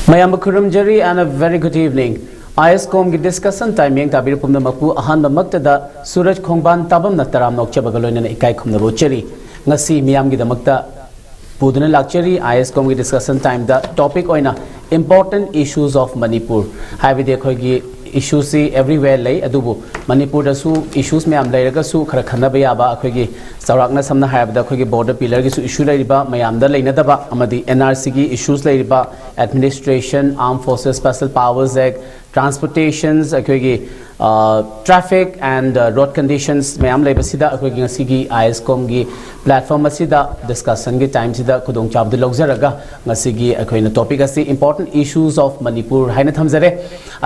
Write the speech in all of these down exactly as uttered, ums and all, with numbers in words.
ꯃꯌꯥꯝꯕꯨ ꯈꯨꯔꯨꯝꯖꯔꯤ and a very good evening. I S ꯀꯣꯝꯒꯤ ꯗꯤꯁꯀꯁꯟ ꯇꯥꯏꯝ ꯌꯦꯡ ꯇꯥꯕꯤꯔ ꯄꯨꯝꯅꯃꯛꯄꯨ ꯑꯍꯥꯟꯕꯃꯛꯇꯗ ꯁꯨꯔꯖ ꯈꯣꯡꯕꯥꯟ ꯇꯥꯕꯝꯅ ꯇꯔꯥꯝꯅ ꯑꯣꯛꯆꯕꯒ ꯂꯣꯏꯅꯅ ꯏꯀꯥꯏ ꯈꯨꯝꯅꯕ ꯎꯠꯆꯔꯤ꯫ ꯉꯁꯤ ꯃꯤꯌꯥꯝꯒꯤꯗꯃꯛꯇ ꯄꯨꯗꯨꯅ ꯂꯥꯛꯆꯔꯤ ꯑꯥꯏ ꯑꯦꯁ ꯀꯣꯝꯒꯤ ꯗꯤꯁꯀꯁꯟ ꯇꯥꯏꯝꯗ ꯇꯣꯄꯤꯛ ꯑꯣꯏꯅ Important Issues of Manipur. ꯍꯥꯏꯕꯗꯤ ꯑꯩꯈꯣꯏꯒꯤ ꯏꯁꯨꯁꯤ ꯑꯦꯕ꯭ꯔꯤꯋꯦꯌꯔ ꯂꯩ, ꯑꯗꯨꯕꯨ ꯃꯅꯤꯄꯨꯔꯗꯁꯨ ꯏꯁꯨꯁ ꯃꯌꯥꯝ ꯂꯩꯔꯒꯁꯨ ꯈꯔ ꯈꯟꯅꯕ ꯌꯥꯕ, ꯑꯩꯈꯣꯏꯒꯤ ꯆꯥꯎꯔꯥꯛꯅ ꯁꯝꯅ ꯍꯥꯏꯔꯕꯗ ꯑꯩꯈꯣꯏꯒꯤ ꯕꯣꯔꯗꯔ ꯄꯤꯂꯔꯒꯤꯁꯨ ꯏꯁꯨ ꯂꯩꯔꯤꯕ, ꯃꯌꯥꯝꯗ ꯂꯩꯅꯗꯕ, ꯑꯃꯗꯤ ꯑꯦꯟ ꯑꯥꯔ ꯁꯤꯒꯤ ꯏꯁꯨꯁ ꯂꯩꯔꯤꯕ, administration, Armed Forces Special Powers Act, ꯇ꯭ꯔꯥꯟꯁꯄꯣꯔꯇꯦꯁꯟꯁ, ꯑꯩꯈꯣꯏꯒꯤ ꯇ꯭ꯔꯥꯐꯤꯛ ꯑꯦꯟ ꯔꯣꯗ ꯀꯟꯗꯤꯁꯟꯁ ꯃꯌꯥꯝ ꯂꯩꯕꯁꯤꯗ ꯑꯩꯈꯣꯏꯒꯤ ꯉꯁꯤꯒꯤ ꯑꯥꯏ ꯑꯦꯁ ꯀꯣꯝꯒꯤ ꯄ꯭ꯂꯦꯠꯐꯣꯝ ꯑꯁꯤꯗ ꯗꯤꯁꯀꯁꯟꯒꯤ ꯇꯥꯏꯝꯁꯤꯗ ꯈꯨꯗꯣꯡꯆꯥꯕꯗꯨ ꯂꯧꯖꯔꯒ ꯉꯁꯤꯒꯤ ꯑꯩꯈꯣꯏꯅ ꯇꯣꯄꯤꯛ ꯑꯁꯤ Important Issues of Manipur ꯍꯥꯏꯅ ꯊꯝꯖꯔꯦ꯫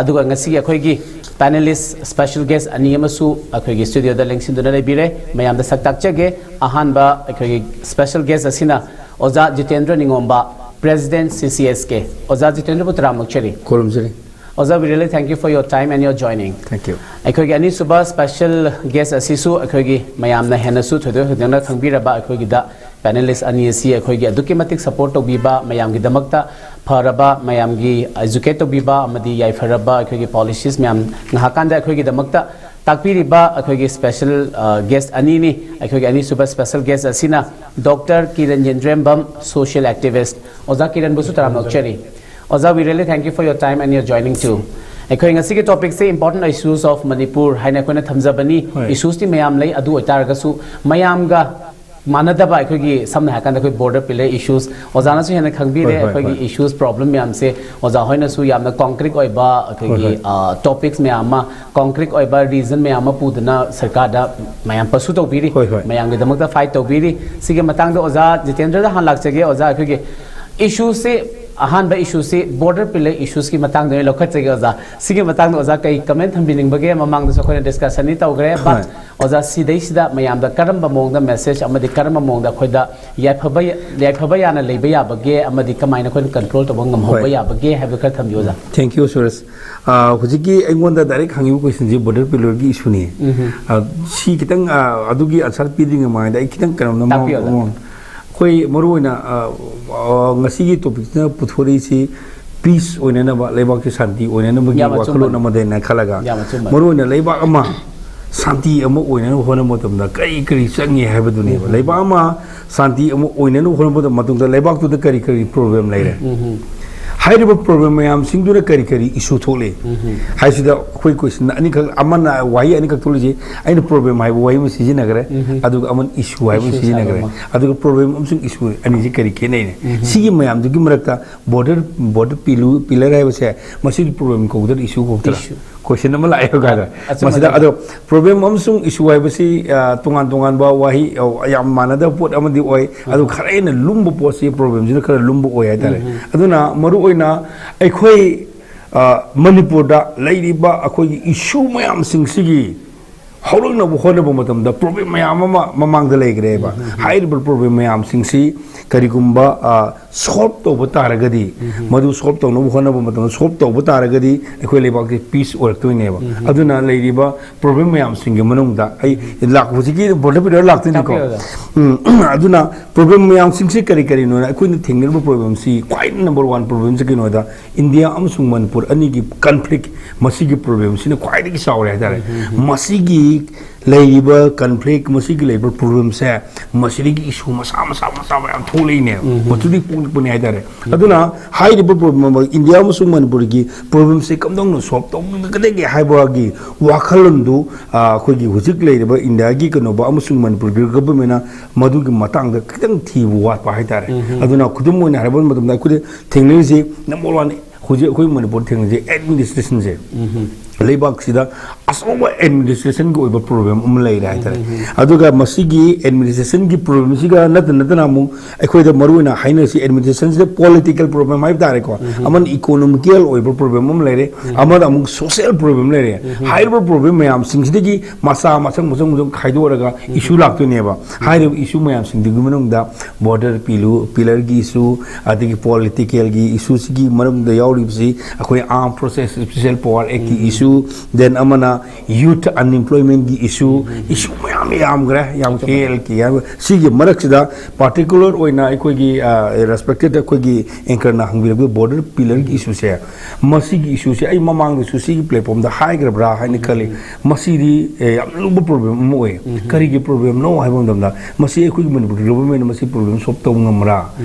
ꯑꯗꯨꯒ ꯉꯁꯤꯒꯤ ꯑꯩꯈꯣꯏꯒꯤ ꯄꯦꯅꯦꯂꯤꯁ ꯁ꯭ꯄꯦꯁꯦꯜ ꯒꯦꯁ ꯑꯅꯤ ꯑꯃꯁꯨ ꯑꯩꯈꯣꯏꯒꯤ ꯁ꯭ꯇꯨꯗꯤꯑꯣꯗ ꯂꯦꯡꯁꯤꯟꯗꯨꯅ ꯂꯩꯕꯤꯔꯦ꯫ ꯃꯌꯥꯝꯗ ꯁꯛ ꯇꯥꯛꯆꯒꯦ꯫ ꯑꯍꯥꯟꯕ ꯑꯩꯈꯣꯏꯒꯤ ꯁ꯭ꯄꯦꯁꯦꯜ ꯒꯦꯁ ꯑꯁꯤꯅ ꯑꯣꯖꯥ ꯖꯤꯇꯦꯟꯗ꯭ꯔ ꯅꯤꯉꯣꯝꯕ, ꯄ꯭ꯔꯦꯁꯤꯗꯦꯟꯠ ꯁꯤ ꯁꯤ ꯑꯦꯁ ꯀꯦ꯫ ꯑꯣꯖꯥ ꯖꯤꯇꯦꯟꯗ꯭ꯔꯕꯨ ꯇꯔꯥꯝꯅ ꯑꯣꯛꯆꯔꯤ꯫ ꯈꯨꯔꯨꯝꯖꯔꯤ꯫ ꯑꯣꯖꯥ, we really thank you for your time and your joining. Thank you. ꯑꯩꯈꯣꯏꯒꯤ ꯑꯅꯤꯁꯨꯕ ꯁ꯭ꯄꯦꯁꯦꯜ ꯒꯦꯁ ꯑꯁꯤꯁꯨ ꯑꯩꯈꯣꯏꯒꯤ ꯃꯌꯥꯝꯅ ꯍꯦꯟꯅꯁꯨ ꯊꯣꯏꯗꯣꯛ ꯍꯦꯟꯗꯣꯛꯅ ꯈꯪꯕꯤꯔꯕ ꯑꯩꯈꯣꯏꯒꯤꯗ ꯄꯦꯅꯦꯂꯤꯁ ꯑꯅꯤ ꯑꯁꯤ ꯑꯩꯈꯣꯏꯒꯤ ꯑꯗꯨꯛꯀꯤ ꯃꯇꯤꯛ ꯁꯄꯣꯔꯠ ꯇꯧꯕꯤꯕ, ꯃꯌꯥꯝꯒꯤꯗꯃꯛꯇ ꯐꯔꯕ, ꯃꯌꯥꯝꯒꯤ ꯑꯦꯖꯨꯀꯦꯠ ꯇꯧꯕꯤꯕ ꯑꯃꯗꯤ ꯌꯥꯏꯐꯔꯕ ꯑꯩꯈꯣꯏꯒꯤ ꯄꯣꯂꯤꯁꯤꯁ ꯃꯌꯥꯝ ꯉꯥꯏꯍꯥꯛꯀꯥꯟꯗ ꯑꯩꯈꯣꯏꯒꯤꯗꯃꯛꯇ ꯇꯥꯛꯄꯤꯔꯤꯕ ꯑꯩꯈꯣꯏꯒꯤ ꯁ꯭ꯄꯦꯁꯦꯜ ꯒꯦꯁ ꯑꯅꯤꯅꯤ꯫ ꯑꯩꯈꯣꯏꯒꯤ ꯑꯅꯤꯁꯨꯕ ꯁ꯭ꯄꯦꯁꯦꯜ ꯒꯦꯁ ꯑꯁꯤꯅ ꯗꯣꯛꯇꯔ ꯀꯤꯔꯟ ꯌꯦꯟꯗ꯭ꯔꯦꯝꯕꯝ, ꯁꯣꯁꯤꯌꯦꯜ ꯑꯦꯛꯇꯤꯚꯤꯁ꯭ꯠ꯫ ꯑꯣꯖꯥ ꯀꯤꯔꯟꯕꯨꯁꯨ ꯇꯔꯥꯝꯅ ꯑꯣꯛꯆꯔꯤ꯫ ꯑꯣꯖꯥ, we really thank you for your time and your joining too. ꯑꯩꯈꯣꯏ ꯉꯁꯤꯒꯤ ꯇꯣꯄꯤꯛꯁꯦ Important Issues of Manipur ꯍꯥꯏꯅ ꯑꯩꯈꯣꯏꯅ ꯊꯝꯖꯕꯅꯤ꯫ ꯍꯣꯏ꯫ ꯏꯁꯨꯁꯇꯤ ꯃꯌꯥꯝ ꯂꯩ, ꯑꯗꯨ ꯑꯣꯏꯇꯥꯔꯒꯁꯨ ꯃꯌꯥꯝꯒ ꯃꯥꯟꯅꯗꯕ ꯑꯩꯈꯣꯏꯒꯤ, ꯁꯝꯅ ꯍꯥꯏꯔꯀꯥꯟꯗ ꯑꯩꯈꯣꯏ ꯕꯣꯔꯗꯔ ꯄꯤꯂꯔ ꯏꯁꯨꯁ, ꯑꯣꯖꯥꯅꯁꯨ ꯍꯦꯟꯅ ꯈꯪꯕꯤꯔꯦ꯫ ꯍꯣꯏ, ꯍꯣꯏ, ꯑꯩꯈꯣꯏꯒꯤ ꯍꯣꯏ꯫ ꯏꯁꯨꯁ ꯄ꯭ꯔꯣꯕ꯭ꯂꯦꯝ ꯃꯌꯥꯝꯁꯦ ꯑꯣꯖꯥ ꯍꯣꯏꯅꯁꯨ ꯌꯥꯝꯅ ꯀꯣꯡꯀ꯭ꯔꯤꯠ ꯑꯣꯏꯕ ꯑꯩꯈꯣꯏꯒꯤ ꯍꯣꯏ, ꯍꯣꯏ꯫ ꯇꯣꯄꯤꯛꯁ ꯃꯌꯥꯝ ꯑꯃ, ꯀꯣꯡꯀ꯭ꯔꯤꯠ ꯑꯣꯏꯕ ꯔꯤꯖꯟ ꯃꯌꯥꯝ ꯑꯃ ꯄꯨꯗꯨꯅ ꯁꯔꯀꯥꯔꯗ ꯃꯌꯥꯝ ꯄꯁꯨ ꯇꯧꯕꯤꯔꯤ꯫ ꯍꯣꯏ, ꯍꯣꯏ꯫ ꯃꯌꯥꯝꯒꯤꯗꯃꯛꯇ ꯐꯥꯏꯠ ꯇꯧꯕꯤꯔꯤ꯫ ꯁꯤꯒꯤ ꯃꯇꯥꯡꯗ ꯑꯣꯖꯥ ꯖꯤꯇꯦꯟꯗ꯭ꯔꯗ ꯍꯥꯟꯅ ꯂꯥꯛꯆꯒꯦ꯫ ꯑꯣꯖꯥ, ꯑꯩꯈꯣꯏꯒꯤ ꯏꯁꯨꯁꯤ, ꯑꯍꯥꯟꯕ ꯏꯁꯨꯁꯤ ꯕꯣꯔꯗꯔ ꯄꯤꯂꯔ ꯏꯁꯨꯁꯀꯤ ꯃꯇꯥꯡꯗ ꯑꯣꯏꯅ ꯂꯧꯈꯠꯆꯒꯦ ꯑꯣꯖꯥ꯫ ꯁꯤꯒꯤ ꯃꯇꯥꯡꯗ ꯑꯣꯖꯥ ꯀꯩ ꯀꯃꯦꯟ ꯊꯝꯕꯤꯅꯤꯡꯕꯒꯦ? ꯃꯃꯥꯡꯗꯁꯨ ꯑꯩꯈꯣꯏꯅ ꯗꯤꯁꯀꯁꯟꯗꯤ ꯇꯧꯈ꯭ꯔꯦ, but ꯍꯣꯏ꯫ ꯑꯣꯖꯥ, ꯁꯤꯗꯩꯁꯤꯗ ꯃꯌꯥꯝꯗ ꯀꯔꯝꯕ ꯃꯑꯣꯡꯗ ꯃꯦꯁꯦꯖ ꯑꯃꯗꯤ ꯀꯔꯝꯕ ꯃꯑꯣꯡꯗ ꯑꯩꯈꯣꯏꯗ ꯌꯥꯏꯐꯕ, ꯌꯥꯏꯐꯕ ꯌꯥꯅ ꯂꯩꯕ ꯌꯥꯕꯒꯦ ꯑꯃꯗꯤ ꯀꯃꯥꯏꯅ ꯑꯩꯈꯣꯏꯅ ꯀꯟꯇ꯭ꯔꯣꯜ ꯇꯧꯕ ꯉꯝꯍꯧꯕ ꯍꯣꯏ꯫ ꯌꯥꯕꯒꯦ ꯍꯥꯏꯕꯗꯨ ꯈꯔ ꯊꯝꯕꯤꯌꯨ ꯑꯣꯖꯥ꯫ Thank you, ꯁꯨꯔꯖ꯫ ꯑꯥ, ꯍꯧꯖꯤꯛꯀꯤ ꯑꯩꯉꯣꯟꯗ ꯗꯥꯏꯔꯦꯛ ꯍꯪꯉꯤꯕ ꯀꯣꯏꯁꯟꯁꯤ ꯕꯣꯔꯗꯔ ꯄꯤꯂꯔꯒꯤ ꯏꯁꯨꯅꯤ꯫ ꯎꯝ꯫ ꯑꯥ, ꯁꯤ ꯈꯤꯇꯪ, ꯑꯥ, ꯑꯗꯨꯒꯤ ꯑꯟꯁꯔ ꯄꯤꯗ꯭ꯔꯤꯉꯩ ꯃꯃꯥꯡꯗ ꯑꯩ ꯈꯤꯇꯪ ꯀꯩꯅꯣꯝꯗ ꯇꯥꯛꯄꯤꯌꯨ, ꯑꯣꯖꯥ꯫ ꯑꯩꯈꯣꯏ ꯃꯔꯨꯑꯣꯏꯅ, ꯑꯥ, ꯑꯥ, ꯉꯁꯤꯒꯤ ꯇꯣꯄꯤꯛꯁꯤꯅ ꯄꯨꯊꯣꯔꯛꯏꯁꯤ ꯄꯤꯁ ꯑꯣꯏꯅꯅꯕ, ꯂꯩꯕꯥꯛꯁꯤ ꯁꯥꯟꯇꯤ ꯑꯣꯏꯅꯅꯕꯒꯤ ꯋꯥꯈꯜꯂꯣꯟ ꯑꯃꯗꯩꯅ ꯈꯜꯂꯒ, ꯃꯔꯨꯑꯣꯏꯅ ꯂꯩꯕꯥꯛ ꯑꯃ ꯁꯥꯟꯇꯤ ꯑꯃ ꯑꯣꯏꯅꯅꯕ ꯍꯣꯠꯅꯕ ꯃꯇꯝꯗ ꯀꯔꯤ ꯀꯔꯤ ꯆꯪꯉꯤ ꯍꯥꯏꯕꯗꯨꯅꯦꯕ꯫ ꯂꯩꯕꯥꯛ ꯑꯃ ꯁꯥꯟꯇꯤ ꯑꯃ ꯑꯣꯏꯅꯅꯕ ꯍꯣꯠꯅꯕ ꯃꯇꯝꯗ ꯂꯩꯕꯥꯛꯇꯨꯗ ꯀꯔꯤ ꯀꯔꯤ ꯄ꯭ꯔꯣꯕ꯭ꯂꯦꯝ ꯂꯩꯔꯦ? ꯍꯥꯏꯔꯤꯕ ꯄ꯭ꯔꯣꯕ꯭ꯂꯦꯝ ꯃꯌꯥꯝꯁꯤꯡꯗꯨꯅ ꯀꯔꯤ ꯀꯔꯤ ꯏꯁꯨ ꯊꯣꯛꯂꯤ ꯍꯥꯏꯁꯤꯗ ꯑꯩꯈꯣꯏ ꯀꯣꯏꯁꯟ ꯑꯅꯤꯈꯛ, ꯑꯃꯅ ꯋꯥꯍꯩ ꯑꯅꯤꯈꯛ ꯊꯣꯛꯂꯤꯁꯤ, ꯑꯩꯅ ꯄ꯭ꯔꯣꯕ꯭ꯂꯦꯝ ꯍꯥꯏꯕ ꯋꯥꯍꯩ ꯑꯃ ꯁꯤꯖꯤꯟꯅꯈ꯭ꯔꯦ, ꯑꯗꯨꯒ ꯑꯃꯅ ꯏꯁꯨ ꯍꯥꯏꯕ ꯑꯃ ꯁꯤꯖꯤꯟꯅꯈ꯭ꯔꯦ꯫ ꯑꯗꯨꯒ ꯄ꯭ꯔꯣꯕ꯭ꯂꯦꯝ ꯑꯃꯁꯨꯡ ꯏꯁꯨ ꯑꯅꯤꯁꯤ ꯀꯔꯤ ꯈꯦꯠꯅꯩꯅꯦ? ꯁꯤꯒꯤ ꯃꯌꯥꯝꯗꯨꯒꯤ ꯃꯔꯛꯇ ꯕꯣꯔꯗꯔ ꯕꯣꯔꯗꯔ ꯄꯤꯂꯔ ꯍꯥꯏꯕꯁꯦ, ꯃꯁꯤꯗꯤ ꯄ꯭ꯔꯣꯕ꯭ꯂꯦꯝ ꯀꯧꯗ꯭ꯔꯥ, ꯏꯁꯨ ꯀꯧꯗ꯭ꯔꯥ? ꯀꯣꯏꯁꯟ ꯑꯃ ꯂꯥꯛꯑꯦ ꯀꯥꯏꯗ꯫ ꯃꯁꯤꯗ ꯑꯗꯣ ꯄ꯭ꯔꯣꯕ꯭ꯂꯦꯝ ꯑꯃꯁꯨꯡ ꯏꯁꯨ ꯍꯥꯏꯕꯁꯤ, ꯑ, ꯇꯣꯉꯥꯟ ꯇꯣꯉꯥꯟꯕ ꯋꯥꯍꯩ, ꯑ, ꯌꯥꯝ ꯃꯥꯟꯅꯗꯕ ꯄꯣꯠ ꯑꯃꯗꯤ ꯑꯣꯏ꯫ ꯑꯗꯨ ꯈꯔ ꯍꯦꯟꯅ ꯂꯨꯝꯕ ꯄꯣꯠꯁꯤ ꯄ꯭ꯔꯣꯕ꯭ꯂꯦꯝꯁꯤꯅ ꯈꯔ ꯂꯨꯝꯕ ꯑꯣꯏ ꯍꯥꯏꯇꯥꯔꯦ꯫ ꯑꯗꯨꯅ ꯃꯔꯨꯑꯣꯏꯅ ꯑꯩꯈꯣꯏ, ꯑ, ꯃꯅꯤꯄꯨꯔꯗ ꯂꯩꯔꯤꯕ ꯑꯩꯈꯣꯏꯒꯤ ꯏꯁꯨ ꯃꯌꯥꯝꯁꯤꯡꯁꯤꯒꯤ ꯍꯧꯔꯛꯅꯕ ꯍꯣꯠꯅꯕ ꯃꯇꯝꯗ ꯄ꯭ꯔꯣꯕ꯭ꯂꯦꯝ ꯃꯌꯥꯝ ꯑꯃ ꯃꯃꯥꯡꯗ ꯂꯩꯈ꯭ꯔꯦꯕ꯫ ꯍꯥꯏꯔꯤꯕ ꯄ꯭ꯔꯣꯕ꯭ꯂꯦꯝ ꯃꯌꯥꯝꯁꯤꯡꯁꯤ ꯀꯔꯤꯒꯨꯝꯕ, ꯑ, ꯁꯣꯜꯕ ꯇꯧꯕ ꯇꯥꯔꯒꯗꯤ, ꯃꯗꯨ ꯁꯣꯜꯕ ꯇꯧꯅꯕ ꯍꯣꯠꯅꯕ ꯃꯇꯝꯗ, ꯁꯣꯜꯕ ꯇꯧꯕ ꯇꯥꯔꯒꯗꯤ ꯑꯩꯈꯣꯏ ꯂꯩꯕꯥꯛꯁꯤ ꯄꯤꯁ ꯑꯣꯏꯔꯛꯇꯣꯏꯅꯦꯕ꯫ ꯑꯗꯨꯅ ꯂꯩꯔꯤꯕ ꯄ꯭ꯔꯣꯕ꯭ꯂꯦꯝ ꯃꯌꯥꯝꯁꯤꯡꯒꯤ ꯃꯅꯨꯡꯗ ꯑꯩ ꯂꯥꯛ-, ꯍꯧꯖꯤꯛꯀꯤ ꯕꯣꯔꯗꯔ ꯄꯤꯂꯔ ꯂꯥꯛꯇꯣꯏꯅꯤꯀꯣ꯫ ꯎꯝ, ꯑꯗꯨꯅ ꯄ꯭ꯔꯣꯕ꯭ꯂꯦꯝ ꯃꯌꯥꯝꯁꯤꯡꯁꯤ ꯀꯔꯤ ꯀꯔꯤꯅꯣꯅ, ꯑꯩꯈꯣꯏꯅ ꯊꯦꯡꯅꯔꯤꯕ ꯄ꯭ꯔꯣꯕ꯭ꯂꯦꯝꯁꯤ ꯈ꯭ꯋꯥꯏ ꯅꯝꯕꯔ ꯋꯥꯟ ꯄ꯭ꯔꯣꯕ꯭ꯂꯦꯝꯁꯤ ꯀꯩꯅꯣꯗ, ꯏꯟꯗꯤꯌꯥ ꯑꯃꯁꯨꯡ ꯃꯅꯤꯄꯨꯔ ꯑꯅꯤꯒꯤ ꯀꯟꯐ꯭ꯂꯤꯛ, ꯃꯁꯤꯒꯤ ꯄ꯭ꯔꯣꯕ꯭ꯂꯦꯝꯁꯤꯅ ꯈ꯭ꯋꯥꯏꯗꯒꯤ ꯆꯥꯎꯔꯦ ꯍꯥꯏꯇꯥꯔꯦ꯫ ꯃꯁꯤꯒꯤ ꯂꯩꯔꯤꯕ ꯀꯟꯐ꯭ꯂꯤꯛ, ꯃꯁꯤꯒꯤ ꯂꯩꯔꯤꯕ ꯄ꯭ꯔꯣꯕ꯭ꯂꯦꯝꯁꯦ, ꯃꯁꯤꯗꯒꯤ ꯏꯁꯨ ꯃꯆꯥ ꯃꯆꯥ ꯃꯆꯥ ꯃꯌꯥꯝ ꯊꯣꯛꯂꯛꯏꯅꯦꯕ꯫ ꯃꯗꯨꯗꯒꯤ ꯄꯣꯛꯂꯛꯄꯅꯦ ꯍꯥꯏꯇꯥꯔꯦ꯫ ꯑꯗꯨꯅ ꯍꯥꯏꯔꯤꯕ ꯄ꯭ꯔꯣꯕ꯭ꯂꯦꯝ, ꯏꯟꯗꯤꯌꯥ ꯑꯃꯁꯨꯡ ꯃꯅꯤꯄꯨꯔꯒꯤ ꯄ꯭ꯔꯣꯕ꯭ꯂꯦꯝꯁꯦ ꯀꯝꯗꯧꯅ ꯁꯣꯜꯕ ꯇꯧꯒꯗꯒꯦ ꯍꯥꯏꯕꯒꯤ ꯋꯥꯈꯜꯂꯣꯟꯗꯨ, ꯑ, ꯑꯩꯈꯣꯏꯒꯤ ꯍꯧꯖꯤꯛ ꯂꯩꯔꯤꯕ ꯏꯟꯗꯤꯌꯥꯒꯤ ꯀꯩꯅꯣꯕ ꯑꯃꯁꯨꯡ ꯃꯅꯤꯄꯨꯔꯒꯤ ꯒꯚꯔꯟꯃꯦꯟꯅ ꯃꯗꯨꯒꯤ ꯃꯇꯥꯡꯗ ꯈꯤꯇꯪ ꯊꯤꯕ ꯋꯥꯠꯄ ꯍꯥꯏꯇꯥꯔꯦ꯫ ꯑꯗꯨꯅ ꯈꯨꯗꯝ ꯑꯣꯏꯅ ꯍꯥꯏꯔꯕ ꯃꯇꯝꯗ, ꯑꯩꯈꯣꯏꯗ ꯊꯦꯡꯅꯔꯤꯁꯤ, ꯅꯝꯕꯔ ꯋꯥꯟ, ꯍꯧꯖꯤꯛ ꯑꯩꯈꯣꯏ ꯃꯅꯤꯄꯨꯔ ꯊꯦꯡꯅꯔꯤꯁꯦ ꯑꯦꯗꯃꯤꯅꯤꯁꯇ꯭ꯔꯦꯁꯟꯁꯦ꯫ ꯂꯩꯕꯥꯛꯁꯤꯗ ꯑꯆꯧꯕ ꯑꯦꯗꯃꯤꯅꯤꯁꯇ꯭ꯔꯦꯁꯟꯒꯤ ꯑꯣꯏꯕ ꯄ꯭ꯔꯣꯕ꯭ꯂꯦꯝ ꯑꯃ ꯂꯩꯔꯦ ꯍꯥꯏꯇꯥꯔꯦ꯫ ꯑꯗꯨꯒ ꯃꯁꯤꯒꯤ ꯑꯦꯗꯃꯤꯅꯤꯁꯇ꯭ꯔꯦꯁꯟꯒꯤ ꯄ꯭ꯔꯣꯕ꯭ꯂꯦꯝꯁꯤꯒ ꯅꯠꯇ ꯅꯠꯇꯅ ꯑꯃꯨꯛ ꯑꯩꯈꯣꯏꯗ ꯃꯔꯨꯑꯣꯏꯅ ꯍꯥꯏꯅꯔꯤꯁꯤ ꯑꯦꯗꯃꯤꯅꯤꯁꯇ꯭ꯔꯦꯁꯟꯁꯤꯗ ꯄꯣꯂꯤꯇꯤꯀꯦꯜ ꯄ꯭ꯔꯣꯕ꯭ꯂꯦꯝ ꯍꯥꯏꯕ ꯇꯥꯔꯦꯀꯣ꯫ ꯑꯃꯅ ꯏꯀꯣꯅꯣꯃꯤꯀꯦꯜ ꯑꯣꯏꯕ ꯄ꯭ꯔꯣꯕ꯭ꯂꯦꯝ ꯑꯃ ꯂꯩꯔꯦ, ꯑꯃꯅ ꯑꯃꯨꯛ ꯁꯣꯁꯤꯌꯦꯜ ꯄ꯭ꯔꯣꯕ꯭ꯂꯦꯝ ꯂꯩꯔꯦ꯫ ꯍꯥꯏꯔꯤꯕ ꯄ꯭ꯔꯣꯕ꯭ꯂꯦꯝ ꯃꯌꯥꯝꯁꯤꯡꯁꯤꯗꯒꯤ ꯃꯆꯥ ꯃꯊꯪ ꯃꯊꯪ ꯃꯊꯪ ꯈꯥꯏꯗꯣꯛꯑꯒ ꯏꯁꯨ ꯂꯥꯛꯇꯣꯏꯅꯦꯕ꯫ ꯍꯥꯏꯔꯤꯕ ꯏꯁꯨ ꯃꯌꯥꯝꯁꯤꯡꯗꯨꯒꯤ ꯃꯅꯨꯡꯗ ꯕꯣꯔꯗꯔ ꯄꯤꯂꯨ ꯄꯤꯂꯔꯒꯤ ꯏꯁꯨ, ꯑꯗꯒꯤ ꯄꯣꯂꯤꯇꯤꯀꯦꯜꯒꯤ ꯏꯁꯨꯁꯤꯒꯤ ꯃꯔꯝꯗ ꯌꯥꯎꯔꯤꯕꯁꯤ ꯑꯩꯈꯣꯏ ꯑꯥꯔꯝ ꯐꯣꯔꯁꯦꯁ ꯁ꯭ꯄꯦꯁꯤꯌꯦꯜ ꯄꯋꯥꯔ ꯑꯦꯛꯀꯤ ꯏꯁꯨ, issue, then ꯑꯃꯅ youth unemployment ꯀꯤ issue, issue ꯃꯌꯥꯝ ꯌꯥꯝꯈ꯭ꯔꯦ, ꯌꯥꯝ ꯈꯦꯜ ꯀꯤ ꯍꯥꯏꯕ꯫ ꯁꯤꯒꯤ ꯃꯔꯛꯁꯤꯗ particular ꯑꯣꯏꯅ ꯑꯩꯈꯣꯏꯒꯤ, ꯑ, respected ꯑꯩꯈꯣꯏꯒꯤ anchor ꯅ ꯍꯪꯕꯤꯔꯛꯄ border pillar ꯒꯤ issue ꯁꯦ, ꯃꯁꯤꯒꯤ issue ꯁꯦ ꯑꯩ ꯃꯃꯥꯡꯗꯁꯨ ꯁꯤꯒꯤ platform ꯗ ꯍꯥꯏꯈ꯭ꯔꯕ꯭ꯔꯥ ꯍꯥꯏꯅ ꯈꯜꯂꯤ꯫ ꯃꯁꯤꯗꯤ, ꯑꯦ, ꯌꯥꯝꯅ ꯂꯨꯕ problem ꯑꯃ ꯑꯣꯏ꯫ ꯀꯔꯤꯒꯤ problem ꯅꯣ ꯍꯥꯏꯕ ꯃꯇꯝꯗ, ꯃꯁꯤ ꯑꯩꯈꯣꯏꯒꯤ ꯃꯅꯤꯄꯨꯔ government ꯅ ꯃꯁꯤ problem solve ꯇꯧꯕ ꯉꯝꯃꯔꯥ,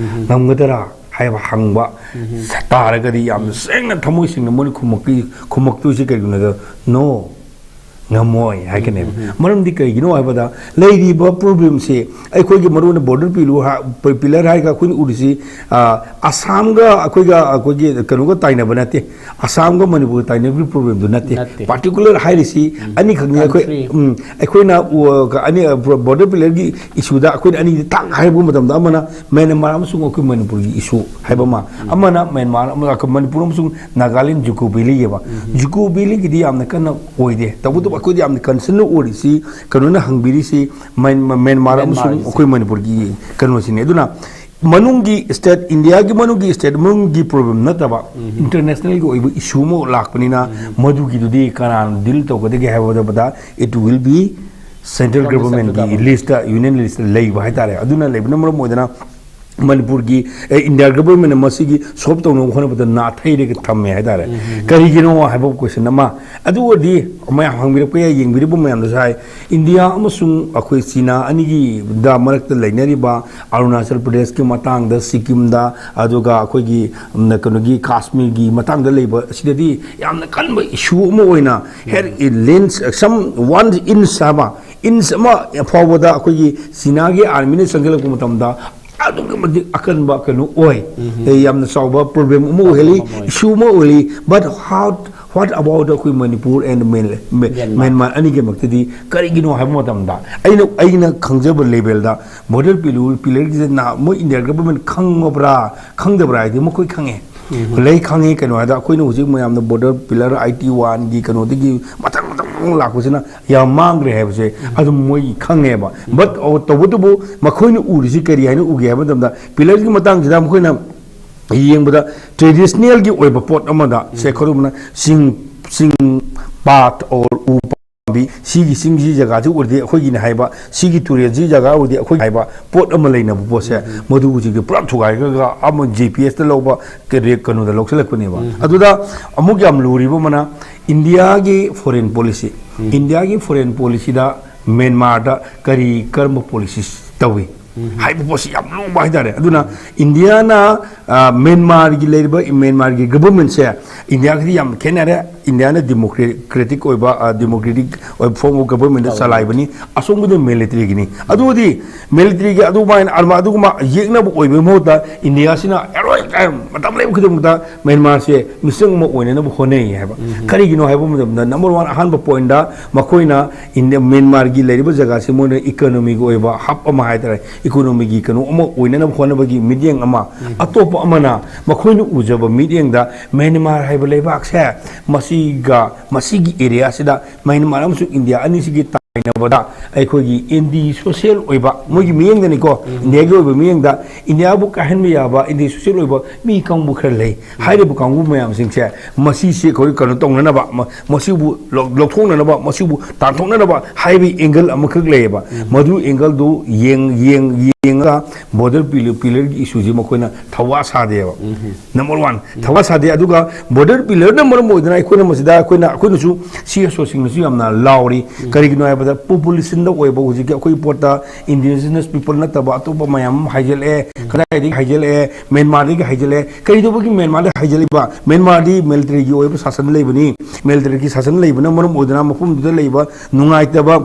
ꯉꯝꯒꯗꯔꯥ ꯍꯥꯏꯕ ꯍꯪꯕ ꯇꯥꯔꯒꯗꯤ, ꯌꯥꯝꯅ ꯁꯦꯡꯅ ꯊꯃꯣꯏ ꯁꯦꯡꯅ ꯃꯣꯏꯅ ꯈꯨꯝꯃꯛꯇꯣꯏ-, ꯈꯨꯝꯃꯛꯇꯣꯏꯁꯦ ꯀꯩꯒꯤꯅꯣ ꯍꯥꯏꯕꯗ, "No, ꯉꯝꯃꯣꯏ" ꯍꯥꯏꯒꯅꯦꯕ꯫ ꯃꯔꯝꯗꯤ ꯀꯩꯒꯤꯅꯣ ꯍꯥꯏꯕꯗ, ꯂꯩꯔꯤꯕ problem ꯁꯦ ꯑꯩꯈꯣꯏꯒꯤ ꯃꯔꯨ ꯑꯣꯏꯅ border pillar ꯍꯥ-, pillar ꯍꯥꯏꯔꯒ ꯑꯩꯈꯣꯏꯅ ꯎꯔꯤꯁꯤ, ꯑ, ꯑꯁꯥꯝꯒ ꯑꯩꯈꯣꯏꯒ, ꯑꯩꯈꯣꯏꯒꯤ ꯀꯩꯅꯣꯒ ꯇꯥꯏꯅꯕ ꯅꯠꯇꯦ, ꯑꯁꯥꯝꯒ ꯃꯅꯤꯄꯨꯔꯒ ꯇꯥꯏꯅꯕꯒꯤ problem ꯗꯨ ꯅꯠꯇꯦ꯫ ꯅꯠꯇꯦ꯫ Particular ꯍꯥꯏꯔꯤꯁꯤ ꯑꯅꯤꯈꯛꯅꯤ꯫ ꯑꯩꯈꯣꯏ, country꯫ ꯎꯝ, ꯑꯩꯈꯣꯏꯅ ꯎ-, ꯀ-, ꯑꯅꯤ, ꯑ, border pillar ꯒꯤ issue ꯗ ꯑꯩꯈꯣꯏꯅ ꯑꯅꯤꯗꯤ ꯇꯥꯛ ꯍꯥꯏꯕ ꯃꯇꯝꯗ, ꯑꯃꯅ ꯃ꯭ꯌꯥꯟꯃꯥꯔ ꯑꯃꯁꯨꯡ ꯑꯩꯈꯣꯏ ꯃꯅꯤꯄꯨꯔꯒꯤ issue ꯍꯥꯏꯕ ꯑꯃ, ꯑꯃꯅ ꯃ꯭ꯌꯥꯟꯃꯥꯔ ꯑꯃ, ꯃꯅꯤꯄꯨꯔ ꯑꯃꯁꯨꯡ ꯅꯥꯒꯥꯂꯦꯟ ꯖꯨꯀꯣ ꯚꯦꯂꯤ ꯍꯥꯏꯕ꯫ ꯖꯨꯀꯣ ꯚꯦꯂꯤ ꯒꯤꯗꯤ ꯌꯥꯝꯅ ꯀꯟꯅ ꯑꯣꯏꯗꯦ, ꯇꯧꯕꯇꯕꯨ ꯑꯩꯈꯣꯏꯗꯤ ꯌꯥꯝꯅ concern ꯑꯣꯏꯔꯤꯁꯤ, ꯀꯩꯅꯣꯅ ꯍꯪꯕꯤꯔꯤꯁꯤ ꯃ꯭ꯌꯥꯟ-, ꯃ꯭ꯌꯥꯟꯃꯥꯔ ꯑꯃꯁꯨꯡ ꯃ꯭ꯌꯥꯟꯃꯥꯔꯒꯤꯁꯦ꯫ ꯑꯩꯈꯣꯏ ꯃꯅꯤꯄꯨꯔꯒꯤ ꯀꯩꯅꯣꯁꯤꯅꯤ꯫ ꯑꯗꯨꯅ ꯃꯅꯨꯡꯒꯤ state, ꯏꯟꯗꯤꯌꯥꯒꯤ ꯃꯅꯨꯡꯒꯤ state ꯃꯅꯨꯡꯒꯤ problem ꯅꯠꯇꯕ, international ꯒꯤ ꯑꯣꯏꯕ issue ꯑꯃ ꯂꯥꯛꯄꯅꯤꯅ, ꯃꯗꯨꯒꯤꯗꯨꯗꯤ ꯀꯅꯥꯅ deal ꯇꯧꯒꯗꯒꯦ ꯍꯥꯏꯕꯗ, it will be central From the government central ꯒꯤ government꯫ List ꯇ, union list ꯇ ꯂꯩꯕ ꯍꯥꯏꯇꯥꯔꯦ꯫ ꯑꯗꯨꯅ ꯂꯩꯕꯅ ꯃꯔꯝ ꯑꯣꯏꯗꯅ ꯃꯅꯤꯄꯨꯔꯒꯤ, ꯑꯦ, ꯏꯟꯗꯤꯌꯥ government ꯅ ꯃꯁꯤꯒꯤ solve ꯇꯧꯅꯕ ꯍꯣꯠꯅꯕꯗ ꯅꯥꯊꯩꯔꯒ ꯊꯝꯃꯦ ꯍꯥꯏꯇꯥꯔꯦ꯫ ꯀꯔꯤꯒꯤꯅꯣ ꯍꯥꯏꯕ question ꯑꯃ꯫ ꯑꯗꯨ ꯑꯣꯏꯔꯗꯤ ꯃꯌꯥꯝ ꯍꯪꯕꯤꯔꯛꯄ ꯌꯥꯏ, ꯌꯦꯡꯕꯤꯔꯤꯕ ꯃꯌꯥꯝꯗꯁꯨ ꯍꯥꯏ, ꯏꯟꯗꯤꯌꯥ ꯑꯃꯁꯨꯡ ꯑꯩꯈꯣꯏ ꯆꯤꯅꯥ ꯑꯅꯤꯒꯤꯗ ꯃꯔꯛꯇ ꯂꯩꯅꯔꯤꯕ ꯑꯔꯨꯅꯥꯆꯜ ꯄ꯭ꯔꯗꯦꯁꯀꯤ ꯃꯇꯥꯡꯗ, ꯁꯤꯛꯀꯤꯝꯗ, ꯑꯗꯨꯒ ꯑꯩꯈꯣꯏꯒꯤ, ꯎꯝ, ꯀꯩꯅꯣꯒꯤ ꯀꯥꯁꯃꯤꯔꯒꯤ ꯃꯇꯥꯡꯗ ꯂꯩꯕ ꯑꯁꯤꯗꯗꯤ ꯌꯥꯝꯅ ꯀꯟꯕ issue ꯑꯃ ꯑꯣꯏꯅ, ꯍꯦꯛ ꯂꯦꯟꯁ, some one inch ꯍꯥꯏꯕ, inch ꯑꯃ ꯐꯥꯎꯕꯗ ꯑꯩꯈꯣꯏꯒꯤ ꯆꯤꯅꯥꯒꯤ army ꯅ ꯆꯪꯁꯤꯜꯂꯛꯄ ꯃꯇꯝꯗ ꯑꯗꯨꯛꯀꯤ ꯃꯇꯤꯛ ꯑꯀꯟꯕ ꯀꯩꯅꯣ ꯑꯣꯏ꯫ ꯑꯦ, ꯌꯥꯝꯅ ꯆꯥꯎꯕ problem ꯑꯃ ꯑꯣꯏꯍꯜꯂꯤ, issue ꯑꯃ ꯑꯣꯏꯍꯜꯂꯤ꯫ But how, what about ꯑꯩꯈꯣꯏ ꯃꯅꯤꯄꯨꯔ and ꯃ꯭ꯌꯥꯟ-, ꯃ꯭ꯌꯥꯟꯃꯥꯔ꯫ ꯃ꯭ꯌꯥꯟꯃꯥꯔ ꯑꯅꯤꯒꯤ ꯃꯔꯛꯇꯗꯤ ꯀꯔꯤꯒꯤꯅꯣ ꯍꯥꯏꯕ ꯃꯇꯝꯗ, ꯑꯩꯅ, ꯑꯩꯅ ꯈꯪꯖꯕ level ꯗ border pillar, pillar ꯒꯤꯁꯦ ꯅꯍꯥꯟ ꯃꯣꯏ ꯏꯟꯗꯤꯌꯥ government ꯈꯪꯉꯕ꯭ꯔꯥ ꯈꯪꯗꯕ꯭ꯔꯥ ꯍꯥꯏꯗꯤ ꯃꯈꯣꯏ ꯈꯪꯉꯦ꯫ ꯂꯩ ꯈꯪꯉꯤ꯫ ꯀꯩꯅꯣ ꯍꯥꯏꯗ, ꯑꯩꯈꯣꯏꯅ ꯍꯧꯖꯤꯛ ꯃꯌꯥꯝꯅ border pillar, IT one ꯒꯤ ꯀꯩꯅꯣꯗꯒꯤ ꯃꯊꯪ ꯃꯊꯪ ꯃꯊꯪ ꯂꯥꯛꯄꯁꯤꯅ ꯌꯥꯝ ꯃꯥꯡꯈ꯭ꯔꯦ ꯍꯥꯏꯕꯁꯦ ꯑꯗꯨꯝ ꯃꯣꯏ ꯈꯪꯉꯦꯕ꯫ But ꯇꯧꯕꯇꯕꯨ ꯃꯈꯣꯏꯅ ꯎꯔꯤꯁꯤ ꯀꯔꯤ ꯍꯥꯏꯅ ꯎꯒꯦ ꯍꯥꯏꯕ ꯃꯇꯝꯗ, pillar ꯒꯤ ꯃꯇꯥꯡꯁꯤꯗ ꯃꯈꯣꯏꯅ ꯌꯦꯡꯕꯗ traditional ꯒꯤ ꯑꯣꯏꯕ ꯄꯣꯠ ꯑꯃꯗ, ꯁꯦ, ꯈꯨꯗꯝ ꯑꯣꯏꯅ ꯆꯤꯡ ꯆꯤꯡ, ꯄꯥꯠ ꯑꯣꯔ ꯎ ꯄꯥꯝꯕꯤ, ꯁꯤꯒꯤ ꯆꯤꯡꯁꯤ ꯖꯒꯥꯁꯤ ꯑꯣꯏꯔꯗꯤ ꯑꯩꯈꯣꯏꯒꯤꯅꯤ ꯍꯥꯏꯕ, ꯁꯤꯒꯤ ꯇꯨꯔꯦꯜꯁꯤ ꯖꯒꯥ ꯑꯣꯏꯔꯗꯤ ꯑꯩꯈꯣꯏꯒꯤ ꯍꯥꯏꯕ ꯄꯣꯠ ꯑꯃ ꯂꯩꯅꯕ ꯄꯣꯠꯁꯦ, ꯃꯗꯨ ꯍꯧꯖꯤꯛꯇꯤ ꯄꯨꯔꯥ ꯊꯨꯒꯥꯏꯈ꯭ꯔꯒ ꯑꯃ ꯖꯤ ꯄꯤ ꯑꯦꯁꯇ ꯂꯧꯕ, ꯀꯩꯅꯣꯗ ꯂꯧꯁꯤꯜꯂꯛꯄꯅꯦꯕ꯫ ꯑꯗꯨꯗ ꯑꯃꯨꯛ ꯌꯥꯝ ꯂꯨꯔꯤꯕ ꯑꯃꯅ, ꯏꯟꯗꯤꯌꯥꯒꯤ ꯐꯣꯔꯦꯟ ꯄꯣꯂꯤꯁꯤ, ꯏꯟꯗꯤꯌꯥꯒꯤ ꯐꯣꯔꯦꯟ ꯄꯣꯂꯤꯁꯤꯗ ꯃꯦꯟꯃꯥꯔꯗ ꯀꯔꯤ, ꯀꯔꯝꯕ ꯄꯣꯂꯤꯁꯤ ꯇꯧꯏ ꯍꯥꯏꯕ ꯄꯣꯠꯁꯤ ꯌꯥꯝ ꯂꯨꯕ ꯍꯥꯏꯇꯥꯔꯦ꯫ ꯑꯗꯨꯅ ꯏꯟꯗꯤꯌꯥꯅ, ꯑ, ꯃꯦꯟꯃꯥꯔꯒꯤ ꯂꯩꯔꯤꯕ, ꯃꯦꯟꯃꯥꯔꯒꯤ ꯒꯕꯔꯃꯦꯟꯁꯦ ꯏꯟꯗꯤꯌꯥꯒꯗꯤ ꯌꯥꯝ ꯈꯦꯠꯅꯔꯦ꯫ ꯏꯟꯗꯤꯌꯥꯅ ꯗꯤꯃꯣꯀ꯭ꯔꯦꯇꯤꯛ ꯑꯣꯏꯕ, ꯑ, ꯗꯤꯃꯣꯀ꯭ꯔꯦꯇꯤꯛ ꯑꯣꯏꯕ ꯐꯣꯔꯝ ꯑꯣꯐ ꯒꯕꯔꯃꯦꯟꯗ ꯆꯂꯥꯏꯕꯅꯤ, ꯑꯁꯣꯝꯒꯤꯗ ꯃꯤꯂꯤꯇꯔꯤꯒꯤꯅꯤ꯫ ꯑꯗꯨꯗꯤ ꯃꯤꯂꯤꯇꯔꯤꯒꯤ ꯑꯗꯨꯃꯥꯏꯅ, ꯑꯗꯨꯃ-, ꯑꯗꯨꯒꯨꯝꯕ ꯌꯦꯛꯅꯕ ꯑꯣꯏꯕꯒꯤ ꯃꯍꯨꯠꯇ ꯏꯟꯗꯤꯌꯥꯁꯤꯅ ꯑꯦꯔꯣꯏ ꯃꯇꯝ ꯂꯩꯕ ꯈꯨꯗꯤꯡꯃꯛꯇ ꯃꯦꯟꯃꯥꯔꯁꯦ ꯃꯤꯆꯪ ꯑꯃ ꯑꯣꯏꯅꯅꯕ ꯍꯣꯠꯅꯩ ꯍꯥꯏꯕ꯫ ꯀꯔꯤꯒꯤꯅꯣ ꯍꯥꯏꯕ ꯃꯇꯝꯗ, ꯅꯝꯕꯔ ꯋꯥꯟ, ꯑꯍꯥꯟꯕ ꯄꯣꯏꯟꯗ ꯃꯈꯣꯏꯅ ꯏꯟꯗꯤꯌꯥ, ꯃꯦꯟꯃꯥꯔꯒꯤ ꯂꯩꯔꯤꯕ ꯖꯒꯥꯁꯤ ꯃꯣꯏꯅ ꯏꯀꯣꯅꯣꯃꯤꯒꯤ ꯑꯣꯏꯕ ꯍꯕ ꯑꯃ ꯍꯥꯏꯇꯥꯔꯦ, ꯏꯀꯣꯅꯣꯃꯤꯒꯤ ꯀꯩꯅꯣ ꯑꯃ ꯑꯣꯏꯅꯅꯕ ꯍꯣꯠꯅꯕꯒꯤ ꯃꯤꯠꯌꯦꯡ ꯑꯃ, ꯑꯇꯣꯞꯄ ꯑꯃꯅ ꯃꯈꯣꯏꯅ ꯎꯖꯕ ꯃꯤꯠꯌꯦꯡꯗ ꯃꯦꯟꯃꯥꯔ ꯍꯥꯏꯕ ꯂꯩꯕꯥꯛꯁꯦ ꯃꯁꯤꯒ, ꯃꯁꯤꯒꯤ ꯑꯦꯔꯤꯌꯥꯁꯤꯗ ꯃꯦꯟꯃꯥꯔ ꯑꯃꯁꯨꯡ ꯏꯟꯗꯤꯌꯥ ꯑꯅꯤꯁꯤꯒꯤ ꯇꯥꯏꯅꯕꯗ ꯑꯩꯈꯣꯏꯒꯤ ꯑꯦꯟꯇꯤ ꯁꯣꯁꯤꯌꯦꯜ ꯑꯣꯏꯕ, ꯃꯣꯏꯒꯤ ꯃꯤꯠꯌꯦꯡꯗꯅꯤꯀꯣ, ꯏꯟꯗꯤꯌꯥꯒꯤ ꯑꯣꯏꯕ ꯃꯤꯠꯌꯦꯡꯗ ꯏꯟꯗꯤꯌꯥꯕꯨ ꯀꯥꯏꯍꯟꯕ ꯌꯥꯕ ꯑꯦꯟꯇꯤ ꯁꯣꯁꯤꯌꯦꯜ ꯑꯣꯏꯕ ꯃꯤ ꯀꯥꯡꯕꯨ ꯈꯔ ꯂꯩ꯫ ꯍꯥꯏꯔꯤꯕ ꯀꯥꯡꯕꯨ ꯃꯌꯥꯝꯁꯤꯡꯁꯦ ꯃꯁꯤꯁꯦ ꯑꯩꯈꯣꯏ ꯀꯩꯅꯣ ꯇꯧꯅꯅꯕ, ꯃ-, ꯃꯁꯤꯕꯨ ꯂꯧ-, ꯂꯧꯊꯣꯛꯅꯅꯕ, ꯃꯁꯤꯕꯨ ꯇꯥꯟꯊꯣꯛꯅꯅꯕ ꯍꯥꯏꯕꯒꯤ ꯑꯦꯡꯒꯜ ꯑꯃꯈꯛ ꯂꯩꯌꯦꯕ꯫ ꯃꯗꯨ ꯑꯦꯡꯒꯜꯗꯨ ꯌꯦꯡ-, ꯌꯦꯡ-, ꯌꯦꯡꯉꯒ ꯕꯣꯔꯗꯔ ꯄꯤꯂꯔ, ꯄꯤꯂꯔꯒꯤ ꯏꯁꯨꯁꯤ ꯃꯈꯣꯏꯅ ꯊꯋꯥ ꯁꯥꯗꯦꯕ꯫ ꯅꯝꯕꯔ ꯋꯥꯟ, ꯊꯋꯥ ꯁꯥꯗꯦ꯫ ꯑꯗꯨꯒ ꯕꯣꯔꯗꯔ ꯄꯤꯂꯔꯅ ꯃꯔꯝ ꯑꯣꯏꯗꯅ ꯑꯩꯈꯣꯏꯅ ꯃꯁꯤꯗ, ꯑꯩꯈꯣꯏꯅ, ꯑꯩꯈꯣꯏꯅꯁꯨ, ꯁꯤ ꯑꯦꯁ ꯑꯣꯁꯤꯡꯅꯁꯨ ꯌꯥꯝꯅ ꯂꯥꯎꯔꯤ꯫ ꯀꯔꯤꯒꯤꯅꯣ ꯍꯥꯏꯕꯗ ꯄꯣꯄꯨꯂꯦꯁꯟꯗ ꯑꯣꯏꯕ ꯍꯧꯖꯤꯛꯀꯤ ꯑꯩꯈꯣꯏꯒꯤ ꯄꯣꯠꯇ ꯏꯟꯗꯤꯖꯤꯅꯁ ꯄꯤꯄꯜ ꯅꯠꯇꯕ ꯑꯇꯣꯞꯄ ꯃꯌꯥꯝ ꯑꯃ ꯍꯥꯏꯖꯜꯂꯛꯑꯦ꯫ ꯀꯗꯥꯏꯗꯒꯤ ꯍꯥꯏꯖꯜꯂꯛꯑꯦ? ꯃꯦꯟꯃꯥꯔꯗꯒꯤ ꯍꯥꯏꯖꯜꯂꯛꯑꯦ꯫ ꯀꯔꯤꯗꯧꯕꯒꯤ ꯃꯦꯟꯃꯥꯔꯗ ꯍꯥꯏꯖꯜꯂꯤꯕ? ꯃꯦꯟꯃꯥꯔꯗꯤ ꯃꯤꯂꯤꯇꯔꯤꯒꯤ ꯑꯣꯏꯕ ꯁꯥꯁꯟ ꯂꯩꯕꯅꯤ꯫ ꯃꯤꯂꯤꯇꯔꯤꯒꯤ ꯁꯥꯁꯟ ꯂꯩꯕꯅ ꯃꯔꯝ ꯑꯣꯏꯗꯨꯅ ꯃꯐꯝꯗꯨꯗ ꯂꯩꯕ ꯅꯨꯡꯉꯥꯏꯇꯕ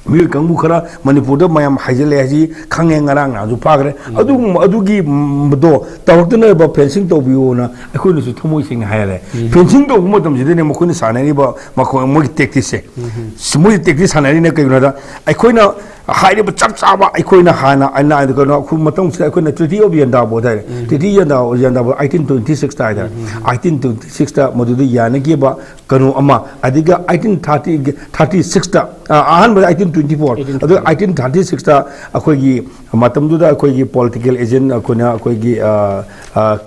ꯃꯤꯑꯣꯏ ꯀꯥꯡꯕꯨ ꯈꯔ ꯃꯅꯤꯄꯨꯔꯗ ꯃꯌꯥꯝ ꯍꯥꯏꯖꯜꯂꯛꯑꯦ ꯍꯥꯏꯁꯤ ꯈꯪꯉꯦ, ꯉꯔꯥꯡ ꯅꯍꯥꯟꯁꯨ ꯐꯥꯈ꯭ꯔꯦ꯫ ꯑꯗꯨꯒꯨꯝꯕ, ꯑꯗꯨꯒꯤ, ꯎꯝ, ꯗꯣ ꯇꯧꯔꯛꯇꯅꯕ ꯐꯦꯟꯁꯤꯡ ꯇꯧꯕꯤꯌꯣꯅ ꯑꯩꯈꯣꯏꯅꯁꯨ ꯊꯃꯣꯏ ꯁꯦꯡꯅ ꯍꯥꯏꯔꯦ꯫ ꯐꯦꯟꯁꯤꯡ ꯇꯧꯕ ꯃꯇꯝꯁꯤꯗꯅꯦ ꯃꯈꯣꯏꯅ ꯁꯥꯟꯅꯔꯤꯕ, ꯃꯈꯣꯏ, ꯃꯣꯏꯒꯤ ꯇꯦꯛꯇꯤꯛꯁꯦ, ꯃꯣꯏꯒꯤ ꯇꯦꯛꯇꯤꯛ ꯁꯥꯟꯅꯔꯤꯅ ꯀꯩꯒꯤꯅꯣꯗ, ꯑꯩꯈꯣꯏꯅ ꯍꯥꯏꯔꯤꯕ ꯆꯞ ꯆꯥꯕ ꯑꯩꯈꯣꯏꯅ ꯍꯥꯟꯅ ꯑꯩꯅ ꯀꯩꯅꯣ ꯑꯩꯈꯣꯏ ꯃꯇꯝꯁꯤꯗ ꯑꯩꯈꯣꯏꯅ ꯇ꯭ꯔꯤꯇꯤ ꯑꯣꯐ ꯌꯥꯟꯗꯥꯕꯣꯠ ꯍꯥꯏꯔꯦ꯫ ꯇ꯭ꯔꯤꯇꯤ ꯌꯥꯟꯗꯥꯕꯣꯠ, ꯌꯥꯟꯗꯥꯕꯣꯠ ꯑꯩꯠꯇꯤꯟ ꯇ꯭ꯋꯦꯟꯇꯤ ꯁꯤꯛꯁꯇ ꯍꯥꯏꯇꯥꯔꯦ꯫ ꯑꯩꯠꯇꯤꯟ ꯇ꯭ꯋꯦꯟꯇꯤ ꯁꯤꯛꯁꯇ ꯃꯗꯨꯗ ꯌꯥꯅꯈꯤꯕ ꯀꯩꯅꯣ ꯑꯃ, ꯑꯗꯨꯒ ꯑꯩꯠꯇꯤꯟ ꯊꯥꯔꯇꯤ ꯊꯥꯔꯇꯤ ꯁꯤꯛꯁꯇ, ꯑꯍꯥꯟꯕꯗ ꯑꯩꯠꯇꯤꯟ ꯇ꯭ꯋꯦꯟꯇꯤ ꯐꯣꯔ, ꯑꯗꯨꯒ ꯑꯩꯠꯇꯤꯟ ꯊꯥꯔꯇꯤ ꯁꯤꯛꯁꯇ ꯑꯩꯈꯣꯏꯒꯤ ꯃꯇꯝꯗꯨꯗ ꯑꯩꯈꯣꯏꯒꯤ ꯄꯣꯂꯤꯇꯤꯀꯦꯜ ꯑꯦꯖꯦꯟ ꯑꯩꯈꯣꯏꯅ ꯑꯩꯈꯣꯏꯒꯤ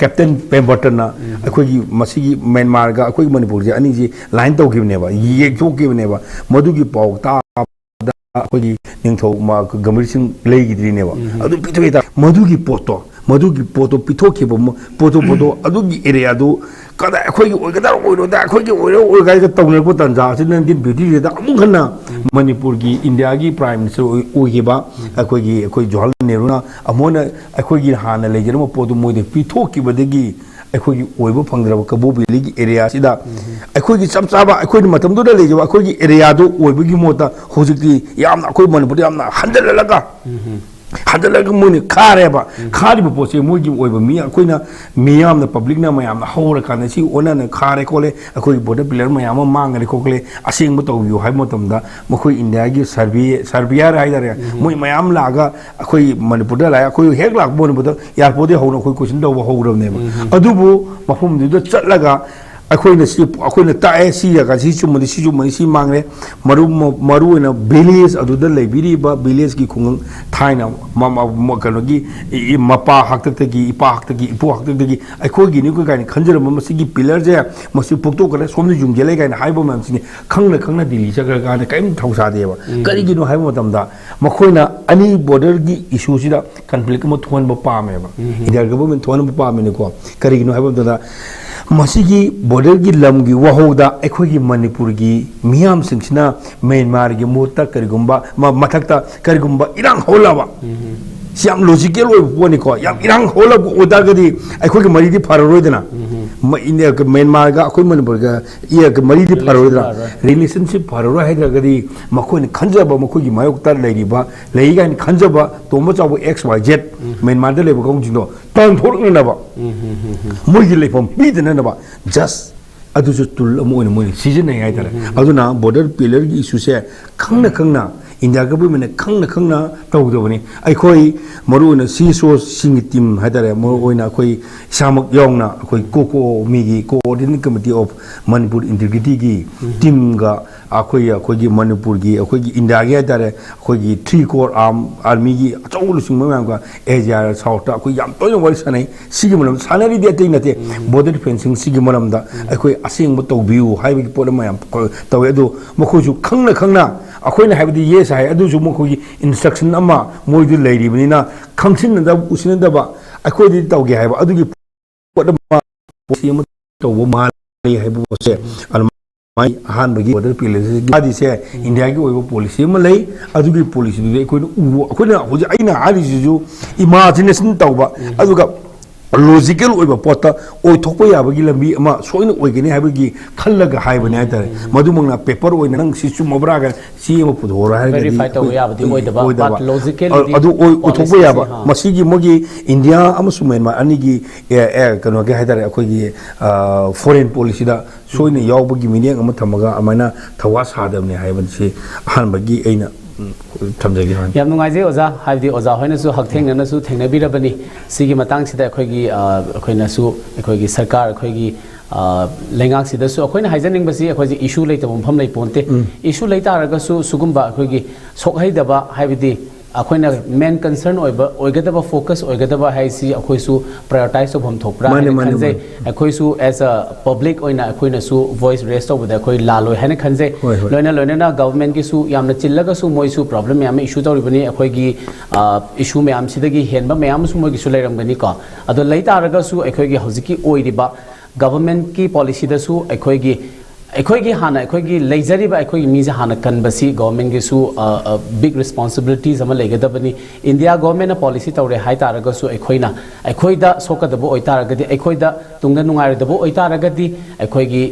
ꯀꯦꯞꯇꯦꯟ ꯄꯦꯝꯕꯔꯇꯟꯅ ꯑꯩꯈꯣꯏꯒꯤ ꯃꯁꯤꯒꯤ ꯃ꯭ꯌꯥꯟꯃꯥꯔꯒ ꯑꯩꯈꯣꯏꯒꯤ ꯃꯅꯤꯄꯨꯔꯁꯦ ꯑꯅꯤꯁꯤ ꯂꯥꯏꯟ ꯇꯧꯈꯤꯕꯅꯦꯕ, ꯌꯦꯛꯊꯣꯛꯈꯤꯕꯅꯦꯕ꯫ ꯃꯗꯨꯒꯤ ꯄꯥꯎ ꯇꯥꯕꯗ ꯑꯩꯈꯣꯏꯒꯤ ꯅꯤꯡꯊꯧ ꯃ-, ꯒꯝꯚꯤꯔ ꯁꯤꯡ ꯂꯩꯈꯤꯗ꯭ꯔꯤꯅꯦꯕ꯫ ꯑꯗꯨ ꯄꯤꯊꯣꯛꯈꯤ ꯇꯥꯔꯦ꯫ ꯃꯗꯨꯒꯤ ꯄꯣꯠꯇꯣ, ꯃꯗꯨꯒꯤ ꯄꯣꯠꯇꯣ ꯄꯤꯊꯣꯛꯈꯤꯕ ꯃ-, ꯄꯣꯠꯇꯣ, ꯄꯣꯠꯇꯣ ꯑꯗꯨꯒꯤ ꯑꯦꯔꯤꯌꯥꯗꯨ ꯀꯗꯥꯏ ꯑꯩꯈꯣꯏꯒꯤ ꯑꯣꯏꯒꯗ꯭ꯔꯥ ꯑꯣꯏꯔꯣꯏꯗ꯭ꯔꯥ, ꯑꯩꯈꯣꯏꯒꯤ ꯑꯣꯏꯔꯣꯏ ꯑꯣꯏꯔꯣꯏ ꯀꯥꯏꯅ ꯇꯧꯅꯔꯛꯄ ꯇꯥꯟꯖꯥ ꯑꯁꯤ ꯅꯥꯏꯟꯇꯤꯟ ꯐꯤꯐꯇꯤ ꯊ꯭ꯔꯤꯗ ꯑꯃꯨꯛ ꯍꯟꯅ ꯃꯅꯤꯄꯨꯔꯒꯤ ꯏꯟꯗꯤꯌꯥꯒꯤ ꯄ꯭ꯔꯥꯏꯝ ꯃꯤꯅꯤꯁꯇꯔ ꯑꯣꯏ-, ꯑꯣꯏꯈꯤꯕ ꯑꯩꯈꯣꯏꯒꯤ, ꯑꯩꯈꯣꯏ ꯖꯋꯥꯍꯔꯂꯥꯜ ꯅꯦꯍꯔꯨꯅ ꯑꯃꯨꯛ ꯍꯟꯅ ꯑꯩꯈꯣꯏꯒꯤ ꯍꯥꯟꯅ ꯂꯩꯖꯔꯝꯕ ꯄꯣꯠꯇꯨ ꯃꯣꯏꯗ ꯄꯤꯊꯣꯛꯈꯤꯕꯗꯒꯤ ꯑꯩꯈꯣꯏꯒꯤ ꯑꯣꯏꯕ ꯐꯪꯗ꯭ꯔꯕ ꯀꯕꯣ ꯚꯦꯂꯤꯒꯤ ꯑꯦꯔꯤꯌꯥꯁꯤꯗ ꯑꯩꯈꯣꯏꯒꯤ ꯆꯞ ꯆꯥꯕ ꯑꯩꯈꯣꯏꯅ ꯃꯇꯝꯗꯨꯗ ꯂꯩꯖꯕ ꯑꯩꯈꯣꯏꯒꯤ ꯑꯦꯔꯤꯌꯥꯗꯨ ꯑꯣꯏꯕꯒꯤ ꯃꯍꯨꯠꯇ ꯍꯧꯖꯤꯛꯇꯤ ꯌꯥꯝꯅ ꯑꯩꯈꯣꯏ ꯃꯅꯤꯄꯨꯔꯗ ꯌꯥꯝꯅ ꯍꯟꯊꯍꯜꯂꯒ ꯍꯟꯖꯤꯜꯂꯒ ꯃꯣꯏꯅ ꯈꯥꯔꯦꯕ꯫ ꯈꯥꯔꯤꯕ ꯄꯣꯠꯁꯦ ꯃꯣꯏꯒꯤ ꯑꯣꯏꯕ ꯃꯤ, ꯑꯩꯈꯣꯏꯅ ꯃꯤꯌꯥꯝꯅ, ꯄꯕ꯭ꯂꯤꯛꯅ ꯃꯌꯥꯝꯅ ꯍꯧꯔꯀꯥꯟꯗ ꯁꯤ ꯑꯣꯟꯅꯅ ꯈꯥꯔꯦ ꯈꯣꯠꯂꯦ, ꯑꯩꯈꯣꯏꯒꯤ ꯕꯣꯔꯗꯔ ꯄꯤꯂꯔ ꯃꯌꯥꯝ ꯑꯃ ꯃꯥꯡꯈ꯭ꯔꯦ ꯈꯣꯠꯈ꯭ꯔꯦ, ꯑꯁꯦꯡꯕ ꯇꯧꯕꯤꯌꯨ ꯍꯥꯏꯕ ꯃꯇꯝꯗ ꯃꯈꯣꯏ ꯏꯟꯗꯤꯌꯥꯒꯤ ꯁꯔꯚꯦ, ꯁꯔꯚꯦꯌꯔ ꯍꯥꯏꯇꯥꯔꯦ, ꯃꯣꯏ ꯃꯌꯥꯝ ꯂꯥꯛꯑꯒ ꯑꯩꯈꯣꯏ ꯃꯅꯤꯄꯨꯔꯗ ꯂꯥꯛꯑꯦ꯫ ꯑꯩꯈꯣꯏ ꯍꯦꯛ ꯂꯥꯛꯄ ꯃꯅꯤꯄꯨꯔꯗ ꯑꯦꯌꯥꯔꯄꯣꯔꯠꯇꯒꯤ ꯍꯧꯅ ꯑꯩꯈꯣꯏ ꯀꯣꯏꯁꯟ ꯇꯧꯕ ꯍꯧꯈ꯭ꯔꯕꯅꯦꯕ꯫ ꯑꯗꯨꯕꯨ ꯃꯐꯝꯗꯨꯗ ꯆꯠꯂꯒ ꯑꯩꯈꯣꯏꯅ ꯁꯤ, ꯑꯩꯈꯣꯏꯅ ꯇꯥꯛꯑꯦ, ꯁꯤ ꯖꯒꯥ ꯁꯤ ꯆꯨꯝꯕꯅꯤ, ꯁꯤ ꯆꯨꯝꯕꯅꯤ, ꯁꯤ ꯃꯥꯡꯉꯦ꯫ ꯃꯔꯨ, ꯃꯔꯨ ꯑꯣꯏꯅ ꯚꯤꯂꯦꯖ, ꯑꯗꯨꯗ ꯂꯩꯕꯤꯔꯤꯕ ꯚꯤꯂꯦꯖꯀꯤ ꯈꯨꯡꯒꯪ, ꯊꯥꯏꯅ ꯃ-, ꯃ-, ꯃ-, ꯀꯩꯅꯣꯒꯤ ꯏ-, ꯏ-, ꯃꯄꯥ ꯍꯥꯛꯇꯛꯇꯒꯤ, ꯏꯄꯥ ꯍꯥꯛꯇꯛꯇꯒꯤ, ꯏꯄꯨ ꯍꯥꯛꯇꯛꯇꯒꯤ ꯑꯩꯈꯣꯏꯒꯤꯅꯤ ꯀꯥꯏꯅ ꯈꯟꯖꯔꯝꯕ ꯃꯁꯤꯒꯤ ꯄꯤꯂꯔꯁꯦ, ꯃꯁꯤ ꯐꯨꯛꯇꯣꯛꯈ꯭ꯔꯦ, ꯁꯣꯝꯗ ꯌꯨꯡꯁꯤꯜꯂꯦ ꯀꯥꯏꯅ ꯍꯥꯏꯕ ꯃꯌꯥꯝꯁꯤꯅꯤ ꯈꯪꯅ ꯈꯪꯅ ꯗꯤꯜꯂꯤ ꯆꯠꯈ꯭ꯔꯀꯥꯟꯗ ꯀꯔꯤꯝ ꯊꯧꯁꯥꯗꯦꯕ꯫ ꯀꯔꯤꯒꯤꯅꯣ ꯍꯥꯏꯕ ꯃꯇꯝꯗ ꯃꯈꯣꯏꯅ ꯑꯅꯤ ꯕꯣꯔꯗꯔꯒꯤ ꯏꯁꯨꯁꯤꯗ ꯀꯟꯐ꯭ꯂꯤꯛ ꯑꯃ ꯊꯣꯛꯍꯟꯕ ꯄꯥꯝꯃꯦꯕ꯫ ꯏꯟꯗꯤꯌꯥ ꯒꯚꯔꯟꯃꯦꯟ ꯊꯣꯛꯍꯟꯕ ꯄꯥꯝꯃꯤꯅꯀꯣ꯫ ꯀꯔꯤꯒꯤꯅꯣ ꯍꯥꯏꯕ ꯃꯇꯝꯗ ꯃꯁꯤꯒꯤ ꯕꯣꯔꯗꯔꯒꯤ ꯂꯝꯒꯤ ꯋꯥꯍꯧꯗ ꯑꯩꯈꯣꯏꯒꯤ ꯃꯅꯤꯄꯨꯔꯒꯤ ꯃꯤꯌꯥꯝꯁꯤꯡꯁꯤꯅ ꯃ꯭ꯌꯥꯟꯃꯥꯔꯒꯤ ꯃꯍꯨꯠꯇ ꯀꯔꯤꯒꯨꯝꯕ ꯃ-, ꯃꯊꯛꯇ ꯀꯔꯤꯒꯨꯝꯕ ꯏꯔꯥꯡ ꯍꯧꯍꯜꯂꯕ, ꯁꯤ ꯌꯥꯝ ꯂꯣꯖꯤꯀꯦꯜ ꯑꯣꯏꯕ ꯄꯣꯠꯅꯤꯀꯣ꯫ ꯌꯥꯝ ꯏꯔꯥꯡ ꯍꯧꯍꯜꯂꯕ ꯑꯣꯏꯇꯥꯔꯒꯗꯤ ꯑꯩꯈꯣꯏꯒꯤ ꯃꯔꯤꯗꯤ ꯐꯔꯔꯣꯏꯗꯅ꯫ ꯃ-, ꯏꯟꯗꯤꯌꯥ, ꯃ꯭ꯌꯥꯟꯃꯥꯔꯒ ꯑꯩꯈꯣꯏ ꯃꯅꯤꯄꯨꯔꯒ ꯏ-, ꯃꯔꯤꯗꯤ ꯐꯔꯔꯣꯏꯗꯅ꯫ ꯔꯤꯂꯦꯁꯟꯁꯤꯞ ꯐꯔꯔꯣꯏ ꯍꯥꯏꯗ꯭ꯔꯒꯗꯤ ꯃꯈꯣꯏꯅ ꯈꯟꯖꯕ, ꯃꯈꯣꯏꯒꯤ ꯃꯥꯌꯣꯛꯇ ꯂꯩꯔꯤꯕ, ꯂꯩ ꯀꯥꯏꯅ ꯈꯟꯖꯕ ꯇꯣꯝꯕ ꯆꯥꯎꯕ ꯑꯦꯛꯁ ꯋꯥꯏ ꯖꯦꯠ ꯃ꯭ꯌꯥꯟꯃꯥꯔꯗ ꯂꯩꯕ ꯀꯥꯡꯕꯨꯁꯤꯡꯗꯣ ꯇꯥꯟꯊꯣꯔꯛꯅꯅꯕ, ꯃꯣꯏꯒꯤ ꯂꯩꯐꯝ ꯄꯤꯗꯅꯅꯕ, ꯖꯁ ꯑꯗꯨꯁꯨ ꯇꯨꯜ ꯑꯃ ꯑꯣꯏꯅ ꯃꯣꯏꯅ ꯁꯤꯖꯤꯟꯅꯩ ꯍꯥꯏꯇꯥꯔꯦ꯫ ꯑꯗꯨꯅ ꯕꯣꯔꯗꯔ ꯄꯤꯂꯔꯒꯤ ꯏꯁꯨꯁꯦ ꯈꯪꯅ ꯈꯪꯅ ꯏꯟꯗꯤꯌꯥ ꯒꯚꯔꯟꯃꯦꯟꯅ ꯈꯪꯅ ꯈꯪꯅ ꯇꯧꯗꯕꯅꯤ꯫ ꯑꯩꯈꯣꯏ ꯃꯔꯨꯑꯣꯏꯅ ꯁꯤ ꯁꯣꯁꯤꯡꯒꯤ ꯇꯤꯝ ꯍꯥꯏꯇꯥꯔꯦ, ꯃꯔꯨꯑꯣꯏꯅ ꯑꯩꯈꯣꯏ ꯏꯁꯥꯃꯛ ꯌꯥꯎꯅ ꯑꯩꯈꯣꯏ ꯀꯣꯀꯣ ꯃꯤꯒꯤ Coordinating Committee of Manipur Integrityꯒꯤ ꯇꯤꯝꯒ ꯑꯩꯈꯣꯏ, ꯑꯩꯈꯣꯏꯒꯤ ꯃꯅꯤꯄꯨꯔꯒꯤ, ꯑꯩꯈꯣꯏꯒꯤ ꯏꯟꯗꯤꯌꯥꯒꯤ ꯍꯥꯏꯇꯥꯔꯦ, ꯑꯩꯈꯣꯏꯒꯤ ꯊ꯭ꯔꯤ ꯀꯣꯔ ꯑꯥꯔꯝ ꯑꯥꯔꯃꯤꯒꯤ ꯑꯆꯧꯕ ꯂꯨꯆꯤꯡꯕ ꯃꯌꯥꯝꯒ ꯑꯦꯁꯤꯌꯥ ꯁꯥꯎꯠꯇ ꯑꯩꯈꯣꯏ ꯌꯥꯝ ꯇꯣꯏꯅ ꯋꯥꯔꯤ ꯁꯥꯟꯅꯩ꯫ ꯁꯤꯒꯤ ꯃꯔꯝ ꯁꯥꯟꯅꯔꯤꯗꯤ ꯑꯇꯩ ꯅꯠꯇꯦ, ꯕꯣꯔꯗꯔ ꯐꯦꯟꯁꯤꯡ ꯁꯤꯒꯤ ꯃꯔꯝꯗ ꯑꯩꯈꯣꯏ ꯑꯁꯦꯡꯕ ꯇꯧꯕꯤꯌꯨ ꯍꯥꯏꯕꯒꯤ ꯄꯣꯠ ꯑꯃ ꯌꯥꯝ ꯇꯧꯋꯦ꯫ ꯑꯗꯨ ꯃꯈꯣꯏꯁꯨ ꯈꯪꯅ ꯈꯪꯅ ꯑꯩꯈꯣꯏꯅ ꯍꯥꯏꯕꯗꯤ ꯌꯦꯁ ꯍꯥꯏ, ꯑꯗꯨꯁꯨ ꯃꯈꯣꯏꯒꯤ ꯏꯟꯁꯇ꯭ꯔꯛꯁꯟ ꯑꯃ ꯃꯣꯏꯗ ꯂꯩꯔꯤꯕꯅꯤꯅ ꯈꯪꯁꯤꯟꯅꯗꯕ ꯎꯁꯤꯟꯅꯗꯕ ꯑꯩꯈꯣꯏꯗꯤ ꯇꯧꯒꯦ ꯍꯥꯏꯕ ꯑꯗꯨꯒꯤ ꯄꯣꯠ ꯑꯃ, ꯄꯣꯂꯤꯁꯤ ꯑꯃ ꯇꯧꯕ ꯃꯥꯜꯂꯤ ꯍꯥꯏꯕ ꯄꯣꯠꯁꯦ ꯑꯗꯨꯃꯥꯏꯅ ꯑꯍꯥꯟꯕꯒꯤ ꯑꯣꯔꯗꯔ ꯄꯤꯂꯤꯁꯤꯒꯤ ꯏꯟꯗꯤꯌꯥꯒꯤ ꯑꯣꯏꯕ ꯄꯣꯂꯤꯁꯤ ꯑꯃ ꯂꯩ꯫ ꯑꯗꯨꯒꯤ ꯄꯣꯂꯤꯁꯤꯗꯨꯗꯤ ꯑꯩꯈꯣꯏꯅ ꯎꯕ, ꯑꯩꯈꯣꯏꯅ ꯍꯧꯖꯤꯛ ꯑꯩꯅ ꯍꯥꯏꯔꯤꯁꯤꯁꯨ ꯏꯃꯥꯖꯤꯅꯦꯁꯟ ꯇꯧꯕ, ꯑꯗꯨꯒ ꯂꯣꯖꯤꯀꯦꯜ ꯑꯣꯏꯕ ꯄꯣꯠꯇ ꯑꯣꯏꯊꯣꯛꯄ ꯌꯥꯕꯒꯤ ꯂꯝꯕꯤ ꯑꯃ ꯁꯣꯏꯅ ꯑꯣꯏꯒꯅꯤ ꯍꯥꯏꯕꯒꯤ ꯈꯜꯂꯒ ꯍꯥꯏꯕꯅꯦ ꯍꯥꯏꯇꯥꯔꯦ꯫ ꯃꯗꯨꯃꯛꯅ ꯄꯦꯄꯔ ꯑꯣꯏꯅ ꯅꯪ ꯁꯤ ꯆꯨꯝꯃꯕ꯭ꯔꯥ ꯀꯥꯏꯅ ꯆꯦ ꯑꯃ ꯄꯨꯊꯣꯛꯑꯣꯔꯥ ꯍꯥꯏꯔꯒꯗꯤ ꯚꯦꯔꯤꯐꯥꯏ ꯇꯧꯕ ꯑꯩꯈꯣꯏ ꯌꯥꯕꯗꯤ ꯑꯣꯏꯗꯕ, ꯑꯣꯏꯗꯕ꯫ But logically ꯑꯗꯨ ꯑꯣꯏ-, ꯑꯣꯏꯊꯣꯛꯄ policy ꯁꯤ, ꯌꯥꯕ꯫ ꯑꯥ꯫ ꯃꯁꯤꯒꯤ ꯃꯣꯏꯒꯤ ꯏꯟꯗꯤꯌꯥ ꯑꯃꯁꯨꯡ ꯃ꯭ꯌꯥꯟꯃꯥꯔ ꯑꯅꯤꯒꯤ, ꯑꯦ, ꯑꯦ, ꯀꯩꯅꯣꯒꯤ ꯍꯥꯏꯇꯥꯔꯦ, ꯑꯩꯈꯣꯏꯒꯤ, ꯑ, ꯐꯣꯔꯦꯟ ꯄꯣꯂꯤꯁꯤꯗ ꯁꯣꯏꯅ ꯌꯥꯎꯕꯒꯤ ꯃꯤꯠꯌꯦꯡ ꯑꯃ ꯊꯝꯃꯒ ꯑꯃꯥꯏꯅ ꯊꯧꯋꯥ ꯁꯥꯗꯕꯅꯤ ꯍꯥꯏꯕꯁꯤ ꯑꯍꯥꯟꯕꯒꯤ ꯑꯩꯅ, ꯎꯝ, ꯊꯝꯖꯒꯦ ꯍꯥꯏꯅꯤ꯫ ꯌꯥꯝ ꯅꯨꯡꯉꯥꯏꯖꯩ ꯑꯣꯖꯥ, ꯍꯥꯏꯕꯗꯤ ꯑꯣꯖꯥ ꯍꯣꯏꯅꯁꯨ ꯍꯛꯊꯦꯡꯅꯅꯁꯨ ꯊꯦꯡꯅꯕꯤꯔꯕꯅꯤ꯫ ꯁꯤꯒꯤ ꯃꯇꯥꯡꯁꯤꯗ ꯑꯩꯈꯣꯏꯒꯤ, ꯑ, ꯑꯩꯈꯣꯏꯅꯁꯨ ꯑꯩꯈꯣꯏꯒꯤ ꯁꯔꯀꯥꯔ, ꯑꯩꯈꯣꯏꯒꯤ, ꯑ, ꯂꯩꯉꯥꯛꯁꯤꯗꯁꯨ ꯑꯩꯈꯣꯏꯅ ꯍꯥꯏꯖꯅꯤꯡꯕꯁꯤ, ꯑꯩꯈꯣꯏꯁꯦ ꯏꯁꯨ ꯂꯩꯇꯕ ꯃꯐꯝ ꯂꯩꯄꯣꯟꯇꯦ꯫ ꯎꯝ꯫ ꯏꯁꯨ ꯂꯩ ꯇꯥꯔꯒꯁꯨ ꯁꯤꯒꯨꯝꯕ ꯑꯩꯈꯣꯏꯒꯤ ꯁꯣꯛꯍꯩꯗꯕ, ꯍꯥꯏꯕꯗꯤ ꯑꯩꯈꯣꯏꯅ ꯃꯦꯟ ꯀꯟꯁꯔꯟ ꯑꯣꯏꯕ, ꯑꯣꯏꯒꯗꯕ, ꯐꯣꯀꯁ ꯑꯣꯏꯒꯗꯕ ꯍꯥꯏꯁꯤ ꯑꯩꯈꯣꯏꯁꯨ ꯄ꯭ꯔꯥꯏꯌꯣꯔꯤꯇꯥꯏꯁ ꯇꯧꯐꯝ ꯊꯣꯛꯄ꯭ꯔꯥ ꯃꯥꯅꯦ, ꯍꯥꯏꯅ ꯃꯥꯅꯦ, ꯈꯟꯖꯩ꯫ ꯃꯥꯅꯦ꯫ ꯑꯩꯈꯣꯏꯁꯨ as a public ꯑꯣꯏꯅ ꯑꯩꯈꯣꯏꯅꯁꯨ ꯚꯣꯏꯁ ꯔꯦꯁ ꯇꯧꯕꯗ ꯑꯩꯈꯣꯏ ꯂꯥꯜꯂꯣꯏ ꯍꯥꯏꯅ ꯈꯟꯖꯩ꯫ ꯍꯣꯏ, ꯍꯣꯏ꯫ ꯂꯣꯏꯅ ꯂꯣꯏꯅꯅ ꯒꯚꯔꯟꯃꯦꯟꯠꯀꯤꯁꯨ ꯌꯥꯝꯅ ꯆꯤꯜꯂꯒꯁꯨ ꯃꯣꯏꯁꯨ ꯄ꯭ꯔꯣꯕ꯭ꯂꯦꯝ ꯃꯌꯥꯝ ꯑꯃ ꯏꯁꯨ ꯇꯧꯔꯤꯕꯅꯤ꯫ ꯑꯩꯈꯣꯏꯒꯤ, ꯑ, ꯏꯁꯨ ꯃꯌꯥꯝꯁꯤꯗꯒꯤ ꯍꯦꯟꯕ ꯃꯌꯥꯝ ꯑꯃꯁꯨ ꯃꯣꯏꯒꯤꯁꯨ ꯂꯩꯔꯝꯒꯅꯤꯀꯣ꯫ ꯑꯗꯣ ꯂꯩ ꯇꯥꯔꯒꯁꯨ ꯑꯩꯈꯣꯏꯒꯤ ꯍꯧꯖꯤꯛꯀꯤ ꯑꯣꯏꯔꯤꯕ ꯒꯚꯔꯟꯃꯦꯟꯠꯀꯤ ꯄꯣꯂꯤꯁꯤꯗꯁꯨ ꯑꯩꯈꯣꯏꯒꯤ, ꯑꯩꯈꯣꯏꯒꯤ ꯍꯥꯟꯅ ꯑꯩꯈꯣꯏꯒꯤ ꯂꯩꯖꯔꯤꯕ ꯑꯩꯈꯣꯏꯒꯤ ꯃꯤꯁꯦ ꯍꯥꯟꯅ ꯀꯟꯕꯁꯤ ꯒꯚꯔꯟꯃꯦꯟꯠꯀꯤꯁꯨ, ꯑ, ꯑ, ꯕꯤꯒ ꯔꯦꯁꯄꯣꯟꯁꯤꯕꯤꯂꯤꯇꯤꯁ ꯑꯃ ꯂꯩꯒꯗꯕꯅꯤ꯫ ꯏꯟꯗꯤꯌꯥ ꯒꯚꯔꯟꯃꯦꯟꯠꯅ ꯄꯣꯂꯤꯁꯤ ꯇꯧꯔꯦ ꯍꯥꯏ ꯇꯥꯔꯒꯁꯨ ꯑꯩꯈꯣꯏꯅ, ꯑꯩꯈꯣꯏꯗ ꯁꯣꯛꯀꯗꯕ ꯑꯣꯏꯇꯥꯔꯒꯗꯤ, ꯑꯩꯈꯣꯏꯗ ꯇꯨꯡꯗ ꯅꯨꯡꯉꯥꯏꯔꯣꯏꯗꯕ ꯑꯣꯏꯇꯥꯔꯒꯗꯤ ꯑꯩꯈꯣꯏꯒꯤ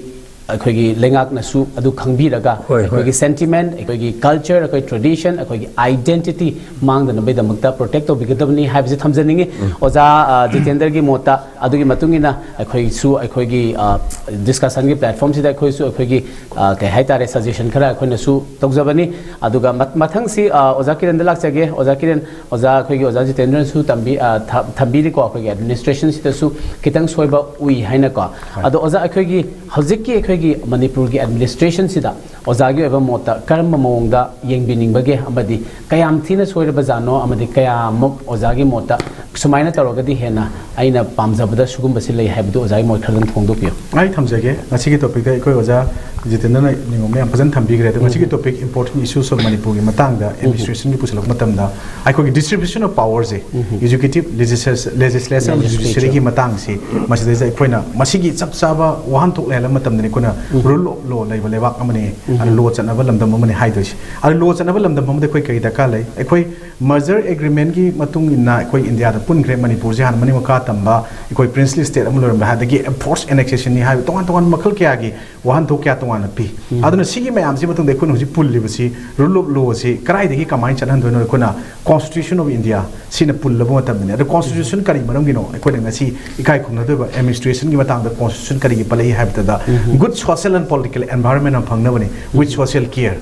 ꯑꯩꯈꯣꯏꯒꯤ ꯂꯩꯉꯥꯛꯅꯁꯨ ꯑꯗꯨ ꯈꯪꯕꯤꯔꯒ, ꯍꯣꯏ, ꯍꯣꯏ꯫ ꯑꯩꯈꯣꯏꯒꯤ sentiment, ꯑꯩꯈꯣꯏꯒꯤ culture, ꯑꯩꯈꯣꯏ tradition, ꯑꯩꯈꯣꯏꯒꯤ identity ꯃꯥꯡꯗꯅꯕꯒꯤꯗꯃꯛꯇ protect ꯇꯧꯕꯤꯒꯗꯕꯅꯤ ꯍꯥꯏꯕꯁꯦ ꯊꯝꯖꯅꯤꯡꯉꯤ꯫ ꯑꯣꯖꯥ, ꯑ, ꯖꯤꯇꯦꯟꯗ꯭ꯔꯒꯤ ꯃꯣꯠꯇ ꯑꯗꯨꯒꯤ ꯃꯇꯨꯡ ꯏꯟꯅ ꯑꯩꯈꯣꯏꯁꯨ ꯑꯩꯈꯣꯏꯒꯤ, ꯑ, discussion ꯒꯤ platform ꯁꯤꯗ ꯑꯩꯈꯣꯏꯁꯨ ꯑꯩꯈꯣꯏꯒꯤ, ꯑ, ꯀꯩ ꯍꯥꯏꯇꯥꯔꯦ, suggestion ꯈꯔ ꯑꯩꯈꯣꯏꯅꯁꯨ ꯇꯧꯖꯕꯅꯤ꯫ ꯑꯗꯨꯒ ꯃ-, ꯃꯊꯪꯁꯤ, ꯑ, ꯑꯣꯖꯥ ꯀꯤꯔꯟꯗ ꯂꯥꯛꯆꯒꯦ꯫ ꯑꯣꯖꯥ ꯀꯤꯔꯟ, ꯑꯣꯖꯥ, ꯑꯩꯈꯣꯏꯒꯤ ꯑꯣꯖꯥ ꯖꯤꯇꯦꯟꯗ꯭ꯔꯅꯁꯨ ꯇꯝꯕꯤ-, ꯑ, ꯊ-, ꯊꯝꯕꯤꯔꯤꯀꯣ, ꯑꯩꯈꯣꯏꯒꯤ administration ꯁꯤꯗꯁꯨ ꯈꯤꯇꯪ ꯁꯣꯏꯕ ꯎꯏ ꯍꯥꯏꯅꯀꯣ꯫ ꯑꯗꯣ ꯑꯣꯖꯥ, ꯑꯩꯈꯣꯏꯒꯤ ꯍꯧꯖꯤꯛꯀꯤ ꯑꯩꯈꯣꯏꯒꯤ ꯃꯅꯤꯄꯨꯔꯒꯤ administration ꯁꯤꯗ ꯑꯣꯖꯥꯒꯤ ꯑꯣꯏꯕ ꯃꯣꯠꯇ ꯀꯔꯝꯕ ꯃꯑꯣꯡꯗ ꯌꯦꯡꯕꯤꯅꯤꯡꯕꯒꯦ, ꯑꯃꯗꯤ ꯀꯌꯥꯝ ꯊꯤꯅ ꯁꯣꯏꯔꯕꯖꯥꯠꯅꯣ, ꯑꯃꯗꯤ ꯀꯌꯥꯃꯨꯛ ꯑꯣꯖꯥꯒꯤ ꯃꯣꯠꯇ ꯁꯨꯃꯥꯏꯅ ꯇꯧꯔꯒꯗꯤ ꯍꯦꯟꯅ ꯑꯩꯅ ꯄꯥꯝꯖꯕꯗ ꯁꯤꯒꯨꯝꯕꯁꯤ ꯂꯩ ꯍꯥꯏꯕꯗꯨ ꯑꯣꯖꯥꯒꯤ ꯃꯣꯠ ꯈꯔꯗꯪ ꯐꯣꯡꯗꯣꯛꯄꯤꯌꯨ꯫ ꯑꯩ ꯊꯝꯖꯒꯦ꯫ ꯉꯁꯤꯒꯤ topic ꯇ ꯑꯩꯈꯣꯏ ꯑꯣꯖꯥ ꯖꯤꯇꯦꯟꯗ꯭ꯔꯅ ꯅꯤꯉꯣꯝꯅ ꯌꯥꯝ ꯐꯖꯅ ꯊꯝꯕꯤꯈ꯭ꯔꯦ꯫ ꯑꯗꯣ ꯉꯁꯤꯒꯤ topic important issues of ꯃꯅꯤꯄꯨꯔꯒꯤ ꯃꯇꯥꯡꯗ administration ꯒꯤ ꯄꯨꯁꯤꯜꯂꯛꯄ ꯃꯇꯝꯗ ꯑꯩꯈꯣꯏꯒꯤ distribution of power say, executive, legislature, legislature ꯑꯃꯗꯤ judiciary ꯒꯤ ꯃꯇꯥꯡꯁꯤ, ꯃꯁꯤꯗꯩꯁꯤꯗ ꯑꯩꯈꯣꯏꯅ ꯃꯁꯤꯒꯤ ꯆꯞ ꯆꯥꯕ ꯋꯥꯍꯟꯊꯣꯛ ꯂꯩꯍꯜꯂꯕ ꯃꯇꯝꯗꯅꯤ ꯑꯩꯈꯣꯏꯅ rule of law ꯂꯩꯕ ꯂꯩꯕꯥꯛ ꯑꯃꯅꯤ, law ꯆꯠꯅꯕ ꯂꯝꯗꯝ ꯑꯃꯅꯤ ꯍꯥꯏꯗꯣꯏꯁꯦ꯫ ꯑꯗꯣ law ꯆꯠꯅꯕ ꯂꯝꯗꯝ ꯑꯃꯗ ꯑꯩꯈꯣꯏ ꯀꯔꯤ ꯗꯔꯀꯥꯔ ꯂꯩ? ꯑꯩꯈꯣꯏ merger agreement ꯀꯤ ꯃꯇꯨꯡ ꯏꯟꯅ ꯑꯩꯈꯣꯏ ꯏꯟꯗꯤꯌꯥꯗ ꯄꯨꯟꯈ꯭ꯔꯦ, ꯃꯅꯤꯄꯨꯔꯁꯦ ꯍꯥꯟꯅ ꯃꯅꯤꯡ ꯃꯈꯥ ꯇꯝꯕ ꯑꯩꯈꯣꯏ princely state ꯑꯃ ꯂꯣꯏꯔꯝꯕ, ꯑꯗꯒꯤ forced annexation ꯅꯤ ꯍꯥꯏꯕ ꯇꯣꯉꯥꯟ ꯇꯣꯉꯥꯟꯕ ꯃꯈꯜ ꯀꯌꯥꯒꯤ ꯋꯥꯍꯟꯊꯣꯛ ꯀꯌꯥ ꯇꯣꯉꯥꯟꯅ ꯄꯤ꯫ ꯑꯗꯨꯅ ꯁꯤꯒꯤ ꯃꯌꯥꯝꯁꯤ ꯃꯇꯨꯡꯗ ꯑꯩꯈꯣꯏꯅ ꯍꯧꯖꯤꯛ ꯄꯨꯜꯂꯤꯕꯁꯤ rule of law ꯁꯤ ꯀꯗꯥꯏꯗꯒꯤ ꯀꯃꯥꯏꯅ ꯆꯠꯍꯟꯗꯣꯏꯅꯣ? ꯑꯩꯈꯣꯏꯅ Constitution of India ꯁꯤꯅ ꯄꯨꯜꯂꯕ ꯃꯇꯝꯗꯅꯤ꯫ ꯑꯗꯣ constitution ꯀꯔꯤ ꯃꯔꯝꯒꯤꯅꯣ? ꯑꯩꯈꯣꯏꯅ ꯉꯁꯤ ꯏꯀꯥꯏ ꯈꯨꯝꯅꯗꯣꯏꯕ administration ꯒꯤ ꯃꯇꯥꯡꯗ constitution ꯀꯔꯤꯒꯤ ꯄꯜꯂꯛꯏ ꯍꯥꯏꯕꯗ, good social and political environment ꯑꯃ ꯐꯪꯅꯕꯅꯤ, with social care,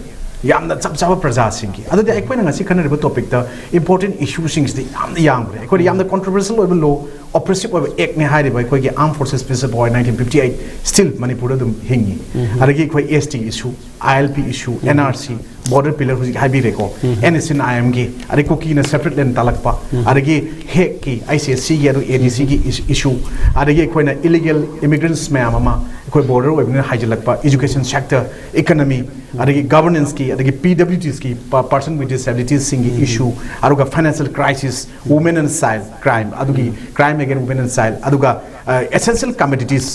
ꯌꯥꯝꯅ ꯆꯞ ꯆꯥꯕ ꯄ꯭ꯔꯖꯥꯁꯤꯡꯒꯤ꯫ ꯑꯗꯨꯗꯤ ꯑꯩꯈꯣꯏꯅ ꯉꯁꯤ ꯈꯟꯅꯔꯤꯕ topic ꯇ important issue ꯁꯤꯡꯁꯤꯗꯤ ꯌꯥꯝꯅ ꯌꯥꯝꯈ꯭ꯔꯦ꯫ ꯑꯩꯈꯣꯏꯅ ꯌꯥꯝꯅ controversial ꯑꯣꯏꯕ law, oppressive ꯑꯣꯏꯕ act ꯅꯦ ꯍꯥꯏꯔꯤꯕ ꯑꯩꯈꯣꯏꯒꯤ Armed Forces Principle of Nineteen Fifty Eight still ꯃꯅꯤꯄꯨꯔꯗ ꯑꯗꯨꯝ ꯍꯤꯡꯉꯤ꯫ ꯑꯗꯒꯤ ꯑꯩꯈꯣꯏ S T issue, I L P issue, N R C, border pillar ꯍꯧꯖꯤꯛ ꯍꯥꯏꯕꯤꯔꯦꯀꯣ, N S C and I M ꯒꯤ, ꯑꯗꯩ ꯀꯨꯀꯤꯅ separate land ꯇꯥꯜꯂꯛꯄ, ꯑꯗꯒꯤ ꯍꯦꯛꯀꯤ, I C S C ꯒꯤ, ꯑꯗꯨ A D C ꯒꯤ is-, issue, ꯑꯗꯒꯤ ꯑꯩꯈꯣꯏꯅ illegal immigrants ꯃꯌꯥꯝ ꯑꯃ ꯑꯩꯈꯣꯏ border ꯑꯣꯏꯕꯅꯤꯅ ꯍꯥꯏꯖꯤꯜꯂꯛꯄ, education sector, economy, ꯑꯗꯒꯤ governance ꯀꯤ, ꯑꯗꯒꯤ P W Ds ꯀꯤ, pa-, person with disabilities ꯁꯤꯡꯒꯤ issue, ꯑꯗꯨꯒ financial crisis, women and child crime, ꯑꯗꯨꯒꯤ crime against women and child, ꯑꯗꯨꯒ, ꯑ, essential commodities,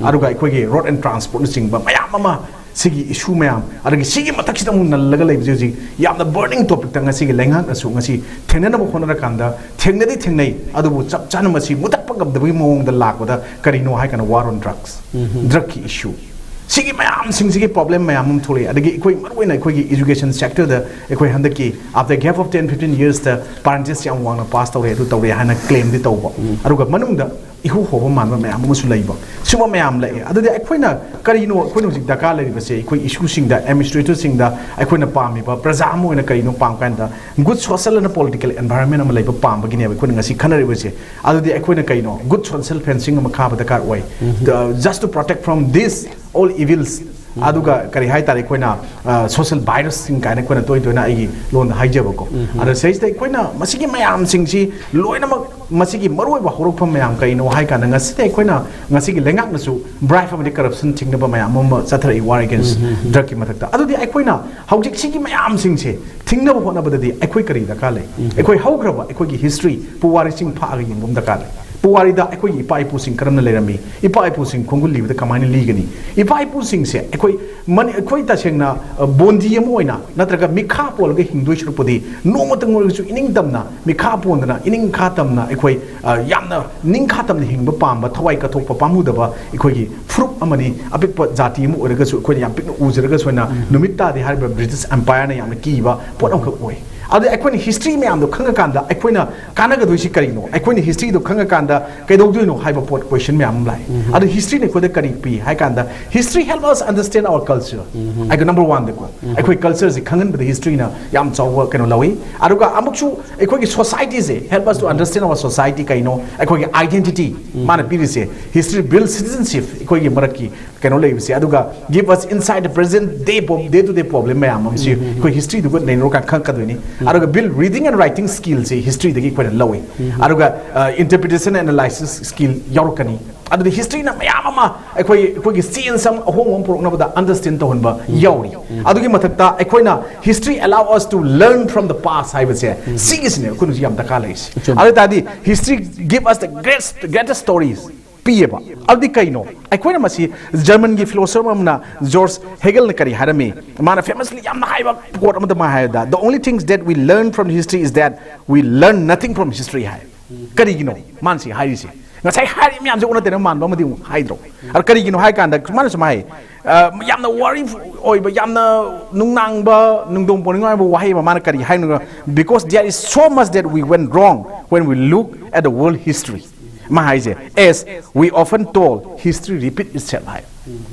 ꯑꯗꯨꯒ ꯑꯩꯈꯣꯏꯒꯤ road and transport ꯅꯆꯤꯡꯕ ꯃꯌꯥꯝ ꯑꯃ, ꯁꯤꯒꯤ issue ꯃꯌꯥꯝ, ꯑꯗꯒꯤ ꯁꯤꯒꯤ ꯃꯊꯛꯁꯤꯗ ꯑꯃꯨꯛ ꯅꯜꯂꯒ ꯂꯩꯕꯁꯦ ꯍꯧꯖꯤꯛ ꯌꯥꯝꯅ burning topic ꯇ ꯉꯁꯤꯒꯤ ꯂꯩꯉꯥꯛꯅꯁꯨ ꯉꯁꯤ ꯊꯦꯡꯅꯅꯕ ꯍꯣꯠꯅꯔꯀꯥꯟꯗ ꯊꯦꯡꯅꯗꯤ ꯊꯦꯡꯅꯩ, ꯑꯗꯨꯕꯨ ꯆꯞ ꯆꯥꯅ ꯃꯁꯤ ꯃꯨꯊꯠꯄ ꯉꯝꯗꯕꯒꯤ ꯃꯑꯣꯡꯗ ꯂꯥꯛꯄꯗ ꯀꯔꯤꯅꯣ ꯍꯥꯏ ꯀꯥꯟꯗ war on drugs, drug ꯀꯤ issue꯫ ꯁꯤꯒꯤ ꯃꯌꯥꯝꯁꯤꯡꯁꯤꯒꯤ ꯄ꯭ꯔꯣꯕ꯭ꯂꯦꯝ ꯃꯌꯥꯝ ꯑꯃ ꯊꯣꯛꯂꯛꯑꯦ꯫ ꯑꯗꯒꯤ ꯑꯩꯈꯣꯏ ꯃꯔꯨꯑꯣꯏꯅ ꯑꯩꯈꯣꯏꯒꯤ ꯏꯖꯨꯀꯦꯁꯟ ꯁꯦꯛꯇꯔꯗ ꯑꯩꯈꯣꯏ ꯍꯟꯗꯛꯀꯤ after gap of ten fifteen yearsꯇ ꯄꯥꯔꯁꯦꯟꯇꯦꯖ ꯌꯥꯝ ꯋꯥꯡꯅ ꯄꯥꯁ ꯇꯧꯔꯦ, ꯑꯗꯨ ꯇꯧꯔꯦ ꯍꯥꯏꯅ ꯀ꯭ꯂꯦꯝꯗꯤ ꯇꯧꯕ, ꯑꯗꯨꯒ ꯃꯅꯨꯡꯗ ꯏꯍꯨ ꯍꯣꯕ ꯃꯥꯟꯕ ꯃꯌꯥꯝ ꯑꯃꯁꯨ ꯂꯩꯕ, ꯁꯤꯒꯨꯝꯕ ꯃꯌꯥꯝ ꯂꯩꯌꯦ꯫ ꯑꯗꯨꯗꯤ ꯑꯩꯈꯣꯏꯅ ꯀꯔꯤꯅꯣ ꯑꯩꯈꯣꯏꯅ ꯍꯧꯖꯤꯛ ꯗꯔꯀꯥꯔ ꯂꯩꯔꯤꯕꯁꯦ? ꯑꯩꯈꯣꯏ ꯏꯁꯨꯁꯤꯡꯗ, ꯑꯦꯗꯃꯤꯅꯤꯁꯇ꯭ꯔꯦꯇꯔꯁꯤꯡꯗ ꯑꯩꯈꯣꯏꯅ ꯄꯥꯝꯃꯤꯕ ꯄ꯭ꯔꯖꯥ ꯑꯃ ꯑꯣꯏꯅ ꯀꯔꯤꯅꯣ ꯄꯥꯝ ꯀꯥꯟꯗ, good social and political environment ꯑꯃ ꯂꯩꯕ ꯄꯥꯝꯕꯒꯤꯅꯦꯕ ꯑꯩꯈꯣꯏꯅ ꯉꯁꯤ ꯈꯟꯅꯔꯤꯕꯁꯦ꯫ ꯑꯗꯨꯗꯤ ꯑꯩꯈꯣꯏꯅ ꯀꯩꯅꯣ? ꯒꯨꯗ ꯁꯣꯁꯤꯌꯦꯜ ꯐꯦꯟꯁꯤꯡ ꯑꯃ ꯈꯥꯕ ꯗꯔꯀꯥꯔ ꯑꯣꯏ, just to protect from this all evils꯫ ꯑꯗꯨꯒ ꯀꯔꯤ ꯍꯥꯏꯇꯥꯔꯦ, ꯑꯩꯈꯣꯏꯅ ꯁꯣꯁꯤꯌꯦꯜ ꯚꯥꯏꯔꯁꯁꯤꯡ ꯀꯥꯏꯅ ꯑꯩꯈꯣꯏꯅ ꯇꯣꯏ ꯇꯣꯏꯅ ꯑꯩꯒꯤ ꯂꯣꯟꯗ ꯍꯥꯏꯖꯕꯀꯣ꯫ ꯑꯗ ꯁꯤꯗꯩꯁꯤꯗ ꯑꯩꯈꯣꯏꯅ ꯃꯁꯤꯒꯤ ꯃꯌꯥꯝꯁꯤꯡꯁꯤ ꯂꯣꯏꯅꯃꯛ, ꯃꯁꯤꯒꯤ ꯃꯔꯨꯑꯣꯏꯕ ꯍꯧꯔꯛꯐꯝ ꯃꯌꯥꯝ ꯀꯩꯅꯣ ꯍꯥꯏ ꯀꯥꯟꯗ, ꯉꯁꯤꯗꯤ ꯑꯩꯈꯣꯏꯅ, ꯉꯁꯤꯒꯤ ꯂꯩꯉꯥꯛꯅꯁꯨ ꯕ꯭ꯔꯥꯏꯕ ꯑꯃꯗꯤ ꯀꯔꯞꯁꯟ ꯊꯤꯡꯅꯕ ꯃꯌꯥꯝ ꯑꯃ ꯆꯠꯊꯔꯛꯏ, ꯋꯥꯔ ꯑꯦꯒꯦꯟꯁ ꯗ꯭ꯔꯒꯀꯤ ꯃꯊꯛꯇ꯫ ꯑꯗꯨꯗꯤ ꯑꯩꯈꯣꯏꯅ ꯍꯧꯖꯤꯛ ꯁꯤꯒꯤ ꯃꯌꯥꯝꯁꯤꯡꯁꯦ ꯊꯤꯡꯅꯕ ꯍꯣꯠꯅꯕꯗꯗꯤ ꯑꯩꯈꯣꯏ ꯀꯔꯤ ꯗꯔꯀꯥꯔ ꯂꯩ? ꯑꯩꯈꯣꯏ ꯍꯧꯈ꯭ꯔꯕ ꯑꯩꯈꯣꯏꯒꯤ ꯍꯤꯁꯇ꯭ꯔꯤ, ꯄꯨꯋꯥꯔꯤꯁꯤꯡ ꯐꯥꯛꯑꯒ ꯌꯦꯡꯕ ꯑꯃ ꯗꯔꯀꯥꯔ ꯂꯩ꯫ ꯄꯨꯋꯥꯔꯤꯗ ꯑꯩꯈꯣꯏꯒꯤ ꯏꯄꯥ ꯏꯄꯨꯁꯤꯡ ꯀꯔꯝꯅ ꯂꯩꯔꯝꯃꯤ? ꯏꯄꯥ ꯏꯄꯨꯁꯤꯡ ꯈꯣꯡꯒꯨꯜ ꯂꯤꯕꯗ ꯀꯃꯥꯏꯅ ꯂꯤꯒꯅꯤ? ꯏꯄꯥ ꯏꯄꯨꯁꯤꯡꯁꯦ ꯑꯩꯈꯣꯏ ꯃꯅꯤ-, ꯑꯩꯈꯣꯏ ꯇꯁꯦꯡꯅ, ꯑ, ꯕꯣꯟꯗꯤ ꯑꯃ ꯑꯣꯏꯅ ꯅꯠꯇ꯭ꯔꯒ ꯃꯤꯈꯥ ꯄꯣꯜꯂꯒ ꯍꯤꯡꯗꯣꯏ ꯁꯔꯨꯛꯄꯨꯗꯤ, ꯅꯣꯡꯃꯇꯪ ꯑꯣꯏꯔꯒꯁꯨ ꯏꯅꯤꯡ ꯇꯝꯅ, ꯃꯤꯈꯥ ꯄꯣꯟꯗꯅ, ꯏꯅꯤꯡꯈꯥ ꯇꯝꯅ ꯑꯩꯈꯣꯏ, ꯑ, ꯌꯥꯝꯅ ꯅꯤꯡꯈꯥ ꯇꯝꯅ ꯍꯤꯡꯕ ꯄꯥꯝꯕ, ꯊꯋꯥꯏ ꯀꯠꯊꯣꯛꯄ ꯄꯥꯝꯃꯨꯗꯕ ꯑꯩꯈꯣꯏꯒꯤ ꯐꯨꯔꯨꯞ ꯑꯃꯅꯤ꯫ ꯑꯄꯤꯛꯄ ꯖꯥꯇꯤ ꯑꯃ ꯑꯣꯏꯔꯒꯁꯨ ꯑꯩꯈꯣꯏꯅ ꯌꯥꯝ ꯄꯤꯛꯅ ꯎꯖꯔꯒꯁꯨ ꯑꯩꯅ ꯅꯨꯃꯤꯠ ꯇꯥꯗꯦ ꯍꯥꯏꯔꯤꯕ ꯕ꯭ꯔꯤꯇꯤꯁ ꯑꯦꯝꯄꯥꯌꯔꯅ ꯌꯥꯝꯅ ꯀꯤꯕ ꯄꯣꯠ ꯑꯃꯈꯛ ꯑꯣꯏ꯫ ꯑꯗꯨ ꯑꯩꯈꯣꯏꯅ ꯍꯤꯁꯇ꯭ꯔꯤ ꯃꯌꯥꯝꯗꯣ ꯈꯪꯉꯀꯥꯟꯗ ꯑꯩꯈꯣꯏꯅ ꯀꯥꯟꯅꯒꯗꯣꯏꯁꯤ ꯀꯔꯤꯅꯣ? ꯑꯩꯈꯣꯏꯅ ꯍꯤꯁꯇ꯭ꯔꯤꯗꯣ ꯈꯪꯉꯀꯥꯟꯗ ꯀꯩꯗꯧꯗꯣꯏꯅꯣ ꯍꯥꯏꯕ ꯄꯣꯠ, ꯀꯣꯏꯁꯟ ꯃꯌꯥꯝ ꯑꯃ ꯂꯥꯛꯑꯦ꯫ ꯑꯗꯨ ꯍꯤꯁꯇ꯭ꯔꯤꯅ ꯑꯩꯈꯣꯏꯗ ꯀꯔꯤ ꯄꯤ ꯍꯥꯏ ꯀꯥꯟꯗ, history help us understand our culture꯫ ꯑꯩꯒ ꯅꯝꯕꯔ ꯋꯥꯟꯗꯀꯣ, ꯑꯩꯈꯣꯏ ꯀꯜꯆꯔꯁꯤ ꯈꯪꯍꯟꯕꯗ ꯍꯤꯁꯇ꯭ꯔꯤꯅ ꯌꯥꯝ ꯆꯥꯎꯕ ꯀꯩꯅꯣ ꯂꯧꯏ꯫ ꯑꯗꯨꯒ ꯑꯃꯨꯛꯁꯨ ꯑꯩꯈꯣꯏꯒꯤ ꯁꯣꯁꯥꯏꯇꯤꯁꯦ help us to understand our society꯫ ꯀꯩꯅꯣ? ꯑꯩꯈꯣꯏꯒꯤ ꯑꯥꯏꯗꯦꯟꯇꯤꯇꯤ ꯃꯥꯅ ꯄꯤꯔꯤꯁꯦ꯫ History build citizenship, ꯑꯩꯈꯣꯏꯒꯤ ꯃꯔꯛꯀꯤ ꯀꯩꯅꯣ ꯂꯩꯕꯁꯦ꯫ ꯑꯗꯨꯒ give us insight the present day, day to day problem ꯃꯌꯥꯝ ꯑꯃꯁꯤ ꯑꯩꯈꯣꯏ ꯍꯤꯁꯇ꯭ꯔꯤꯗꯨꯒ ꯅꯩꯅꯔꯀꯥꯟꯗ ꯈꯪꯉꯛꯀꯗꯣꯏꯅꯤ꯫ ꯑꯗꯨꯒ build reading and writing skillꯁꯦ ꯍꯤꯁꯇ꯭ꯔꯤꯗꯒꯤ ꯑꯩꯈꯣꯏꯅ ꯂꯧꯏ꯫ ꯑꯗꯨꯒ, ꯑ, interpretation analysis skill ꯌꯥꯎꯔꯛꯀꯅꯤ꯫ ꯑꯗꯨꯗꯤ ꯍꯤꯁꯇ꯭ꯔꯤꯅ ꯃꯌꯥꯝ ꯑꯃ ꯑꯩꯈꯣꯏ, ꯑꯩꯈꯣꯏꯒꯤ ꯆꯦꯟꯖ ꯑꯃ, ꯑꯍꯣꯡꯕ ꯑꯃ ꯄꯨꯔꯛꯅꯕꯗ ꯑꯟꯗꯔꯁꯇꯦꯟ ꯇꯧꯍꯟꯕ ꯌꯥꯎꯔꯤ꯫ ꯑꯗꯨꯒꯤ ꯃꯊꯛꯇ ꯑꯩꯈꯣꯏꯅ history allow us to learn from the past ꯍꯥꯏꯕꯁꯦ, ꯁꯤꯒꯤꯁꯤꯅꯦ ꯑꯩꯈꯣꯏꯅꯁꯨ ꯌꯥꯝ ꯗꯔꯀꯥꯔ ꯂꯩꯔꯤꯁꯦ꯫ ꯑꯗꯨ ꯑꯣꯏ ꯇꯥꯔꯗꯤ history give us the greatest, greatest stories ꯄꯤꯌꯦꯕ꯫ ꯑꯗꯨꯗꯤ ꯀꯩꯅꯣ? ꯑꯩꯈꯣꯏꯅ ꯃꯁꯤ, ꯖꯔꯃꯟꯒꯤ ꯐꯤꯂꯣꯁꯣꯐꯔ ꯑꯃꯅ, ꯖꯣꯔꯖ ꯍꯦꯒꯦꯜꯅ ꯀꯔꯤ ꯍꯥꯏꯔꯝꯃꯤ? ꯃꯥꯅ ꯐꯦꯃꯁꯂꯤ ꯌꯥꯝꯅ ꯍꯥꯏꯕ ꯀꯣꯠ ꯑꯃꯗ ꯃꯥ ꯍꯥꯏꯔꯗ, "The only things that we learn from history is that we learn nothing from history" ꯍꯥꯏ꯫ ꯀꯔꯤꯒꯤꯅꯣ ꯃꯥꯅ ꯁꯤ ꯍꯥꯏꯔꯤꯁꯦ? ꯉꯁꯥꯏ ꯍꯥꯏꯔꯤꯕ ꯃꯌꯥꯝꯁꯦ ꯑꯣꯟꯅ ꯇꯩꯅ ꯃꯥꯟꯕ ꯑꯃꯗꯤ ꯑꯃꯨꯛ ꯍꯥꯏꯗ꯭ꯔꯣ? ꯑꯗ ꯀꯔꯤꯒꯤꯅꯣ ꯍꯥꯏ ꯀꯥꯟꯗ ꯃꯥꯅ ꯁꯨꯃꯥꯏ ꯍꯥꯏ, ꯑ, ꯌꯥꯝꯅ ꯋꯥꯔꯤ ꯑꯣꯏꯕ, ꯌꯥꯝꯅ ꯅꯨꯡꯅꯥꯡꯕ, ꯅꯨꯡꯗꯣꯡ ꯄꯣꯅꯤꯡꯉꯥꯏ ꯑꯣꯏꯕ ꯋꯥꯍꯩ ꯑꯃ ꯃꯥꯅ ꯀꯔꯤ ꯍꯥꯏꯅꯣ? "Because there is so much that we went wrong when we look at the world history." ꯃꯥ ꯍꯥꯏꯁꯦ, "As we often told, history repeat itself" ꯍꯥꯏ꯫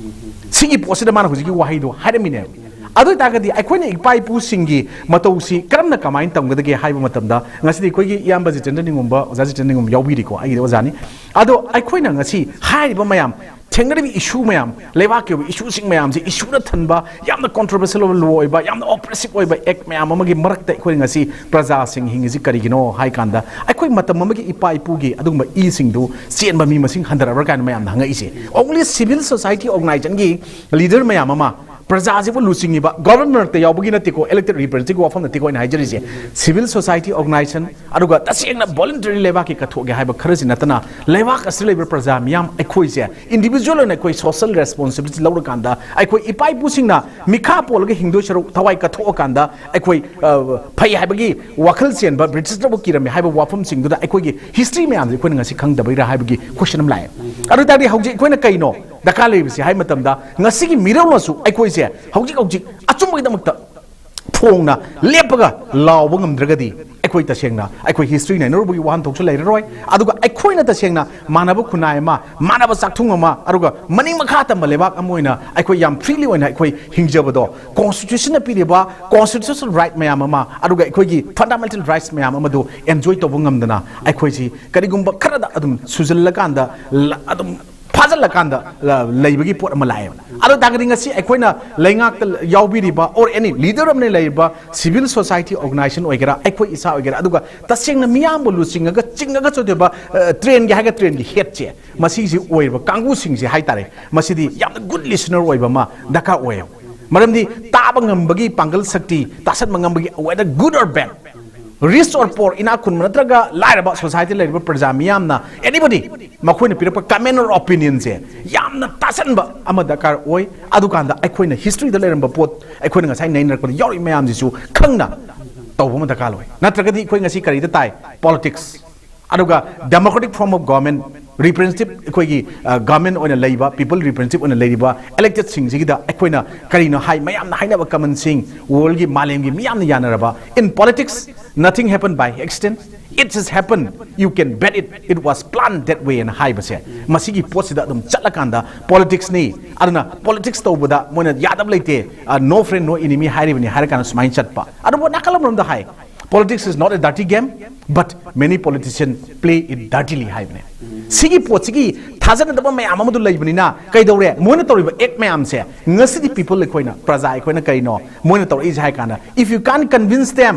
ꯁꯤꯒꯤ ꯄꯣꯠꯁꯤꯗ ꯃꯥꯅ ꯍꯧꯖꯤꯛꯀꯤ ꯋꯥꯍꯩꯗꯣ ꯍꯥꯏꯔꯝꯃꯤꯅꯦꯕ꯫ ꯑꯗꯨ ꯑꯣꯏꯇꯥꯔꯒꯗꯤ ꯑꯩꯈꯣꯏꯅ ꯏꯄꯥ ꯏꯄꯨꯁꯤꯡꯒꯤ ꯃꯇꯧꯁꯤ ꯀꯔꯝꯅ ꯀꯃꯥꯏꯅ ꯇꯝꯒꯗꯒꯦ ꯍꯥꯏꯕ ꯃꯇꯝꯗ, ꯉꯁꯤꯗꯤ ꯑꯩꯈꯣꯏꯒꯤ ꯏꯌꯥꯝꯕ ꯖꯤꯇꯦꯟꯗ꯭ꯔ ꯅꯤꯡꯉꯣꯝꯕ, ꯑꯣꯖꯥ ꯖꯤꯇꯦꯟꯗ꯭ꯔ ꯅꯤꯡꯉꯣꯝꯕ ꯌꯥꯎꯕꯤꯔꯤꯀꯣ, ꯑꯩꯒꯤꯗꯤ ꯑꯣꯖꯥꯅꯤ꯫ ꯑꯗꯣ ꯑꯩꯈꯣꯏꯅ ꯉꯁꯤ ꯍꯥꯏꯔꯤꯕ ꯃꯌꯥꯝ, ꯊꯦꯡꯅꯔꯤꯕ issue ꯃꯌꯥꯝ, ꯂꯩꯕꯥꯛꯀꯤ ꯑꯣꯏꯕ issueꯁꯤꯡ ꯃꯌꯥꯝꯁꯦ, issueꯗ ꯊꯟꯕ, ꯌꯥꯝꯅ controversial ꯑꯣꯏꯕ, law ꯑꯣꯏꯕ, ꯌꯥꯝꯅ oppressive ꯑꯣꯏꯕ act ꯃꯌꯥꯝ ꯑꯃꯒꯤ ꯃꯔꯛꯇ ꯑꯩꯈꯣꯏ ꯉꯁꯤ ꯄ꯭ꯔꯖꯥꯁꯤꯡ ꯍꯤꯡꯉꯤꯁꯤ ꯀꯔꯤꯒꯤꯅꯣ ꯍꯥꯏ ꯀꯥꯟꯗ, ꯑꯩꯈꯣꯏ ꯃꯇꯝ ꯑꯃꯒꯤ ꯏꯄꯥ ꯏꯄꯨꯒꯤ ꯑꯗꯨꯒꯨꯝꯕ ꯏꯁꯤꯡꯗꯨ ꯆꯦꯟꯕ ꯃꯤ ꯃꯁꯤꯡ ꯍꯟꯊꯔꯕ꯭ꯔꯥ ꯀꯥꯏꯅ ꯃꯌꯥꯝꯅ ꯍꯪꯉꯛꯏꯁꯦ꯫ Only civil society organizationꯒꯤ leader ꯃꯌꯥꯝ ꯑꯃ, ꯄ꯭ꯔꯖꯥꯁꯤꯕꯨ ꯂꯨꯆꯤꯡꯉꯤꯕ, government ꯃꯔꯛꯇ ꯌꯥꯎꯕꯒꯤ ꯅꯠꯇꯦꯀꯣ, elected representativeꯀꯤ ꯋꯥꯐꯝ ꯅꯠꯇꯦꯀꯣ ꯑꯩꯅ ꯍꯥꯏꯖꯔꯤꯁꯦ꯫ Civil society organization, ꯑꯗꯨꯒ ꯇꯁꯦꯡꯅ voluntary ꯂꯩꯕꯥꯛꯀꯤ ꯀꯠꯊꯣꯛꯑꯒꯦ ꯍꯥꯏꯕ ꯈꯔꯁꯤ ꯅꯠꯇꯅ, ꯂꯩꯕꯥꯛ ꯑꯁꯤꯗ ꯂꯩꯕ ꯄ꯭ꯔꯖꯥ ꯃꯤꯌꯥꯝ ꯑꯩꯈꯣꯏꯁꯦ individual ꯑꯣꯏꯅ ꯑꯩꯈꯣꯏ social responsibility ꯂꯧꯔꯀꯥꯟꯗ, ꯑꯩꯈꯣꯏ ꯏꯄꯥ ꯏꯄꯨꯁꯤꯡꯅ ꯃꯤꯈꯥ ꯄꯣꯜꯂꯒ ꯍꯤꯡꯗꯣꯏ ꯁꯔꯨꯛ ꯊꯋꯥꯏ ꯀꯠꯊꯣꯛꯑꯀꯥꯟꯗ, ꯑꯩꯈꯣꯏ, ꯑ, ꯐꯩ ꯍꯥꯏꯕꯒꯤ ꯋꯥꯈꯜ ꯆꯦꯟꯕ, British ꯅꯕꯨ ꯀꯤꯔꯝꯃꯤ ꯍꯥꯏꯕ ꯋꯥꯐꯝꯁꯤꯡꯗꯨꯗ ꯑꯩꯈꯣꯏꯒꯤ history ꯃꯌꯥꯝꯁꯦ ꯑꯩꯈꯣꯏꯅ ꯉꯁꯤ ꯈꯪꯗꯕꯩꯔꯥ ꯍꯥꯏꯕꯒꯤ question ꯑꯃ ꯂꯥꯛꯑꯦ꯫ ꯑꯗꯨ ꯑꯣꯏ ꯇꯥꯔꯗꯤ ꯍꯧꯖꯤꯛ ꯑꯩꯈꯣꯏꯅ ꯀꯩꯅꯣ ꯗꯔꯀꯥꯔ ꯂꯩꯔꯤꯕꯁꯤ ꯍꯥꯏ ꯃꯇꯝꯗ, ꯉꯁꯤꯒꯤ ꯃꯤꯔꯣꯜꯅꯁꯨ ꯑꯩꯈꯣꯏꯁꯦ ꯍꯧꯖꯤꯛ ꯍꯧꯖꯤꯛ ꯑꯆꯨꯝꯕꯒꯤꯗꯃꯛꯇ ꯐꯣꯡꯅ ꯂꯦꯞꯄꯒ ꯂꯥꯎꯕ ꯉꯝꯗ꯭ꯔꯒꯗꯤ, ꯑꯩꯈꯣꯏ ꯇꯁꯦꯡꯅ ꯑꯩꯈꯣꯏ history ꯅꯩꯅꯔꯨꯕꯒꯤ ꯋꯥꯍꯟꯊꯣꯛꯁꯨ ꯂꯩꯔꯔꯣꯏ꯫ ꯑꯗꯨꯒ ꯑꯩꯈꯣꯏꯅ ꯇꯁꯦꯡꯅ ꯃꯥꯟꯅꯕ ꯈꯨꯟꯅꯥꯏ ꯑꯃ, ꯃꯥꯟꯅꯕ ꯆꯥꯛꯊꯨꯡ ꯑꯃ, ꯑꯗꯨꯒ ꯃꯅꯤꯡ ꯃꯈꯥ ꯇꯝꯕ ꯂꯩꯕꯥꯛ ꯑꯃ ꯑꯣꯏꯅ ꯑꯩꯈꯣꯏ ꯌꯥꯝ freely ꯑꯣꯏꯅ ꯑꯩꯈꯣꯏ ꯍꯤꯡꯖꯕꯗꯣ, constitutionꯅ ꯄꯤꯔꯤꯕ constitutional right ꯃꯌꯥꯝ ꯑꯃ, ꯑꯗꯨꯒ ꯑꯩꯈꯣꯏꯒꯤ fundamental rights ꯃꯌꯥꯝ ꯑꯃꯗꯨ enjoy ꯇꯧꯕ ꯉꯝꯗꯅ, ꯑꯩꯈꯣꯏꯁꯤ ꯀꯔꯤꯒꯨꯝꯕ ꯈꯔꯗ ꯑꯗꯨꯝ ꯁꯨꯖꯜꯂꯀꯥꯟꯗ, ꯂ-, ꯑꯗꯨꯝ ꯐꯥꯖꯜꯂꯀꯥꯟꯗ, ꯑ, ꯂꯩꯕꯒꯤ ꯄꯣꯠ ꯑꯃ ꯂꯥꯛꯑꯦꯕ꯫ ꯑꯗꯨ ꯇꯥꯔꯒꯗꯤ ꯉꯁꯤ ꯑꯩꯈꯣꯏꯅ ꯂꯩꯉꯥꯛꯇ ꯌꯥꯎꯕꯤꯔꯤꯕ or any leader ꯑꯃꯅ ꯂꯩꯔꯤꯕ civil society organization ꯑꯣꯏꯒꯦꯔꯥ, ꯑꯩꯈꯣꯏ ꯏꯁꯥ ꯑꯣꯏꯒꯦꯔꯥ, ꯑꯗꯨꯒ ꯇꯁꯦꯡꯅ ꯃꯤꯌꯥꯝꯕꯨ ꯂꯨꯆꯤꯡꯉꯒ ꯆꯤꯡꯉꯒ ꯆꯠꯇꯣꯏꯕ, ꯑ, trainꯒꯤ ꯍꯥꯏꯒ trainꯒꯤ headꯁꯦ, ꯃꯁꯤꯁꯤ ꯑꯣꯏꯔꯤꯕ ꯀꯥꯡꯕꯨꯁꯤꯡꯁꯦ ꯍꯥꯏꯇꯥꯔꯦ, ꯃꯁꯤꯗꯤ ꯌꯥꯝꯅ good listener ꯑꯣꯏꯕ ꯑꯃ ꯗꯔꯀꯥꯔ ꯑꯣꯏꯌꯦꯕ꯫ ꯃꯔꯝꯗꯤ ꯇꯥꯕ ꯉꯝꯕꯒꯤ ꯄꯥꯡꯒꯜ ꯁꯛꯇꯤ, ꯇꯥꯁꯟꯕ ꯉꯝꯕꯒꯤ, whether good or bad, rich or poor, ꯏꯅꯥꯛ ꯈꯨꯟꯕ ꯅꯠꯇ꯭ꯔꯒ ꯂꯥꯏꯔꯕ, society ꯂꯩꯔꯤꯕ ꯄ꯭ꯔꯖꯥ ꯃꯤꯌꯥꯝꯅ, anybody, ꯃꯈꯣꯏꯅ ꯄꯤꯔꯛꯄ comment or opinionꯁꯦ ꯌꯥꯝꯅ ꯇꯥꯁꯟꯕ ꯑꯃ ꯗꯔꯀꯥꯔ ꯑꯣꯏ꯫ ꯑꯗꯨꯀꯥꯟꯗ ꯑꯩꯈꯣꯏꯅ historyꯗ ꯂꯩꯔꯝꯕ ꯄꯣꯠ, ꯑꯩꯈꯣꯏꯅ ꯉꯁꯥꯏ ꯅꯩꯅꯔꯛꯄꯗ ꯌꯥꯎꯔꯤꯕ ꯃꯌꯥꯝꯁꯤꯁꯨ ꯈꯪꯅ ꯇꯧꯕ ꯑꯃ ꯗꯔꯀꯥꯔ ꯑꯣꯏ꯫ ꯅꯠꯇ꯭ꯔꯒꯗꯤ ꯑꯩꯈꯣꯏ ꯉꯁꯤ ꯀꯔꯤꯗ ꯇꯥꯏ? Politics꯫ ꯑꯗꯨꯒ democratic form of government, representative ꯑꯩꯈꯣꯏꯒꯤ ꯒꯚꯔꯟꯃꯦꯟ ꯑꯣꯏꯅ ꯂꯩꯕ, ꯄꯤꯄꯜ ꯔꯤꯄ꯭ꯔꯖꯦꯟꯇꯦꯇꯤꯚ ꯑꯣꯏꯅ ꯂꯩꯔꯤꯕ ꯏꯂꯦꯛꯇꯦꯗꯁꯤꯡꯁꯤꯒꯤꯗ ꯑꯩꯈꯣꯏꯅ ꯀꯔꯤꯅꯣ ꯍꯥꯏ, ꯃꯌꯥꯝꯅ ꯍꯥꯏꯅꯕ ꯀꯃꯟ ꯁꯤꯡ, ꯋꯥꯔꯜꯒꯤ, ꯃꯥꯂꯦꯝꯒꯤ ꯃꯤꯌꯥꯝꯅ ꯌꯥꯅꯔꯕ, "In politics, nothing happened by accident, it has happened, you can bet it, it was planned that way" ꯍꯥꯏꯅ ꯍꯥꯏꯕꯁꯦ, ꯃꯁꯤꯒꯤ ꯄꯣꯠꯁꯤꯗ ꯑꯗꯨꯝ ꯆꯠꯂꯀꯥꯟꯗ ꯄꯣꯂꯤꯇꯤꯛꯁꯅꯤ, ꯑꯗꯨꯅ ꯄꯣꯂꯤꯇꯤꯛꯁ ꯇꯧꯕꯗ ꯃꯣꯏꯅ ꯌꯥꯗꯕ ꯂꯩꯇꯦ, "No friend, no enemy" ꯍꯥꯏꯔꯤꯕꯅꯤ ꯍꯥꯏꯔ ꯀꯥꯟꯗ ꯁꯨꯃꯥꯏꯅ ꯆꯠꯄ꯫ ꯑꯗꯨꯕꯨ ꯅꯥꯀꯜ ꯑꯃꯔꯣꯝꯗ ꯍꯥꯏ, "Politics is not a dirty game, but many politicians play it dirtily" ꯍꯥꯏꯕꯅꯦ꯫ ꯁꯤꯒꯤ ꯄꯣꯠꯁꯤꯒꯤ ꯊꯥꯖꯅꯗꯕ ꯃꯌꯥꯝ ꯑꯃꯗꯨ ꯂꯩꯕꯅꯤꯅ ꯀꯩꯗꯧꯔꯦ? ꯃꯣꯏꯅ ꯇꯧꯔꯤꯕ ꯑꯦꯛ ꯃꯌꯥꯝꯁꯦ ꯉꯁꯤꯗꯤ ꯄꯤꯄꯜ ꯑꯩꯈꯣꯏꯅ, ꯄ꯭ꯔꯖꯥ ꯑꯩꯈꯣꯏꯅ ꯀꯔꯤꯅꯣ ꯃꯣꯏꯅ ꯇꯧꯔꯛꯏꯁꯦ ꯍꯥꯏ ꯀꯥꯟꯗ, "If you can't convince them,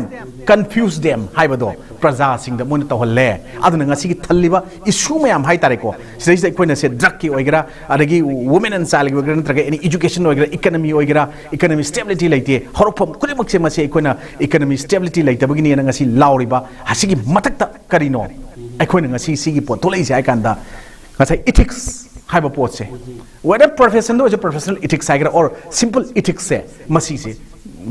confuse them" ꯍꯥꯏꯕꯗꯣ ꯄ꯭ꯔꯖꯥꯁꯤꯡꯗ ꯃꯣꯏꯅ ꯇꯧꯍꯜꯂꯦ꯫ ꯑꯗꯨꯅ ꯉꯁꯤꯒꯤ ꯊꯜꯂꯤꯕ ꯏꯁꯨ ꯃꯌꯥꯝ ꯍꯥꯏ ꯇꯥꯔꯦꯀꯣ, ꯁꯤꯗꯩꯁꯤꯗ ꯑꯩꯈꯣꯏꯅ ꯁꯦ ꯗ꯭ꯔꯒꯀꯤ ꯑꯣꯏꯒꯦꯔꯥ, ꯑꯗꯒꯤ ꯋꯨꯃꯦꯟ ꯑꯦꯟ ꯆꯥꯏꯜꯒꯤ ꯑꯣꯏꯒꯦꯔꯥ, ꯅꯠꯇ꯭ꯔꯒ ꯑꯦꯅꯤ ꯏꯖꯨꯀꯦꯁꯟ ꯑꯣꯏꯒꯦꯔꯥ, ꯏꯀꯅꯃꯤ ꯑꯣꯏꯒꯦꯔꯥ, ꯏꯀꯅꯃꯤ ꯁ꯭ꯇꯦꯕꯤꯂꯤꯇꯤ ꯂꯩꯇꯦ꯫ ꯍꯧꯔꯛꯐꯝ ꯈꯨꯗꯤꯡꯃꯛꯁꯦ ꯃꯁꯤ ꯑꯩꯈꯣꯏꯅ ꯏꯀꯅꯃꯤ ꯁ꯭ꯇꯦꯕꯤꯂꯤꯇꯤ ꯂꯩꯇꯕꯒꯤꯅꯦꯅ ꯉꯁꯤ ꯂꯥꯎꯔꯤꯕ ꯑꯁꯤꯒꯤ ꯃꯊꯛꯇ ꯀꯔꯤꯅꯣ ꯑꯩꯈꯣꯏꯅ ꯉꯁꯤ ꯁꯤꯒꯤ ꯄꯣꯠ ꯊꯣꯛꯂꯛꯏꯁꯦ ꯍꯥꯏ ꯀꯥꯟꯗ, ꯉꯁꯥꯏ ꯏꯊꯤꯛꯁ ꯍꯥꯏꯕ ꯄꯣꯠꯁꯦ, ꯋꯦꯗꯔ ꯄ꯭ꯔꯣꯐꯦꯁꯟꯗ ꯑꯣꯏꯔꯁꯨ, ꯄ꯭ꯔꯣꯐꯦꯁꯅꯦꯜ ꯏꯊꯤꯛꯁ ꯍꯥꯏꯒꯦꯔꯥ ꯑꯣꯔ ꯁꯤꯝꯄꯜ ꯏꯊꯤꯛꯁꯁꯦ, ꯃꯁꯤꯁꯦ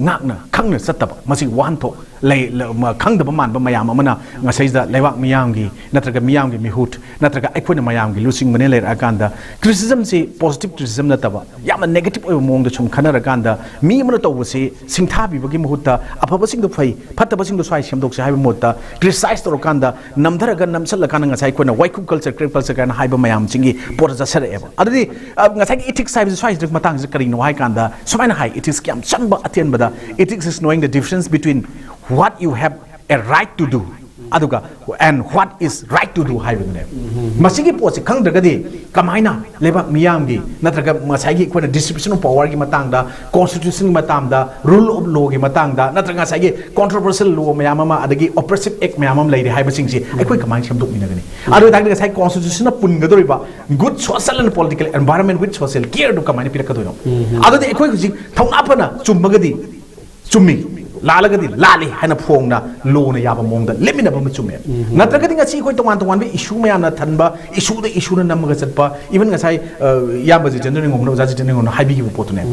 ꯉꯥꯛꯅ ꯈꯪꯅ ꯆꯠꯇꯕ, ꯃꯁꯤꯒꯤ ꯋꯥꯍꯟꯊꯣꯛ ꯂꯩ-, ꯂ-, ꯃ-, ꯈꯪꯗꯕ ꯃꯥꯟꯕ ꯃꯌꯥꯝ ꯑꯃꯅ ꯉꯁꯤꯗ ꯂꯩꯕꯥꯛ ꯃꯤꯌꯥꯝꯒꯤ ꯅꯠꯇ꯭ꯔꯒ ꯃꯤꯌꯥꯝꯒꯤ ꯃꯤꯍꯨꯠ ꯅꯠꯇ꯭ꯔꯒ ꯑꯩꯈꯣꯏꯅ ꯃꯌꯥꯝꯒꯤ ꯂꯨꯆꯤꯡꯕꯅꯦ ꯂꯩꯔꯛꯑꯀꯥꯟꯗ, ꯀ꯭ꯔꯤꯇꯤꯁꯤꯖꯝꯁꯤ, ꯄꯣꯖꯤꯇꯤꯚ ꯀ꯭ꯔꯤꯇꯤꯁꯤꯖꯝ ꯅꯠꯇꯕ, ꯌꯥꯝꯅ ꯅꯦꯒꯦꯇꯤꯚ ꯑꯣꯏꯕ ꯃꯑꯣꯡꯗ ꯁꯨꯝ ꯈꯟꯅꯔꯀꯥꯟꯗ, ꯃꯤ ꯑꯃꯅ ꯇꯧꯕꯁꯤ ꯁꯤꯡꯊꯥꯕꯤꯕꯒꯤ ꯃꯍꯨꯠꯇ ꯑꯐꯕꯁꯤꯡꯗꯣ ꯐꯩ, ꯐꯠꯇꯕꯁꯤꯡꯗꯣ ꯁ꯭ꯋꯥꯏ ꯁꯦꯝꯗꯣꯛꯁꯦ ꯍꯥꯏꯕ ꯃꯍꯨꯠꯇ, ꯀ꯭ꯔꯤꯇꯤꯁꯥꯏꯖ ꯇꯧꯔꯀꯥꯟꯗ ꯅꯝꯊꯔꯒ ꯅꯝꯁꯤꯜꯂꯀꯥꯟꯗ ꯉꯁꯥꯏ ꯑꯩꯈꯣꯏꯅ ꯋꯥꯏꯈꯨ ꯀꯜꯆꯔ, ꯀ꯭ꯔꯦꯞ ꯀꯜꯆꯔ ꯀꯥꯏꯅ ꯍꯥꯏꯕ ꯃꯌꯥꯝꯁꯤꯡꯒꯤ ꯄꯣꯠꯇ ꯆꯠꯁꯤꯜꯂꯛꯑꯦꯕ꯫ ꯑꯗꯨꯗꯤ, ꯑ, ꯉꯁꯥꯏꯒꯤ ꯏꯊꯤꯛꯁ ꯍꯥꯏꯕꯁꯤ ꯁ꯭ꯋꯥꯏꯁꯤꯗ ꯃꯇꯥꯡꯁꯤꯗ ꯀꯔꯤꯅꯣ ꯍꯥꯏ ꯀꯥꯟꯗ, ꯁꯨꯃꯥꯏꯅ ꯍꯥꯏ, ꯏꯊꯤꯛꯁꯀꯤ ꯌꯥꯝ ꯆꯝꯕ ꯑꯊꯦꯟꯕꯗ, "Ethics is knowing the difference between what you have a right to do ꯑꯗꯨꯒ and what is right to do" ꯍꯥꯏꯕꯗꯨꯅꯦꯕ꯫ ꯃꯁꯤꯒꯤ ꯄꯣꯠꯁꯤ ꯈꯪꯗ꯭ꯔꯒꯗꯤ ꯀꯃꯥꯏꯅ ꯂꯩꯕꯥꯛ ꯃꯤꯌꯥꯝꯒꯤ ꯅꯠꯇ꯭ꯔꯒ ꯉꯁꯥꯏꯒꯤ ꯑꯩꯈꯣꯏꯅ ꯗꯤꯁꯇ꯭ꯔꯤꯕ꯭ꯌꯨꯁꯟ ꯑꯣꯐ ꯄꯋꯥꯔꯒꯤ ꯃꯇꯥꯡꯗ, ꯀꯣꯟꯁꯇꯤꯇ꯭ꯌꯨꯁꯟꯒꯤ ꯃꯇꯥꯡꯗ, ꯔꯨꯜ ꯑꯣꯐ ꯂꯣꯒꯤ ꯃꯇꯥꯡꯗ, ꯅꯠꯇ꯭ꯔꯒ ꯉꯁꯥꯏꯒꯤ ꯀꯣꯟꯇ꯭ꯔꯣꯚꯔꯁꯤꯌꯦꯜ ꯂꯣ ꯃꯌꯥꯝ ꯑꯃ, ꯑꯗꯒꯤ ꯑꯣꯄ꯭ꯔꯦꯁꯤꯚ ꯑꯦꯛ ꯃꯌꯥꯝ ꯑꯃ ꯂꯩꯔꯤ ꯍꯥꯏꯕꯁꯤꯡꯁꯤ ꯑꯩꯈꯣꯏ ꯀꯃꯥꯏꯅ ꯁꯦꯝꯗꯣꯛꯃꯤꯟꯅꯒꯅꯤ? ꯑꯗꯨ ꯑꯣꯏꯇꯥꯔꯗꯤ ꯉꯁꯥꯏ ꯀꯣꯟꯁꯇꯤꯇ꯭ꯌꯨꯁꯟꯅ ꯄꯨꯟꯒꯗꯧꯔꯤꯕ good social and political environment with social care ꯗꯨ ꯀꯃꯥꯏꯅ ꯄꯤꯔꯛꯀꯗꯣꯏꯅꯣ? ꯑꯗꯨꯗꯤ ꯑꯩꯈꯣꯏ ꯍꯧꯖꯤꯛ ꯊꯧꯅꯥ ꯐꯅ ꯆꯨꯝꯃꯒꯗꯤ, ꯆꯨꯝꯃꯤ, ꯂꯥꯜꯂꯒꯗꯤ ꯂꯥꯜꯂꯤ ꯍꯥꯏꯅ ꯐꯣꯡꯅ ꯂꯣꯅ ꯌꯥꯕ ꯃꯑꯣꯡꯗ ꯂꯦꯞꯃꯤꯟꯅꯕ ꯑꯃ ꯆꯨꯝꯃꯦ꯫ ꯅꯠꯇ꯭ꯔꯒꯗꯤ ꯉꯁꯤ ꯑꯩꯈꯣꯏ ꯇꯣꯉꯥꯟ ꯇꯣꯉꯥꯟꯕ ꯏꯁꯨ ꯃꯌꯥꯝꯅ ꯊꯟꯕ ꯏꯁꯨꯗ ꯏꯁꯨꯅ ꯅꯝꯃꯒ ꯆꯠꯄ, ꯏꯚꯟ ꯉꯁꯥꯏ ꯑ, ꯏꯌꯥꯝꯕ ꯖꯤꯇꯦꯟꯗ꯭ꯔ ꯅꯤꯡꯉꯣꯝꯅ, ꯑꯣꯖꯥ ꯖꯤꯇꯦꯟꯗ꯭ꯔ ꯅꯤꯡꯉꯣꯝꯅ ꯍꯥꯏꯕꯤꯈꯤꯕ ꯄꯣꯠꯇꯨꯅꯦ꯫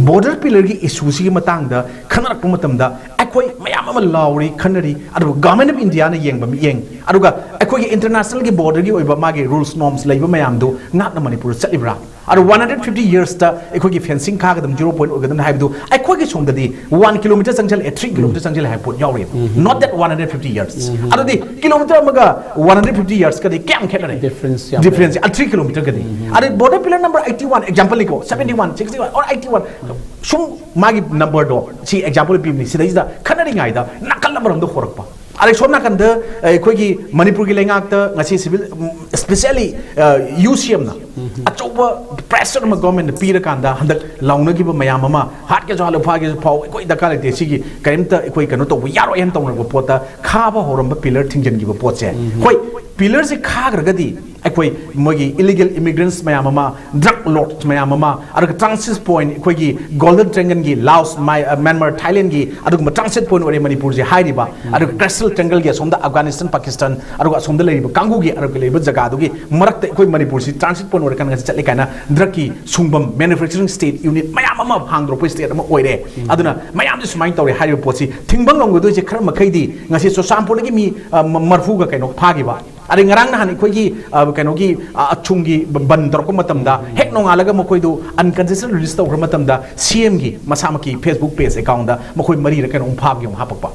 ꯕꯣꯔꯗꯔ ꯄꯤꯂꯔꯒꯤ ꯏꯁꯨꯁꯤꯒꯤ ꯃꯇꯥꯡꯗ ꯈꯟꯅꯔꯛꯄ ꯃꯇꯝꯗ ꯑꯩꯈꯣꯏ ꯃꯌꯥꯝ ꯑꯃ ꯂꯥꯎꯔꯤ, ꯈꯟꯅꯔꯤ, ꯑꯗꯨꯒ ꯒꯚꯔꯟꯃꯦꯟ ꯑꯣꯐ ꯏꯟꯗꯤꯌꯥꯅ ꯌꯦꯡꯕ ꯃꯤꯠꯌꯦꯡ, ꯑꯗꯨꯒ ꯑꯩꯈꯣꯏꯒꯤ ꯏꯟꯇꯔꯅꯦꯁꯅꯦꯜꯒꯤ ꯕꯣꯔꯗꯔꯒꯤ ꯑꯣꯏꯕ ꯃꯥꯒꯤ ꯔꯨꯜꯁ ꯅꯣꯔꯝꯁ ꯂꯩꯕ ꯃꯌꯥꯝꯗꯨ ꯉꯥꯛꯅ ꯃꯅꯤꯄꯨꯔꯗ ꯆꯠꯂꯤꯕ꯭ꯔꯥ? ꯑꯗꯣ ꯋꯥꯟ ꯍꯟꯗ꯭ꯔꯦꯠ ꯐꯤꯐꯇꯤ ꯌꯔꯁꯇ ꯑꯩꯈꯣꯏꯒꯤ ꯐꯦꯟꯁꯤꯡ ꯈꯥꯒꯗꯕ ꯖꯤꯔꯣ ꯄꯣꯏꯟ ꯑꯣꯏꯒꯗꯕꯅꯤ ꯍꯥꯏꯕꯗꯨ ꯑꯩꯈꯣꯏꯒꯤ ꯁꯣꯝꯗꯗꯤ ꯋꯥꯟ ꯀꯤꯂꯣꯃꯤꯇꯔ ꯆꯪꯁꯤꯜꯂꯛꯑꯦ, ꯊ꯭ꯔꯤ ꯀꯤꯂꯣꯃꯤꯇꯔ ꯆꯪꯁꯤꯜꯂꯦ ꯍꯥꯏꯕ ꯄꯣꯠ ꯌꯥꯎꯔꯤꯕ꯫ Not that one hundred fifty years. ꯑꯗꯨꯗꯤ ꯀꯤꯂꯣꯃꯤꯇꯔ ꯑꯃꯒ ꯋꯥꯟ ꯍꯟꯗ꯭ꯔꯦꯠ ꯐꯤꯐꯇꯤ ꯌꯔꯁꯀꯗꯤ ꯀꯌꯥꯝ ꯈꯦꯠꯅꯔꯦ? Difference ꯌꯥꯝ ꯗꯤꯐ꯭ꯔꯦꯟꯁ ꯊ꯭ꯔꯤ ꯀꯤꯂꯣꯃꯤꯇꯔꯒꯗꯤ꯫ ꯑꯗꯩ border pillar number eighty one ꯑꯦꯛꯖꯥꯝꯄꯜꯅꯤꯀꯣ, seventy one, sixty one or eighty one, ꯁꯨꯝ ꯃꯥꯒꯤ ꯅꯝꯕꯔꯗꯣ ꯁꯤ ꯑꯦꯛꯖꯥꯝꯄꯜ ꯄꯤꯕꯅꯤ꯫ ꯁꯤꯗꯩꯁꯤꯗ ꯈꯠꯅꯔꯤꯉꯩꯗ ꯅꯥꯀꯜ ꯑꯃꯔꯣꯝꯗ ꯍꯣꯔꯛꯄ, ꯑꯗꯩ ꯁꯣꯝ ꯅꯥꯀꯟꯗ ꯑꯩꯈꯣꯏꯒꯤ ꯃꯅꯤꯄꯨꯔꯒꯤ ꯂꯩꯉꯥꯛꯇ ꯉꯁꯤ ꯁꯤꯚꯤꯜ, ꯁ꯭ꯄꯦꯁꯤꯌꯦꯜꯂꯤ ꯌꯨ ꯁꯤ ꯑꯦꯝꯅ ꯑꯆꯧꯕ ꯄ꯭ꯔꯦꯁꯔ ꯑꯃ ꯒꯣꯔꯃꯦꯟꯗ ꯄꯤꯔꯀꯥꯟꯗ ꯍꯟꯗꯛ ꯂꯥꯎꯅꯈꯤꯕ ꯃꯌꯥꯝ ꯑꯃ, ꯍꯥꯠꯀꯦꯁꯨ ꯍꯥꯠꯂꯨ, ꯐꯥꯒꯦꯁꯨ ꯐꯥꯎ, ꯑꯩꯈꯣꯏ ꯗꯔꯀꯥꯔ ꯂꯩꯇꯦ, ꯁꯤꯒꯤ ꯀꯔꯤꯝꯇ ꯑꯩꯈꯣꯏ ꯀꯩꯅꯣ ꯇꯧꯕ ꯌꯥꯔꯣꯏ ꯍꯥꯏꯅ ꯇꯧꯅꯔꯛꯄ ꯄꯣꯠꯇ ꯈꯥꯕ ꯍꯧꯔꯝꯕ ꯄꯤꯂꯔ ꯊꯤꯡꯖꯤꯟꯈꯤꯕ ꯄꯣꯠꯁꯦ꯫ ꯍꯣꯏ, ꯄꯤꯂꯔꯁꯦ ꯈꯥꯈ꯭ꯔꯒꯗꯤ ꯑꯩꯈꯣꯏ ꯃꯣꯏꯒꯤ ꯏꯂꯤꯒꯦꯜ ꯏꯃꯤꯒ꯭ꯔꯦꯟꯠꯁ ꯃꯌꯥꯝ ꯑꯃ, ꯗ꯭ꯔꯒ ꯂꯣꯔꯗꯁ ꯃꯌꯥꯝ ꯑꯃ, ꯑꯗꯨꯒ ꯇ꯭ꯔꯥꯟꯁꯤꯠ ꯄꯣꯏꯟꯠ, ꯑꯩꯈꯣꯏꯒꯤ ꯒꯣꯜꯗꯟ ꯇ꯭ꯔꯦꯡꯒꯜꯒꯤ, ꯂꯥꯑꯣꯁ, ꯃꯥꯏ-, ꯑ, ꯃ꯭ꯌꯥꯟꯃꯥꯔ, ꯊꯥꯏꯂꯦꯟꯒꯤ ꯑꯗꯨꯒꯨꯝꯕ ꯇ꯭ꯔꯥꯟꯁꯤꯠ ꯄꯣꯏꯟꯠ ꯑꯣꯏꯔꯦ ꯃꯅꯤꯄꯨꯔꯁꯦ ꯍꯥꯏꯔꯤꯕ꯫ ꯑꯗꯨꯒ ꯀ꯭ꯔꯤꯁꯇꯦꯜ ꯇ꯭ꯔꯦꯡꯒꯜꯒꯤ ꯑꯁꯣꯝꯗ ꯑꯐꯒꯥꯅꯤꯁꯇꯥꯟ, ꯄꯥꯀꯤꯁꯇꯥꯟ, ꯑꯗꯨꯒ ꯑꯁꯣꯝꯗ ꯂꯩꯔꯤꯕ ꯀꯥꯡꯕꯨꯒꯤ, ꯑꯗꯨꯒ ꯂꯩꯔꯤꯕ ꯖꯒꯥꯗꯨꯒꯤ ꯃꯔꯛꯇ ꯑꯩꯈꯣꯏ ꯃꯅꯤꯄꯨꯔꯁꯤ ꯇ꯭ꯔꯥꯟꯁꯤꯠ ꯄꯣꯏꯟꯠ ꯑꯣꯏꯔꯀꯥꯟꯗ ꯉꯁꯤ ꯆꯠꯂꯤ ꯀꯥꯏꯅ ꯗ꯭ꯔꯒꯀꯤ ꯁꯨꯡꯐꯝ, ꯃꯦꯅꯨꯐꯦꯛꯆꯔꯤꯡ ꯁ꯭ꯇꯦꯠ ꯌꯨꯅꯤꯠ ꯃꯌꯥꯝ ꯑꯃ ꯍꯥꯡꯗꯣꯔꯛꯄ ꯁ꯭ꯇꯦꯠ ꯑꯃ ꯑꯣꯏꯔꯦ꯫ ꯑꯗꯨꯅ ꯃꯌꯥꯝꯁꯦ ꯁꯨꯃꯥꯏꯅ ꯇꯧꯔꯦ ꯍꯥꯏꯔꯤꯕ ꯄꯣꯠꯁꯤ ꯊꯤꯡꯕ ꯉꯝꯒꯗꯣꯏꯁꯦ ꯈꯔ ꯃꯈꯩꯗꯤ ꯉꯁꯤ ꯆꯨꯔꯆꯥꯟꯄꯨꯔꯗꯒꯤ ꯃꯤ, ꯑ, ꯃ-, ꯃꯔꯐꯨꯒ ꯀꯩꯅꯣ ꯐꯥꯈꯤꯕ꯫ ꯑꯗꯩ ꯉꯔꯥꯡ ꯅꯍꯥꯟ ꯑꯩꯈꯣꯏꯒꯤ, ꯑ, ꯀꯩꯅꯣꯒꯤ, ꯑ, ꯑꯆꯨꯝꯒꯤ ꯕ-, ꯕꯟ ꯇꯧꯔꯛꯄ ꯃꯇꯝꯗ ꯍꯦꯛ ꯅꯣꯡꯉꯥꯜꯂꯒ ꯃꯈꯣꯏꯗꯨ ꯑꯟꯀꯟꯁꯇꯤꯇ꯭ꯌꯨꯁꯅꯦꯜ ꯔꯤꯂꯤꯖ ꯇꯧꯈ꯭ꯔ ꯃꯇꯝꯗ ꯁꯤ ꯑꯦꯝꯒꯤ ꯃꯁꯥꯃꯛꯀꯤ ꯐꯦꯁꯕꯨꯛ ꯄꯦꯖ ꯑꯦꯀꯥꯎꯟꯗ ꯃꯈꯣꯏ ꯃꯔꯤꯔ ꯀꯩꯅꯣꯝ ꯐꯥꯕꯒꯤ ꯑꯃꯨꯛ ꯍꯥꯄꯛꯄ꯫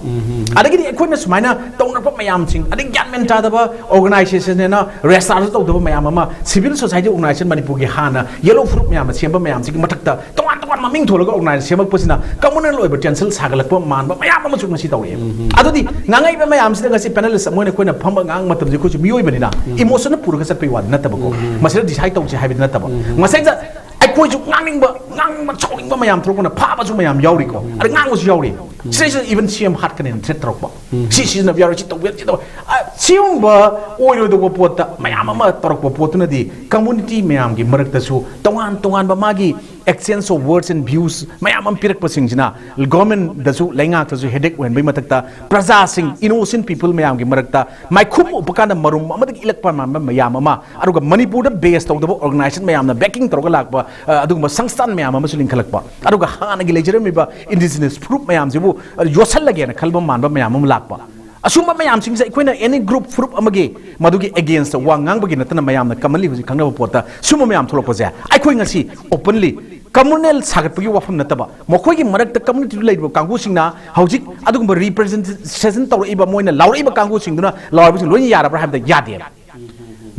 ꯑꯗꯒꯤꯗꯤ ꯑꯩꯈꯣꯏꯅ ꯁꯨꯃꯥꯏꯅ ꯇꯧꯅꯔꯛꯄ ꯃꯌꯥꯝꯁꯤꯡ, ꯑꯗꯩ ꯒ꯭ꯌꯥꯟ ꯃꯦꯟ ꯇꯥꯗꯕ ꯑꯣꯔꯒꯅꯥꯏꯖꯦꯁꯟꯅꯦꯅ ꯔꯦꯖꯤꯁꯇꯥꯔꯁꯨ ꯇꯧꯗꯕ ꯃꯌꯥꯝ ꯑꯃ, ꯁꯤꯚꯤꯜ ꯁꯣꯁꯥꯏꯇꯤ ꯑꯣꯔꯒꯅꯥꯏꯖꯦꯁꯟ ꯃꯅꯤꯄꯨꯔꯒꯤ ꯍꯥꯟꯅ ꯌꯦꯂꯣ ꯐꯨꯔꯨꯞ ꯃꯌꯥꯝꯅ ꯁꯦꯝꯕ ꯃꯌꯥꯝꯁꯤꯒꯤ ꯃꯊꯛꯇ ꯇꯣꯉꯥꯟ ꯇꯣꯉꯥꯟꯕ ꯃꯃꯤꯡ ꯊꯣꯜꯂꯒ ꯑꯣꯔꯒꯅꯥꯏꯖ ꯁꯦꯝꯃꯛꯄꯁꯤꯅ ꯀꯝꯃꯨꯅꯦꯜ ꯑꯣꯏꯕ ꯇꯦꯟꯁꯟ ꯁꯥꯒꯠꯂꯛꯄ ꯃꯥꯟꯕ ꯃꯌꯥꯝ ꯑꯃꯁꯨ ꯉꯁꯤ ꯇꯧꯔꯛꯑꯦꯕ꯫ ꯑꯗꯨꯗꯤ ꯉꯥꯡꯉꯛꯏꯕ ꯃꯌꯥꯝꯁꯤꯗ ꯉꯁꯤ ꯄꯦꯅꯦꯂꯤꯁ ꯑꯃ ꯑꯣꯏꯅ ꯑꯩꯈꯣꯏꯅ ꯐꯝꯕ ꯉꯥꯡꯕ ꯃꯇꯝꯗ ꯑꯩꯈꯣꯏꯁꯨ ꯃꯤꯑꯣꯏꯕꯅꯤꯅ ꯏꯃꯣꯁꯟꯅ ꯄꯨꯔꯒ ꯆꯠꯄꯒꯤ ꯋꯥꯗꯤ ꯅꯠꯇꯕꯀꯣ, ꯃꯁꯤꯗ ꯗꯤꯁꯥꯏꯗ ꯇꯧꯁꯦ ꯍꯥꯏꯕꯗꯤ ꯅꯠꯇꯕ, ꯉꯁꯥꯏꯗ ꯑꯩꯈꯣꯏꯁꯨ ꯉꯥꯡꯅꯤꯡꯕ, ꯉꯥꯡꯅꯤꯡꯕ, ꯁꯥꯎꯅꯤꯡꯕ ꯃꯌꯥꯝ ꯊꯣꯛꯂꯛꯄꯅ ꯐꯥꯕꯁꯨ ꯃꯌꯥꯝ ꯌꯥꯎꯔꯤꯀꯣ, ꯑꯗ ꯉꯥꯡꯕꯁꯨ ꯌꯥꯎꯔꯤ꯫ ꯁꯤꯗꯩꯁꯤꯗ even ꯁꯤ ꯑꯦꯝ ꯍꯥꯠꯀꯅꯦꯅ ꯊ꯭ꯔꯦꯠ ꯇꯧꯔꯛꯄ, ꯁꯤ ꯁꯤꯖꯤꯟꯅꯕ ꯌꯥꯔꯣꯏ, ꯁꯤ ꯇꯧꯕ ꯌꯥꯔꯣꯏ, ꯁꯤ ꯇꯧꯕ ꯌꯥꯔꯣꯏ꯫ ꯑ, ꯁꯤꯒꯨꯝꯕ ꯑꯣꯏꯔꯣꯏꯗꯧꯕ ꯄꯣꯠꯇ ꯃꯌꯥꯝ ꯑꯃ ꯇꯧꯔꯛꯄ ꯄꯣꯠꯇꯨꯅꯗꯤ ꯀꯝꯃꯨꯅꯤꯇꯤ ꯃꯌꯥꯝꯒꯤ ꯃꯔꯛꯇꯁꯨ ꯇꯣꯉꯥꯟ ꯇꯣꯉꯥꯟꯕ ꯃꯥꯒꯤ exchange of words and views ꯃꯌꯥꯝ ꯑꯃ ꯄꯤꯔꯛꯄꯁꯤꯡꯁꯤꯅ ꯒꯣꯔꯃꯦꯟꯗꯁꯨ ꯂꯩꯉꯥꯛꯇꯁꯨ ꯍꯦꯗꯦꯛ ꯑꯣꯏꯍꯟꯕꯒꯤ ꯃꯊꯛꯇ ꯄ꯭ꯔꯖꯥꯁꯤꯡ, ꯏꯅꯣꯁꯦꯟ ꯄꯤꯄꯜ ꯃꯌꯥꯝꯒꯤ ꯃꯔꯛꯇ ꯃꯥꯏꯈꯨꯝ ꯎꯞꯄ ꯀꯥꯟꯗ ꯃꯔꯨꯝ ꯑꯃꯗꯒꯤ ꯏꯜꯂꯛꯄ ꯃꯥꯟꯕ ꯃꯌꯥꯝ ꯑꯃ, ꯑꯗꯨꯒ ꯃꯅꯤꯄꯨꯔꯗ ꯕꯦꯁ ꯇꯧꯗꯕ ꯑꯣꯔꯒꯅꯥꯏꯖꯦꯁꯟ ꯃꯌꯥꯝꯅ ꯕꯦꯀꯤꯡ ꯇꯧꯔꯒ ꯂꯥꯛꯄ, ꯑ, ꯑꯗꯨꯒꯨꯝꯕ ꯁꯪꯁꯊꯥꯟ ꯃꯌꯥꯝ ꯑꯃꯁꯨ ꯂꯤꯡꯈꯠꯂꯛꯄ, ꯑꯗꯨꯒ ꯍꯥꯟꯅꯒꯤ ꯂꯩꯖꯔꯝꯃꯤꯕ ꯏꯟꯗꯤꯖꯤꯅꯁ ꯐꯨꯔꯨꯞ ꯃꯌꯥꯝꯁꯤꯕꯨ, ꯑ, ꯌꯣꯠꯁꯜꯂꯒꯦꯅ ꯈꯜꯕ ꯃꯥꯟꯕ ꯃꯌꯥꯝ ꯑꯃ ꯂꯥꯛꯄ꯫ ꯑꯁꯨꯝꯕ ꯃꯌꯥꯝꯁꯤꯡꯁꯦ ꯑꯩꯈꯣꯏꯅ ꯑꯦꯅꯤ ꯒ꯭ꯔꯨꯞ ꯐꯨꯔꯨꯞ ꯑꯃꯒꯤ ꯃꯗꯨꯒꯤ ꯑꯦꯒꯦꯟꯁꯇ ꯋꯥ ꯉꯥꯡꯕꯒꯤ ꯅꯠꯇꯅ ꯃꯌꯥꯝꯅ ꯀꯃꯟꯂꯤ ꯍꯧꯖꯤꯛ ꯈꯪꯅꯕ ꯄꯣꯠꯇ ꯁꯨꯝꯕ ꯃꯌꯥꯝ ꯊꯣꯛꯂꯛꯄꯁꯦ ꯑꯩꯈꯣꯏ ꯉꯁꯤ ꯑꯣꯄꯟꯂꯤ ꯀꯝꯃꯨꯅꯦꯜ ꯁꯥꯒꯠꯄꯒꯤ ꯋꯥꯐꯝ ꯅꯠꯇꯕ, ꯃꯈꯣꯏꯒꯤ ꯃꯔꯛꯇ ꯀꯝꯃꯨꯅꯤꯇꯤꯗ ꯂꯩꯔꯤꯕ ꯀꯥꯡꯕꯨꯁꯤꯡꯅ ꯍꯧꯖꯤꯛ ꯑꯗꯨꯒꯨꯝꯕ ꯔꯤꯄ꯭ꯔꯖꯦꯟꯇꯦꯁꯟ ꯇꯧꯔꯛꯏꯕ, ꯃꯣꯏꯅ ꯂꯥꯎꯔꯛꯏꯕ ꯀꯥꯡꯕꯨꯁꯤꯡꯗꯨꯅ, ꯂꯥꯎꯔꯤꯕꯁꯤꯡ ꯂꯣꯏꯅ ꯌꯥꯔꯕ꯭ꯔꯥ ꯍꯥꯏꯕꯗ ꯌꯥꯗꯦꯕ꯫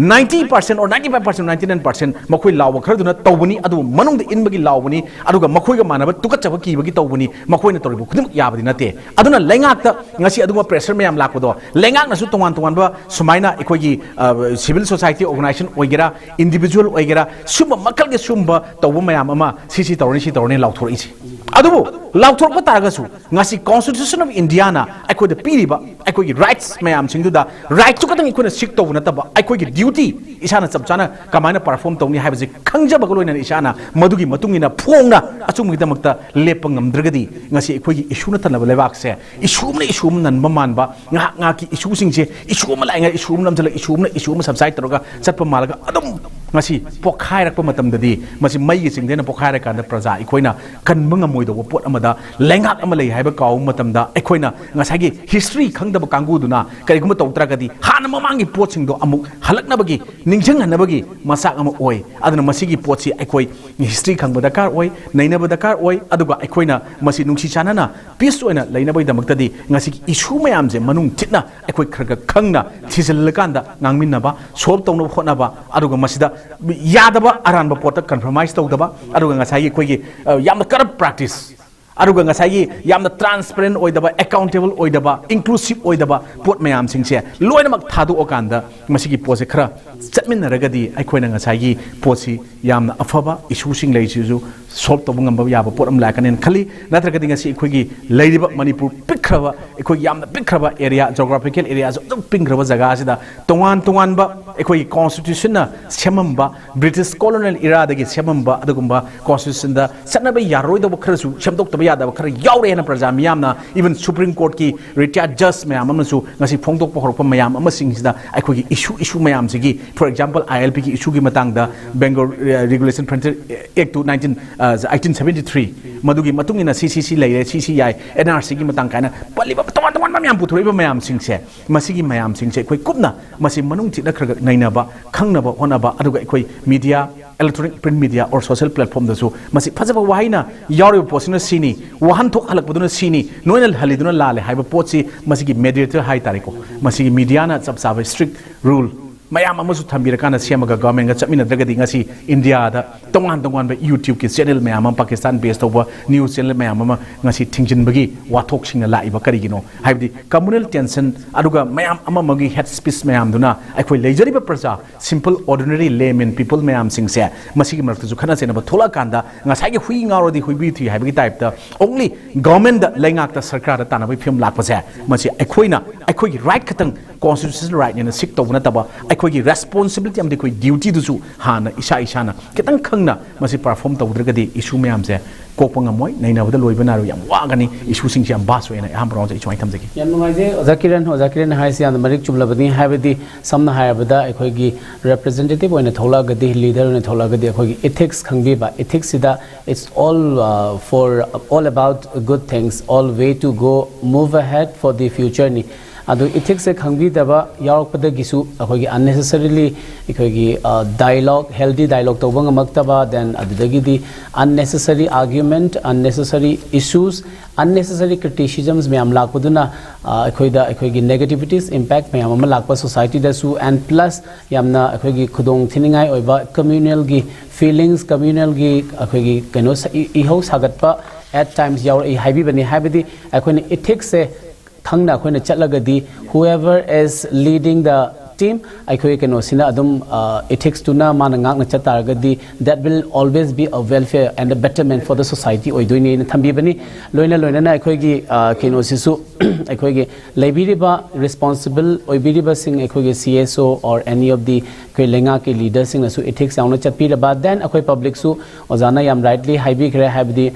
Ninety percent or ninety five percent, ninety nine percent ꯃꯈꯣꯏ ꯂꯥꯎꯕ ꯈꯔꯗꯨꯅ ꯇꯧꯕꯅꯤ, ꯑꯗꯨꯕꯨ ꯃꯅꯨꯡꯗ ꯏꯟꯕꯒꯤ ꯂꯥꯎꯕꯅꯤ, ꯑꯗꯨꯒ ꯃꯈꯣꯏꯒ ꯃꯥꯟꯅꯕ ꯇꯨꯀꯠꯆꯕ ꯀꯤꯕꯒꯤ ꯇꯧꯕꯅꯤ, ꯃꯈꯣꯏꯅ ꯇꯧꯔꯤꯕ ꯈꯨꯗꯤꯡꯃꯛ ꯌꯥꯕꯗꯤ ꯅꯠꯇꯦ꯫ ꯑꯗꯨꯅ ꯂꯩꯉꯥꯛꯇ ꯉꯁꯤ ꯑꯗꯨꯒꯨꯝꯕ ꯄ꯭ꯔꯦꯁꯔ ꯃꯌꯥꯝ ꯂꯥꯛꯄꯗꯣ, ꯂꯩꯉꯥꯛꯅꯁꯨ ꯇꯣꯉꯥꯟ ꯇꯣꯉꯥꯟꯕ ꯁꯨꯃꯥꯏꯅ ꯑꯩꯈꯣꯏꯒꯤ, ꯑ, ꯁꯤꯚꯤꯜ ꯁꯣꯁꯥꯏꯇꯤ ꯑꯣꯔꯒꯅꯥꯏꯖꯦꯁꯟ ꯑꯣꯏꯒꯦꯔꯥ, ꯏꯟꯗꯤꯚꯤꯖꯨꯋꯦꯜ ꯑꯣꯏꯒꯦꯔꯥ, ꯁꯨꯝꯕ ꯃꯈꯜꯒꯤ ꯁꯨꯝꯕ ꯇꯧꯕ ꯃꯌꯥꯝ ꯑꯃ ꯁꯤ ꯁꯤ ꯇꯧꯔꯅꯤ, ꯁꯤ ꯇꯧꯔꯅꯤ ꯂꯥꯎꯊꯣꯔꯛꯏꯁꯦ꯫ ꯑꯗꯨꯕꯨ ꯂꯥꯎꯊꯣꯔꯛꯄ ꯇꯥꯔꯒꯁꯨ ꯉꯁꯤ Constitution of India ꯅ ꯑꯩꯈꯣꯏꯗ ꯄꯤꯔꯤꯕ ꯑꯩꯈꯣꯏꯒꯤ ꯔꯥꯏꯠꯁ ꯃꯌꯥꯝꯁꯤꯡꯗꯨꯗ ꯔꯥꯏꯠꯁꯨ ꯈꯛꯇꯪ ꯑꯩꯈꯣꯏꯅ ꯁꯤꯛ ꯇꯧꯕ ꯅꯠꯇꯕ, ꯑꯩꯈꯣꯏꯒꯤ ꯗ꯭ꯌꯨꯇꯤ ꯏꯁꯥꯅ ꯆꯞ ꯆꯥꯅ ꯀꯃꯥꯏꯅ ꯄꯔꯐꯣꯔꯝ ꯇꯧꯅꯤ ꯍꯥꯏꯕꯁꯤ ꯈꯪꯖꯕꯒ ꯂꯣꯏꯅꯅ ꯏꯁꯥꯅ ꯃꯗꯨꯒꯤ ꯃꯇꯨꯡ ꯏꯟꯅ ꯐꯣꯡꯅ ꯑꯆꯨꯝꯕꯒꯤꯗꯃꯛꯇ ꯂꯦꯞꯄ ꯉꯝꯗ꯭ꯔꯒꯗꯤ ꯉꯁꯤ ꯑꯩꯈꯣꯏꯒꯤ ꯏꯁꯨ ꯅꯠꯇꯅꯕ ꯂꯩꯕꯥꯛꯁꯦ ꯏꯁꯨ ꯑꯃꯅ ꯏꯁꯨ ꯑꯃ ꯅꯟꯕ ꯃꯥꯟꯕ, ꯉꯥꯏꯍꯥꯛ ꯉꯥꯏꯍꯥꯛꯀꯤ ꯏꯁꯨꯁꯤꯡꯁꯦ ꯏꯁꯨ ꯑꯃ ꯂꯥꯛꯏꯉꯩ ꯏꯁꯨ ꯑꯃ ꯅꯝꯁꯤꯜꯂꯒ, ꯏꯁꯨ ꯑꯃꯅ ꯏꯁꯨ ꯑꯃ ꯁꯕꯁꯥꯏꯠ ꯇꯧꯔꯒ ꯆꯠꯄ ꯃꯥꯜꯂꯒ ꯑꯗꯨꯝ ꯉꯁꯤ ꯄꯣꯛꯈꯥꯏꯔꯛꯄ ꯃꯇꯝꯗꯗꯤ, ꯃꯁꯤ ꯃꯩꯒꯤ ꯆꯤꯡꯗꯩꯅ ꯄꯣꯛꯈꯥꯏꯔꯀꯥꯟꯗ ꯄ꯭ꯔꯖꯥ ꯑꯩꯈꯣꯏꯅ ꯀꯟꯕ ꯉꯝꯃꯣꯏꯗꯧꯕ ꯄꯣꯠ ꯑꯃꯗ ꯂꯩꯉꯥꯛ ꯑꯃ ꯂꯩ ꯍꯥꯏꯕ ꯀꯥꯎꯕ ꯃꯇꯝꯗ, ꯑꯩꯈꯣꯏꯅ ꯉꯁꯥꯏꯒꯤ ꯍꯤꯁꯇ꯭ꯔꯤ ꯈꯪꯗꯕ ꯀꯥꯡꯕꯨꯗꯨꯅ ꯀꯔꯤꯒꯨꯝꯕ ꯇꯧ ꯇꯥꯔꯒꯗꯤ ꯍꯥꯟꯅ ꯃꯃꯥꯡꯒꯤ ꯄꯣꯠꯁꯤꯡꯗꯣ ꯑꯃꯨꯛ ꯍꯜꯂꯛꯅꯕꯒꯤ, ꯅꯤꯡꯁꯤꯡꯍꯟꯅꯕꯒꯤ ꯃꯆꯥꯛ ꯑꯃ ꯑꯣꯏ꯫ ꯑꯗꯨꯅ ꯃꯁꯤꯒꯤ ꯄꯣꯠꯁꯤ ꯑꯩꯈꯣꯏ ꯍꯤꯁꯇ꯭ꯔꯤ ꯈꯪꯕ ꯗꯔꯀꯥꯔ ꯑꯣꯏ, ꯅꯩꯅꯕ ꯗꯔꯀꯥꯔ ꯑꯣꯏ, ꯑꯗꯨꯒ ꯑꯩꯈꯣꯏꯅ ꯃꯁꯤ ꯅꯨꯡꯁꯤ ꯆꯥꯟꯅꯅ ꯄꯤꯁ ꯑꯣꯏꯅ ꯂꯩꯅꯕꯒꯤꯗꯃꯛꯇꯗꯤ ꯉꯁꯤꯒꯤ ꯏꯁꯨ ꯃꯌꯥꯝꯁꯦ ꯃꯅꯨꯡ ꯊꯤꯠꯅ ꯑꯩꯈꯣꯏ ꯈꯔ ꯈꯔ ꯈꯪꯅ ꯊꯤꯖꯤꯜꯂꯀꯥꯟꯗ ꯉꯥꯡꯃꯤꯟꯅꯕ, ꯁꯣꯜꯕ ꯇꯧꯅꯕ ꯍꯣꯠꯅꯕ, ꯑꯗꯨꯒ ꯃꯁꯤꯗ ꯌꯥꯗꯕ ꯑꯔꯥꯟꯕ ꯄꯣꯠꯇ ꯀꯟꯐ꯭ꯔꯃꯥꯏꯁ ꯇꯧꯗꯕ, ꯑꯗꯨꯒ ꯉꯁꯥꯏꯒꯤ ꯑꯩꯈꯣꯏꯒꯤ, ꯑ, ꯌꯥꯝꯅ ꯀꯔꯞ ꯄ꯭ꯔꯥꯛꯇꯤꯁ, ꯑꯗꯨꯒ ꯉꯁꯥꯏꯒꯤ ꯌꯥꯝꯅ ꯇ꯭ꯔꯥꯟꯁꯄꯦꯔꯦꯟ ꯑꯣꯏꯗꯕ, ꯑꯦꯀꯥꯎꯟꯇꯦꯕꯜ ꯑꯣꯏꯗꯕ, ꯏꯟꯀ꯭ꯂꯨꯁꯤꯞ ꯑꯣꯏꯗꯕ ꯄꯣꯠ ꯃꯌꯥꯝꯁꯤꯡꯁꯦ ꯂꯣꯏꯅꯃꯛ ꯊꯥꯗꯣꯛꯑꯀꯥꯟꯗ ꯃꯁꯤꯒꯤ ꯄꯣꯠꯁꯦ ꯈꯔ ꯆꯠꯃꯤꯟꯅꯔꯒꯗꯤ ꯑꯩꯈꯣꯏꯅ ꯉꯁꯥꯏꯒꯤ ꯄꯣꯠꯁꯤ ꯌꯥꯝꯅ ꯑꯐꯕ ꯏꯁꯨꯁꯤꯡ ꯂꯩꯔꯤꯁꯤꯁꯨ ꯁꯣꯜꯕ ꯇꯧꯕ ꯉꯝꯕ ꯌꯥꯕ ꯄꯣꯠ ꯑꯃ ꯂꯥꯛꯀꯅꯦꯅ ꯈꯜꯂꯤ꯫ ꯅꯠꯇ꯭ꯔꯒꯗꯤ ꯉꯁꯤ ꯑꯩꯈꯣꯏꯒꯤ ꯂꯩꯔꯤꯕ ꯃꯅꯤꯄꯨꯔ ꯄꯤꯛꯈ꯭ꯔꯕ, ꯑꯩꯈꯣꯏꯒꯤ ꯌꯥꯝꯅ ꯄꯤꯛꯈ꯭ꯔꯕ ꯑꯦꯔꯤꯌꯥ, ꯖꯣꯒ꯭ꯔꯥꯐꯤꯀꯦꯜ ꯑꯦꯔꯤꯌꯥꯁꯨ ꯑꯗꯨꯝ ꯄꯤꯛꯈ꯭ꯔꯕ ꯖꯒꯥ ꯑꯁꯤꯗ ꯇꯣꯉꯥꯟ ꯇꯣꯉꯥꯟꯕ ꯑꯩꯈꯣꯏꯒꯤ ꯀꯣꯟꯁꯇꯤꯇ꯭ꯌꯨꯁꯟꯅ ꯁꯦꯝꯃꯝꯕ, ꯕ꯭ꯔꯤꯇꯤꯁ ꯀꯣꯂꯣꯅꯤꯌꯦꯜ ꯏꯔꯥꯗꯒꯤ ꯁꯦꯝꯃꯝꯕ ꯑꯗꯨꯒꯨꯝꯕ ꯀꯣꯟꯁꯇꯤꯇ꯭ꯌꯨꯁꯟꯗ ꯆꯠꯅꯕ ꯌꯥꯔꯣꯏꯗꯕ ꯈꯔꯁꯨ, ꯁꯦꯝꯗꯣꯛꯇꯕ ꯌꯥꯗꯕ ꯈꯔ ꯌꯥꯎꯔꯦ ꯍꯥꯏꯅ ꯄ꯭ꯔꯖꯥ ꯃꯤꯌꯥꯝꯅ, ꯏꯚꯟ ꯁꯨꯄ꯭ꯔꯤꯝ ꯀꯣꯔꯠꯀꯤ ꯔꯤꯇꯥꯌꯔ ꯖꯖ ꯃꯌꯥꯝ ꯑꯃꯁꯨ ꯉꯁꯤ ꯐꯣꯡꯗꯣꯛꯄ ꯍꯧꯔꯛꯄ ꯃꯌꯥꯝ ꯑꯃꯁꯤꯡꯁꯤꯗ ꯑꯩꯈꯣꯏꯒꯤ ꯏꯁꯨ, ꯏꯁꯨ ꯃꯌꯥꯝꯁꯤꯒꯤ, for example, I L P ꯏꯁꯨꯒꯤ ꯃꯇꯥꯡꯗ, ꯕꯦꯡꯒ꯭ꯂꯣꯔ regulation frontier act two nineteen, eighteen seventy three, ꯃꯗꯨꯒꯤ ꯃꯇꯨꯡ ꯏꯟꯅ ꯁꯤ ꯁꯤ ꯁꯤ ꯂꯩꯔꯦ, ꯁꯤ ꯁꯤ ꯌꯥꯏ, ꯑꯦꯟ ꯑꯥꯔ ꯁꯤꯒꯤ ꯃꯇꯥꯡ ꯀꯥꯏꯅ ꯄꯜꯂꯤꯕ ꯇꯣꯉꯥꯟ ꯇꯣꯉꯥꯟꯕ ꯃꯌꯥꯝ ꯄꯨꯊꯣꯔꯛꯏꯕ ꯃꯌꯥꯝꯁꯤꯡꯁꯦ, ꯃꯁꯤꯒꯤ ꯃꯌꯥꯝꯁꯤꯡꯁꯦ ꯑꯩꯈꯣꯏ ꯀꯨꯞꯅ ꯃꯁꯤ ꯃꯅꯨꯡ ꯊꯤꯠꯅ ꯈꯔ ꯈꯔ ꯅꯩꯅꯕ, ꯈꯪꯅꯕ ꯍꯣꯠꯅꯕ, ꯑꯗꯨꯒ ꯑꯩꯈꯣꯏ media, electronic, print media or social platformꯗꯁꯨ ꯃꯁꯤ ꯐꯖꯕ ꯋꯥꯍꯩꯅ ꯌꯥꯎꯔꯤꯕ ꯄꯣꯠꯁꯤꯅ ꯁꯤꯅꯤ, ꯋꯥꯍꯟꯊꯣꯛ ꯍꯜꯂꯛꯄꯗꯨꯅ ꯁꯤꯅꯤ, ꯅꯣꯏꯅ ꯍꯜꯂꯤꯗꯨꯅ ꯂꯥꯜꯂꯦ ꯍꯥꯏꯕ ꯄꯣꯠꯁꯤ ꯃꯁꯤꯒꯤ ꯃꯦꯗꯤꯌꯦꯇꯔ ꯍꯥꯏ ꯇꯥꯔꯦꯀꯣ, ꯃꯁꯤꯒꯤ ꯃꯤꯗꯤꯌꯥꯅ ꯆꯞ ꯆꯥꯕ ꯏꯁꯇ꯭ꯔꯤꯛ ꯔꯨꯜ ꯃꯌꯥꯝ ꯑꯃꯁꯨ ꯊꯝꯕꯤꯔꯀꯥꯟꯗ ꯁꯦꯝꯃꯒ ꯒꯚꯔꯟꯃꯦꯟꯒ ꯆꯠꯃꯤꯟꯅꯗ꯭ꯔꯒꯗꯤ ꯉꯁꯤ ꯏꯟꯗꯤꯌꯥꯗ ꯇꯣꯉꯥꯟ ꯇꯣꯉꯥꯟꯕ YouTubeꯀꯤ ꯆꯦꯅꯦꯜ ꯃꯌꯥꯝ ꯑꯃ, ꯄꯥꯀꯤꯁꯇꯥꯟ ꯕꯦꯁ ꯇꯧꯕ ꯅ꯭ꯌꯨꯁ ꯆꯦꯅꯦꯜ ꯃꯌꯥꯝ ꯑꯃ ꯉꯁꯤ ꯊꯤꯡꯖꯤꯟꯕꯒꯤ ꯋꯥꯊꯣꯛꯁꯤꯡꯅ ꯂꯥꯛꯏꯕ ꯀꯔꯤꯒꯤꯅꯣ? ꯍꯥꯏꯕꯗꯤ ꯀꯝꯃꯨꯅꯦꯜ ꯇꯦꯟꯁꯟ ꯑꯗꯨꯒ ꯃꯌꯥꯝ ꯑꯃ ꯑꯃꯒꯤ ꯍꯦꯠ ꯁ꯭ꯄꯤꯆ ꯃꯌꯥꯝꯗꯨꯅ ꯑꯩꯈꯣꯏ ꯂꯩꯖꯔꯤꯕ ꯄ꯭ꯔꯖꯥ, ꯁꯤꯝꯄꯜ ꯑꯣꯔꯗꯤꯅꯔꯤ ꯂꯦꯃꯦꯟ ꯄꯤꯄꯜ ꯃꯌꯥꯝꯁꯤꯡꯁꯦ ꯃꯁꯤꯒꯤ ꯃꯔꯛꯇꯁꯨ ꯈꯠꯅ ꯆꯩꯅꯕ ꯊꯣꯛꯂꯛꯑꯀꯥꯟꯗ ꯉꯁꯥꯏꯒꯤ ꯍꯨꯏ ꯉꯥꯎꯔꯗꯤ ꯍꯨꯏꯕꯤ ꯊꯨꯏ ꯍꯥꯏꯕꯒꯤ ꯇꯥꯏꯞꯇ ꯑꯣꯡꯂꯤ ꯒꯚꯔꯟꯃꯦꯟꯗ, ꯂꯩꯉꯥꯛꯇ, ꯁꯔꯀꯥꯔꯗ ꯇꯥꯟꯅꯕꯒꯤ ꯐꯤꯕꯝ ꯂꯥꯛꯄꯁꯦ, ꯃꯁꯤ ꯑꯩꯈꯣꯏꯅ ꯑꯩꯈꯣꯏꯒꯤ ꯔꯥꯏꯠ ꯈꯛꯇꯪ, ꯀꯣꯟꯁꯇꯤꯇ꯭ꯌꯨꯁꯅꯦꯜ ꯔꯥꯏꯠꯅꯦꯅ ꯁꯤꯛ ꯇꯧꯕ ꯅꯠꯇꯕ, ꯑꯩꯈꯣꯏꯒꯤ ꯔꯦꯁꯄꯣꯟꯁꯤꯕꯤꯂꯤꯇꯤ ꯑꯃꯗꯤ ꯑꯩꯈꯣꯏ ꯗ꯭ꯌꯨꯇꯤꯗꯨꯁꯨ ꯍꯥꯟꯅ ꯏꯁꯥ ꯏꯁꯥꯅ ꯈꯤꯇꯪ ꯈꯪꯅ ꯃꯁꯤ ꯄꯔꯐꯣꯔꯝ ꯇꯧꯗ꯭ꯔꯒꯗꯤ ꯏꯁꯨ ꯃꯌꯥꯝꯁꯦ ꯀꯣꯛꯄ ꯉꯝꯃꯣꯏ, ꯅꯩꯅꯕꯗ ꯂꯣꯏꯕ ꯅꯥꯏꯔꯣꯏ, ꯌꯥꯝ ꯋꯥꯒꯅꯤ꯫ ꯏꯁꯨꯁꯤꯡꯁꯦ ꯌꯥꯝ ꯚꯥꯁ ꯑꯣꯏꯅ ꯑꯍꯥꯟꯕ ꯔꯥꯎꯟꯁꯦ ꯑꯩ ꯁꯨꯃꯥꯏꯅ ꯊꯝꯖꯒꯦ꯫ ꯌꯥꯝ ꯅꯨꯡꯉꯥꯏꯖꯩ ꯑꯣꯖꯥ ꯀꯤꯔꯟ꯫ ꯑꯣꯖꯥ ꯀꯤꯔꯟ ꯍꯥꯏꯁꯤ ꯌꯥꯝꯅ ꯃꯔꯤꯛ ꯆꯨꯝꯂꯕꯅꯤ꯫ ꯍꯥꯏꯕꯗꯤ ꯁꯝꯅ ꯍꯥꯏꯔꯕꯗ ꯑꯩꯈꯣꯏꯒꯤ ꯔꯦꯄ꯭ꯔꯖꯦꯟꯇꯦꯇꯤꯚ ꯑꯣꯏꯅ ꯊꯣꯛꯂꯛꯑꯒꯗꯤ, ꯂꯤꯗꯔ ꯑꯣꯏꯅ ꯊꯣꯛꯂꯛꯑꯒꯗꯤ ꯑꯩꯈꯣꯏꯒꯤ ꯏꯊꯤꯛꯁ ꯈꯪꯕꯤꯕ, ꯏꯊꯤꯛꯁꯁꯤꯗ it's all, uh, for, all about good things, all way to go, move ahead for the futureꯅꯤ꯫ ꯑꯗꯨ ꯏꯊꯤꯛꯁꯁꯦ ꯈꯪꯕꯤꯗꯕ ꯌꯥꯎꯔꯛꯄꯗꯒꯤꯁꯨ ꯑꯩꯈꯣꯏꯒꯤ unnecessarily ꯑꯩꯈꯣꯏꯒꯤ, ꯑ, ꯗꯥꯏꯂꯣꯒ, ꯍꯦꯜꯗꯤ ꯗꯥꯏꯂꯣꯒ ꯇꯧꯕ ꯉꯝꯃꯛꯇꯕ, then ꯑꯗꯨꯗꯒꯤꯗꯤ unnecessary argument, unnecessary issues, unnecessary criticisms ꯃꯌꯥꯝ ꯂꯥꯛꯄꯗꯨꯅ, ꯑ, ꯑꯩꯈꯣꯏꯗ ꯑꯩꯈꯣꯏꯒꯤ ꯅꯦꯒꯦꯇꯤꯚꯤꯇꯤꯁ ꯏꯝꯄꯦꯛ ꯃꯌꯥꯝ ꯑꯃ ꯂꯥꯛꯄ ꯁꯣꯁꯥꯏꯇꯤꯗꯁꯨ, and plus ꯌꯥꯝꯅ ꯑꯩꯈꯣꯏꯒꯤ ꯈꯨꯗꯣꯡ ꯊꯤꯅꯤꯡꯉꯥꯏ ꯑꯣꯏꯕ ꯀꯝꯃ꯭ꯌꯨꯅꯦꯜꯒꯤ ꯐꯤꯂꯤꯡꯁ, ꯀꯝꯃ꯭ꯌꯨꯅꯦꯜꯒꯤ ꯑꯩꯈꯣꯏꯒꯤ ꯀꯩꯅꯣ ꯁ-, ꯏ-, ꯏꯍꯧ ꯁꯥꯒꯠꯄ at times ꯌꯥꯎꯔꯛꯏ ꯍꯥꯏꯕꯤꯕꯅꯤ꯫ ꯍꯥꯏꯕꯗꯤ ꯑꯩꯈꯣꯏꯅ ꯏꯊꯤꯛꯁꯁꯦ ꯈꯪꯅ ꯑꯩꯈꯣꯏꯅ ꯆꯠꯂꯒꯗꯤ, whoever is leading the team ꯑꯩꯈꯣꯏ ꯀꯩꯅꯣꯁꯤꯅ ꯑꯗꯨꯝ ꯏꯊꯤꯛꯁꯇꯨꯅ ꯃꯥꯅ ꯉꯥꯛꯅ ꯆꯠ ꯇꯥꯔꯒꯗꯤ, that will always be a welfare and a betterment for the society ꯑꯣꯏꯗꯣꯏꯅꯦꯅ ꯊꯝꯕꯤꯕꯅꯤ꯫ ꯂꯣꯏꯅ ꯂꯣꯏꯅꯅ ꯑꯩꯈꯣꯏꯒꯤ ꯑ, ꯀꯩꯅꯣꯁꯤꯁꯨ ꯑꯩꯈꯣꯏꯒꯤ ꯂꯩꯕꯤꯔꯤꯕ ꯔꯦꯁꯄꯣꯟꯁꯤꯕꯜ ꯑꯣꯏꯕꯤꯔꯤꯕꯁꯤꯡ, ꯑꯩꯈꯣꯏꯒꯤ C S O or any of the ꯑꯩꯈꯣꯏ ꯂꯩꯉꯥꯛꯀꯤ ꯂꯤꯗꯔꯁꯤꯡꯅꯁꯨ ꯏꯊꯤꯛꯁ ꯌꯥꯎꯅ ꯆꯠꯄꯤꯔꯕ, then ꯑꯩꯈꯣꯏ ꯄꯕ꯭ꯂꯤꯛꯁꯨ ꯑꯣꯖꯥꯅ ꯌꯥꯝ ꯔꯥꯏꯠꯂꯤ ꯍꯥꯏꯕꯤꯈ꯭ꯔꯦ, ꯍꯥꯏꯕꯗꯤ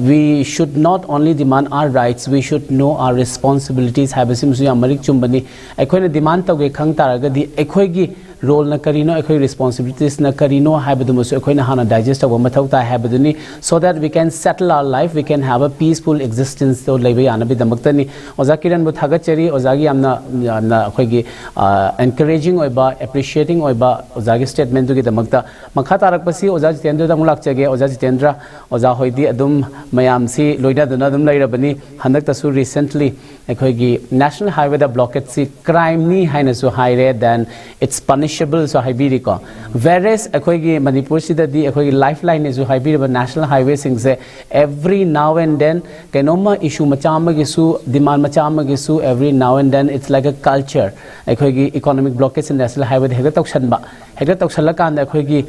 we should not only demand our rights, we should know our responsibilities ꯍꯥꯏꯕꯁꯤꯃꯁꯨ ꯌꯥꯝ ꯃꯔꯤꯛ ꯆꯨꯝꯕꯅꯤ꯫ ꯑꯩꯈꯣꯏꯅ ꯗꯤꯃꯥꯟ ꯇꯧꯒꯦ ꯈꯪ ꯇꯥꯔꯒꯗꯤ ꯑꯩꯈꯣꯏꯒꯤ ꯔꯣꯜꯅ ꯀꯔꯤꯅꯣ, ꯑꯩꯈꯣꯏ ꯔꯦꯁꯄꯣꯟꯁꯤꯕꯤꯂꯤꯇꯤꯁꯅ ꯀꯔꯤꯅꯣ ꯍꯥꯏꯕꯗꯨꯃꯁꯨ ꯑꯩꯈꯣꯏꯅ ꯍꯥꯟꯅ ꯗꯥꯏꯖꯦꯁ ꯇꯧꯕ ꯃꯊꯧ ꯇꯥꯏ ꯍꯥꯏꯕꯗꯨꯅꯤ꯫ So that we can settle our life, we can have a peaceful existence ꯇꯣ ꯂꯩꯕ ꯌꯥꯅꯕꯒꯤꯗꯃꯛꯇꯅꯤ꯫ ꯑꯣꯖꯥ ꯀꯤꯔꯟꯕꯨ ꯊꯥꯒꯠꯆꯔꯤ, ꯑꯣꯖꯥꯒꯤ ꯌꯥꯝꯅ ꯌꯥꯝꯅ ꯑꯩꯈꯣꯏꯒꯤ ꯑꯦꯟꯀꯔꯦꯖꯤꯡ ꯑꯣꯏꯕ, ꯑꯦꯄ꯭ꯔꯤꯁꯤꯌꯦꯇꯤꯡ ꯑꯣꯏꯕ ꯑꯣꯖꯥꯒꯤ ꯁ꯭ꯇꯦꯠꯃꯦꯟꯗꯨꯒꯤꯗꯃꯛꯇ꯫ ꯃꯈꯥ ꯇꯥꯔꯛꯄꯁꯤ ꯑꯣꯖꯥ ꯖꯤꯇꯦꯟꯗ꯭ꯔꯗ ꯑꯃꯨꯛ ꯂꯥꯛꯆꯒꯦ꯫ ꯑꯣꯖꯥ ꯖꯤꯇꯦꯟꯗ꯭ꯔ, ꯑꯣꯖꯥ ꯍꯣꯏꯗꯤ ꯑꯗꯨꯝ ꯃꯌꯥꯝꯁꯤ ꯂꯣꯏꯅꯗꯨꯅ ꯑꯗꯨꯝ ꯂꯩꯔꯕꯅꯤ꯫ ꯍꯟꯗꯛꯇꯁꯨ ꯔꯤꯁꯦꯟꯠꯂꯤ ꯑꯩꯈꯣꯏꯒꯤ ꯅꯦꯁꯅꯦꯜ ꯍꯥꯏꯋꯦꯗ ꯕ꯭ꯂꯣꯀꯦꯠꯁꯤ ꯀ꯭ꯔꯥꯏꯝꯅꯤ ꯍꯥꯏꯅꯁꯨ ꯍꯥꯏꯔꯦ, then it's punishable ꯁꯨ ꯍꯥꯏꯕꯤꯔꯤꯀꯣ꯫ Whereas ꯑꯩꯈꯣꯏꯒꯤ ꯃꯅꯤꯄꯨꯔꯁꯤꯗꯗꯤ ꯑꯩꯈꯣꯏꯒꯤ ꯂꯥꯏꯐ ꯂꯥꯏꯟꯅꯦꯁꯨ ꯍꯥꯏꯕꯤꯔꯤꯕ ꯅꯦꯁꯅꯦꯜ ꯍꯥꯏꯋꯦꯁꯤꯡꯁꯦ every now and then ꯀꯩꯅꯣꯝꯃ ꯏꯁꯨ ꯃꯆꯥ ꯑꯃꯒꯤꯁꯨ, ꯗꯤꯃꯥꯟ ꯃꯆꯥ ꯑꯃꯒꯤꯁꯨ, every now and then it's like a culture꯫ ꯑꯩꯈꯣꯏꯒꯤ ꯏꯀꯣꯅꯣꯃꯤꯛ ꯕ꯭ꯂꯣꯀꯦꯠꯁꯤ ꯅꯦꯁꯅꯦꯜ ꯍꯥꯏꯋꯦꯗ ꯍꯦꯛꯇ ꯇꯧꯁꯟꯕ, ꯍꯦꯛꯇ ꯇꯧꯁꯜꯂꯀꯥꯟꯗ ꯑꯩꯈꯣꯏꯒꯤ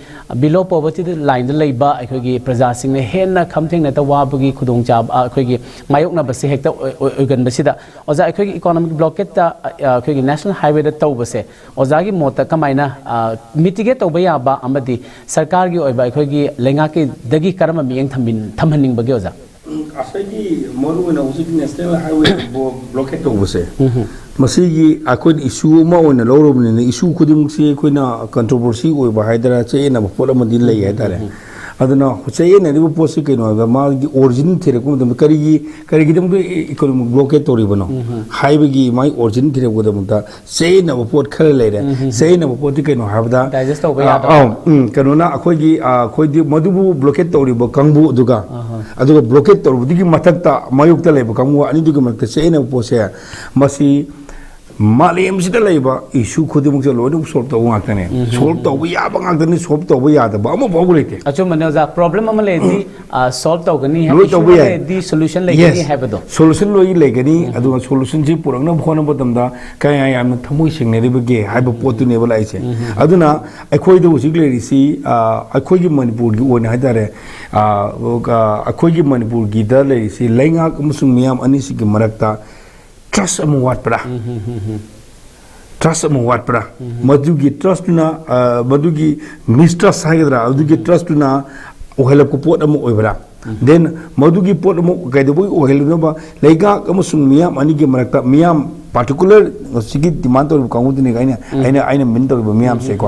below poverty line ꯗ ꯂꯩꯕ ꯑꯩꯈꯣꯏꯒꯤ ꯄ꯭ꯔꯖꯥꯁꯤꯡꯅ ꯍꯦꯟꯅ ꯈꯝ ꯊꯦꯡꯅꯇ ꯋꯥꯕꯒꯤ ꯈꯨꯗꯣꯡꯆꯥꯕ, ꯑ, ꯑꯩꯈꯣꯏꯒꯤ ꯃꯥꯌꯣꯛꯅꯕꯁꯤ ꯍꯦꯛꯇ ꯑꯣꯏ-, ꯑꯣꯏ-, ꯑꯣꯏꯒꯟꯕꯁꯤꯗ, ꯑꯣꯖꯥ, ꯑꯩꯈꯣꯏꯒꯤ ꯏꯀꯣꯅꯣꯃꯤꯛ ꯕ꯭ꯂꯣꯀꯦꯠꯇ, ꯑ, ꯑꯩꯈꯣꯏꯒꯤ ꯅꯦꯁꯅꯦꯜ ꯍꯥꯏꯋꯦꯗ ꯇꯧꯕꯁꯦ ꯑꯣꯖꯥꯒꯤ ꯃꯣꯠꯇ ꯀꯃꯥꯏꯅ, ꯑ, ꯃꯤꯇꯤꯒꯦꯠ ꯇꯧꯕ ꯌꯥꯕ ꯑꯃꯗꯤ ꯁꯔꯀꯥꯔꯒꯤ ꯑꯣꯏꯕ ꯑꯩꯈꯣꯏꯒꯤ ꯂꯩꯉꯥꯛꯀꯤꯗꯒꯤ ꯀꯔꯝꯕ ꯃꯤꯠꯌꯦꯡ ꯊꯝꯕꯤꯟ-, ꯊꯝꯍꯟꯅꯤꯡꯕꯒꯦ, ꯑꯣꯖꯥ? ꯎꯝ, ꯉꯁꯥꯏꯒꯤ ꯃꯔꯨꯑꯣꯏꯅ ꯍꯧꯖꯤꯛꯀꯤ ꯅꯦꯁꯅꯦꯜ ꯍꯥꯏꯋꯦ ꯕ꯭ꯂꯣꯀꯦꯠ ꯇꯧꯕꯁꯦ, ꯃꯁꯤꯒꯤ ꯑꯩꯈꯣꯏꯅ ꯏꯁꯨ ꯑꯃ ꯑꯣꯏꯅ ꯂꯧꯔꯕꯅꯤꯅ, ꯏꯁꯨ ꯈꯨꯗꯤꯡꯃꯛꯁꯤ ꯑꯩꯈꯣꯏꯅ ꯀꯟꯇ꯭ꯔꯣꯚꯔꯁꯤ ꯑꯣꯏꯕ ꯍꯥꯏꯗꯅ, ꯆꯌꯦꯠꯅꯕ ꯄꯣꯠ ꯑꯃꯗꯤ ꯂꯩ ꯍꯥꯏꯇꯥꯔꯦ꯫ ꯑꯗꯨꯅ ꯆꯌꯦꯠꯅꯔꯤꯕ ꯄꯣꯠꯁꯤ ꯀꯩꯅꯣ ꯍꯥꯏꯕꯗ, ꯃꯥꯒꯤ ꯑꯣꯔꯤꯖꯤꯟ ꯊꯤꯔꯛꯄ ꯃꯇꯝꯗ ꯀꯔꯤꯒꯤ, ꯀꯔꯤꯒꯤꯗꯃꯛꯇ ꯏꯀꯣꯅꯣꯃꯤꯛ ꯕ꯭ꯂꯣꯀꯦꯠ ꯇꯧꯔꯤꯕꯅꯣ ꯍꯥꯏꯕꯒꯤ ꯃꯥꯒꯤ ꯑꯣꯔꯤꯖꯤꯟ ꯊꯤꯔꯛꯄꯗ ꯆꯌꯦꯠꯅꯕ ꯄꯣꯠ ꯈꯔ ꯂꯩꯔꯦ꯫ ꯆꯌꯦꯠꯅꯕ ꯄꯣꯠꯇꯤ ꯀꯩꯅꯣ ꯍꯥꯏꯕꯗ, ꯗꯥꯏꯖꯦꯁ ꯇꯧꯕ ꯑ, ꯌꯥꯗꯕ꯫ ꯑ, ꯎꯝ, ꯀꯩꯅꯣꯅ ꯑꯩꯈꯣꯏꯒꯤ, ꯑ, ꯑꯩꯈꯣꯏꯗꯤ ꯃꯗꯨꯕꯨ ꯕ꯭ꯂꯣꯀꯦꯠ ꯇꯧꯔꯤꯕ ꯀꯥꯡꯕꯨ ꯑꯗꯨꯒ, ꯑꯗꯨꯒ ꯕ꯭ꯂꯣꯀꯦꯠ ꯇꯧꯔꯨꯕꯗꯨꯒꯤ ꯃꯊꯛꯇ ꯃꯥꯌꯣꯛꯇ ꯂꯩꯕ ꯀꯥꯡꯕꯨ ꯑꯅꯤꯗꯨꯒꯤ ꯃꯔꯛꯇ ꯆꯌꯦꯠꯅꯕ ꯄꯣꯠꯁꯦ, ꯃꯁꯤ ꯃꯥꯂꯦꯝꯁꯤꯗ ꯂꯩꯕ ꯏꯁꯨ ꯈꯨꯗꯤꯡꯃꯛꯁꯦ ꯂꯣꯏꯅꯃꯛ ꯁꯣꯜꯕ ꯇꯧꯕ ꯉꯥꯛꯇꯅꯦ꯫ ꯁꯣꯜꯕ ꯇꯧꯕ ꯌꯥꯕ ꯉꯥꯛꯇꯅꯤ, ꯁꯣꯜꯕ ꯇꯧꯕ ꯌꯥꯗꯕ ꯑꯃꯐꯥꯎꯕ ꯂꯩꯇꯦ꯫ ꯑꯆꯨꯝꯕꯅꯦ ꯑꯣꯖꯥ꯫ ꯄ꯭ꯔꯣꯕ꯭ꯂꯦꯝ ꯑꯃ ꯂꯩꯔꯗꯤ ꯁꯣꯜꯕ ꯇꯧꯒꯅꯤ꯫ ꯂꯣꯏ ꯇꯧꯕ ꯌꯥꯏ꯫ ꯂꯩꯔꯗꯤ ꯁꯣꯂꯨꯁꯟ ꯂꯩꯒꯅꯤ ꯍꯥꯏꯕꯗꯣ꯫ ꯁꯣꯂꯨꯁꯟ ꯂꯣꯏ ꯂꯩꯒꯅꯤ꯫ ꯑꯗꯨꯒ ꯁꯣꯂꯨꯁꯟꯁꯤ ꯄꯨꯔꯛꯅꯕ ꯍꯣꯠꯅꯕ ꯃꯇꯝꯗ ꯀꯌꯥ ꯌꯥꯝꯅ ꯊꯃꯣꯏ ꯁꯦꯡꯅꯔꯤꯕꯒꯦ ꯍꯥꯏꯕ ꯄꯣꯠꯇꯨꯅꯦꯕ ꯂꯥꯛꯏꯁꯦ꯫ ꯑꯗꯨꯅ ꯑꯩꯈꯣꯏꯗ ꯍꯧꯖꯤꯛ ꯂꯩꯔꯤꯁꯤ, ꯑ, ꯑꯩꯈꯣꯏꯒꯤ ꯃꯅꯤꯄꯨꯔꯒꯤ ꯑꯣꯏꯅ ꯍꯥꯏꯇꯥꯔꯦ, ꯑ, ꯑ, ꯑꯩꯈꯣꯏꯒꯤ ꯃꯅꯤꯄꯨꯔꯒꯤꯗ ꯂꯩꯔꯤꯁꯤ ꯂꯩꯉꯥꯛ ꯑꯃꯁꯨꯡ ꯃꯤꯌꯥꯝ ꯑꯅꯤꯁꯤꯒꯤ ꯃꯔꯛꯇ ꯇ꯭ꯔꯁ ꯑꯃ ꯋꯥꯠꯄ꯭ꯔꯥ? ꯇ꯭ꯔꯁ ꯑꯃ ꯋꯥꯠꯄ꯭ꯔꯥ? ꯃꯗꯨꯒꯤ ꯇ꯭ꯔꯁꯇꯨꯅ, ꯑ, ꯃꯗꯨꯒꯤ ꯃꯤꯁꯇ꯭ꯔꯁ ꯍꯥꯏꯒꯗ꯭ꯔꯥ, ꯑꯗꯨꯒꯤ ꯇ꯭ꯔꯁꯇꯨꯅ ꯑꯣꯏꯍꯜꯂꯛꯄ ꯄꯣꯠ ꯑꯃ ꯑꯣꯏꯕ꯭ꯔꯥ? ꯗꯦꯟ ꯃꯗꯨꯒꯤ ꯄꯣꯠ ꯑꯃ ꯀꯩꯗꯧꯕꯒꯤ ꯑꯣꯏꯍꯜꯂꯤꯅꯣꯕ? ꯂꯩꯉꯥꯛ ꯑꯃꯁꯨꯡ ꯃꯤꯌꯥꯝ ꯑꯅꯤꯒꯤ ꯃꯔꯛꯇ, ꯃꯤꯌꯥꯝ ꯄꯥꯔꯇꯤꯀꯨꯂꯔ ꯉꯁꯤꯒꯤ ꯗꯤꯃꯥꯟ ꯇꯧꯔꯤꯕ ꯀꯥꯡꯕꯨꯗꯨꯅꯤ ꯑꯩꯅ, ꯑꯩꯅ, ꯑꯩꯅ ꯃꯤꯟ ꯇꯧꯔꯤꯕ ꯃꯤꯌꯥꯝꯁꯦꯀꯣ꯫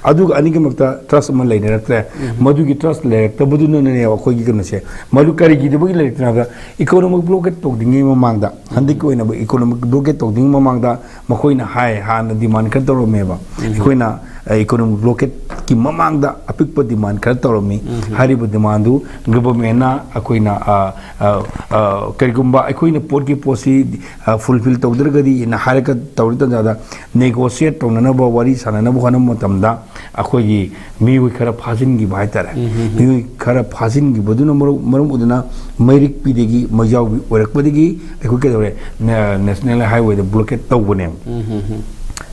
ꯑꯗꯨꯒ ꯑꯅꯤꯒꯤ ꯃꯔꯛꯇ ꯇ꯭ꯔꯁ ꯑꯃ ꯂꯩꯅꯔꯛꯇ꯭ꯔꯦ꯫ ꯃꯗꯨꯒꯤ ꯇ꯭ꯔꯁ ꯂꯩꯔꯛꯇꯕꯗꯨꯅꯅꯦꯕ ꯑꯩꯈꯣꯏꯒꯤ ꯀꯩꯅꯣꯁꯦ꯫ ꯃꯗꯨ ꯀꯔꯤꯒꯤꯗꯕꯒꯤ ꯂꯩꯔꯛꯇ꯭ꯔꯤꯅꯣ ꯍꯥꯏꯕꯗ, ꯏꯀꯣꯅꯣꯃꯤꯛ ꯕ꯭ꯂꯣꯀꯦꯠ ꯇꯧꯗ꯭ꯔꯤꯉꯩ ꯃꯃꯥꯡꯗ, ꯍꯟꯗꯛꯀꯤ ꯑꯣꯏꯅ ꯏꯀꯣꯅꯣꯃꯤꯛ ꯕ꯭ꯂꯣꯀꯦꯠ ꯇꯧꯗ꯭ꯔꯤꯉꯩ ꯃꯃꯥꯡꯗ ꯃꯈꯣꯏꯅ ꯍꯥꯏ, ꯍꯥꯟꯅ ꯗꯤꯃꯥꯟ ꯈꯔ ꯇꯧꯔꯝꯃꯦꯕ꯫ ꯑꯩꯈꯣꯏꯅ, ꯑ, ꯏꯀꯣꯅꯣꯃꯤꯛ ꯕ꯭ꯂꯣꯀꯦꯠꯀꯤ ꯃꯃꯥꯡꯗ ꯑꯄꯤꯛꯄ ꯗꯤꯃꯥꯟ ꯈꯔ ꯇꯧꯔꯝꯃꯤ꯫ ꯍꯥꯏꯔꯤꯕ ꯗꯤꯃꯥꯟꯗꯨ ꯒꯚꯔꯟꯃꯦꯟꯅ ꯑꯩꯈꯣꯏꯅ, ꯑ, ꯑ, ꯑ, ꯀꯔꯤꯒꯨꯝꯕ ꯑꯩꯈꯣꯏꯅ ꯄꯣꯠꯀꯤ ꯄꯣꯠꯁꯤ, ꯑ, ꯐꯨꯜꯐꯤꯜ ꯇꯧꯗ꯭ꯔꯒꯗꯤ ꯅ ꯍꯥꯏꯔꯒ ꯇꯧꯔꯤ ꯇꯥꯟꯖꯥꯗ, ꯅꯦꯒꯣꯁꯤꯌꯦꯠ ꯇꯧꯅꯅꯕ, ꯋꯥꯔꯤ ꯁꯥꯟꯅꯅꯕ ꯍꯣꯠꯅꯕ ꯃꯇꯝꯗ ꯑꯩꯈꯣꯏꯒꯤ ꯃꯤꯑꯣꯏ ꯈꯔ ꯐꯥꯖꯤꯟꯈꯤꯕ ꯍꯥꯏꯇꯥꯔꯦ꯫ ꯃꯤꯑꯣꯏ ꯈꯔ ꯐꯥꯖꯤꯟꯈꯤꯕꯗꯨꯅ ꯃꯔꯝ, ꯃꯔꯝ ꯑꯣꯏꯗꯨꯅ ꯃꯩꯔꯤꯛꯄꯤꯗꯒꯤ, ꯃꯩꯖꯥꯎꯕꯤ ꯑꯣꯏꯔꯛꯄꯗꯒꯤ ꯑꯩꯈꯣꯏ ꯀꯩꯗꯧꯔꯦ? ꯅꯦ-, ꯅꯦꯁꯅꯦꯜ ꯍꯥꯏꯋꯦꯗ ꯕ꯭ꯂꯣꯀꯦꯠ ꯇꯧꯕꯅꯦꯕ꯫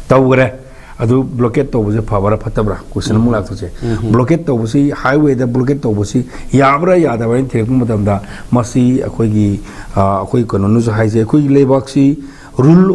ꯇꯧꯈ꯭ꯔꯦ꯫ ꯑꯗꯨ ꯕ꯭ꯂꯣꯀꯦꯠ ꯇꯧꯕꯁꯦ ꯐꯕ꯭ꯔꯥ ꯐꯠꯇꯕ꯭ꯔꯥ? ꯀꯣꯏꯁꯟ ꯑꯃꯨꯛ ꯂꯥꯛꯇꯣꯏꯁꯦ꯫ ꯕ꯭ꯂꯣꯀꯦꯠ ꯇꯧꯕꯁꯤ, ꯍꯥꯏꯋꯦꯗ ꯕ꯭ꯂꯣꯀꯦꯠ ꯇꯧꯕꯁꯤ ꯌꯥꯕ꯭ꯔꯥ ꯌꯥꯗꯕ꯭ꯔꯥ ꯍꯥꯏꯅ ꯊꯤꯔꯛꯄ ꯃꯇꯝꯗ, ꯃꯁꯤ ꯑꯩꯈꯣꯏꯒꯤ, ꯑ, ꯑꯩꯈꯣꯏ ꯀꯩꯅꯣꯅꯁꯨ ꯍꯥꯏꯖꯩ, ꯑꯩꯈꯣꯏꯒꯤ ꯂꯩꯕꯥꯛꯁꯤ rule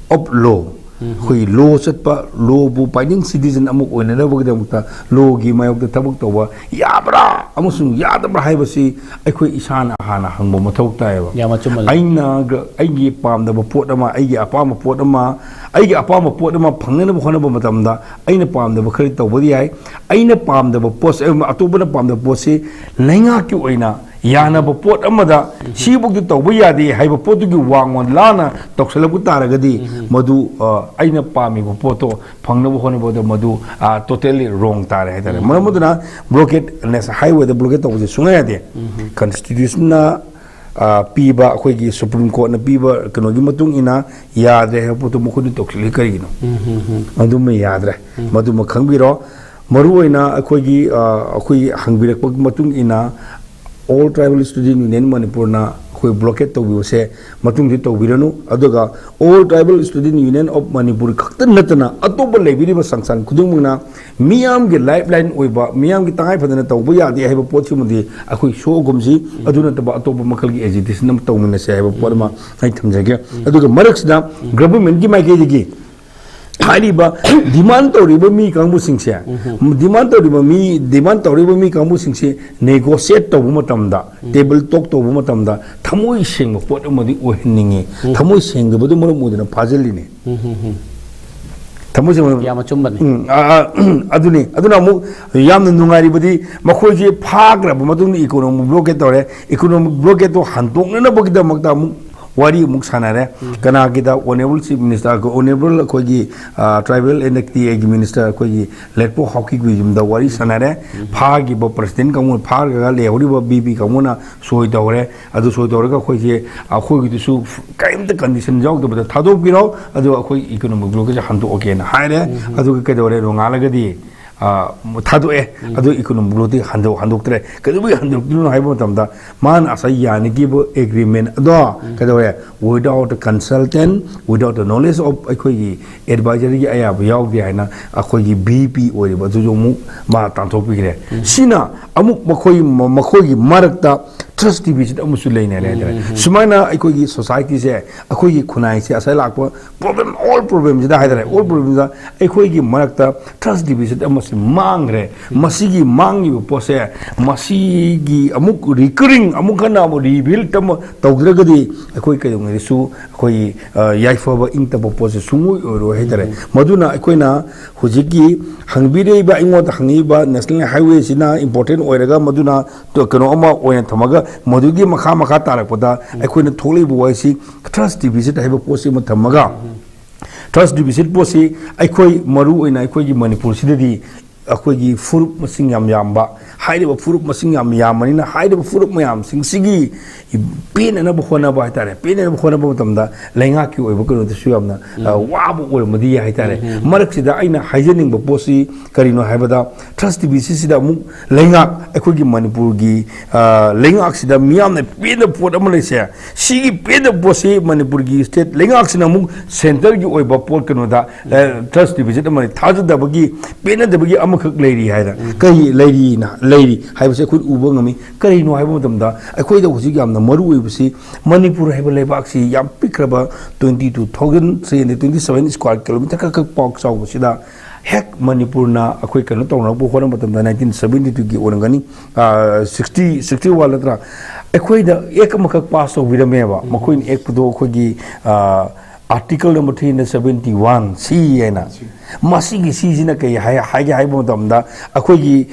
of law, ꯑꯩꯈꯣꯏꯒꯤ ꯂꯣ ꯆꯠꯄ, ꯂꯣꯕꯨ ꯕꯥꯏꯟꯗꯤꯡ ꯁꯤꯇꯤꯖꯟ ꯑꯃ ꯑꯣꯏꯅꯅꯕꯒꯤꯗꯃꯛꯇ ꯂꯣꯒꯤ ꯃꯥꯌꯣꯛꯇ ꯊꯕꯛ ꯇꯧꯕ ꯌꯥꯕ꯭ꯔꯥ ꯑꯃꯁꯨꯡ ꯌꯥꯗꯕ꯭ꯔꯥ ꯍꯥꯏꯕꯁꯤ ꯑꯩꯈꯣꯏ ꯏꯁꯥꯅ ꯍꯥꯟꯅ ꯍꯪꯕ ꯃꯊꯧ ꯇꯥꯏꯌꯦꯕ꯫ ꯌꯥꯝ ꯑꯆꯨꯝꯕ ꯂꯩ꯫ ꯑꯩꯅ ꯒ-, ꯑꯩꯒꯤ ꯄꯥꯝꯗꯕ ꯄꯣꯠ ꯑꯃ, ꯑꯩꯒꯤ ꯑꯄꯥꯝꯕ ꯄꯣꯠ ꯑꯃ, ꯑꯩꯒꯤ ꯑꯄꯥꯝꯕ ꯄꯣꯠ ꯑꯃ ꯐꯪꯅꯅꯕ ꯍꯣꯠꯅꯕ ꯃꯇꯝꯗ ꯑꯩꯅ ꯄꯥꯝꯗꯕ ꯈꯔꯗꯤ ꯇꯧꯕꯗꯤ ꯌꯥꯏ꯫ ꯑꯩꯅ ꯄꯥꯝꯗꯕ ꯄꯣꯠꯁꯦ, ꯑꯇꯣꯞꯄꯅ ꯄꯥꯝꯗꯕ ꯄꯣꯠꯁꯤ ꯂꯩꯉꯥꯛꯀꯤ ꯑꯣꯏꯅ ꯌꯥꯅꯕ ꯄꯣꯠ ꯑꯃꯗ ꯁꯤꯐꯧꯗꯤ ꯇꯧꯕ ꯌꯥꯗꯦ ꯍꯥꯏꯕ ꯄꯣꯠꯇꯨꯒꯤ ꯋꯥꯡꯃ ꯂꯥꯟꯅ ꯇꯧꯁꯜꯂꯛꯄ ꯇꯥꯔꯒꯗꯤ, ꯃꯗꯨ, ꯑ, ꯑꯩꯅ ꯄꯥꯝꯃꯤꯕ ꯄꯣꯠꯇꯣ ꯐꯪꯅꯕ ꯍꯣꯠꯅꯕꯗ ꯃꯗꯨ, ꯑ, totally wrong ꯇꯥꯔꯦ ꯍꯥꯏꯇꯥꯔꯦ꯫ ꯃꯔꯝ ꯑꯗꯨꯅ ꯕ꯭ꯂꯣꯀꯦꯠ, ꯅꯦꯁ-, ꯍꯥꯏꯋꯦꯗ ꯕ꯭ꯂꯣꯀꯦꯠ ꯇꯧꯕꯁꯦ ꯁꯨꯡꯌꯥ ꯌꯥꯗꯦ꯫ ꯀꯟꯁꯇꯤꯇ꯭ꯌꯨꯁꯟꯅ ꯑ, ꯄꯤꯕ, ꯑꯩꯈꯣꯏꯒꯤ ꯁꯨꯄ꯭ꯔꯤꯝ ꯀꯣꯔꯠꯅ ꯄꯤꯕ ꯀꯩꯅꯣꯒꯤ ꯃꯇꯨꯡ ꯏꯟꯅ ꯌꯥꯗ꯭ꯔꯦ ꯍꯥꯏꯕ ꯄꯣꯠꯇꯣ ꯃꯈꯣꯏꯅ ꯇꯧꯁꯤꯜꯂꯤ ꯀꯔꯤꯒꯤꯅꯣ? ꯎꯝ, ꯎꯝ, ꯎꯝ꯫ ꯑꯗꯨꯃ ꯌꯥꯗ꯭ꯔꯦ꯫ ꯎꯝ꯫ ꯃꯗꯨꯃ ꯈꯪꯕꯤꯔꯣ꯫ ꯃꯔꯨꯑꯣꯏꯅ ꯑꯩꯈꯣꯏꯒꯤ, ꯑ, ꯑꯩꯈꯣꯏ ꯍꯪꯕꯤꯔꯛꯄ ꯃꯇꯨꯡ ꯏꯟꯅ All Tribal Student Union ꯃꯅꯤꯄꯨꯔꯅ ꯑꯩꯈꯣꯏ blockade ꯇꯧꯕꯤꯕꯁꯦ ꯃꯇꯨꯡꯗꯤ ꯇꯧꯕꯤꯔꯅꯨ꯫ ꯑꯗꯨꯒ All Tribal Student Union of Manipur ꯈꯛꯇ ꯅꯠꯇꯅ ꯑꯇꯣꯞꯄ ꯂꯩꯕꯤꯔꯤꯕ ꯁꯪꯁꯊꯥꯟ ꯈꯨꯗꯤꯡꯃꯛꯅ ꯃꯤꯌꯥꯝꯒꯤ lifeline ꯑꯣꯏꯕ, ꯃꯤꯌꯥꯝꯒꯤ ꯇꯉꯥꯏ ꯐꯗꯅ ꯇꯧꯕ ꯌꯥꯗꯦ ꯍꯥꯏꯕ ꯄꯣꯠꯁꯤꯃꯗꯤ ꯑꯩꯈꯣꯏ ꯁꯣꯛꯑꯒꯨꯝꯁꯤ꯫ ꯑꯗꯨ ꯅꯠꯇꯕ ꯑꯇꯣꯞꯄ ꯃꯈꯜꯒꯤ agitation ꯑꯃ ꯇꯧꯃꯤꯟꯅꯁꯦ ꯍꯥꯏꯕ ꯄꯣꯠ ꯑꯃ ꯑꯩ ꯊꯝꯖꯒꯦ꯫ ꯑꯗꯨꯒ ꯃꯔꯛꯁꯤꯗ government ꯀꯤ ꯃꯥꯏꯀꯩꯗꯒꯤ ꯍꯥꯏꯔꯤꯕ demand ꯇꯧꯔꯤꯕ ꯃꯤ ꯀꯥꯡꯕꯨꯁꯤꯡꯁꯦ, demand ꯇꯧꯔꯤꯕ ꯃꯤ, demand ꯇꯧꯔꯤꯕ ꯃꯤ ꯀꯥꯡꯕꯨꯁꯤꯡꯁꯦ negotiate ꯇꯧꯕ ꯃꯇꯝꯗ, table talk ꯇꯧꯕ ꯃꯇꯝꯗ ꯊꯃꯣꯏ ꯁꯦꯡꯕ ꯄꯣꯠ ꯑꯃꯗꯤ ꯑꯣꯏꯍꯟꯅꯤꯡꯉꯤ꯫ ꯊꯃꯣꯏ ꯁꯦꯡꯗꯕꯗꯨ ꯃꯔꯝ ꯑꯣꯏꯗꯨꯅ ꯐꯥꯖꯤꯜꯂꯤꯅꯦ꯫ ꯊꯃꯣꯏ ꯁꯦꯡꯕ꯫ ꯌꯥꯝ ꯑꯆꯨꯝꯕꯅꯤ꯫ ꯎꯝ, ꯑ, ꯑ, ꯑꯗꯨꯅꯤ꯫ ꯑꯗꯨꯅ ꯑꯃꯨꯛ ꯌꯥꯝꯅ ꯅꯨꯡꯉꯥꯏꯔꯤꯕꯗꯤ ꯃꯈꯣꯏꯁꯦ ꯐꯥꯈ꯭ꯔꯕ ꯃꯇꯨꯡꯗ economic blockade ꯇꯧꯔꯦ꯫ Economic blockade ꯇꯣ ꯍꯟꯗꯣꯛꯅꯅꯕꯒꯤꯗꯃꯛꯇ ꯑꯃꯨꯛ ꯋꯥꯔꯤ ꯑꯃꯨꯛ ꯁꯥꯟꯅꯔꯦ꯫ ꯀꯅꯥꯒꯤꯗ? Honourable Chief Minister, Honourable ꯑꯩꯈꯣꯏꯒꯤ, ꯑ, Tribal and T I ꯒꯤ Minister ꯑꯩꯈꯣꯏꯒꯤ ꯂꯦꯠꯄꯣ ꯍꯥꯎꯀꯤꯞꯀꯤ ꯌꯨꯝꯗ ꯋꯥꯔꯤ ꯁꯥꯟꯅꯔꯦ꯫ ꯐꯥꯈꯤꯕ president ꯀꯥꯡꯕꯨ, ꯐꯥꯔꯒ ꯂꯩꯍꯧꯔꯤꯕ V P ꯀꯥꯡꯕꯨꯅ ꯁꯣꯏ ꯇꯧꯔꯦ꯫ ꯑꯗꯨ ꯁꯣꯏ ꯇꯧꯔꯒ ꯑꯩꯈꯣꯏꯁꯦ, ꯑꯩꯈꯣꯏꯒꯤꯗꯨꯁꯨ ꯀꯔꯤꯝꯇ condition ꯌꯥꯎꯗꯕꯗ ꯊꯥꯗꯣꯛꯄꯤꯔꯣ, ꯑꯗꯨꯒ ꯑꯩꯈꯣꯏ economic blockade ꯁꯦ ꯍꯟꯗꯣꯛꯑꯒꯦꯅ ꯍꯥꯏꯔꯦ꯫ ꯑꯗꯨꯒ ꯀꯩꯗꯧꯔꯦ? ꯅꯣꯡꯉꯥꯜꯂꯒꯗꯤ, ꯑ, ꯊꯥꯗꯣꯛꯑꯦ꯫ ꯑꯗꯨ economic blockade ꯇꯤ ꯍꯟꯗꯣꯛ-, ꯍꯟꯗꯣꯛꯇ꯭ꯔꯦ꯫ ꯀꯩꯗꯧꯕꯒꯤ ꯍꯟꯗꯣꯛꯇ꯭ꯔꯤꯅꯣ ꯍꯥꯏꯕ ꯃꯇꯝꯗ, ꯃꯥꯅ ꯉꯁꯥꯏ ꯌꯥꯅꯈꯤꯕ agreement ꯑꯗꯣ ꯀꯩꯗꯧꯔꯦ? Without a consultant, without the knowledge of ꯑꯩꯈꯣꯏꯒꯤ advisory ꯒꯤ ꯑꯌꯥꯕ ꯌꯥꯎꯗꯦ ꯍꯥꯏꯅ ꯑꯩꯈꯣꯏꯒꯤ V P ꯑꯣꯏꯔꯤꯕ ꯑꯗꯨꯁꯨ ꯑꯃꯨꯛ ꯃꯥ ꯇꯥꯟꯊꯣꯛꯄꯤꯈ꯭ꯔꯦ꯫ ꯁꯤꯅ ꯑꯃꯨꯛ ꯃꯈꯣꯏ, ꯃꯈꯣꯏꯒꯤ ꯃꯔꯛꯇ trust deficit ꯑꯃꯁꯨ ꯂꯩꯅꯔꯦ ꯍꯥꯏꯇꯥꯔꯦ꯫ ꯁꯨꯃꯥꯏꯅ ꯑꯩꯈꯣꯏꯒꯤ society ꯁꯦ, ꯑꯩꯈꯣꯏꯒꯤ ꯈꯨꯟꯅꯥꯏꯁꯦ, ꯑꯁꯥꯏ ꯂꯥꯛꯄ problem, all problem ꯁꯤꯗ ꯍꯥꯏꯇꯥꯔꯦ, all problem ꯁꯤꯗ ꯑꯩꯈꯣꯏꯒꯤ ꯃꯔꯛꯇ trust deficit ꯑꯃꯁꯨ ꯃꯥꯡꯈ꯭ꯔꯦ꯫ ꯃꯁꯤꯒꯤ ꯃꯥꯡꯉꯤꯕ ꯄꯣꯠꯁꯦ, ꯃꯁꯤꯒꯤ ꯑꯃꯨꯛ recurring, ꯑꯃꯨꯛ ꯍꯟꯅ ꯑꯃꯨꯛ rebuild ꯑꯃ ꯇꯧꯗ꯭ꯔꯒꯗꯤ ꯑꯩꯈꯣꯏ ꯀꯩꯗꯧꯉꯩꯗꯁꯨ ꯑꯩꯈꯣꯏꯒꯤ, ꯑ, ꯌꯥꯏꯐꯕ ꯏꯪꯇꯞꯄ ꯄꯣꯠꯁꯦ ꯁꯨꯡꯑꯣꯏ ꯑꯣꯏꯔꯣꯏ ꯍꯥꯏꯇꯥꯔꯦ꯫ ꯃꯗꯨꯅ ꯑꯩꯈꯣꯏꯅ ꯍꯧꯖꯤꯛꯀꯤ ꯍꯪꯕꯤꯔꯛꯏꯕ, ꯑꯩꯉꯣꯟꯗ ꯍꯪꯉꯛꯏꯕ National Highway ꯁꯤꯅ important ꯑꯣꯏꯔꯒ, ꯃꯗꯨꯅ ꯇꯣ-, ꯀꯩꯅꯣ ꯑꯃ ꯑꯣꯏꯅ ꯊꯝꯃꯒ, ꯃꯗꯨꯒꯤ ꯃꯈꯥ, ꯃꯈꯥ ꯇꯥꯔꯛꯄꯗ ꯑꯩꯈꯣꯏꯅ ꯊꯣꯛꯂꯛꯏꯕ ꯋꯥꯍꯩꯁꯤ trust deficit ꯍꯥꯏꯕ ꯄꯣꯠꯁꯤ ꯑꯃ ꯊꯝꯃꯒ, trust deficit ꯄꯣꯠꯁꯤ ꯑꯩꯈꯣꯏ ꯃꯔꯨ ꯑꯣꯏꯅ ꯑꯩꯈꯣꯏꯒꯤ ꯃꯅꯤꯄꯨꯔꯁꯤꯗꯗꯤ ꯑꯩꯈꯣꯏꯒꯤ ꯐꯨꯔꯨꯞ ꯃꯁꯤꯡ ꯌꯥꯝ ꯌꯥꯝꯕ, ꯍꯥꯏꯔꯤꯕ ꯐꯨꯔꯨꯞ ꯃꯁꯤꯡ ꯌꯥꯝ ꯌꯥꯝꯕꯅꯤꯅ ꯍꯥꯏꯔꯤꯕ ꯐꯨꯔꯨꯞ ꯃꯌꯥꯝꯁꯤꯡꯁꯤꯒꯤ ꯄꯦꯟꯅꯅꯕ ꯍꯣꯠꯅꯕ ꯍꯥꯏꯇꯥꯔꯦ꯫ ꯄꯦꯟꯅꯅꯕ ꯍꯣꯠꯅꯕ ꯃꯇꯝꯗ ꯂꯩꯉꯥꯛꯀꯤ ꯑꯣꯏꯕ ꯀꯩꯅꯣꯗꯁꯨ ꯌꯥꯝꯅ ꯑ, ꯋꯥꯕ ꯑꯣꯏꯔꯝꯕꯗꯤ ꯌꯥꯏ ꯍꯥꯏꯇꯥꯔꯦ꯫ ꯃꯔꯛꯁꯤꯗ ꯑꯩꯅ ꯍꯥꯏꯖꯅꯤꯡꯕ ꯄꯣꯠꯁꯤ ꯀꯔꯤꯅꯣ ꯍꯥꯏꯕꯗ, ꯇ꯭ꯔꯁ ꯇꯤ ꯚꯤ ꯁꯤꯁꯤꯗ ꯑꯃꯨꯛ ꯂꯩꯉꯥꯛ, ꯑꯩꯈꯣꯏꯒꯤ ꯃꯅꯤꯄꯨꯔꯒꯤ ꯑ, ꯂꯩꯉꯥꯛꯁꯤꯗ ꯃꯤꯌꯥꯝꯅ ꯄꯦꯟꯗꯕ ꯄꯣꯠ ꯑꯃ ꯂꯩꯁꯦ꯫ ꯁꯤꯒꯤ ꯄꯦꯟꯗꯕ ꯄꯣꯠꯁꯤ ꯃꯅꯤꯄꯨꯔꯒꯤ ꯁ꯭ꯇꯦꯠ ꯂꯩꯉꯥꯛꯁꯤꯅ ꯑꯃꯨꯛ ꯁꯦꯟꯇꯔꯒꯤ ꯑꯣꯏꯕ ꯄꯣꯠ ꯀꯩꯅꯣꯗ, ꯑ, ꯇ꯭ꯔꯁ ꯗꯤꯐꯤꯁꯤꯠ ꯑꯃꯅꯤ, ꯊꯥꯖꯗꯕꯒꯤ, ꯄꯦꯟꯅꯗꯕꯒꯤ ꯑꯃꯈꯛ ꯂꯩꯔꯤ ꯍꯥꯏꯅ꯫ ꯀꯔꯤ ꯂꯩꯔꯤꯅ, ꯂꯩꯔꯤ ꯍꯥꯏꯕꯁꯦ ꯑꯩꯈꯣꯏ ꯎꯕ ꯉꯝꯃꯤ꯫ ꯀꯔꯤꯅꯣ ꯍꯥꯏꯕ ꯃꯇꯝꯗ, ꯑꯩꯈꯣꯏꯗ ꯍꯧꯖꯤꯛ ꯌꯥꯝꯅ ꯃꯔꯨ ꯑꯣꯏꯕꯁꯤ, ꯃꯅꯤꯄꯨꯔ ꯍꯥꯏꯕ ꯂꯩꯕꯥꯛꯁꯤ ꯌꯥꯝ ꯄꯤꯛꯈ꯭ꯔꯕ, twenty two thousand three hundred twenty seven square kilometre ꯈꯛ ꯈꯛ ꯄꯥꯛ ꯆꯥꯎꯕꯁꯤꯗ, ꯍꯦꯛ ꯃꯅꯤꯄꯨꯔꯅ ꯑꯩꯈꯣꯏ ꯀꯩꯅꯣ ꯇꯧꯅꯕ ꯍꯣꯠꯅꯕ ꯃꯇꯝꯗ, nineteen seventy two ꯒꯤ ꯑꯣꯏꯔꯝꯒꯅꯤ, ꯁꯤꯛꯁꯇꯤ, ꯁꯤꯛꯁꯇꯤ ꯋꯥꯟ ꯅꯠꯇ꯭ꯔꯥ, ꯑꯩꯈꯣꯏꯗ ꯑꯦꯛ ꯑꯃꯈꯛ ꯄꯥꯁ ꯇꯧꯕꯤꯔꯝꯃꯦꯕ꯫ ꯃꯈꯣꯏꯅ ꯑꯦꯛꯄꯗꯣ ꯑꯩꯈꯣꯏꯒꯤ, ꯑ, article number three hundred seventy one ꯁꯤ ꯍꯥꯏꯅ꯫ ꯃꯁꯤꯒꯤ ꯁꯤꯁꯤꯅ ꯀꯩ ꯍꯥꯏ, ꯍꯥꯏꯒꯦ ꯍꯥꯏꯕ ꯃꯇꯝꯗ, ꯑꯩꯈꯣꯏꯒꯤ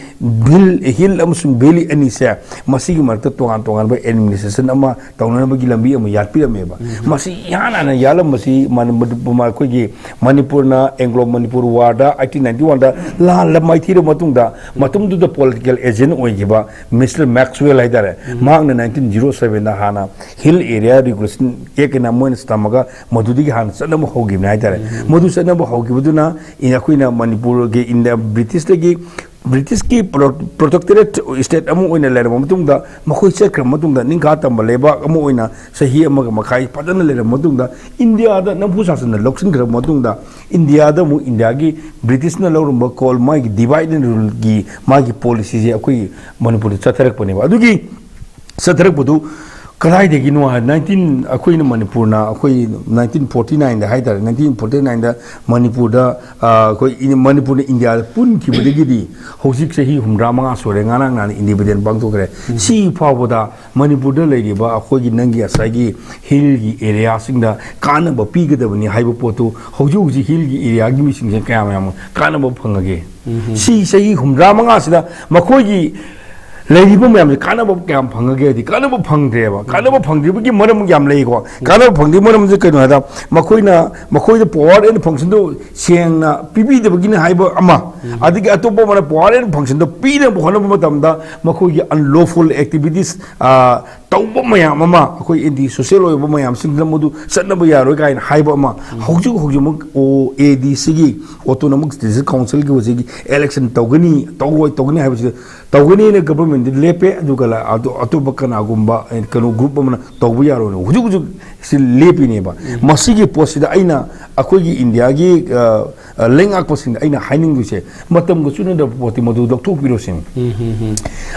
ꯍꯤꯜ, ꯍꯤꯜ ꯑꯃꯁꯨꯡ ꯚꯦꯂꯤ ꯑꯅꯤꯁꯦ, ꯃꯁꯤꯒꯤ ꯃꯔꯛꯇ ꯇꯣꯉꯥꯟ ꯇꯣꯉꯥꯟꯕ ꯑꯦꯗꯃꯤꯅꯤꯁꯇ꯭ꯔꯦꯁꯟ ꯑꯃ ꯇꯧꯅꯅꯕꯒꯤ ꯂꯝꯕꯤ ꯑꯃ ꯌꯥꯠꯄꯤꯔꯝꯃꯦꯕ꯫ ꯃꯁꯤ ꯏꯍꯥꯟ ꯍꯥꯟꯅ ꯌꯥꯠꯂꯝꯕꯁꯤ ꯃꯅꯤ-, ꯃꯅꯤ-, ꯑꯩꯈꯣꯏꯒꯤ ꯃꯅꯤꯄꯨꯔꯅ ꯑꯦꯡꯒ꯭ꯂꯣ ꯃꯅꯤꯄꯨꯔ ꯋꯥꯔꯗ, eighteen ninety one ꯗ ꯂꯥꯜꯂ ꯃꯥꯏꯊꯤꯔꯕ ꯃꯇꯨꯡꯗ, ꯃꯇꯝꯗꯨꯗ ꯄꯣꯂꯤꯇꯤꯀꯦꯜ ꯑꯦꯖꯦꯟ ꯑꯣꯏꯈꯤꯕ ꯃꯤꯁꯇꯔ ꯃꯦꯛꯁꯋꯦꯜ ꯍꯥꯏꯇꯥꯔꯦ, ꯃꯍꯥꯛꯅ nineteen zero seven ꯗ ꯍꯥꯟꯅ ꯍꯤꯜ ꯑꯦꯔꯤꯌꯥ ꯔꯤꯒꯨꯂꯦꯁꯟ ꯑꯦꯛ ꯑꯅ ꯃꯣꯏꯅ ꯁꯇꯝꯃꯒ, ꯃꯗꯨꯗꯒꯤ ꯍꯥꯟꯅ ꯆꯠꯅꯕ ꯍꯧꯈꯤꯕꯅꯤ ꯍꯥꯏꯇꯥꯔꯦ꯫ ꯃꯗꯨ ꯆꯠꯅꯕ ꯍꯧꯈꯤꯕꯗꯨꯅ, ꯏ-, ꯑꯩꯈꯣꯏꯅ ꯃꯅꯤꯄꯨꯔꯒꯤ ꯏꯟꯗꯤꯌꯥ, ꯕ꯭ꯔꯤꯇꯤꯁꯇꯒꯤ, ꯕ꯭ꯔꯤꯇꯤꯁꯀꯤ ꯄ꯭ꯔꯣ-, ꯄ꯭ꯔꯣꯇꯦꯛꯇꯣꯔꯦꯠ ꯁ꯭ꯇꯦꯠ ꯑꯃ ꯑꯣꯏꯅ ꯂꯩꯔꯕ ꯃꯇꯨꯡꯗ, ꯃꯈꯣꯏ ꯆꯠꯈ꯭ꯔꯕ ꯃꯇꯨꯡꯗ, ꯅꯤꯡꯈꯥ ꯇꯝꯕ ꯂꯩꯕꯥꯛ ꯑꯃ ꯑꯣꯏꯅ ꯆꯍꯤ ꯑꯃꯒ ꯃꯈꯥꯏ ꯐꯖꯅ ꯂꯩꯔꯕ ꯃꯇꯨꯡꯗ, ꯏꯟꯗꯤꯌꯥꯗ ꯅꯝꯐꯨ ꯁꯥꯁꯟꯅ ꯂꯧꯁꯤꯟꯈ꯭ꯔꯕ ꯃꯇꯨꯡꯗ, ꯏꯟꯗꯤꯌꯥꯗ ꯑꯃꯨꯛ ꯏꯟꯗꯤꯌꯥꯒꯤ ꯕ꯭ꯔꯤꯇꯤꯁꯅ ꯂꯧꯔꯝꯕ ꯀꯣꯜ, ꯃꯥꯒꯤ divide and ruleꯒꯤ ꯃꯥꯒꯤ ꯄꯣꯂꯤꯁꯤꯁꯦ ꯑꯩꯈꯣꯏ ꯃꯅꯤꯄꯨꯔꯗ ꯆꯠꯊꯔꯛꯄꯅꯦꯕ꯫ ꯑꯗꯨꯒꯤ ꯆꯠꯊꯔꯛꯄꯗꯨ ꯀꯗꯥꯏꯗꯒꯤꯅꯣ ꯍꯥꯏ, nineteen, ꯑꯩꯈꯣꯏꯅ ꯃꯅꯤꯄꯨꯔꯅ, ꯑꯩꯈꯣꯏ nineteen forty nine ꯗ ꯍꯥꯏꯇꯥꯔꯦ, nineteen forty nine ꯗ ꯃꯅꯤꯄꯨꯔꯗ, ꯑ, ꯑꯩꯈꯣꯏ ꯏꯟ-, ꯃꯅꯤꯄꯨꯔꯅ ꯏꯟꯗꯤꯌꯥꯗ ꯄꯨꯟꯈꯤꯕꯗꯒꯤꯗꯤ ꯍꯧꯖꯤꯛ ꯆꯍꯤ ꯍꯨꯝꯗ꯭ꯔꯥ ꯃꯉꯥ ꯁꯨꯔꯦ, ꯉꯔꯥꯡ ꯅꯍꯥꯟ ꯏꯟꯗꯤꯄꯦꯟꯗꯦꯟ ꯄꯥꯡꯊꯣꯛꯈ꯭ꯔꯦ꯫ ꯁꯤ ꯐꯥꯎꯕꯗ ꯃꯅꯤꯄꯨꯔꯗ ꯂꯩꯔꯤꯕ ꯑꯩꯈꯣꯏꯒꯤ ꯅꯪꯒꯤ ꯉꯁꯥꯏꯒꯤ ꯍꯤꯜꯒꯤ ꯑꯦꯔꯤꯌꯥꯁꯤꯡꯗ ꯀꯥꯟꯅꯕ ꯄꯤꯒꯗꯕꯅꯤ ꯍꯥꯏꯕ ꯄꯣꯠꯇꯨ ꯍꯧꯖꯤꯛ ꯍꯧꯖꯤꯛ ꯍꯤꯜꯒꯤ ꯑꯦꯔꯤꯌꯥꯒꯤ ꯃꯤꯁꯤꯡꯁꯦ ꯀꯌꯥꯝ ꯌꯥꯝ ꯀꯥꯟꯅꯕ ꯐꯪꯉꯒꯦ? ꯁꯤ ꯆꯍꯤ ꯍꯨꯝꯗ꯭ꯔꯥ ꯃꯉꯥꯁꯤꯗ ꯃꯈꯣꯏꯒꯤ ꯂꯩꯔꯤꯕ ꯃꯌꯥꯝꯁꯦ ꯀꯥꯟꯅꯕ ꯀꯌꯥꯝ ꯐꯪꯉꯒꯦ ꯍꯥꯏꯗꯤ ꯀꯥꯟꯅꯕ ꯐꯪꯗ꯭ꯔꯦꯕ꯫ ꯀꯥꯟꯅꯕ ꯐꯪꯗ꯭ꯔꯤꯕꯒꯤ ꯃꯔꯝ ꯌꯥꯝ ꯂꯩꯀꯣ꯫ ꯀꯥꯟꯅꯕ ꯐꯪꯗ꯭ꯔꯤꯕ ꯃꯔꯝꯁꯦ ꯀꯩꯅꯣ ꯍꯥꯏꯗ, ꯃꯈꯣꯏꯅ ꯃꯈꯣꯏꯗ power and function ꯗꯣ ꯁꯦꯡꯅ ꯄꯤꯕꯤꯗꯕꯒꯤꯅꯤ ꯍꯥꯏꯕ ꯑꯃ, ꯑꯗꯒꯤ ꯑꯇꯣꯞꯄ ꯑꯃꯅ power and function ꯗꯣ ꯄꯤꯅꯕ ꯍꯣꯠꯅꯕ ꯃꯇꯝꯗ ꯃꯈꯣꯏꯒꯤ unlawful activities, ꯑ, ꯇꯧꯕ ꯃꯌꯥꯝ ꯑꯃ, ꯑꯩꯈꯣꯏ anti social ꯑꯣꯏꯕ ꯃꯌꯥꯝꯁꯤꯡꯗꯨꯅ ꯃꯗꯨ ꯆꯠꯅꯕ ꯌꯥꯔꯣꯏ ꯀꯥꯏꯅ ꯍꯥꯏꯕ ꯑꯃ꯫ ꯍꯧꯖꯤꯛ ꯍꯧꯖꯤꯛꯃꯛ ꯑꯣ ꯑꯦ ꯗꯤ ꯁꯤꯒꯤ, Autonomous District Council ꯒꯤ ꯍꯧꯖꯤꯛ election ꯇꯧꯒꯅꯤ, ꯇꯧꯔꯣꯏ, ꯇꯧꯒꯅꯤ ꯍꯥꯏꯕꯁꯤꯗ ꯇꯧꯒꯅꯤꯅ government ꯗꯤ ꯂꯦꯞꯄꯦ, ꯑꯗꯨꯒ ꯂ-, ꯑꯇꯣ-, ꯑꯇꯣꯞꯄ ꯀꯅꯥꯒꯨꯝꯕ, ꯑꯦ, ꯀꯩꯅꯣ group ꯑꯃꯅ ꯇꯧꯕ ꯌꯥꯔꯣꯏꯅ ꯍꯧꯖꯤꯛ ꯍꯧꯖꯤꯛ ꯁꯤ ꯂꯦꯞꯄꯤꯅꯦꯕ꯫ ꯃꯁꯤꯒꯤ ꯄꯣꯠꯁꯤꯗ ꯑꯩꯅ ꯑꯩꯈꯣꯏꯒꯤ ꯏꯟꯗꯤꯌꯥꯒꯤ, ꯑ, ꯑ, ꯂꯩꯉꯥꯛꯄꯁꯤꯡꯗ ꯑꯩꯅ ꯍꯥꯏꯅꯤꯡꯗꯣꯏꯁꯦ, ꯃꯇꯝꯒ ꯆꯨꯅꯗꯕ ꯄꯣꯠꯇꯤ ꯃꯗꯨ ꯂꯧꯊꯣꯛꯄꯤꯔꯣ ꯁꯤꯅꯤ꯫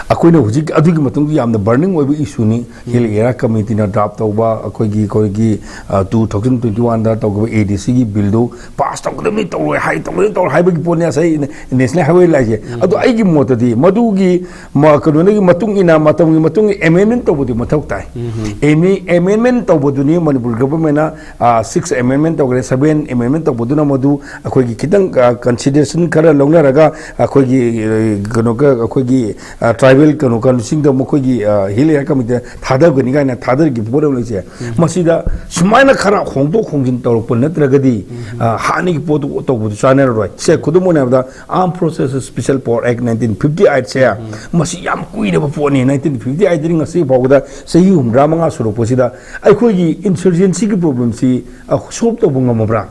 ꯑꯩꯈꯣꯏꯅ ꯍꯧꯖꯤꯛ ꯑꯗꯨꯒꯤ ꯃꯇꯨꯡꯗ ꯌꯥꯝꯅ burning ꯑꯣꯏꯕ issue ꯅꯤ꯫ Hill Area Committee ꯅ draft ꯇꯧꯕ, ꯑꯩꯈꯣꯏꯒꯤ, ꯑꯩꯈꯣꯏꯒꯤ, ꯑ, two thousand twenty one ꯗ ꯇꯧꯈꯤꯕ ꯑꯦ ꯗꯤ ꯁꯤꯒꯤ bill ꯗꯨ pass ꯇꯧꯒꯗꯕꯅꯤ, ꯇꯧꯔꯣꯏ ꯍꯥꯏ, ꯇꯧꯒꯗꯕꯅꯤ, ꯇꯧꯔꯣꯏ ꯍꯥꯏꯕꯒꯤ ꯄꯣꯠꯅꯤ ꯉꯁꯥꯏ National Highway ꯂꯥꯛꯏꯁꯦ꯫ ꯑꯗꯣ ꯑꯩꯒꯤ ꯃꯣꯠꯇꯗꯤ ꯃꯗꯨꯒꯤ ꯃ-, ꯀꯩꯅꯣꯗꯒꯤ ꯃꯇꯨꯡ ꯏꯟꯅ, ꯃꯇꯝꯒꯤ ꯃꯇꯨꯡ ꯏꯟꯅ amendment ꯇꯧꯕꯗꯤ ꯃꯊꯧ ꯇꯥꯏ꯫ ꯑꯦꯃꯤ-, amendment ꯇꯧꯕꯗꯨꯅꯤ ꯃꯅꯤꯄꯨꯔ government ꯅ, ꯑ, six amendment ꯇꯧꯈ꯭ꯔꯦ, seven amendment ꯇꯧꯕꯗꯨꯅ ꯃꯗꯨ ꯑꯩꯈꯣꯏꯒꯤ ꯈꯤꯇꯪ, ꯑ, consideration ꯈꯔ ꯂꯧꯅꯔꯒ ꯑꯩꯈꯣꯏꯒꯤ, ꯑ, ꯀꯩꯅꯣꯒ ꯑꯩꯈꯣꯏꯒꯤ, ꯑ, tribal ꯀꯩꯅꯣ ꯀꯥꯡꯂꯨꯞꯁꯤꯡꯗ ꯃꯈꯣꯏꯒꯤ, ꯑ, Hill Area Committee ꯗ ꯊꯥꯗꯒꯅꯤ ꯀꯥꯏꯅ ꯊꯥꯗꯔꯈꯤꯕ ꯄꯣꯠ ꯑꯃ ꯂꯩꯁꯦ꯫ ꯃꯁꯤꯗ ꯁꯨꯃꯥꯏꯅ ꯈꯔ ꯍꯣꯡꯗꯣꯛ ꯍꯣꯡꯖꯤꯟ ꯇꯧꯔꯛꯄ ꯅꯠꯇ꯭ꯔꯒꯗꯤ, ꯑ, ꯍꯥꯟꯅꯒꯤ ꯄꯣꯠꯇꯨ ꯇꯧꯕꯗꯨ ꯆꯥꯟꯅꯔꯔꯣꯏ꯫ ꯁꯦ, ꯈꯨꯗꯝ ꯑꯣꯏꯅ ꯍꯥꯏꯔꯕꯗ, Armed Procedures Special Power Act nineteen fifty eight ꯁꯦ, ꯃꯁꯤ ꯌꯥꯝ ꯀꯨꯏꯔꯕ ꯄꯣꯠꯅꯤ꯫ Nineteen fifty eight ꯇꯒꯤ ꯉꯁꯤ ꯐꯥꯎꯕꯗ ꯆꯍꯤ ꯍꯨꯝꯗ꯭ꯔꯥ ꯃꯉꯥ ꯁꯨꯔꯛꯄꯁꯤꯗ ꯑꯩꯈꯣꯏꯒꯤ insurgency ꯒꯤ problem ꯁꯤ, ꯑ, solve ꯇꯧꯕ ꯉꯝꯃꯕ꯭ꯔꯥ?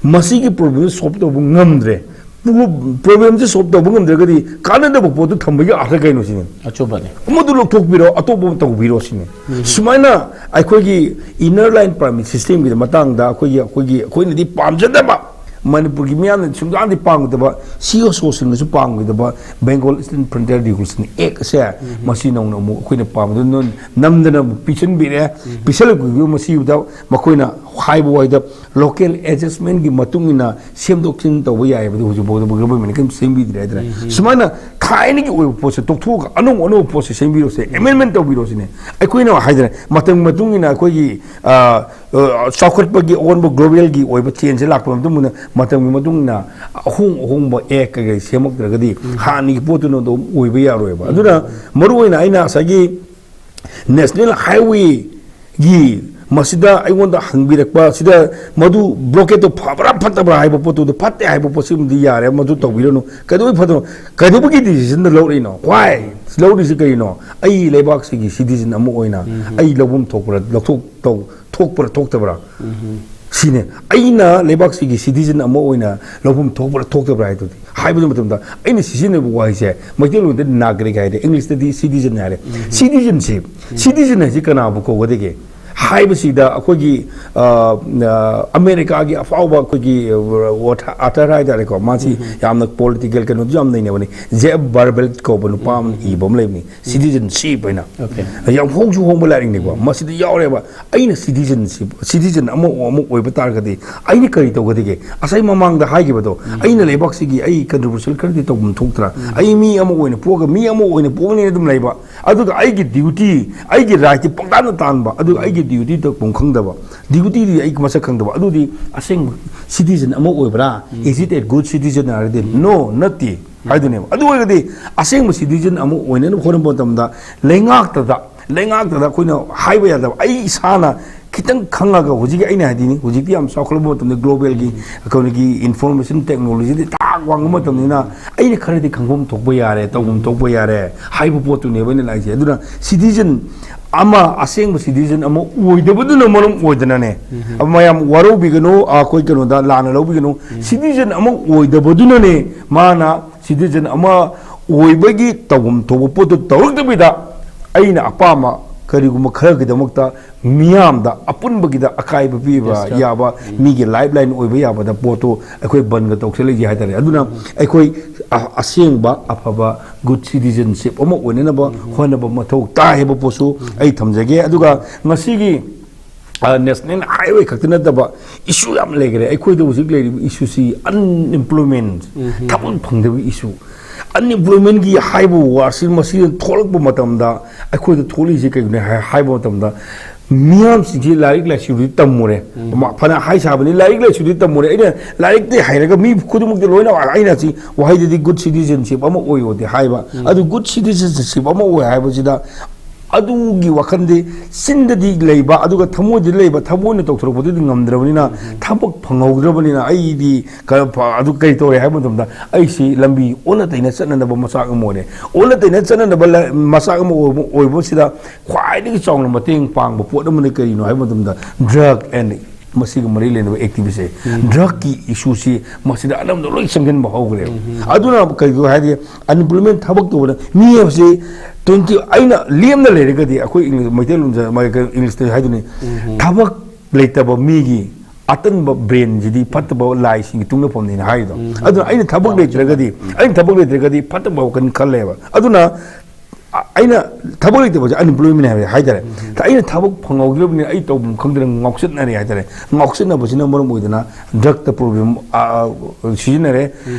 ꯃꯁꯤꯒꯤ problem ꯁꯤ solve ꯇꯧꯕ ꯉꯝꯗ꯭ꯔꯦ꯫ Pro-, problem ꯁꯤ solve ꯇꯧꯕ ꯉꯝꯗ꯭ꯔꯒꯗꯤ ꯀꯥꯟꯅꯗꯕ ꯄꯣꯠꯇꯨ ꯊꯝꯕꯒꯤ ꯑꯔꯊ ꯀꯩꯅꯣ ꯁꯤꯅꯤ? ꯑꯆꯨꯝꯕꯅꯤ꯫ ꯑꯃꯗꯨ ꯂꯧꯊꯣꯛꯄꯤꯔꯣ, ꯑꯇꯣꯞꯄ ꯑꯃ ꯇꯧꯕꯤꯔꯣ ꯁꯤꯅꯤ꯫ ꯁꯨꯃꯥꯏꯅ ꯑꯩꯈꯣꯏꯒꯤ Inner Line Permit System ꯒꯤ ꯃꯇꯥꯡꯗ ꯑꯩꯈꯣꯏꯒꯤ, ꯑꯩꯈꯣꯏꯒꯤ, ꯑꯩꯈꯣꯏꯅꯗꯤ ꯄꯥꯝꯖꯗꯕ, ꯃꯅꯤꯄꯨꯔꯒꯤ ꯃꯤꯌꯥꯝꯅ ꯁꯨꯡꯄꯥꯝꯗꯤ ꯄꯥꯝꯒꯗꯕ, C S O ꯁꯤꯡꯅꯁꯨ ꯄꯥꯝꯒꯗꯕ Bengal Eastern Frontier Regulation Act ꯁꯦ, ꯃꯁꯤ ꯅꯧꯅ ꯑꯃꯨꯛ ꯑꯩꯈꯣꯏꯅ ꯄꯥꯝꯕꯗ ꯅꯣꯏ ꯅꯝꯗꯅ ꯑꯃꯨꯛ ꯄꯤꯁꯤꯟꯕꯤꯔꯦ꯫ ꯄꯤꯁꯜꯂꯛꯄꯗꯨ ꯃꯁꯤꯗ ꯃꯈꯣꯏꯅ ꯍꯥꯏꯕ ꯋꯥꯍꯩꯗ local adjustmentꯀꯤ ꯃꯇꯨꯡ ꯏꯟꯅ ꯁꯦꯝꯗꯣꯛ ꯁꯦꯝꯖꯤꯟ ꯇꯧꯕ ꯌꯥꯏ ꯍꯥꯏꯕꯗꯨ ꯍꯧꯖꯤꯛ ꯐꯥꯎꯗ governmentꯅ ꯀꯔꯤꯝ ꯁꯦꯝꯕꯤꯗ꯭ꯔꯦ ꯍꯥꯏꯇꯥꯔꯦ꯫ ꯁꯨꯃꯥꯏꯅ ꯊꯥꯏꯅꯒꯤ ꯑꯣꯏꯕ ꯄꯣꯠꯁꯦ ꯇꯣꯛꯊꯣꯛꯑꯒ ꯑꯅꯧ ꯑꯅꯧꯕ ꯄꯣꯠꯁꯦ ꯁꯦꯝꯕꯤꯔꯣꯁꯦ, amendment ꯇꯧꯕꯤꯔꯣꯁꯤꯅꯦ꯫ ꯑꯩꯈꯣꯏꯅ ꯍꯥꯏꯗꯅ ꯃꯇꯝꯒꯤ ꯃꯇꯨꯡ ꯏꯟꯅ ꯑꯩꯈꯣꯏꯒꯤ ꯑ, ꯑ, ꯆꯥꯎꯈꯠꯄꯒꯤ ꯑꯑꯣꯟꯕ globalꯒꯤ ꯑꯣꯏꯕ changeꯁꯦ ꯂꯥꯛꯄ ꯃꯇꯨꯡ ꯏꯟꯅ ꯃꯇꯝꯒꯤ ꯃꯇꯨꯡ ꯏꯟꯅ ꯑꯍꯣꯡ ꯑꯍꯣꯡꯕ act ꯀꯩꯀꯩ ꯁꯦꯝꯃꯛꯇ꯭ꯔꯒꯗꯤ ꯍꯥꯟꯅꯒꯤ ꯄꯣꯠꯇꯨꯅ ꯑꯗꯨꯝ ꯑꯣꯏꯕ ꯌꯥꯔꯣꯏꯕ꯫ ꯑꯗꯨꯅ ꯃꯔꯨꯑꯣꯏꯅ ꯑꯩꯅ ꯉꯁꯥꯏꯒꯤ National Highwayꯒꯤ ꯃꯁꯤꯗ ꯑꯩꯉꯣꯟꯗ ꯍꯪꯕꯤꯔꯛꯄ ꯁꯤꯗ ꯃꯗꯨ blockade ꯐꯕ꯭ꯔꯥ ꯐꯠꯇꯕ꯭ꯔꯥ ꯍꯥꯏꯕ ꯄꯣꯠꯇꯨꯗꯤ ꯐꯠꯇꯦ ꯍꯥꯏꯕ ꯄꯣꯠꯁꯤꯃꯗꯤ ꯌꯥꯔꯦ, ꯃꯗꯨ ꯇꯧꯕꯤꯔꯅꯨ꯫ ꯀꯩꯗꯧꯕꯩ ꯐꯠꯇꯅꯣ? ꯀꯩꯗꯧꯕꯒꯤ decisionꯗ ꯂꯧꯔꯛꯏꯅꯣ? Why ꯂꯧꯔꯤꯁꯤ ꯀꯔꯤꯅꯣ? ꯑꯩ ꯂꯩꯕꯥꯛꯁꯤꯒꯤ citizen ꯑꯃ ꯑꯣꯏꯅ ꯑꯩ ꯂꯧꯐꯝ ꯊꯣꯛꯄ꯭ꯔꯥ, ꯂꯧꯊꯣꯛ ꯇꯧ-, ꯊꯣꯛꯄ꯭ꯔꯥ ꯊꯣꯛꯇꯕ꯭ꯔꯥ? ꯁꯤꯅꯦ꯫ ꯑꯩꯅ ꯂꯩꯕꯥꯛꯁꯤꯒꯤ citizen ꯑꯃ ꯑꯣꯏꯅ ꯂꯧꯐꯝ ꯊꯣꯛꯄ꯭ꯔꯥ ꯊꯣꯛꯇꯕ꯭ꯔꯥ ꯍꯥꯏꯗꯨꯗꯤ, ꯍꯥꯏꯕ ꯃꯇꯝꯗ ꯑꯩꯅ ꯁꯤꯖꯤꯟꯅꯕ ꯋꯥꯍꯩꯁꯦ ꯃꯩꯇꯩꯂꯣꯟꯗ ꯅꯥꯒꯔꯤꯛ ꯍꯥꯏꯔꯦ, Englishꯇꯗꯤ citizen ꯍꯥꯏꯔꯦ꯫ Citizenship, citizen ꯍꯥꯏꯁꯤ ꯀꯅꯥꯕꯨ ꯀꯧꯒꯗꯒꯦ ꯍꯥꯏꯕꯁꯤꯗ ꯑꯩꯈꯣꯏꯒꯤ, ꯑ, ꯑ, ꯑꯃꯦꯔꯤꯀꯥꯒꯤ ꯑꯐꯥꯎꯕ ꯑꯩꯈꯣꯏꯒꯤ, ꯑ, author ꯍꯥꯏꯇꯥꯔꯦꯀꯣ, ꯃꯥꯁꯤ ꯌꯥꯝꯅ political ꯀꯩꯅꯣꯗꯨ ꯌꯥꯝ ꯅꯩꯅꯕꯅꯤ, Jeff Berkowitz ꯀꯧꯕ ꯅꯨꯄꯥ ꯑꯃꯅ ꯏꯕ ꯑꯃ ꯂꯩꯕꯅꯤ, Citizenship ꯍꯥꯏꯅ꯫ ꯌꯥꯝ ꯍꯣꯡꯁꯨ ꯍꯣꯡꯕ ꯂꯥꯏꯔꯤꯛꯅꯤꯀꯣ꯫ ꯃꯁꯤꯗ ꯌꯥꯎꯔꯦꯕ, ꯑꯩꯅ citizenship, citizen ꯑꯃ ꯑꯃ ꯑꯣꯏꯕ ꯇꯥꯔꯒꯗꯤ ꯑꯩꯅ ꯀꯔꯤ ꯇꯧꯒꯗꯒꯦ? ꯉꯁꯥꯏ ꯃꯃꯥꯡꯗ ꯍꯥꯏꯈꯤꯕꯗꯣ, ꯑꯩꯅ ꯂꯩꯕꯥꯛꯁꯤꯒꯤ ꯑꯩ contribution ꯈꯔꯗꯤ ꯇꯧꯐꯝ ꯊꯣꯛꯇ꯭ꯔꯥ? ꯑꯩ ꯃꯤ ꯑꯃ ꯑꯣꯏꯅ ꯄꯣꯛꯑꯒ ꯃꯤ ꯑꯃ ꯑꯣꯏꯅ ꯄꯣꯛꯅꯤꯅ ꯑꯗꯨꯝ ꯂꯩꯕ, ꯑꯗꯨꯒ ꯑꯩꯒꯤ duty, ꯑꯩꯒꯤ rightꯇꯤ ꯄꯪꯇꯥꯟꯗ ꯇꯥꯟꯕ, ꯑꯗꯨꯒ ꯑꯩꯒꯤ duty ꯇꯧꯐꯝ ꯈꯪꯗꯕ, dutyꯗꯤ ꯑꯩ ꯃꯁꯛ ꯈꯪꯗꯕ, ꯑꯗꯨꯗꯤ ꯑꯁꯦꯡꯕ citizen ꯑꯃ ꯑꯣꯏꯕ꯭ꯔꯥ? Is it a good citizen ꯍꯥꯏꯔꯗꯤ no, ꯅꯠꯇꯦ ꯍꯥꯏꯗꯨꯅꯦꯕ꯫ ꯑꯗꯨ ꯑꯣꯏꯔꯒꯗꯤ ꯑꯁꯦꯡꯕ citizen ꯑꯃ ꯑꯣꯏꯅꯅꯕ ꯍꯣꯠꯅꯕ ꯃꯇꯝꯗ ꯂꯩꯉꯥꯛꯇꯗ, ꯂꯩꯉꯥꯛꯇꯗ ꯑꯩꯈꯣꯏꯅ ꯍꯥꯏꯕ ꯌꯥꯗꯕ, ꯑꯩ ꯏꯁꯥꯅ ꯈꯤꯇꯪ ꯈꯪꯉꯒ, ꯍꯧꯖꯤꯛꯀꯤ ꯑꯩꯅ ꯍꯥꯏꯗꯤꯅꯤ, ꯍꯧꯖꯤꯛꯇꯤ ꯌꯥꯝ ꯆꯥꯎꯈꯠꯂꯕ ꯃꯇꯝꯗ globalꯒꯤ ꯑꯩꯈꯣꯏꯒꯤ information technologyꯗꯤ ꯊꯥꯛ ꯋꯥꯡꯕ ꯃꯇꯝꯅꯤꯅ ꯑꯩꯅ ꯈꯔꯗꯤ ꯈꯪꯐꯝ ꯊꯣꯛꯄ ꯌꯥꯔꯦ, ꯇꯧꯐꯝ ꯊꯣꯛꯄ ꯌꯥꯔꯦ ꯍꯥꯏꯕ ꯄꯣꯠꯇꯨꯅꯦꯕ ꯑꯩꯅ ꯂꯥꯛꯏꯁꯦ꯫ ꯑꯗꯨꯅ citizen ꯑꯃ, ꯑꯁꯦꯡꯕ citizen ꯑꯃ ꯑꯣꯏꯗꯕꯗꯨꯅ ꯃꯔꯝ ꯑꯣꯏꯗꯅꯅꯦ, ꯃꯌꯥꯝ ꯋꯥꯔꯧꯕꯤꯒꯅꯨ, ꯑꯩꯈꯣꯏ ꯀꯩꯅꯣꯗ ꯂꯥꯟꯅ ꯂꯧꯕꯤꯒꯅꯨ, citizen ꯑꯃ ꯑꯣꯏꯗꯕꯗꯨꯅꯅꯦ ꯃꯥꯅ citizen ꯑꯃ ꯑꯣꯏꯕꯒꯤ ꯇꯧꯐꯝ ꯊꯣꯛꯄ ꯄꯣꯠꯇꯨ ꯇꯧꯔꯛꯇꯕꯤꯗ ꯑꯩꯅ ꯑꯄꯥꯝꯕ ꯀꯔꯤꯒꯨꯝꯕ ꯈꯔꯒꯤꯗꯃꯛꯇ ꯃꯤꯌꯥꯝꯗ ꯑꯄꯨꯟꯕꯒꯤꯗ ꯑꯀꯥꯏꯕ ꯄꯤꯕ ꯌꯥꯕ, ꯃꯤꯒꯤ lifeline ꯑꯣꯏꯕ ꯌꯥꯕꯗ ꯄꯣꯠꯇꯨ ꯑꯩꯈꯣꯏ ꯕꯟꯒ ꯇꯧꯁꯜꯂꯛꯏꯁꯦ ꯍꯥꯏꯇꯥꯔꯦ꯫ ꯑꯗꯨꯅ ꯑꯩꯈꯣꯏ ꯑ-, ꯑꯁꯦꯡꯕ ꯑꯐꯕ good citizenship ꯑꯃ ꯑꯣꯏꯅꯅꯕ ꯍꯣꯠꯅꯕ ꯃꯊꯧ ꯇꯥꯏ ꯍꯥꯏꯕ ꯄꯣꯠꯁꯨ ꯑꯩ ꯊꯝꯖꯒꯦ꯫ ꯑꯗꯨꯒ ꯉꯁꯤꯒꯤ ꯅꯦꯁꯅꯦꯜ ꯍꯥꯏꯋꯦ ꯈꯛꯇ ꯅꯠꯇꯕ ꯏꯁꯨ ꯌꯥꯝ ꯂꯩꯈ꯭ꯔꯦ꯫ ꯑꯩꯈꯣꯏꯗ ꯍꯧꯖꯤꯛ ꯂꯩꯔꯤꯕ ꯏꯁꯨꯁꯤ ꯑꯟꯑꯦꯝꯄ꯭ꯂꯣꯏꯃꯦꯟ, ꯊꯕꯛ ꯐꯪꯗꯕ ꯏꯁꯨ꯫ ꯑꯟꯑꯦꯝꯄ꯭ꯂꯣꯏꯃꯦꯟꯒꯤ ꯍꯥꯏꯕ ꯋꯥꯔꯗꯁꯤ ꯃꯁꯤ ꯊꯣꯛꯂꯛꯄ ꯃꯇꯝꯗ ꯑꯩꯈꯣꯏꯗ ꯊꯣꯛꯂꯛꯏꯁꯦ ꯀꯩꯒꯤꯅꯣ ꯍꯥꯏ-, ꯍꯥꯏꯕ ꯃꯇꯝꯗ ꯃꯤꯌꯥꯝꯁꯤꯡꯁꯤ ꯂꯥꯏꯔꯤꯛ ꯂꯥꯏꯁꯨꯗꯤ ꯇꯝꯃꯨꯔꯦ꯫ ꯃ-, ꯐꯅ ꯍꯥꯏ ꯁꯥꯕꯅꯤ, ꯂꯥꯏꯔꯤꯛ ꯂꯥꯏꯁꯨꯗꯤ ꯇꯝꯃꯨꯔꯦ꯫ ꯑꯩꯅ ꯂꯥꯏꯔꯤꯛꯇꯤ ꯍꯩꯔꯒ ꯃꯤ ꯈꯨꯗꯤꯡꯃꯛꯇꯤ ꯂꯣꯏꯅ ꯑꯩꯅ ꯁꯤ ꯋꯥꯍꯩꯗꯗꯤ ꯒꯨꯗ ꯁꯤꯇꯤꯖꯦꯟꯁꯤꯞ ꯑꯃ ꯑꯣꯏꯌꯣꯗꯤ ꯍꯥꯏꯕ꯫ ꯑꯗꯨ ꯒꯨꯗ ꯁꯤꯇꯤꯖꯦꯟꯁꯤꯞ ꯑꯃ ꯑꯣꯏ ꯍꯥꯏꯕꯁꯤꯗ ꯑꯗꯨꯒꯤ ꯋꯥꯈꯜꯗꯤ ꯆꯤꯟꯗꯗꯤ ꯂꯩꯕ, ꯑꯗꯨꯒ ꯊꯃꯣꯏꯗꯤ ꯂꯩꯕ, ꯊꯃꯣꯏꯅ ꯇꯧꯊꯣꯔꯛꯄꯗꯨꯗꯤ ꯉꯝꯗ꯭ꯔꯕꯅꯤꯅ, ꯊꯕꯛ ꯐꯪꯍꯧꯗ꯭ꯔꯕꯅꯤꯅ ꯑꯩꯗꯤ ꯀꯔ-, ꯐ-, ꯑꯗꯨ ꯀꯔꯤ ꯇꯧꯔꯦ ꯍꯥꯏꯕ ꯃꯇꯝꯗ, ꯑꯩꯁꯤ ꯂꯝꯕꯤ ꯑꯣꯟꯅ ꯇꯩꯅ ꯆꯠꯅꯅꯕ ꯃꯆꯥꯛ ꯑꯃ ꯑꯣꯏꯔꯦ꯫ ꯑꯣꯟꯅ ꯇꯩꯅ ꯆꯠꯅꯅꯕ ꯂ-, ꯃꯆꯥꯛ ꯑꯃ ꯑꯣꯏꯕ, ꯑꯣꯏꯕꯁꯤꯗ ꯈ꯭ꯋꯥꯏꯗꯒꯤ ꯆꯥꯎꯅ ꯃꯇꯦꯡ ꯄꯥꯡꯕ ꯄꯣꯠ ꯑꯃꯅ ꯀꯔꯤꯅꯣ ꯍꯥꯏꯕ ꯃꯇꯝꯗ, ꯗ꯭ꯔꯒ ꯑꯦꯟ ꯃꯁꯤꯒ ꯃꯔꯤ ꯂꯩꯅꯕ ꯑꯦꯛꯇꯤꯚꯤꯁꯁꯦ, ꯗ꯭ꯔꯒꯀꯤ ꯏꯁꯨꯁꯤ ꯃꯁꯤꯗ ꯑꯅꯝꯕꯅ ꯂꯣꯏ ꯆꯪꯁꯤꯟꯕ ꯍꯧꯈ꯭ꯔꯦꯕ꯫ ꯑꯗꯨꯅ ꯀꯩꯅꯣ ꯍꯥꯏꯗꯤ, ꯑꯟꯑꯦꯝꯄ꯭ꯂꯣꯏꯃꯦꯟ, ꯊꯕꯛ ꯇꯧꯕꯗ ꯃꯤ ꯍꯥꯏꯕꯁꯤ ꯇ꯭ꯋꯦꯟꯇꯤ, ꯑꯩꯅ ꯂꯦꯝꯅ ꯂꯩꯔꯒꯗꯤ, ꯑꯩꯈꯣꯏ ꯏꯪꯂꯤꯁ, ꯃꯩꯇꯩꯂꯣꯟꯗ, ꯃ-, ꯀꯩꯅꯣ, ꯏꯪꯂꯤꯁꯇ ꯍꯥꯏꯗꯨꯅꯤ, ꯊꯕꯛ ꯂꯩꯇꯕ ꯃꯤꯒꯤ ꯑꯇꯟꯕ ꯕ꯭ꯔꯦꯟꯁꯤꯗꯤ ꯐꯠꯇꯕ ꯂꯥꯏꯁꯤꯡꯒꯤ ꯇꯨꯡꯅꯐꯝꯅꯤꯅ ꯍꯥꯏꯗꯣ꯫ ꯑꯗꯨꯅ ꯑꯩꯅ ꯊꯕꯛ ꯂꯩꯇ꯭ꯔꯒꯗꯤ, ꯑꯩꯅ ꯊꯕꯛ ꯂꯩꯇ꯭ꯔꯒꯗꯤ ꯐꯠꯇꯕ ꯋꯥꯈꯜ ꯈꯜꯂꯦꯕ꯫ ꯑꯗꯨꯅ ꯑ-, ꯑꯩꯅ ꯊꯕꯛ ꯂꯩꯇꯕꯁꯦ ꯑꯟꯑꯦꯝꯄ꯭ꯂꯣꯏꯃꯦꯟ ꯍꯥꯏꯕ ꯍꯥꯏꯇꯥꯔꯦ꯫ ꯑꯩꯅ ꯊꯕꯛ ꯐꯪꯍꯧꯗ꯭ꯔꯕꯅꯤꯅ ꯑꯩ ꯇꯧꯐꯝ ꯈꯪꯗꯅ ꯉꯥꯎꯆꯠꯅꯔꯦ ꯍꯥꯏꯇꯥꯔꯦ꯫ ꯉꯥꯎꯆꯠꯅꯕꯁꯤꯅ ꯃꯔꯝ ꯑꯣꯏꯗꯅ ꯗ꯭ꯔꯒꯇ ꯄ꯭ꯔꯣꯕ꯭ꯂꯦꯝ, ꯑ, ꯑ, ꯁꯤꯖꯤꯟꯅꯔꯦ꯫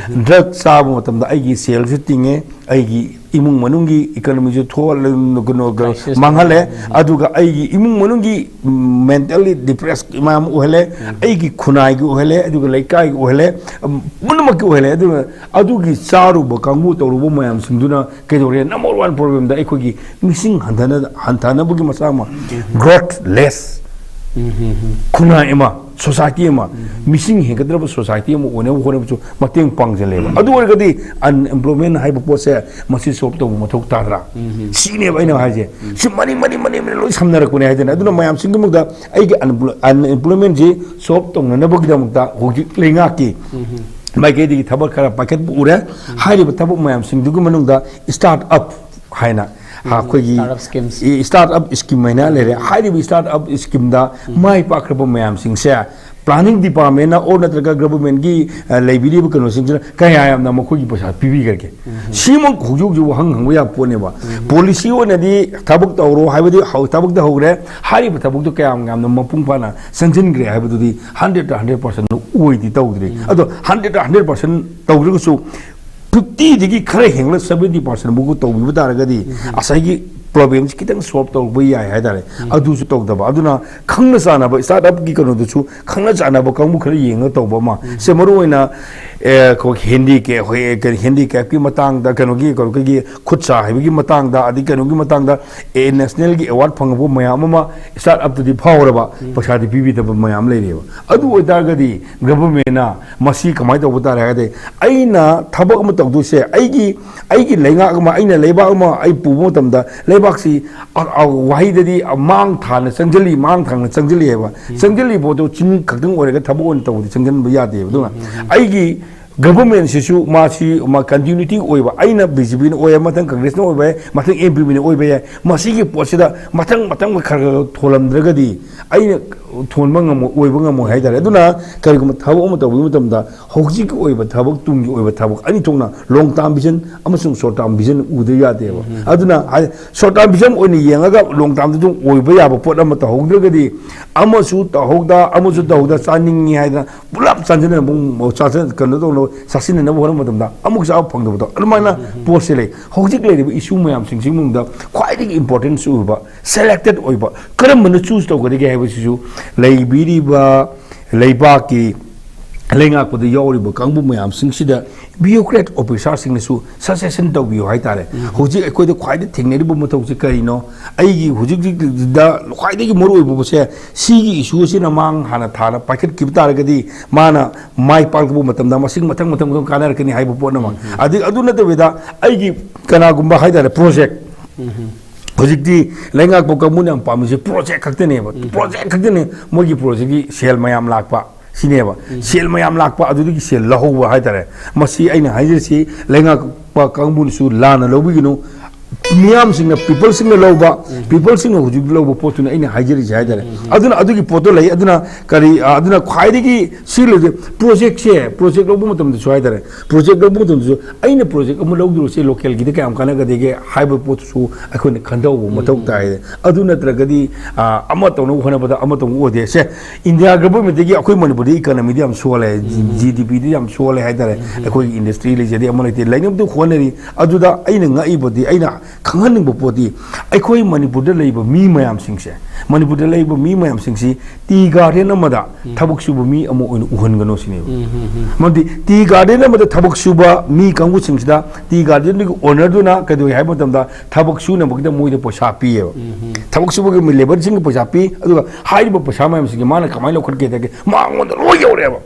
ꯗ꯭ꯔꯒ ꯆꯥꯕ ꯃꯇꯝꯗ ꯑꯩꯒꯤ ꯁꯦꯜꯁꯨ ꯇꯤꯡꯉꯦ, ꯑꯩꯒꯤ ꯏꯃꯨꯡ ꯃꯅꯨꯡꯒꯤ ꯏꯀꯣꯅꯣꯃꯤꯁꯨ ꯊꯣꯛꯍꯜꯂꯦ, ꯀꯩꯅꯣ, ꯀꯩꯅꯣ, ꯀ꯭ꯔꯥꯏꯁꯤꯁ ꯃꯥꯡꯍꯜꯂꯦ꯫ ꯑꯗꯨꯒ ꯑꯩꯒꯤ ꯏꯃꯨꯡ ꯃꯅꯨꯡꯒꯤ ꯃꯦꯟꯇꯦꯜꯂꯤ ꯗꯤꯄ꯭ꯔꯦꯁ ꯃꯌꯥꯝ ꯑꯣꯏꯍꯜꯂꯦ, ꯑꯩꯒꯤ ꯈꯨꯟꯅꯥꯏꯒꯤ ꯑꯣꯏꯍꯜꯂꯦ, ꯑꯗꯨꯒ ꯂꯩꯀꯥꯏꯒꯤ ꯑꯣꯏꯍꯜꯂꯦ, ꯄꯨꯝꯅꯃꯛꯀꯤ ꯑꯣꯏꯍꯜꯂꯦ꯫ ꯑꯗꯨꯒ ꯑꯗꯨꯒꯤ ꯆꯥꯔꯨꯕ ꯀꯥꯡꯕꯨ ꯇꯧꯔꯨꯕ ꯃꯌꯥꯝꯁꯤꯡꯗꯨꯅ ꯀꯩꯗꯧꯔꯦ? ꯅꯝꯕꯔ ꯋꯥꯟ ꯄ꯭ꯔꯣꯕ꯭ꯂꯦꯝꯗ ꯑꯩꯈꯣꯏꯒꯤ ꯃꯤꯁꯤꯡ ꯍꯟꯊꯅ-, ꯍꯟꯊꯅꯕꯒꯤ ꯃꯆꯥꯛ ꯑꯃ, ꯒ꯭ꯔꯣꯠ ꯂꯦꯁ ꯈꯨꯟꯅꯥꯏ ꯑꯃ, ꯁꯣꯁꯥꯏꯇꯤ ꯑꯃ, ꯃꯤꯁꯤꯡ ꯍꯦꯟꯒꯠꯇ꯭ꯔꯕ ꯁꯣꯁꯥꯏꯇꯤ ꯑꯃ ꯑꯣꯏꯅꯕ ꯍꯣꯠꯅꯕꯁꯨ ꯃꯇꯦꯡ ꯄꯥꯡꯁꯤꯜꯂꯦꯕ꯫ ꯑꯗꯨ ꯑꯣꯏꯔꯒꯗꯤ ꯑꯟꯑꯦꯝꯄ꯭ꯂꯣꯏꯃꯦꯟ ꯍꯥꯏꯕ ꯄꯣꯠꯁꯦ ꯃꯁꯤ ꯁꯣꯜꯕ ꯇꯧꯕ ꯃꯊꯧ ꯇꯥꯗ꯭ꯔꯥ? ꯁꯤꯅꯦꯕ ꯑꯩꯅ ꯍꯥꯏꯁꯦ꯫ ꯁꯤ ꯃꯅꯤꯡ, ꯃꯅꯤꯡ, ꯃꯅꯤꯡ, ꯃꯅꯤꯡ ꯂꯣꯏ ꯁꯝꯅꯔꯛꯄꯅꯦ ꯍꯥꯏꯗꯅ꯫ ꯑꯗꯨꯅ ꯃꯌꯥꯝꯁꯤꯡꯒꯤꯗꯃꯛꯇ ꯑꯩꯒꯤ ꯑꯟꯑꯦꯝꯄ꯭ꯂꯣꯏ-, ꯑꯟꯑꯦꯝꯄ꯭ꯂꯣꯏꯃꯦꯟꯁꯤ ꯁꯣꯜꯕ ꯇꯧꯅꯅꯕꯒꯤꯗꯃꯛꯇ ꯍꯧꯖꯤꯛ ꯂꯩꯉꯥꯛꯀꯤ ꯃꯥꯏꯀꯩꯗꯒꯤ ꯊꯕꯛ ꯈꯔ ꯄꯥꯏꯈꯠꯄ ꯎꯔꯦ꯫ ꯍꯥꯏꯔꯤꯕ ꯊꯕꯛ ꯃꯌꯥꯝꯁꯤꯡꯗꯨꯒꯤ ꯃꯅꯨꯡꯗ ꯁ꯭ꯇꯥꯔꯠ ꯑꯞ ꯍꯥꯏꯅ ꯑꯩꯈꯣꯏꯒꯤ start up schemes. Start up scheme ꯍꯥꯏꯅ ꯂꯩꯔꯦ꯫ ꯍꯥꯏꯔꯤꯕ ꯁ꯭ꯇꯥꯔꯠ ꯑꯞ ꯁ꯭ꯀꯤꯝꯗ ꯃꯥꯏ ꯄꯥꯛꯈ꯭ꯔꯕ ꯃꯌꯥꯝꯁꯤꯡꯁꯦ planning department ꯅ ꯑꯣꯔ ꯅꯠꯇ꯭ꯔꯒ ꯒꯚꯔꯟꯃꯦꯟꯠꯀꯤ ꯂꯩꯕꯤꯔꯤꯕ ꯀꯩꯅꯣꯁꯤꯡꯁꯤꯅ ꯀꯌꯥ ꯌꯥꯝꯅ ꯃꯈꯣꯏꯒꯤ ꯄꯩꯁꯥ ꯄꯤꯕꯤꯈ꯭ꯔꯒꯦ? ꯁꯤꯃꯛ ꯍꯧꯖꯤꯛ ꯍꯧꯖꯤꯛ ꯋꯥꯍꯪ ꯍꯪꯕ ꯌꯥꯕ ꯄꯣꯠꯅꯦꯕ꯫ ꯄꯣꯂꯤꯁꯤ ꯑꯣꯏꯅꯗꯤ ꯊꯕꯛ ꯇꯧꯔꯣ ꯍꯥꯏꯕꯗꯤ ꯍꯧ- ꯊꯕꯛꯇ ꯍꯧꯈ꯭ꯔꯦ꯫ ꯍꯥꯏꯔꯤꯕ ꯊꯕꯛꯇꯣ ꯀꯌꯥꯝ ꯌꯥꯝꯅ ꯃꯄꯨꯡ ꯐꯥꯅ ꯆꯪꯁꯤꯟꯈ꯭ꯔꯦ ꯍꯥꯏꯕꯗꯨꯗꯤ ꯍꯟꯗ꯭ꯔꯦꯠꯇ ꯍꯟꯗ꯭ꯔꯦꯠ ꯄꯥꯔꯁꯦꯟ ꯑꯣꯏꯗꯤ ꯇꯧꯗ꯭ꯔꯤ꯫ ꯑꯗꯣ ꯍꯟꯗ꯭ꯔꯦꯠꯇ ꯍꯟꯗ꯭ꯔꯦꯠ ꯄꯥꯔꯁꯦꯟ ꯇꯧꯗ꯭ꯔꯒꯁꯨ ꯐꯤꯐꯇꯤꯗꯒꯤ ꯈꯔ ꯍꯦꯟꯒꯠꯂ ꯁꯚꯦꯟꯇꯤ ꯄꯥꯔꯁꯦꯟ ꯐꯥꯎꯕ ꯇꯧꯕꯤꯕ ꯇꯥꯔꯒꯗꯤ ꯉꯁꯥꯏꯒꯤ ꯄ꯭ꯔꯣꯕ꯭ꯂꯦꯝꯁꯤ ꯈꯤꯇꯪ ꯁꯣꯜꯕ ꯇꯧꯕ ꯌꯥꯏ ꯍꯥꯏꯇꯥꯔꯦ꯫ ꯑꯗꯨꯁꯨ ꯇꯧꯗꯕ꯫ ꯑꯗꯨꯅ ꯈꯪꯅ ꯆꯥꯟꯅꯕ ꯁ꯭ꯇꯥꯔꯠ ꯑꯞꯀꯤ ꯀꯩꯅꯣꯗꯨꯁꯨ ꯈꯪꯅ ꯆꯥꯟꯅꯕ ꯀꯥꯡꯕꯨ ꯈꯔ ꯌꯦꯡꯉꯒ ꯇꯧꯕ ꯑꯃ꯫ ꯁꯦ ꯃꯔꯨ ꯑꯣꯏꯅ, ꯑꯦ, ꯑꯩꯈꯣꯏ ꯍꯦꯟꯗꯤꯀꯦꯞ, ꯑꯩꯈꯣꯏ, ꯑꯦ, ꯀꯩꯅꯣ, ꯍꯦꯟꯗꯤꯀꯦꯞꯀꯤ ꯃꯇꯥꯡꯗ, ꯀꯩꯅꯣꯒꯤ, ꯀꯩꯅꯣꯒꯤ ꯈꯨꯠ ꯁꯥ ꯍꯩꯕꯒꯤ ꯃꯇꯥꯡꯗ, ꯑꯗꯩ ꯀꯩꯅꯣꯒꯤ ꯃꯇꯥꯡꯗ, ꯑꯦ, ꯅꯦꯁꯅꯦꯜꯒꯤ ꯑꯦꯋꯥꯔꯗ ꯐꯪꯉꯛꯄ ꯃꯌꯥꯝ ꯑꯃ ꯁ꯭ꯇꯥꯔꯠ ꯑꯞꯇꯗꯤ ꯐꯥꯎꯔꯕ, ꯄꯩꯁꯥꯗꯤ ꯄꯤꯕꯤꯗꯕ ꯃꯌꯥꯝ ꯂꯩꯔꯤꯑꯕ꯫ ꯑꯗꯨ ꯑꯣꯏꯇꯥꯔꯒꯗꯤ ꯒꯚꯔꯟꯃꯦꯟꯠꯅ ꯃꯁꯤ ꯀꯃꯥꯏꯅ ꯇꯧꯕ ꯇꯥꯔꯦ ꯍꯥꯏꯔꯗꯤ, ꯑꯩꯅ ꯊꯕꯛ ꯑꯃ ꯇꯧꯗꯣꯏꯁꯦ, ꯑꯩꯒꯤ, ꯑꯩꯒꯤ ꯂꯩꯉꯥꯛ ꯑꯃ, ꯑꯩꯅ ꯂꯩꯕꯥꯛ ꯑꯃ ꯑꯩ ꯄꯨꯕ ꯃꯇꯝꯗ, ꯂꯩꯕꯥꯛꯁꯤ ꯑ-, ꯑ-, ꯋꯥꯍꯩꯗꯗꯤ, ꯑ, ꯃꯥꯡ ꯊꯥꯅ ꯆꯪꯁꯤꯜꯂꯤ, ꯃꯥꯡ ꯊꯥꯅ ꯆꯪꯁꯤꯜꯂꯤ ꯍꯥꯏꯕ꯫ ꯆꯪꯁꯤꯜꯂꯤ ꯄꯣꯠꯇꯣ ꯆꯤꯟ ꯈꯛꯇꯪ ꯑꯣꯏꯔꯒ ꯊꯕꯛ ꯑꯣꯏꯅ ꯇꯧꯕꯗꯤ ꯆꯪꯁꯤꯟꯕ ꯌꯥꯗꯦꯕ꯫ ꯑꯗꯨꯅ ꯑꯩꯒꯤ ꯒꯚꯔꯟꯃꯦꯟꯠꯁꯤꯁꯨ ꯃꯥꯁꯤ ꯃꯥ ꯀꯟꯇꯤꯅ꯭ꯌꯨꯇꯤ ꯑꯣꯏꯕ, ꯑꯩꯅ ꯕꯤ ꯖꯦ ꯄꯤꯅ ꯑꯣꯏ, ꯃꯊꯪ ꯀꯪꯒ꯭ꯔꯦꯁꯅ ꯑꯣꯏꯕ ꯌꯥꯏ, ꯃꯊꯪ ꯑꯦꯟ ꯄꯤ ꯄꯤꯅ ꯑꯣꯏꯕ ꯌꯥꯏ, ꯃꯁꯤꯒꯤ ꯄꯣꯠꯁꯤꯗ ꯃꯊꯪ ꯃꯊꯪ ꯈꯔ ꯈꯔ ꯊꯣꯜꯂꯝꯗ꯭ꯔꯒꯗꯤ ꯑꯩꯅ ꯊꯣꯟꯕ ꯉꯝꯃꯣꯏ, ꯑꯣꯏꯕ ꯉꯝꯃꯣꯏ ꯍꯥꯏꯇꯥꯔꯦ꯫ ꯑꯗꯨꯅ ꯀꯔꯤꯒꯨꯝꯕ ꯊꯕꯛ ꯑꯃ ꯇꯧꯕꯒꯤ ꯃꯇꯝꯗ ꯍꯧꯖꯤꯛꯀꯤ ꯑꯣꯏꯕ ꯊꯕꯛ, ꯇꯨꯡꯒꯤ ꯑꯣꯏꯕ ꯊꯕꯛ ꯑꯅꯤ ꯊꯣꯛꯅ, ꯂꯣꯡ ꯇꯥꯔꯝ ꯚꯤꯖꯟ ꯑꯃꯁꯨꯡ ꯁꯣꯔꯠ ꯇꯥꯔꯝ ꯚꯤꯖꯟ ꯎꯗ ꯌꯥꯗꯦꯕ꯫ ꯑꯗꯨꯅ ꯍꯥꯏ-, ꯁꯣꯔꯠ ꯇꯥꯔꯝ ꯚꯤꯖꯟ ꯑꯣꯏꯅ ꯌꯦꯡꯉꯒ ꯂꯣꯡ ꯇꯥꯔꯝꯗ ꯑꯗꯨꯝ ꯑꯣꯏꯕ ꯌꯥꯕ ꯄꯣꯠ ꯑꯃ ꯇꯧꯍꯧꯗ꯭ꯔꯒꯗꯤ ꯑꯃꯁꯨ ꯇꯧꯍꯧꯗ, ꯑꯃꯁꯨ ꯇꯧꯍꯧꯗ, ꯆꯥꯅꯤꯡꯉꯤ ꯍꯥꯏꯗꯅ ꯄꯨꯂꯞ ꯆꯥꯟꯁꯤꯟꯅꯕ, ꯆꯥꯁꯤꯟ-, ꯀꯩꯅꯣ ꯇꯧꯅꯕ, ꯆꯥꯁꯤꯟꯅꯅꯕ ꯍꯣꯠꯅꯕ ꯃꯇꯝꯗ ꯑꯃꯨꯛ ꯆꯥꯕ ꯐꯪꯗꯕꯗꯣ, ꯑꯗꯨꯃꯥꯏꯅ ꯄꯣꯠꯁꯦ ꯂꯩ꯫ ꯍꯧꯖꯤꯛ ꯂꯩꯔꯤꯕ ꯏꯁꯨ ꯃꯌꯥꯝꯁꯤꯡꯁꯤꯒꯤ ꯃꯅꯨꯡꯗ ꯈ꯭ꯋꯥꯏꯗꯒꯤ ꯏꯝꯄꯣꯔꯇꯦꯟꯁ ꯑꯣꯏꯕ, ꯁꯦꯂꯦꯛꯇꯦꯠ ꯑꯣꯏꯕ, ꯀꯔꯝꯕꯅ ꯆꯨꯁ ꯇꯧꯒꯗꯒꯦ ꯍꯥꯏꯕꯁꯤꯁꯨ ꯂꯩꯕꯤꯔꯤꯕ ꯂꯩꯕꯥꯛꯀꯤ ꯂꯩꯉꯥꯛꯄꯗ ꯌꯥꯎꯔꯤꯕ ꯀꯥꯡꯕꯨ ꯃꯌꯥꯝꯁꯤꯡꯁꯤꯗ ꯕ꯭ꯌꯨꯔꯣꯀ꯭ꯔꯦꯠ ꯑꯣꯐꯤꯁꯥꯔꯁꯤꯡꯅꯁꯨ ꯁꯖꯦꯁꯟ ꯇꯧꯕꯤꯌꯨ ꯍꯥꯏꯇꯥꯔꯦ꯫ ꯍꯧꯖꯤꯛ ꯑꯩꯈꯣꯏꯗ ꯈ꯭ꯋꯥꯏꯗꯩ ꯊꯦꯡꯅꯔꯤꯕ ꯃꯊꯧꯁꯦ ꯀꯔꯤꯅꯣ? ꯑꯩꯒꯤ ꯍꯧꯖꯤꯛ ꯍꯧꯖꯤꯛꯇ ꯈ꯭ꯋꯥꯏꯗꯒꯤ ꯃꯔꯨ ꯑꯣꯏꯕꯁꯦ ꯁꯤꯒꯤ ꯏꯁꯨ ꯑꯁꯤꯅ ꯃꯥꯡ ꯍꯥꯟꯅ ꯊꯥꯅ ꯄꯥꯏꯈꯠꯈꯤꯕ ꯇꯥꯔꯒꯗꯤ ꯃꯥꯅ ꯃꯥꯏ ꯄꯥꯛꯂꯛꯄ ꯃꯇꯝꯗ ꯃꯁꯤꯡ ꯃꯊꯪ ꯃꯊꯪ ꯃꯊꯪ ꯀꯥꯟꯅꯔꯛꯀꯅꯤ ꯍꯥꯏꯕ ꯄꯣꯠ ꯑꯃ꯫ ꯑꯗꯩ ꯑꯗꯨ ꯅꯠꯇꯕꯤꯗ ꯑꯩꯒꯤ ꯀꯅꯥꯒꯨꯝꯕ ꯍꯥꯏꯇꯥꯔꯦ ꯄ꯭ꯔꯣꯖꯦꯛ, ꯍꯧꯖꯤꯛꯇꯤ ꯂꯩꯉꯥꯛꯄ ꯀꯥꯡꯕꯨꯅ ꯌꯥꯝ ꯄꯥꯝꯃꯤꯁꯦ ꯄ꯭ꯔꯣꯖꯦꯛ ꯈꯛꯇꯅꯦꯕ꯫ ꯄ꯭ꯔꯣꯖꯦꯛ ꯈꯛꯇꯅꯦ ꯃꯣꯏꯒꯤ ꯄ꯭ꯔꯣꯖꯦꯛꯀꯤ ꯁꯦꯜ ꯃꯌꯥꯝ ꯂꯥꯛꯄ ꯁꯤꯅꯦꯕ꯫ ꯁꯦꯜ ꯃꯌꯥꯝ ꯂꯥꯛꯄ, ꯑꯗꯨꯗꯒꯤ ꯁꯦꯜ ꯂꯧꯍꯧꯕ ꯍꯥꯏꯇꯥꯔꯦ꯫ ꯃꯁꯤ ꯑꯩꯅ ꯍꯥꯏꯖꯔꯤꯁꯤ ꯂꯩꯉꯥꯛꯄ ꯀꯥꯡꯕꯨꯅꯁꯨ ꯂꯥꯟꯅ ꯂꯧꯕꯤꯒꯅꯨ꯫ ꯃꯤꯌꯥꯝꯁꯤꯡꯅ, ꯄꯤꯄꯜꯁꯤꯡꯅ ꯂꯧꯕ, ꯄꯤꯄꯜꯁꯤꯡꯅ ꯍꯧꯖꯤꯛ ꯂꯧꯕ ꯄꯣꯠꯇꯨꯅ ꯑꯩꯅ ꯍꯥꯏꯖꯔꯤꯁꯦ ꯍꯥꯏꯇꯥꯔꯦ꯫ ꯑꯗꯨꯅ ꯑꯗꯨꯒꯤ ꯄꯣꯠꯇꯣ ꯂꯩ꯫ ꯑꯗꯨꯅ ꯀꯔꯤ, ꯑ, ꯑꯗꯨꯅ ꯈ꯭ꯋꯥꯏꯗꯒꯤ ꯁꯤ ꯂꯩꯖꯦ, ꯄ꯭ꯔꯣꯖꯦꯛꯁꯦ, ꯄ꯭ꯔꯣꯖꯦꯛ ꯂꯧꯕ ꯃꯇꯝꯗꯁꯨ ꯍꯥꯏꯇꯥꯔꯦ, ꯄ꯭ꯔꯣꯖꯦꯛ ꯂꯧꯕ ꯃꯇꯝꯗꯁꯨ ꯑꯩꯅ ꯄ꯭ꯔꯣꯖꯦꯛ ꯑꯃ ꯂꯧꯗꯣꯏꯁꯦ ꯂꯣꯀꯦꯜꯒꯤꯗ ꯀꯌꯥꯝ ꯀꯥꯟꯅꯒꯗꯒꯦ ꯍꯥꯏꯕ ꯄꯣꯠꯇꯨꯁꯨ ꯑꯩꯈꯣꯏꯅ ꯈꯟꯊꯍꯧꯕ ꯃꯊꯧ ꯇꯥꯏ꯫ ꯑꯗꯨ ꯅꯠꯇ꯭ꯔꯒꯗꯤ, ꯑ, ꯑꯃ ꯇꯧꯅꯕ ꯍꯣꯠꯅꯕꯗ ꯑꯃ ꯇꯧꯅꯕ ꯑꯣꯏꯗꯦ꯫ ꯁꯦ, ꯏꯟꯗꯤꯌꯥ ꯒꯚꯔꯟꯃꯦꯟꯠꯇꯒꯤ ꯑꯩꯈꯣꯏ ꯃꯅꯤꯄꯨꯔꯗꯤ ꯏꯀꯣꯅꯣꯃꯤꯗꯤ ꯌꯥꯝ ꯁꯣꯜꯂꯦ, ꯖꯤ ꯗꯤ ꯄꯤꯗꯤ ꯌꯥꯝ ꯁꯣꯜꯂꯦ ꯍꯥꯏꯇꯥꯔꯦ꯫ ꯑꯩꯈꯣꯏꯒꯤ ꯏꯟꯗꯁꯇ꯭ꯔꯤ ꯂꯩꯖꯗꯦ, ꯑꯃ ꯂꯩꯇꯦ, ꯂꯩꯅꯕꯗꯤ ꯍꯣꯠꯅꯔꯤ꯫ ꯑꯗꯨꯗ ꯑꯩꯅ ꯉꯛꯏꯕꯗꯤ, ꯑꯩꯅ ꯈꯪꯍꯟꯅꯤꯡꯕ ꯄꯣꯠꯇꯤ, ꯑꯩꯈꯣꯏ ꯃꯅꯤꯄꯨꯔꯗ ꯂꯩꯕ ꯃꯤ ꯃꯌꯥꯝꯁꯤꯡꯁꯦ, ꯃꯅꯤꯄꯨꯔꯗ ꯂꯩꯕ ꯃꯤ ꯃꯌꯥꯝꯁꯤꯡꯁꯤ ꯇꯤ ꯒꯥꯔꯗꯦꯟ ꯑꯃꯗ ꯊꯕꯛ ꯁꯨꯕ ꯃꯤ ꯑꯃ ꯑꯣꯏꯅ ꯎꯍꯟꯒꯅꯨ ꯁꯤꯅꯦꯕ꯫ ꯃꯔꯝꯗꯤ ꯇꯤ ꯒꯥꯔꯗꯦꯟ ꯑꯃꯗ ꯊꯕꯛ ꯁꯨꯕ ꯃꯤ ꯀꯥꯡꯕꯨꯁꯤꯡꯁꯤꯗ ꯇꯤ ꯒꯥꯔꯗꯦꯟꯗꯨꯒꯤ ꯑꯣꯅꯔꯗꯨꯅ ꯀꯩꯗꯧꯏ ꯍꯥꯏꯕ ꯃꯇꯝꯗ, ꯊꯕꯛ ꯁꯨꯅꯕꯒꯤꯗ ꯃꯣꯏꯗ ꯄꯩꯁꯥ ꯄꯤꯌꯦꯕ꯫ ꯊꯕꯛ ꯁꯨꯕꯒꯤ ꯂꯦꯕꯔꯁꯤꯡꯒꯤ ꯄꯩꯁꯥ ꯄꯤ, ꯑꯗꯨꯒ ꯍꯥꯏꯔꯤꯕ ꯄꯩꯁꯥ ꯃꯌꯥꯝꯁꯤꯡꯁꯦ ꯃꯥꯅ ꯀꯃꯥꯏꯅ ꯂꯧꯈꯠꯀꯦ ꯍꯥꯏ ꯇꯥꯔꯗꯤ, ꯃꯉꯣꯟꯗ ꯂꯣꯏ ꯌꯧꯔꯛꯑꯦꯕ꯫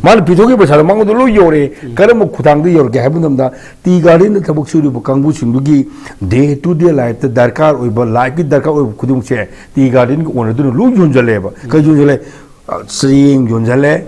ꯃꯥꯅ ꯄꯤꯊꯣꯛꯈꯤꯕ ꯄꯩꯁꯥꯗꯣ ꯃꯉꯣꯟꯗ ꯂꯣꯏ ꯌꯧꯔꯛꯑꯦ꯫ ꯀꯔꯝꯕ ꯈꯨꯊꯥꯡꯗ ꯌꯧꯔꯛꯀꯦ ꯍꯥꯏꯕ ꯃꯇꯝꯗ, ꯇꯤ ꯒꯥꯔꯗꯦꯟꯗ ꯊꯕꯛ ꯁꯨꯔꯤꯕ ꯀꯥꯡꯕꯨꯁꯤꯡꯗꯨꯒꯤ ꯗꯦ ꯇꯨ ꯗꯦ ꯂꯥꯏꯐꯇ ꯗꯔꯀꯥꯔ ꯑꯣꯏꯕ, ꯂꯥꯏꯐꯀꯤ ꯗꯔꯀꯥꯔ ꯑꯣꯏꯕ ꯈꯨꯗꯤꯡꯃꯛꯁꯦ ꯇꯤ ꯒꯥꯔꯗꯦꯟꯒꯤ ꯑꯣꯅꯔꯗꯨꯅ ꯂꯣꯏ ꯌꯣꯟꯁꯤꯜꯂꯦꯕ꯫ ꯀꯩ ꯌꯣꯟꯁꯤꯜꯂꯦ? ꯑ, ꯆꯦꯡ ꯌꯣꯟꯁꯤꯜꯂꯦ,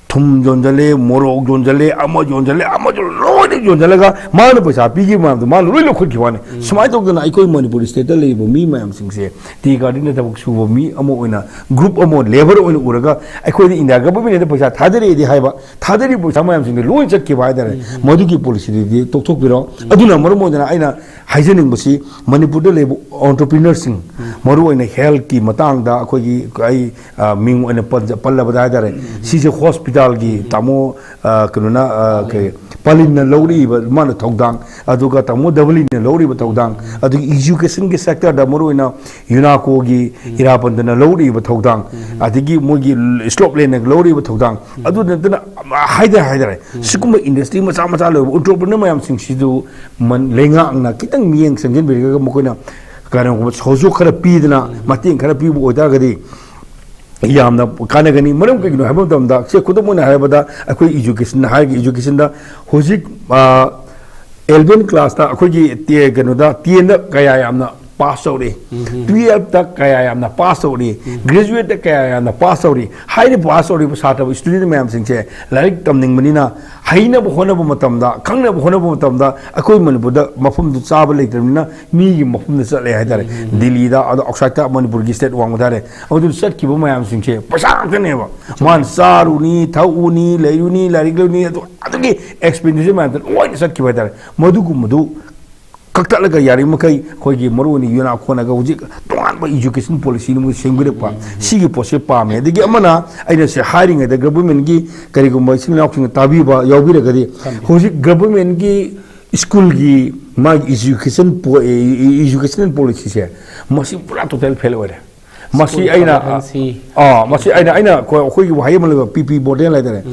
ꯊꯨꯝ ꯌꯣꯟꯁꯤꯜꯂꯦ, ꯃꯣꯔꯣꯛ ꯌꯣꯟꯁꯤꯜꯂꯦ, ꯑꯃ ꯌꯣꯟꯁꯤꯜꯂꯦ, ꯑꯃ ꯌꯣꯟ-, ꯂꯣꯏꯅ ꯌꯣꯟꯁꯤꯜꯂꯒ ꯃꯥꯅ ꯄꯩꯁꯥ ꯄꯤꯈꯤꯕ ꯃꯌꯥꯝꯗꯣ ꯃꯥꯅ ꯂꯣꯏ ꯂꯧꯈꯠꯈꯤꯕ ꯋꯥꯅꯤ꯫ ꯁꯨꯃꯥꯏꯅ ꯇꯧꯗꯅ ꯑꯩꯈꯣꯏ ꯃꯅꯤꯄꯨꯔ ꯁ꯭ꯇꯦꯠꯇ ꯂꯩꯔꯤꯕ ꯃꯤ ꯃꯌꯥꯝꯁꯤꯡꯁꯦ ꯇꯤ ꯒꯥꯔꯗꯦꯟꯗ ꯊꯕꯛ ꯁꯨꯕ ꯃꯤ ꯑꯃ ꯑꯣꯏꯅ, ꯒ꯭ꯔꯨꯞ ꯑꯃ, ꯂꯦꯕꯔ ꯑꯣꯏꯅ ꯎꯔꯒ ꯑꯩꯈꯣꯏꯗ ꯏꯟꯗꯤꯌꯥ ꯒꯚꯔꯟꯃꯦꯟꯠꯅ ꯄꯩꯁꯥ ꯊꯥꯗꯔꯛꯑꯦꯗꯤ ꯍꯥꯏꯕ, ꯊꯥꯗꯔꯤꯕ ꯄꯩꯁꯥ ꯃꯌꯥꯝꯁꯤꯡꯗꯣ ꯂꯣꯏ ꯆꯠꯈꯤꯕ ꯍꯥꯏꯇꯥꯔꯦ꯫ ꯃꯗꯨꯒꯤ ꯄꯣꯂꯤꯁꯤꯗꯨꯗꯤ ꯇꯣꯛꯊꯣꯛꯄꯤꯔꯣ꯫ ꯑꯗꯨꯅ ꯃꯔꯝ ꯑꯣꯏꯗꯅ ꯑꯩꯅ ꯍꯥꯏꯖꯅꯤꯡꯕꯁꯤ, ꯃꯅꯤꯄꯨꯔꯗ ꯂꯩꯕ ꯑꯣꯟꯇꯔꯄ꯭ꯔꯤꯅꯔꯁꯤꯡ, ꯃꯔꯨꯑꯣꯏꯅ ꯍꯦꯜꯊꯀꯤ ꯃꯇꯥꯡꯗ ꯑꯩꯈꯣꯏꯒꯤ, ꯑꯩ, ꯑ, ꯃꯤꯡ ꯑꯣꯏꯅ ꯄꯟꯖ-, ꯄꯜꯂꯕꯗ ꯍꯥꯏꯇꯥꯔꯦ, ꯁꯤꯁꯦ ꯍꯣꯁꯄꯤꯇꯥꯜꯒꯤ ꯇꯥꯃꯣ, ꯑ, ꯀꯩꯅꯣꯅ, ꯑ, ꯀꯩ, ꯄꯥꯂꯤꯟꯅ ꯂꯧꯔꯤꯕ ꯃꯥꯅ ꯊꯧꯗꯥꯡ, ꯑꯗꯨꯒ ꯇꯥꯃꯣ ꯗꯕꯂꯤꯅ ꯂꯧꯔꯤꯕ ꯊꯧꯗꯥꯡ, ꯑꯗꯒꯤ ꯏꯖꯨꯀꯦꯁꯟꯒꯤ ꯁꯦꯛꯇꯔꯗ ꯃꯔꯨꯑꯣꯏꯅ ꯌꯨꯅꯥꯀꯣꯒꯤ ꯏꯔꯥꯕꯟꯗꯅ ꯂꯧꯔꯤꯕ ꯊꯧꯗꯥꯡ, ꯑꯗꯒꯤ ꯃꯣꯏꯒꯤ ꯁ꯭ꯂꯣꯞꯂꯦꯟꯅ ꯂꯧꯔꯤꯕ ꯊꯧꯗꯥꯡ, ꯑꯗꯨ ꯅꯠꯇꯅ ꯍꯥꯏꯇꯥꯔꯦ, ꯍꯥꯏꯇꯥꯔꯦ, ꯁꯤꯒꯨꯝꯕ ꯏꯟꯗꯁꯇ꯭ꯔꯤ ꯃꯆꯥ ꯃꯆꯥ ꯂꯩꯕ ꯑꯣꯟꯇꯔꯄ꯭ꯔꯤꯅꯔ ꯃꯌꯥꯝꯁꯤꯡꯁꯤꯁꯨ ꯃꯟ-, ꯂꯩꯉꯥꯛꯅ ꯈꯤꯇꯪ ꯃꯤꯠꯌꯦꯡ ꯆꯪꯁꯤꯟꯕꯤꯔꯒ ꯃꯈꯣꯏꯅ ꯀꯔꯤꯒꯨꯝꯕ ꯁꯍꯖꯣꯒ ꯈꯔ ꯄꯤꯗꯅ, ꯃꯇꯦꯡ ꯈꯔ ꯄꯤꯕ ꯑꯣꯏꯇꯥꯔꯒꯗꯤ ꯌꯥꯝꯅ ꯀꯥꯟꯅꯒꯅꯤ꯫ ꯃꯔꯝ ꯀꯩꯒꯤꯅꯣ ꯍꯥꯏꯕ ꯃꯇꯝꯗ, ꯁꯦ, ꯈꯨꯗꯝ ꯑꯣꯏꯅ ꯍꯥꯏꯔꯕꯗ, ꯑꯩꯈꯣꯏ ꯏꯖꯨꯀꯦꯁꯟ ꯍꯥꯏꯔꯒ, ꯏꯖꯨꯀꯦꯁꯟꯗ ꯍꯧꯖꯤꯛ, ꯑ, ꯑꯦꯂꯚꯦꯟ ꯀ꯭ꯂꯥꯁꯇ ꯑꯩꯈꯣꯏꯒꯤ ꯇꯦ-, ꯀꯩꯅꯣꯗ, ꯇꯦꯟꯗ ꯀꯌꯥ ꯌꯥꯝꯅ ꯄꯥꯁ ꯇꯧꯔꯤ, ꯇꯨꯌꯦꯜꯞꯇ ꯀꯌꯥ ꯌꯥꯝꯅ ꯄꯥꯁ ꯇꯧꯔꯤ, ꯒ꯭ꯔꯦꯖꯨꯋꯦꯠꯇ ꯀꯌꯥ ꯌꯥꯝꯅ ꯄꯥꯁ ꯇꯧꯔꯤ, ꯍꯥꯏꯔꯤꯕ ꯄꯥꯁ ꯇꯧꯔꯤꯕ ꯁꯥꯇ꯭ꯔ ꯏꯁꯇꯨꯗꯦꯟ ꯃꯌꯥꯝꯁꯤꯡꯁꯦ ꯂꯥꯏꯔꯤꯛ ꯇꯝꯅꯤꯡꯕꯅꯤꯅ ꯍꯩꯅꯕ ꯍꯣꯠꯅꯕ ꯃꯇꯝꯗ, ꯈꯪꯅꯕ ꯍꯣꯠꯅꯕ ꯃꯇꯝꯗ ꯑꯩꯈꯣꯏ ꯃꯅꯤꯄꯨꯔꯗ ꯃꯐꯝꯗꯨ ꯆꯥꯕ ꯂꯩꯇ꯭ꯔꯕꯅꯤꯅ ꯃꯤꯒꯤ ꯃꯐꯝꯗ ꯆꯠꯂꯦ ꯍꯥꯏꯇꯥꯔꯦ꯫ ꯗꯤꯜꯂꯤꯗ, ꯑꯗꯣ ꯑꯥꯎꯠꯁꯥꯏꯠꯇ ꯃꯅꯤꯄꯨꯔꯒꯤ ꯁ꯭ꯇꯦꯠ ꯋꯥꯡꯃ ꯇꯥꯔꯦ, ꯑꯗꯨꯗ ꯆꯠꯈꯤꯕ ꯃꯌꯥꯝꯁꯤꯡꯁꯦ ꯄꯩꯁꯥ ꯉꯥꯛꯇꯅꯦꯕ꯫ ꯃꯥꯅ ꯆꯥꯔꯨꯅꯤ, ꯊꯛꯎꯅꯤ, ꯂꯩꯔꯨꯅꯤ, ꯂꯥꯏꯔꯤꯛ ꯂꯩꯔꯨꯅꯤ, ꯑꯗꯨ ꯑꯗꯨꯒꯤ ꯑꯦꯛꯁꯄꯦꯟꯗꯤꯆꯔ ꯃꯌꯥꯝꯗꯣ ꯂꯣꯏꯅ ꯆꯠꯈꯤꯕ ꯍꯥꯏꯇꯥꯔꯦ꯫ ꯃꯗꯨꯒꯨꯝꯕꯗꯨ ꯀꯛꯊꯠꯂꯒ ꯌꯥꯔꯤꯕ ꯃꯈꯩ ꯑꯩꯈꯣꯏꯒꯤ ꯃꯔꯨ ꯑꯣꯏꯅ ꯌꯨꯅꯥꯀꯣꯟꯅꯒ ꯍꯧꯖꯤꯛ ꯇꯣꯉꯥꯟꯕ ꯏꯖꯨꯀꯦꯁꯟ ꯄꯣꯂꯤꯁꯤ ꯑꯃ ꯁꯦꯝꯒꯠꯂꯛꯄ, ꯁꯤꯒꯤ ꯄꯣꯠꯁꯦ ꯄꯥꯝꯃꯦ꯫ ꯑꯗꯒꯤ ꯑꯃꯅ ꯑꯩꯅ ꯁꯤ ꯍꯥꯏꯔꯤꯉꯩꯗ ꯒꯚꯔꯟꯃꯦꯟꯠꯀꯤ ꯀꯔꯤꯒꯨꯝꯕ ꯏꯆꯤꯟ ꯏꯅꯥꯎꯁꯤꯡꯅ ꯇꯥꯕꯤꯕ ꯌꯥꯎꯕꯤꯔꯒꯗꯤ, ꯍꯧꯖꯤꯛ ꯒꯚꯔꯟꯃꯦꯟꯠꯀꯤ ꯁ꯭ꯀꯨꯜꯒꯤ ꯃꯥꯒꯤ ꯏꯖꯨꯀꯦꯁꯟ ꯄꯣ-, ꯏ-, ꯏ-, ꯏꯖꯨꯀꯦꯁꯅꯦꯜ ꯄꯣꯂꯤꯁꯤꯁꯦ ꯃꯁꯤ ꯄꯨꯔꯥ ꯇꯣꯇꯦꯜ ꯐꯦꯜ ꯑꯣꯏꯔꯦ꯫ ꯃꯁꯤ ꯁ꯭ꯀꯨꯜ ꯑꯩꯅ, ꯀꯝꯄꯤꯇꯦꯟꯁꯤ꯫ ꯑꯥ, ꯃꯁꯤ ꯑꯩꯅ, ꯑꯩꯅ ꯑꯩꯈꯣꯏ, ꯑꯩꯈꯣꯏꯒꯤ ꯋꯥꯍꯩ ꯑꯃ ꯂꯩꯕ, ꯄꯤ ꯄꯤ ꯃꯣꯗꯦꯜ ꯍꯥꯏꯇꯥꯔꯦ꯫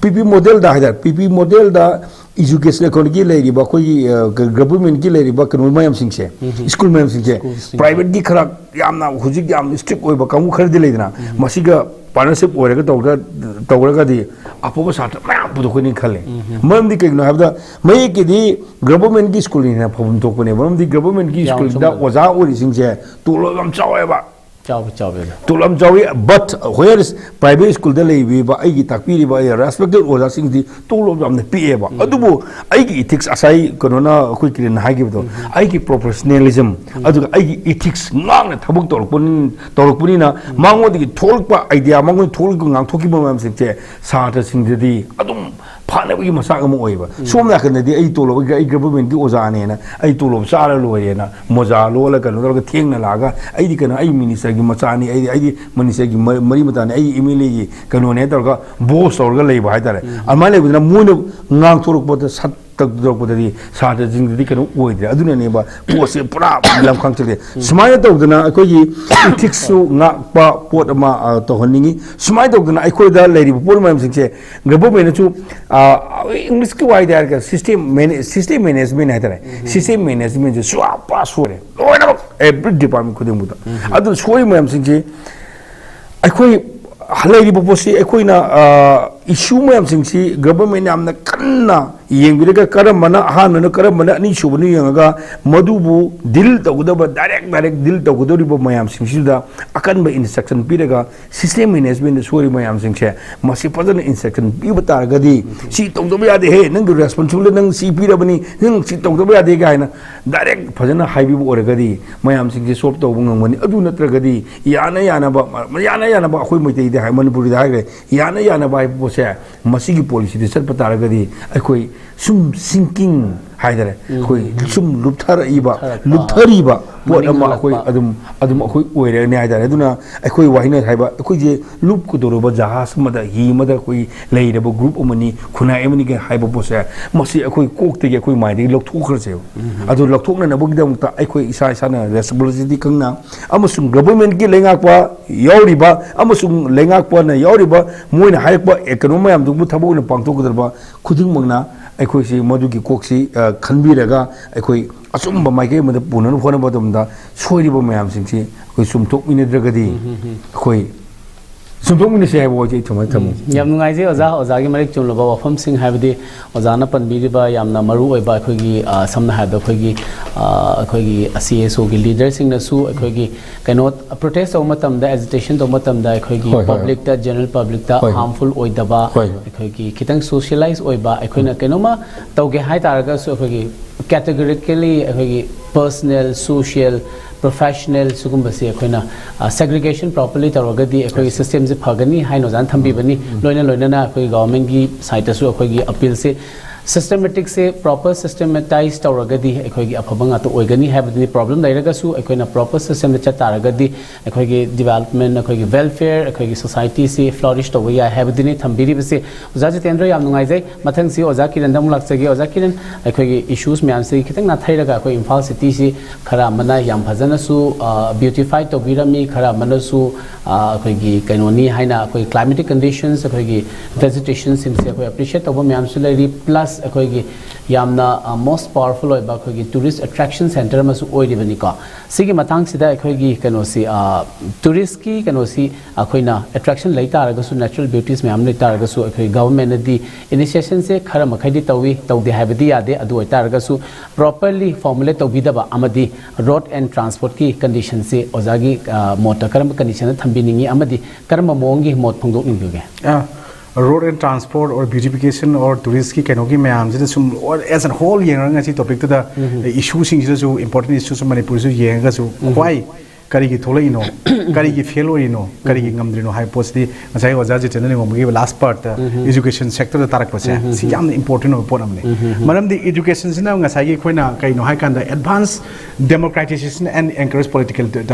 ꯄꯤ ꯄꯤ ꯃꯣꯗꯦꯜꯗ ꯍꯥꯏꯇꯥꯔꯦ, ꯄꯤ ꯄꯤ ꯃꯣꯗꯦꯜꯗ ꯏꯖꯨꯀꯦꯁꯟ ꯑꯩꯈꯣꯏꯒꯤ ꯂꯩꯔꯤꯕ ꯑꯩꯈꯣꯏꯒꯤ, ꯑ, ꯒ-, ꯒꯚꯔꯟꯃꯦꯟꯠꯀꯤ ꯂꯩꯔꯤꯕ ꯀꯩꯅꯣ ꯃꯌꯥꯝꯁꯤꯡꯁꯦ, ꯁ꯭ꯀꯨꯜ ꯃꯌꯥꯝꯁꯤꯡꯁꯦ, ꯁ꯭ꯀꯨꯜꯁꯤꯡꯁꯦ꯫ ꯄ꯭ꯔꯥꯏꯚꯦꯠꯀꯤ ꯈꯔ ꯌꯥꯝꯅ ꯍꯧꯖꯤꯛ ꯌꯥꯝ ꯏꯁꯇ꯭ꯔꯤꯛ ꯑꯣꯏꯕ ꯀꯥꯡꯕꯨ ꯈꯔꯗꯤ ꯂꯩꯗꯅ, ꯃꯁꯤꯒ ꯄꯥꯔꯠꯅꯔꯁꯤꯞ ꯑꯣꯏꯔꯒ ꯇꯧꯔꯒ, ꯇꯧꯔꯒꯗꯤ ꯑꯐꯕ ꯁꯥꯇ꯭ꯔ ꯃꯌꯥꯝ ꯄꯨꯊꯣꯛꯀꯅꯤ ꯈꯜꯂꯦ꯫ ꯃꯔꯝꯗꯤ ꯀꯩꯒꯤꯅꯣ ꯍꯥꯏꯕꯗ ꯃꯌꯦꯛꯀꯤꯗꯤ ꯒꯚꯔꯟꯃꯦꯟꯠꯀꯤ ꯁ꯭ꯀꯨꯜꯅ ꯍꯦꯟꯅ ꯐꯐꯝ ꯊꯣꯛꯄꯅꯦ꯫ ꯃꯔꯝꯗꯤ ꯒꯚꯔꯟꯃꯦꯟꯠꯀꯤ ꯌꯥꯝ ꯁ꯭ꯀꯨꯜꯁꯤꯗ ꯆꯨꯝꯕꯅꯦ꯫ ꯑꯣꯖꯥ ꯑꯣꯏꯔꯤꯁꯤꯡꯁꯦ ꯇꯣꯂꯣꯞ ꯌꯥꯝ ꯆꯥꯎꯋꯦꯕ꯫ ꯆꯥꯎꯕ ꯆꯥꯎꯕ ꯑꯗꯣ꯫ ꯇꯣꯂꯣꯞ ꯆꯥꯎꯋꯤ, but whereas private ꯁ꯭ꯀꯨꯜꯗ ꯂꯩꯕꯤꯕ ꯑꯩꯒꯤ ꯇꯥꯛꯄꯤꯔꯤꯕ ꯑꯩ ꯔꯦꯁꯄꯦꯛꯇꯦꯠ ꯑꯣꯖꯥꯁꯤꯡꯗꯤ ꯇꯣꯂꯣꯞ ꯌꯥꯝꯅ ꯄꯤꯛꯑꯦꯕ꯫ ꯑꯗꯨꯕꯨ ꯑꯩꯒꯤ ꯏꯊꯤꯛꯁ ꯉꯁꯥꯏ ꯀꯩꯅꯣꯅ ꯑꯩꯈꯣꯏ ꯀꯤꯔꯟꯅ ꯍꯥꯏꯈꯤꯕꯗꯣ, ꯑꯩꯒꯤ ꯄ꯭ꯔꯣꯐꯦꯁꯅꯦꯂꯤꯖꯝ, ꯑꯗꯨꯒ ꯑꯩꯒꯤ ꯏꯊꯤꯛꯁ ꯉꯥꯛꯅ ꯊꯕꯛ ꯇꯧꯔꯛꯄꯅꯤ-, ꯇꯧꯔꯛꯄꯅꯤꯅ ꯃꯉꯣꯟꯗꯒꯤ ꯊꯣꯛꯂꯛꯄ ꯑꯥꯏꯗꯤꯌꯥ, ꯃꯉꯣꯟꯗꯒꯤ ꯊꯣꯛꯂꯛꯄ ꯉꯥꯡꯊꯣꯛꯈꯤꯕ ꯃꯌꯥꯝꯁꯤꯡꯁꯦ ꯁꯥꯇ꯭ꯔꯁꯤꯡꯗꯗꯤ ꯑꯗꯨꯝ ꯐꯅꯕꯒꯤ ꯃꯆꯥꯛ ꯑꯃ ꯑꯣꯏꯌꯦꯕ꯫ ꯁꯣꯝ ꯅꯥꯀꯟꯗꯗꯤ ꯑꯩ ꯇꯣꯂꯣꯞ, ꯑꯩ ꯒꯚꯔꯟꯃꯦꯟꯠꯀꯤ ꯑꯣꯖꯥꯅꯦꯅ, ꯑꯩ ꯇꯣꯂꯣꯞ ꯆꯥꯔ ꯂꯣꯏꯔꯦꯅ ꯃꯣꯖꯥ ꯂꯣꯜꯂ ꯀꯩꯅꯣ ꯇꯧꯔꯒ ꯊꯦꯡꯅ ꯂꯥꯛꯑꯒ ꯑꯩꯗꯤ ꯀꯩꯅꯣ, ꯑꯩ ꯃꯤꯅꯤꯁꯇꯔꯒꯤ ꯃꯆꯥꯅꯤ, ꯑꯩꯗꯤ, ꯑꯩꯗꯤ ꯃꯤꯅꯤꯁꯇꯔꯒꯤ ꯃ-, ꯃꯔꯤ ꯃꯇꯥꯅꯤ, ꯑꯩ ꯑꯦꯝ ꯑꯦꯜ ꯑꯦꯒꯤ ꯀꯩꯅꯣꯅꯦ ꯇꯧꯔꯒ ꯕꯣꯁ ꯇꯧꯔꯒ ꯂꯩꯕ ꯍꯥꯏꯇꯥꯔꯦ꯫ ꯑꯗꯨꯃꯥꯏꯅ ꯂꯩꯕꯗꯨꯅ ꯃꯣꯏꯅ ꯉꯥꯡꯊꯣꯔꯛꯄꯗ ꯁꯠ ꯇꯧꯔꯛꯄꯗꯗꯤ ꯁꯥꯇ꯭ꯔꯁꯤꯡꯗꯨꯗꯤ ꯀꯩꯅꯣ ꯑꯣꯏꯗ꯭ꯔꯦ꯫ ꯑꯗꯨꯅꯅꯦꯕ ꯄꯣꯠꯁꯦ ꯄꯨꯔꯥ ꯂꯝꯈꯥꯡ ꯆꯠꯂꯦ꯫ ꯁꯨꯃꯥꯏꯅ ꯇꯧꯗꯅ ꯑꯩꯈꯣꯏꯒꯤ ꯏꯊꯤꯛꯁꯁꯨ ꯉꯥꯛꯄ ꯄꯣꯠ ꯑꯃ, ꯑ, ꯇꯧꯍꯟꯅꯤꯡꯉꯤ꯫ ꯁꯨꯃꯥꯏꯅ ꯇꯧꯗꯅ ꯑꯩꯈꯣꯏꯗ ꯂꯩꯔꯤꯕ ꯄꯣꯠ ꯃꯌꯥꯝꯁꯤꯡꯁꯦ ꯒꯚꯔꯟꯃꯦꯟꯠꯅꯁꯨ, ꯑ, ꯏꯪꯂꯤꯁꯀꯤ ꯋꯥꯍꯩꯗ ꯍꯥꯏꯔꯒ ꯁꯤꯁꯇꯦꯝ ꯃꯦꯅꯦ-, ꯁꯤꯁꯇꯦꯝ ꯃꯦꯅꯦꯖꯃꯦꯟꯠ ꯍꯥꯏꯇꯥꯔꯦ꯫ ꯁꯤꯁꯇꯦꯝ ꯃꯦꯅꯦꯖꯃꯦꯟꯠꯁꯦ ꯁꯨꯡꯄꯥ ꯁꯣꯏꯔꯦ꯫ ꯂꯣꯏꯅꯃꯛ every department ꯈꯨꯗꯤꯡꯃꯛꯇ꯫ ꯑꯗꯨꯅ ꯁꯣꯏꯔꯤꯕ ꯃꯌꯥꯝꯁꯤꯡꯁꯤ ꯑꯩꯈꯣꯏ ꯂꯩꯔꯤꯕ ꯄꯣꯠꯁꯤ ꯑꯩꯈꯣꯏꯅ, ꯑ, issue ꯃꯌꯥꯝꯁꯤꯡꯁꯤ government ꯌꯥꯝꯅ ꯀꯟꯅ ꯌꯦꯡꯕꯤꯔꯒ, ꯀꯔꯝꯕꯅ ꯑꯍꯥꯟꯕꯅꯣ, ꯀꯔꯝꯕꯅ ꯑꯅꯤꯁꯨꯕꯅꯣ ꯌꯦꯡꯉꯒ, ꯃꯗꯨꯕꯨ deal ꯇꯧꯒꯗꯕ, direct direct deal ꯇꯧꯒꯗꯧꯔꯤꯕ ꯃꯌꯥꯝꯁꯤꯡꯁꯤꯗ ꯑꯀꯟꯕ instruction ꯄꯤꯔꯒ, system management ꯁꯣꯏꯔꯤꯕ ꯃꯌꯥꯝꯁꯤꯡꯁꯦ, ꯃꯁꯤ ꯐꯖꯅ instruction ꯄꯤꯕ ꯇꯥꯔꯒꯗꯤ, "ꯁꯤ ꯇꯧꯗꯕ ꯌꯥꯗꯦꯍꯦ, ꯅꯪꯒꯤ responsibility ꯅꯪ ꯁꯤ ꯄꯤꯔꯕꯅꯤ, ꯅꯪ ꯁꯤ ꯇꯧꯗꯕ ꯌꯥꯗꯦ" ꯀꯥꯏꯅ direct ꯐꯖꯅ ꯍꯥꯏꯕꯤꯕ ꯑꯣꯏꯔꯒꯗꯤ, ꯃꯌꯥꯝꯁꯤꯡꯁꯦ solve ꯇꯧꯕ ꯉꯝꯒꯅꯤ꯫ ꯑꯗꯨ ꯅꯠꯇ꯭ꯔꯒꯗꯤ, ꯌꯥꯅ ꯌꯥꯅꯕ, ꯌꯥꯅ ꯌꯥꯅꯕ, ꯑꯩꯈꯣꯏ ꯃꯩꯇꯩꯗ ꯍꯥꯏ, ꯃꯅꯤꯄꯨꯔꯤꯗ ꯍꯥꯏꯈ꯭ꯔꯦ, ꯌꯥꯅ ꯌꯥꯅꯕ ꯍꯥꯏꯕ ꯄꯣꯠꯁꯦ, ꯃꯁꯤꯒꯤ policy ꯗ ꯆꯠꯄ ꯇꯥꯔꯒꯗꯤ, ꯑꯩꯈꯣꯏ ꯁꯨꯝ sinking ꯍꯥꯏꯇꯥꯔꯦ, ꯑꯩꯈꯣꯏ ꯁꯨꯝ ꯂꯨꯞꯊꯔꯛꯏꯕ, ꯂꯨꯞꯊꯔꯛꯄ, ꯂꯨꯞꯊꯔꯤꯕ ꯄꯣꯠ ꯑꯃ ꯑꯩꯈꯣꯏ ꯃꯅꯤꯡꯍꯜꯂꯛꯄ꯫ ꯑꯗꯨꯝ, ꯑꯗꯨꯝ ꯑꯩꯈꯣꯏ ꯑꯣꯏꯔꯅꯤ ꯍꯥꯏꯇꯥꯔꯦ꯫ ꯑꯗꯨꯅ ꯑꯩꯈꯣꯏ ꯋꯥꯍꯩꯅ ꯍꯥꯏꯕ, ꯑꯩꯈꯣꯏꯁꯦ ꯂꯨꯞꯀꯗꯧꯔꯕ ꯖꯍꯥꯖ ꯑꯃꯗ, ꯍꯤ ꯑꯃꯗ ꯑꯩꯈꯣꯏ ꯂꯩꯔꯕ group ꯑꯃꯅꯤ, ꯈꯨꯟꯅꯥꯏ ꯑꯃꯅꯤ ꯀꯥꯏꯅ ꯍꯥꯏꯕ ꯄꯣꯠꯁꯦ, ꯃꯁꯤ ꯑꯩꯈꯣꯏ ꯀꯣꯛꯇꯒꯤ, ꯑꯩꯈꯣꯏ ꯃꯥꯏꯟꯗꯒꯤ ꯂꯧꯊꯣꯛꯈ꯭ꯔꯁꯦꯕ꯫ ꯑꯗꯨ ꯂꯧꯊꯣꯛꯅꯅꯕꯒꯤꯗꯃꯛꯇ ꯑꯩꯈꯣꯏ ꯏꯁꯥ ꯏꯁꯥꯅ responsibility ꯈꯪꯅ, ꯑꯃꯁꯨꯡ government ꯀꯤ ꯂꯩꯉꯥꯛꯄ ꯌꯥꯎꯔꯤꯕ, ꯑꯃꯁꯨꯡ ꯂꯩꯉꯥꯛꯄꯅ ꯌꯥꯎꯔꯤꯕ, ꯃꯣꯏꯅ ꯍꯥꯏꯔꯛꯄ, ꯑꯦ, ꯀꯩꯅꯣ ꯃꯌꯥꯝꯗꯨꯕꯨ ꯊꯕꯛ ꯑꯣꯏꯅ ꯄꯥꯡꯊꯣꯛꯀꯗꯧꯔꯤꯕ ꯈꯨꯗꯤꯡꯃꯛꯅ, ꯑꯩꯈꯣꯏꯁꯤ ꯃꯗꯨꯒꯤ ꯀꯣꯛꯁꯤ, ꯑ, ꯈꯟꯕꯤꯔꯒ, ꯑꯩꯈꯣꯏ ꯑꯆꯨꯝꯕ ꯃꯥꯏꯀꯩ ꯑꯃꯗ ꯄꯨꯅꯅꯕ ꯍꯣꯠꯅꯕ ꯃꯇꯝꯗ, ꯁꯣꯏꯔꯤꯕ ꯃꯌꯥꯝꯁꯤꯡꯁꯤ ꯑꯩꯈꯣꯏ ꯆꯨꯝꯊꯣꯛꯃꯤꯟꯅꯗ꯭ꯔꯒꯗꯤ, ꯑꯩꯈꯣꯏ ꯆꯨꯝꯊꯣꯛꯃꯤꯟꯅꯁꯤ ꯍꯥꯏꯕ ꯋꯥꯁꯦ ꯑꯩ ꯊꯝꯃꯒꯦ꯫ ꯊꯝꯃꯒꯦ꯫ ꯌꯥꯝ ꯅꯨꯡꯉꯥꯏꯖꯩ ꯑꯣꯖꯥ, ꯑꯣꯖꯥꯒꯤ ꯃꯔꯤꯛ ꯆꯨꯝꯂꯕ ꯋꯥꯐꯝꯁꯤꯡ, ꯍꯥꯏꯕꯗꯤ ꯑꯣꯖꯥꯅ ꯄꯟꯕꯤꯔꯤꯕ ꯌꯥꯝꯅ ꯃꯔꯨ ꯑꯣꯏꯕ ꯑꯩꯈꯣꯏꯒꯤ, ꯑ, ꯁꯝꯅ ꯍꯥꯏꯔꯕꯗ ꯑꯩꯈꯣꯏꯒꯤ, ꯑ, ꯑꯩꯈꯣꯏꯒꯤ C S O ꯒꯤ leader ꯁꯤꯡꯅꯁꯨ ꯑꯩꯈꯣꯏꯒꯤ ꯀꯩꯅꯣ, protest ꯇꯧꯕ ꯃꯇꯝꯗ, agitation ꯇꯧꯕ ꯃꯇꯝꯗ ꯑꯩꯈꯣꯏꯒꯤ ꯍꯣꯏ, ꯍꯣꯏ, ꯍꯣꯏ꯫ Public ꯇ, general public ꯇ ꯍꯣꯏ, ꯍꯣꯏ꯫ Harmful ꯑꯣꯏꯗꯕ, ꯍꯣꯏ, ꯍꯣꯏ꯫ ꯑꯩꯈꯣꯏꯒꯤ ꯈꯤꯇꯪ socialize ꯑꯣꯏꯕ, ꯑꯩꯈꯣꯏꯅ ꯀꯩꯅꯣꯝꯃ ꯇꯧꯒꯦ ꯍꯥꯏ ꯇꯥꯔꯒꯁꯨ ꯑꯩꯈꯣꯏꯒꯤ categorically ꯑꯩꯈꯣꯏꯒꯤ personal, social, professional ꯁꯤꯒꯨꯝꯕꯁꯦ ꯑꯩꯈꯣꯏꯅ, ꯑ, segregation properly ꯇꯧꯔꯒꯗꯤ ꯑꯩꯈꯣꯏꯒꯤ system ꯁꯦ ꯐꯒꯅꯤ ꯍꯥꯏꯅ ꯑꯣꯖꯥꯅ ꯊꯝꯕꯤꯕꯅꯤ꯫ ꯂꯣꯏꯅ ꯂꯣꯏꯅꯅ ꯑꯩꯈꯣꯏꯒꯤ government ꯀꯤ side ꯇꯁꯨ ꯑꯩꯈꯣꯏꯒꯤ appeal ꯁꯦ systematic ꯁꯦ proper systematise ꯇꯧꯔꯒꯗꯤ ꯑꯩꯈꯣꯏꯒꯤ ꯑꯐꯕ ꯉꯥꯛꯇ ꯑꯣꯏꯒꯅꯤ ꯍꯥꯏꯕꯗꯨꯅꯤ꯫ Problem ꯂꯩꯔꯒꯁꯨ ꯑꯩꯈꯣꯏꯅ proper system ꯗ ꯆꯠ ꯇꯥꯔꯒꯗꯤ ꯑꯩꯈꯣꯏꯒꯤ development, ꯑꯩꯈꯣꯏꯒꯤ welfare, ꯑꯩꯈꯣꯏꯒꯤ society ꯁꯤ flourish ꯇꯧꯕ ꯌꯥꯏ ꯍꯥꯏꯕꯗꯨꯅꯤ ꯊꯝꯕꯤꯔꯤꯕꯁꯦ꯫ ꯑꯣꯖꯥ ꯖꯤꯇꯦꯟꯗ꯭ꯔ, ꯌꯥꯝ ꯅꯨꯡꯉꯥꯏꯖꯩ꯫ ꯃꯊꯪꯁꯤ ꯑꯣꯖꯥ ꯀꯤꯔꯟꯗ ꯑꯃꯨꯛ ꯂꯥꯛꯆꯒꯦ꯫ ꯑꯣꯖꯥ ꯀꯤꯔꯟ, ꯑꯩꯈꯣꯏꯒꯤ issues ꯃꯌꯥꯝꯁꯤ ꯈꯤꯇꯪ ꯅꯥꯊꯩꯔꯒ ꯑꯩꯈꯣꯏ ꯏꯝꯐꯥꯜ city ꯁꯤ ꯈꯔ ꯑꯃꯅ ꯌꯥꯝ ꯐꯖꯅꯁꯨ, ꯑ, beautify ꯇꯧꯕꯤꯔꯝꯃꯤ, ꯈꯔ ꯑꯃꯅꯁꯨ, ꯑ, ꯑꯩꯈꯣꯏꯒꯤ ꯀꯩꯅꯣꯅꯤ ꯍꯥꯏꯅ ꯑꯩꯈꯣꯏ climatic conditions, ꯑꯩꯈꯣꯏꯒꯤ vegetation ꯁꯤꯡꯁꯦ ꯑꯩꯈꯣꯏ appreciate ꯇꯧꯕ ꯃꯌꯥꯝꯁꯨ ꯂꯩꯔꯤ꯫ Plus ꯑꯩꯈꯣꯏꯒꯤ ꯌꯥꯝꯅ ꯃꯣꯁ ꯄꯥꯋꯔꯐꯨꯜ ꯑꯣꯏꯕ ꯑꯩꯈꯣꯏꯒꯤ ꯇꯨꯔꯤꯁ ꯑꯦꯇ꯭ꯔꯦꯛꯁꯟ ꯁꯦꯟꯇꯔ ꯑꯃꯁꯨ ꯑꯣꯏꯔꯤꯕꯅꯤꯀꯣ꯫ ꯁꯤꯒꯤ ꯃꯇꯥꯡꯁꯤꯗ ꯑꯩꯈꯣꯏꯒꯤ ꯀꯩꯅꯣꯁꯤ, ꯇꯨꯔꯤꯁꯀꯤ ꯀꯩꯅꯣꯁꯤ ꯑꯩꯈꯣꯏꯅ ꯑꯦꯇ꯭ꯔꯦꯛꯁꯟ ꯂꯩ ꯇꯥꯔꯒꯁꯨ, ꯅꯦꯆꯔꯦꯜ ꯕ꯭ꯌꯨꯇꯤꯁ ꯃꯌꯥꯝ ꯂꯩ ꯇꯥꯔꯒꯁꯨ, ꯑꯩꯈꯣꯏ ꯒꯚꯔꯟꯃꯦꯟꯅꯗꯤ ꯏꯅꯤꯁꯤꯌꯦꯁꯟꯁꯦ ꯈꯔ ꯃꯈꯩꯗꯤ ꯇꯧꯏ, ꯇꯧꯗꯦ ꯍꯥꯏꯕꯗꯤ ꯌꯥꯗꯦ꯫ ꯑꯗꯨ ꯑꯣꯏꯇꯥꯔꯒꯁꯨ ꯄ꯭ꯔꯣꯄꯔꯂꯤ ꯐꯣꯔꯃꯨꯂꯦꯠ ꯇꯧꯕꯤꯗꯕ ꯑꯃꯗꯤ ꯔꯣꯗ ꯑꯦꯟ ꯇ꯭ꯔꯥꯟꯁꯄꯣꯔꯠꯀꯤ ꯀꯟꯗꯤꯁꯟꯁꯤ ꯑꯣꯖꯥꯒꯤ ꯃꯣꯠꯇ ꯀꯔꯝꯕ ꯀꯟꯗꯤꯁꯟꯗ ꯊꯝꯕꯤꯅꯤꯡꯉꯤ ꯑꯃꯗꯤ ꯀꯔꯝꯕ ꯃꯑꯣꯡꯒꯤ ꯃꯣꯠ ꯐꯣꯡꯗꯣꯛꯅꯤꯡꯕꯤꯒꯦ? Road and transport or beautification or ꯇꯨꯔꯤꯁꯀꯤ ꯀꯩꯅꯣꯒꯤ ꯃꯌꯥꯝꯁꯤꯗ ꯁꯨꯝ ꯑꯦꯁ ꯑꯦꯟ ꯍꯣꯜ ꯌꯦꯡꯉꯒ ꯉꯁꯤ ꯇꯣꯄꯤꯛꯇꯨꯗ ꯏꯁꯨꯁꯤꯡꯁꯤꯗꯁꯨ, ꯏꯝꯄꯣꯔꯇꯦꯟ ꯏꯁꯨꯁꯨ ꯃꯅꯤꯄꯨꯔꯁꯨ ꯌꯦꯡꯉꯒꯁꯨ ꯈ꯭ꯋꯥꯏ ꯀꯔꯤꯒꯤ ꯊꯣꯛꯂꯛꯏꯅꯣ, ꯀꯔꯤꯒꯤ ꯐꯦꯜ ꯑꯣꯏꯔꯤꯅꯣ, ꯀꯔꯤꯒꯤ ꯉꯝꯗ꯭ꯔꯤꯅꯣ ꯍꯥꯏꯕ ꯄꯣꯠꯁꯤꯗꯤ ꯉꯁꯥꯏ ꯑꯣꯖꯥ ꯖꯤꯇꯦꯟꯗ꯭ꯔ ꯅꯤꯡꯉꯣꯝꯕꯒꯤ ꯂꯥꯁ ꯄꯥꯔꯠꯇ ꯏꯖꯨꯀꯦꯁꯟ ꯁꯦꯛꯇꯔꯗ ꯇꯥꯔꯛꯄꯁꯦ ꯁꯤ ꯌꯥꯝꯅ ꯏꯝꯄꯣꯔꯇꯦꯟ ꯑꯣꯏꯕ ꯄꯣꯠ ꯑꯃꯅꯤ꯫ ꯃꯔꯝꯗꯤ ꯏꯖꯨꯀꯦꯁꯟꯁꯤꯅ ꯉꯁꯥꯏꯒꯤ ꯑꯩꯈꯣꯏꯅ ꯀꯩꯅꯣ ꯍꯥꯏꯀꯥꯟꯗ advance democratisation and encourage political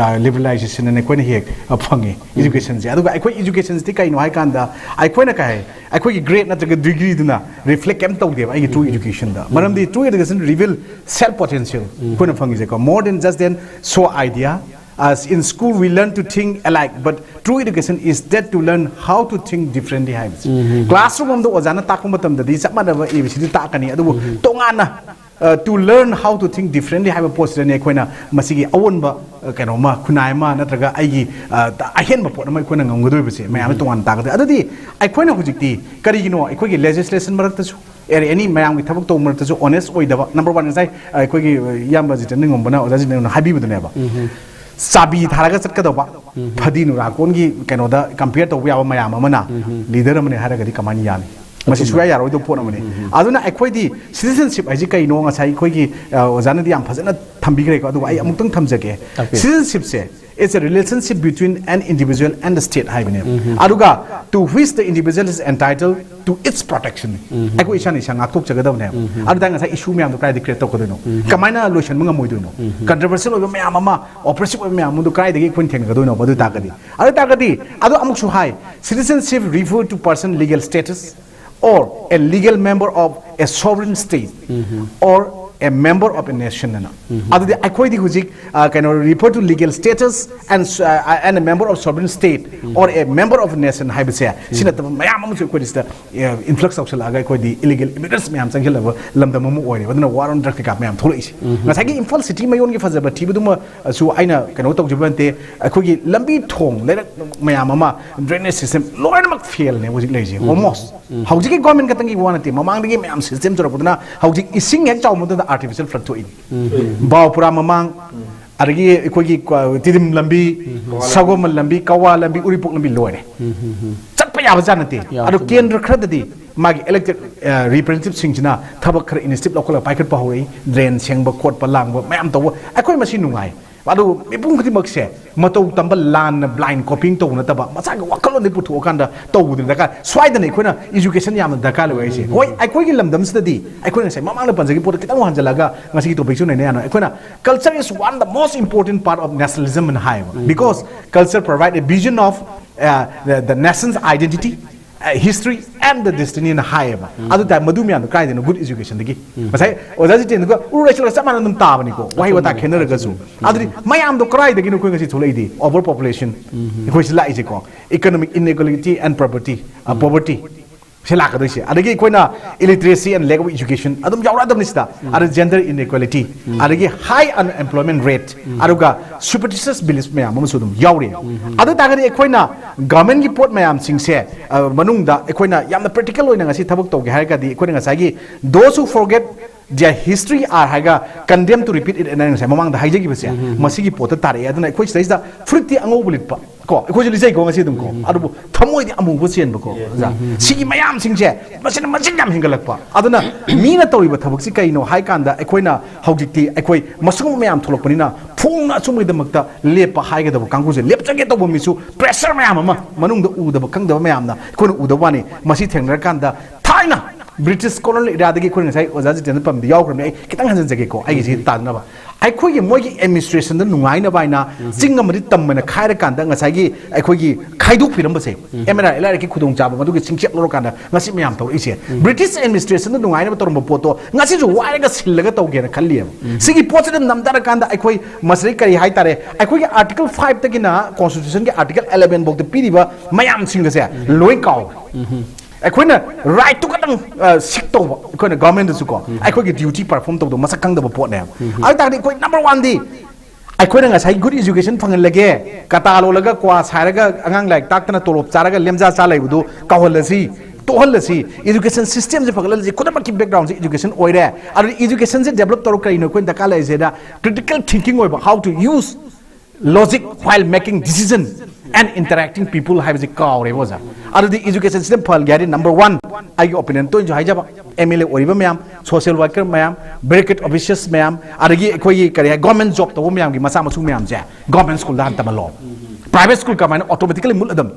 liberalisation ꯑꯅ ꯑꯩꯈꯣꯏꯅ ꯍꯦꯛ ꯐꯪꯉꯤ ꯏꯖꯨꯀꯦꯁꯟꯁꯦ꯫ ꯑꯗꯨꯒ ꯑꯩꯈꯣꯏ ꯏꯖꯨꯀꯦꯁꯟꯁꯤꯗꯤ ꯀꯩꯅꯣ ꯍꯥꯏꯀꯥꯟꯗ ꯑꯩꯈꯣꯏꯅ ꯀꯩ ꯍꯥꯏ, ꯑꯩꯈꯣꯏꯒꯤ ꯒ꯭ꯔꯦꯗ ꯅꯠꯇ꯭ꯔꯒ ꯗꯤꯒ꯭ꯔꯤꯗꯨꯅ ꯔꯤꯐ꯭ꯂꯦꯛ ꯀꯩꯝ ꯇꯧꯗꯦꯕ ꯑꯩꯒꯤ ꯇ꯭ꯔꯨ ꯏꯖꯨꯀꯦꯁꯟꯗ꯫ ꯃꯔꯝꯗꯤ ꯇ꯭ꯔꯨ ꯏꯖꯨꯀꯦꯁꯟ ꯔꯤꯕꯤꯜ ꯁꯦꯜꯐ ꯄꯣꯇꯦꯟꯁꯤꯌꯦꯜ ꯑꯩꯈꯣꯏꯅ ꯐꯪꯉꯤꯁꯦꯀꯣ꯫ More than just than show idea, as in school we learn to think alike, but true education is that to learn how to think differently ꯍꯥꯏꯕꯁꯦ꯫ Classroom ꯑꯃꯗ ꯑꯣꯖꯥꯅ ꯇꯥꯛꯄ ꯃꯇꯝꯗꯗꯤ ꯆꯞ ꯃꯥꯟꯅꯕ A B C ꯗꯤ ꯇꯥꯛꯀꯅꯤ, ꯑꯗꯨꯕꯨ ꯇꯣꯉꯥꯟꯅ two learn how to thing differently ꯍꯥꯏꯕ ꯄꯣꯠꯁꯤꯗꯅꯦ ꯑꯩꯈꯣꯏꯅ ꯃꯁꯤꯒꯤ ꯑꯑꯣꯟꯕ ꯑ, ꯀꯩꯅꯣꯝꯃ, ꯈꯨꯟꯅꯥꯏ ꯑꯃ ꯅꯠꯇ꯭ꯔꯒ ꯑꯩꯒꯤ ꯑ, ꯇ- ꯑꯍꯦꯟꯕ ꯄꯣꯠ ꯑꯃ ꯑꯩꯈꯣꯏꯅ ꯉꯝꯒꯗꯣꯏꯕꯁꯦ ꯃꯌꯥꯝꯅ ꯇꯣꯉꯥꯟꯅ ꯇꯥꯒꯗꯣꯏ꯫ ꯑꯗꯨꯗꯤ ꯑꯩꯈꯣꯏꯅ ꯍꯧꯖꯤꯛꯇꯤ ꯀꯔꯤꯒꯤꯅꯣ ꯑꯩꯈꯣꯏꯒꯤ ꯂꯦꯖꯤꯁꯂꯦꯁꯟ ꯃꯔꯛꯇꯁꯨ, ꯑꯦꯔꯦ ꯑꯦꯅꯤ ꯃꯌꯥꯝꯒꯤ ꯊꯕꯛ ꯇꯧꯕ ꯃꯔꯛꯇꯁꯨ ꯑꯣꯅꯦꯁ ꯑꯣꯏꯗꯕ, ꯅꯝꯕꯔ ꯋꯥꯟ, ꯉꯁꯥꯏ ꯑ, ꯑꯩꯈꯣꯏꯒꯤ ꯑ, ꯏꯌꯥꯝꯕ ꯖꯤꯇꯟ ꯅꯤꯡꯉꯣꯝꯕꯅ, ꯑꯣꯖꯥ ꯖꯤꯇꯟ ꯅꯤꯡꯉꯣꯝꯕꯅ ꯍꯥꯏꯕꯤꯕꯗꯨꯅꯦꯕ, ꯆꯥꯕꯤ ꯊꯥꯔꯒ ꯆꯠꯀꯗꯧꯕ, ꯐꯗꯤ ꯅꯨꯔꯥꯀꯣꯟꯒꯤ ꯀꯩꯅꯣꯗ ꯀꯝꯄꯤꯌꯔ ꯇꯧꯕ ꯌꯥꯕ ꯃꯌꯥꯝ ꯑꯃꯅ ꯂꯤꯗꯔ ꯑꯃꯅꯦ ꯍꯥꯏꯔꯒꯗꯤ ꯀꯃꯥꯏꯅ ꯌꯥꯅꯤ? ꯃꯁꯤ ꯁꯨꯡꯌꯥ ꯌꯥꯔꯣꯏꯗꯕ ꯄꯣꯠ ꯑꯃꯅꯤ꯫ ꯑꯗꯨꯅ ꯑꯩꯈꯣꯏꯗꯤ ꯁꯤꯇꯤꯖꯟꯁꯤꯞ ꯍꯥꯏꯁꯤ ꯀꯩꯅꯣ? ꯉꯁꯥꯏ ꯑꯩꯈꯣꯏꯒꯤ ꯑ, ꯑꯣꯖꯥꯅꯗꯤ ꯌꯥꯝ ꯐꯖꯅ ꯊꯝꯕꯤꯈ꯭ꯔꯦꯀꯣ, ꯑꯗꯨꯒ ꯑꯩ ꯑꯃꯨꯛꯇꯪ ꯊꯝꯖꯒꯦ꯫ ꯇꯥꯛꯄꯤꯌꯨ꯫ Citizenship say is a relationship between an individual and the state ꯍꯥꯏꯕꯅꯦꯕ꯫ ꯑꯗꯨꯒ to which the individual is entitled to its protection, ꯑꯩꯈꯣꯏ ꯏꯁꯥꯅ ꯏꯁꯥ ꯉꯥꯛꯊꯣꯛꯆꯒꯗꯕꯅꯦꯕ꯫ ꯑꯗꯨ ꯇꯥꯔꯗꯤ ꯉꯁꯥꯏ ꯏꯁꯨ ꯃꯌꯥꯝꯗꯣ ꯀꯗꯥꯏꯗ ꯀ꯭ꯔꯤꯌꯦꯠ ꯇꯧꯔꯛꯀꯗꯣꯏꯅꯣ? ꯀꯃꯥꯏꯅ ꯂꯣꯏꯁꯤꯟꯕ ꯉꯝꯃꯣꯏꯗꯣꯏꯅꯣ? ꯀꯟꯇ꯭ꯔꯣꯚꯔꯁꯤꯌꯦꯜ ꯑꯣꯏꯕ ꯃꯌꯥꯝ ꯑꯃ, ꯑꯣꯄ꯭ꯔꯦꯁꯤꯞ ꯑꯣꯏꯕ ꯃꯌꯥꯝ ꯑꯃꯗꯣ ꯀꯗꯥꯏꯗꯒꯤ ꯑꯩꯈꯣꯏꯅ ꯊꯦꯡꯅꯒꯗꯣꯏꯅꯣꯕ? ꯑꯗꯨ ꯇꯥꯔꯒꯗꯤ, ꯑꯗꯨ ꯇꯥꯔꯒꯗꯤ ꯑꯗꯣ ꯑꯃꯨꯛꯁꯨ ꯍꯥꯏ, citizenship refer to person legal status or a legal member of a sovereign state or a member of a nation ꯑꯅ꯫ ꯑꯗꯨꯗꯤ ꯑꯩꯈꯣꯏꯗꯤ ꯍꯧꯖꯤꯛ ꯑ, ꯀꯩꯅꯣ, refer to legal status and, uh, and a member of sovereign state or a member of a nation ꯍꯥꯏꯕꯁꯦ, ꯁꯤ ꯅꯠꯇꯕ ꯃꯌꯥꯝ ꯑꯃꯁꯨ ꯑꯩꯈꯣꯏꯗꯤ ꯁꯤꯗ, ꯑ, influx ꯇꯧꯁꯜꯂꯛꯑꯒ ꯑꯩꯈꯣꯏꯗꯤ illegal immigrants ꯃꯌꯥꯝ ꯆꯪꯁꯤꯜꯂꯕ ꯂꯝꯗꯝ ꯑꯃ ꯑꯣꯏꯔꯦꯕ꯫ ꯑꯗꯨꯅ war on drug ꯀꯩꯀꯥ ꯃꯌꯥꯝ ꯊꯣꯛꯂꯛꯏꯁꯦ꯫ ꯉꯁꯥꯏꯒꯤ ꯏꯝꯐꯥꯜ city ꯃꯌꯣꯟꯒꯤ ꯐꯖꯕ ꯊꯤꯕꯗꯨꯃꯁꯨ ꯑꯩꯅ ꯀꯩꯅꯣ ꯇꯧꯖꯕ ꯅꯠꯇꯦ꯫ ꯑꯩꯈꯣꯏꯒꯤ ꯂꯝꯕꯤ ꯊꯣꯡ, ꯂꯩꯔꯛ ꯃꯌꯥꯝ ꯑꯃ, drainage system ꯂꯣꯏꯅꯃꯛ failꯅꯦ ꯍꯧꯖꯤꯛ ꯂꯩꯔꯤꯁꯦ, almost꯫ ꯍꯧꯖꯤꯛꯀꯤ government ꯈꯛꯇꯪꯒꯤ ꯋꯥ ꯅꯠꯇꯦ, ꯃꯃꯥꯡꯗꯒꯤ ꯃꯌꯥꯝ system ꯆꯨꯔꯛꯄꯗꯨꯅ ꯍꯧꯖꯤꯛ ꯏꯁꯤꯡ ꯍꯦꯛ ꯆꯥꯎꯕ ꯃꯇꯝꯗ artificial flood ꯊꯣꯛꯏꯅꯤ꯫ ꯕꯥꯎꯄꯨꯔꯥ ꯃꯃꯥꯡ, ꯑꯗꯒꯤ ꯑꯩꯈꯣꯏꯒꯤ ꯀ꯭ꯋꯥ-, ꯇꯤꯗꯤꯝ ꯂꯝꯕꯤ, ꯁꯒꯣꯜꯕꯟ ꯂꯝꯕꯤ, ꯀꯋꯥ ꯂꯝꯕꯤ, ꯎꯔꯤꯄꯣꯛ ꯂꯝꯕꯤ ꯂꯣꯏꯔꯦ꯫ ꯆꯠꯄ ꯌꯥꯕ ꯖꯥꯠ ꯅꯠꯇꯦ꯫ ꯌꯥꯝ ꯑꯗꯣ ꯆꯨꯝꯃꯦ꯫ ꯀꯦꯟꯗ꯭ꯔ ꯈꯔꯗꯗꯤ ꯃꯥꯒꯤ elected, ꯑ, representativeꯁꯤꯡꯁꯤꯅ ꯊꯕꯛ ꯈꯔ initiative ꯂꯧꯈꯠꯂꯒ ꯄꯥꯏꯈꯠꯄ ꯍꯧꯔꯛꯏ꯫ Drain ꯁꯦꯡꯕ ꯈꯣꯠꯄ ꯂꯥꯡꯕ ꯃꯌꯥꯝ ꯇꯧꯕ, ꯑꯩꯈꯣꯏ ꯃꯁꯤ ꯅꯨꯡꯉꯥꯏ꯫ ꯑꯗꯨ ꯃꯤꯄꯨꯝ ꯈꯨꯗꯤꯡꯃꯛꯁꯦ ꯃꯇꯧ ꯇꯝꯕ, ꯂꯥꯟꯅ blind copying ꯇꯧꯕ ꯅꯠꯇꯕ, ꯃꯁꯥꯒꯤ ꯋꯥꯈꯜꯂꯣꯟꯗꯒꯤ ꯄꯨꯊꯣꯛꯑꯀꯥꯟꯗ ꯇꯧꯕꯗꯨꯅ ꯗꯔꯀꯥꯔ꯫ ꯁ꯭ꯋꯥꯏꯗꯅ ꯑꯩꯈꯣꯏꯅ education ꯌꯥꯝꯅ ꯗꯔꯀꯥꯔ ꯂꯩ ꯍꯥꯏꯁꯦ꯫ ꯍꯣꯏ, ꯑꯩꯈꯣꯏꯒꯤ ꯂꯝꯗꯝꯁꯤꯗꯗꯤ ꯑꯩꯈꯣꯏꯅ ꯉꯁꯥꯏ ꯃꯃꯥꯡꯗ ꯄꯟꯖꯈꯤꯕ ꯄꯣꯠꯇꯣ ꯈꯤꯇꯪ ꯍꯟꯖꯤꯜꯂꯒ ꯉꯁꯤꯒꯤ topicꯁꯨ ꯅꯩꯅ ꯌꯥꯅꯕ꯫ ꯑꯩꯈꯣꯏꯅ culture is one the most important part of nationalism ꯍꯥꯏꯌꯦꯕ꯫ Because culture provide a vision of, uh, the, the nation's identity, uh, history and the destiny ꯅ ꯍꯥꯏꯌꯦꯕ꯫ ꯑꯗꯨ ꯇꯥꯏ, ꯃꯗꯨ ꯃꯌꯥꯝꯗꯣ ꯀꯥꯏꯗꯅꯣ? Good educationꯗꯒꯤ꯫ ꯉꯁꯥꯏ ꯑꯣꯖꯥ ꯖꯤꯇꯦꯟꯗꯨꯒ ꯎꯔꯨ ꯂꯩꯁꯜꯂꯒ ꯆꯞ ꯃꯥꯟꯅ ꯑꯗꯨꯝ ꯇꯥꯕꯅꯤꯀꯣ, ꯋꯥꯍꯩ ꯋꯥꯇꯥ ꯈꯦꯠꯅꯔꯒꯁꯨ꯫ ꯑꯗꯨꯗꯤ ꯃꯌꯥꯝꯗꯣ ꯀꯗꯥꯏꯗꯒꯤꯅꯣ ꯑꯩꯈꯣꯏ ꯉꯁꯤ ꯊꯣꯛꯂꯛꯏꯗꯤ? Over population, ꯑꯩꯈꯣꯏꯁꯤ ꯂꯥꯛꯏꯁꯦꯀꯣ, economic inequality and poverty, uh, poverty꯫ ꯁꯤ ꯂꯥꯛꯀꯗꯣꯏꯁꯦ꯫ ꯑꯗꯒꯤ ꯑꯩꯈꯣꯏꯅ illiteracy and lack of education ꯑꯗꯨꯝ ꯌꯥꯎꯔꯛꯑꯗꯕꯅꯤ ꯁꯤꯗ꯫ ꯑꯗ gender inequality, ꯑꯗꯒꯤ high unemployment rate, ꯑꯗꯨꯒ superstitious beliefs ꯃꯌꯥꯝ ꯑꯃꯁꯨ ꯑꯗꯨꯝ ꯌꯥꯎꯔꯤ꯫ ꯑꯗꯨ ꯇꯥꯔꯒꯗꯤ ꯑꯩꯈꯣꯏꯅ governmentꯀꯤ ꯄꯣꯠ ꯃꯌꯥꯝꯁꯤꯡꯁꯦ, ꯑ, ꯃꯅꯨꯡꯗ ꯑꯩꯈꯣꯏꯅ ꯌꯥꯝꯅ practical ꯑꯣꯏꯅ ꯉꯁꯤ ꯊꯕꯛ ꯇꯧꯒꯦ ꯍꯥꯏꯔꯒꯗꯤ, ꯑꯩꯈꯣꯏꯅ ꯉꯁꯥꯏꯒꯤ "Those who forget their history are" ꯍꯥꯏꯔꯒ "condemned to repeat it" ꯑꯅ ꯉꯁꯥꯏ ꯃꯃꯥꯡꯗ ꯍꯥꯏꯖꯈꯤꯕꯁꯦ, ꯃꯁꯤꯒꯤ ꯄꯣꯠꯇ ꯇꯥꯔꯛꯑꯦ꯫ ꯑꯗꯨꯅ ꯑꯩꯈꯣꯏ ꯁꯤꯗꯩꯁꯤꯗ ꯐꯨꯔꯤꯠꯇꯤ ꯑꯉꯧꯕ ꯂꯤꯠꯄ ꯀꯣ, ꯑꯩꯈꯣꯏꯁꯨ ꯂꯤꯠꯆꯩꯀꯣ ꯉꯁꯤ ꯑꯗꯨꯝ ꯀꯣ, ꯑꯗꯨꯕꯨ ꯊꯃꯣꯏꯗꯤ ꯑꯃꯨꯕ ꯆꯦꯟꯕꯀꯣ, ꯑꯣꯖꯥ꯫ ꯁꯤꯒꯤ ꯃꯌꯥꯝꯁꯤꯡꯁꯦ, ꯃꯁꯤꯅ ꯃꯁꯤꯡ ꯌꯥꯝ ꯍꯦꯟꯒꯠꯂꯛꯄ꯫ ꯑꯗꯨꯅ ꯃꯤꯅ ꯇꯧꯔꯤꯕ ꯊꯕꯛꯁꯤ ꯀꯩꯅꯣ ꯍꯥꯏ ꯀꯥꯟꯗ, ꯑꯩꯈꯣꯏꯅ ꯍꯧꯖꯤꯛꯇꯤ ꯑꯩꯈꯣꯏ ꯃꯁꯤꯒꯨꯝꯕ ꯃꯌꯥꯝ ꯊꯣꯛꯂꯛꯄꯅꯤꯅ ꯐꯣꯡꯅ ꯑꯁꯨꯝꯕꯒꯤꯗꯃꯛꯇ ꯂꯦꯞꯄ ꯍꯥꯏꯒꯗꯕ ꯀꯥꯡꯕꯨꯁꯦ, ꯂꯦꯞꯆꯒꯦ ꯇꯧꯕ ꯃꯤꯁꯨ pressure ꯃꯌꯥꯝ ꯑꯃ, ꯃꯅꯨꯡꯗ ꯎꯗꯕ ꯈꯪꯗꯕ ꯃꯌꯥꯝꯅ ꯑꯩꯈꯣꯏꯅ ꯎꯗꯕ ꯋꯥꯅꯤ꯫ ꯃꯁꯤ ꯊꯦꯡꯅꯔꯀꯥꯟꯗ ꯊꯥꯏꯅ British colonial eraꯗꯒꯤ ꯑꯩꯈꯣꯏꯅ ꯉꯁꯥꯏ ꯑꯣꯖꯥ ꯖꯤꯇꯦꯟꯗ꯭ꯔ ꯄꯟꯕꯗ ꯌꯥꯎꯈ꯭ꯔꯕꯅꯤ, ꯑꯩ ꯈꯤꯇꯪ ꯍꯟꯖꯤꯟꯖꯒꯦꯀꯣ ꯑꯩꯒꯤꯁꯤ ꯇꯥꯟꯅꯕ꯫ ꯑꯩꯈꯣꯏꯒꯤ ꯃꯣꯏꯒꯤ ꯑꯦꯗꯃꯤꯅꯤꯁꯇ꯭ꯔꯦꯁꯟꯗ ꯅꯨꯡꯉꯥꯏꯅꯕ ꯍꯥꯏꯅ ꯆꯤꯡ ꯑꯃꯗꯤ ꯇꯝꯕꯅ ꯈꯥꯏꯔꯀꯥꯟꯗ ꯉꯁꯥꯏꯒꯤ ꯑꯩꯈꯣꯏꯒꯤ ꯈꯥꯏꯗꯣꯛꯄꯤꯔꯝꯕꯁꯦ, ꯑꯦꯝ ꯑꯦꯟ ꯑꯥꯔ ꯂꯥꯏꯔꯤꯛꯀꯤ ꯈꯨꯗꯣꯡꯆꯥꯕ ꯃꯗꯨꯒꯤ ꯁꯤꯡꯆꯦꯞ ꯂꯧꯔꯀꯥꯟꯗ ꯉꯁꯤ ꯃꯌꯥꯝ ꯇꯧꯔꯛꯏꯁꯦ꯫ ꯕ꯭ꯔꯤꯇꯤꯁ ꯑꯦꯗꯃꯤꯅꯤꯁꯇ꯭ꯔꯦꯁꯟꯗ ꯅꯨꯡꯉꯥꯏꯅꯕ ꯇꯧꯔꯝꯕ ꯄꯣꯠꯇꯣ ꯉꯁꯤꯁꯨ ꯋꯥꯏꯔꯒ ꯁꯤꯜꯂꯒ ꯇꯧꯒꯦꯅ ꯈꯜꯂꯤꯑꯕ꯫ ꯁꯤꯒꯤ ꯄꯣꯠꯁꯤꯗ ꯅꯝꯊꯔꯀꯥꯟꯗ ꯑꯩꯈꯣꯏ ꯃꯁꯤꯗꯩ ꯀꯔꯤ ꯍꯥꯏꯇꯥꯔꯦ, ꯑꯩꯈꯣꯏꯒꯤ ꯑꯥꯔꯇꯤꯀꯜ ꯐꯥꯏꯚꯇꯒꯤꯅ ꯀꯣꯟꯁꯇꯤꯇ꯭ꯌꯨꯁꯟꯒꯤ ꯑꯥꯔꯇꯤꯀꯜ ꯑꯦꯂꯦꯚꯦꯟ ꯐꯥꯎꯗ ꯄꯤꯔꯤꯕ ꯃꯌꯥꯝꯁꯤꯡ ꯑꯁꯦ ꯂꯣꯏ ꯀꯥꯎꯔꯦ꯫ ꯑꯩꯈꯣꯏꯅ ꯔꯥꯏꯠꯇꯨ ꯈꯛꯇꯪ ꯁꯤꯛ ꯇꯧꯕ, ꯑꯩꯈꯣꯏꯅ ꯒꯚꯔꯟꯃꯦꯟꯗꯁꯨ ꯀꯣ ꯑꯩꯈꯣꯏꯒꯤ ꯗ꯭ꯌꯨꯇꯤ ꯄꯔꯐꯣꯔꯝ ꯇꯧꯗꯕ ꯃꯁꯛ ꯈꯪꯗꯕ ꯄꯣꯠꯅꯦꯕ꯫ ꯑꯗꯨ ꯑꯣꯏ ꯇꯥꯔꯗꯤ ꯑꯩꯈꯣꯏ ꯅꯝꯕꯔ ꯋꯥꯟꯗꯤ ꯑꯩꯈꯣꯏꯅ ꯉꯁꯥꯏ ꯒꯨꯗ ꯏꯖꯨꯀꯦꯁꯟ ꯐꯪꯍꯜꯂꯒꯦ, ꯀꯇꯥ ꯂꯣꯜꯂꯒ ꯀ꯭ꯋꯥ ꯁꯥꯏꯔꯒ ꯑꯉꯥꯡ ꯂꯥꯏꯔꯤꯛ ꯇꯥꯛꯇꯅ ꯇꯣꯂꯣꯞ ꯆꯥꯔꯒ ꯂꯦꯝꯖꯥ ꯆꯥ ꯂꯩꯕꯗꯨ ꯇꯣꯛꯍꯜꯂꯁꯤ, ꯇꯣꯛꯍꯜꯂꯁꯤ꯫ ꯏꯖꯨꯀꯦꯁꯟ ꯁꯤꯁꯇꯦꯝꯁꯦ ꯐꯒꯠꯍꯜꯂꯁꯤ꯫ ꯈꯨꯗꯝꯃꯛꯀꯤ ꯕꯦꯛꯒ꯭ꯔꯥꯎꯟꯁꯦ ꯏꯖꯨꯀꯦꯁꯟ ꯑꯣꯏꯔꯦ꯫ ꯑꯗꯨꯗꯤ ꯏꯖꯨꯀꯦꯁꯟꯁꯦ ꯗꯦꯕꯂꯞ ꯇꯧꯔꯒ ꯀꯔꯤꯅꯣ ꯑꯩꯈꯣꯏꯅ ꯗꯔꯀꯥꯔ ꯂꯩꯔꯤꯁꯦꯅ critical thinking ꯑꯣꯏꯕ, how to use logic while making decision and interacting people ꯍꯥꯏꯕꯁꯤ ꯀꯥꯎꯔꯦꯕ ꯑꯣꯖꯥ꯫ ꯑꯗꯨꯗꯤ ꯏꯖꯨꯀꯦꯁꯟ ꯁꯤꯁꯇꯦꯝ ꯐꯍꯟꯒꯦ ꯍꯥꯏꯔꯗꯤ ꯅꯝꯕꯔ ꯋꯥꯟ, ꯑꯩꯒꯤ ꯑꯣꯄꯤꯅꯤꯌꯟ ꯇꯣꯏꯅꯁꯨ ꯍꯥꯏꯖꯕ, ꯑꯦꯝ ꯑꯦꯜ ꯑꯦ ꯑꯣꯏꯔꯤꯕ ꯃꯌꯥꯝ, ꯁꯣꯁꯤꯌꯦꯜ ꯋꯥꯔꯀꯔ ꯃꯌꯥꯝ, ꯕ꯭ꯔꯤꯒꯦꯗ ꯑꯣꯐꯤꯁꯔꯁ ꯃꯌꯥꯝ, ꯑꯗꯒꯤ ꯑꯩꯈꯣꯏꯒꯤ ꯀꯔꯤ ꯍꯥꯏ, ꯒꯣꯔꯃꯦꯟ ꯖꯣꯕ ꯇꯧꯕ ꯃꯌꯥꯝꯒꯤ ꯃꯆꯥ ꯃꯁꯨ ꯃꯌꯥꯝꯁꯦ ꯒꯣꯔꯃꯦꯟ ꯁ꯭ꯀꯨꯜꯗ ꯍꯥꯟꯅ ꯇꯝꯍꯜꯂꯣ꯫ ꯄ꯭ꯔꯥꯏꯚꯦꯠ ꯁ꯭ꯀꯨꯜ ꯀꯃꯥꯏꯅ ꯑꯣꯇꯣꯃꯦꯇꯤꯀꯦꯂꯤ ꯃꯨꯠꯂꯗꯝ?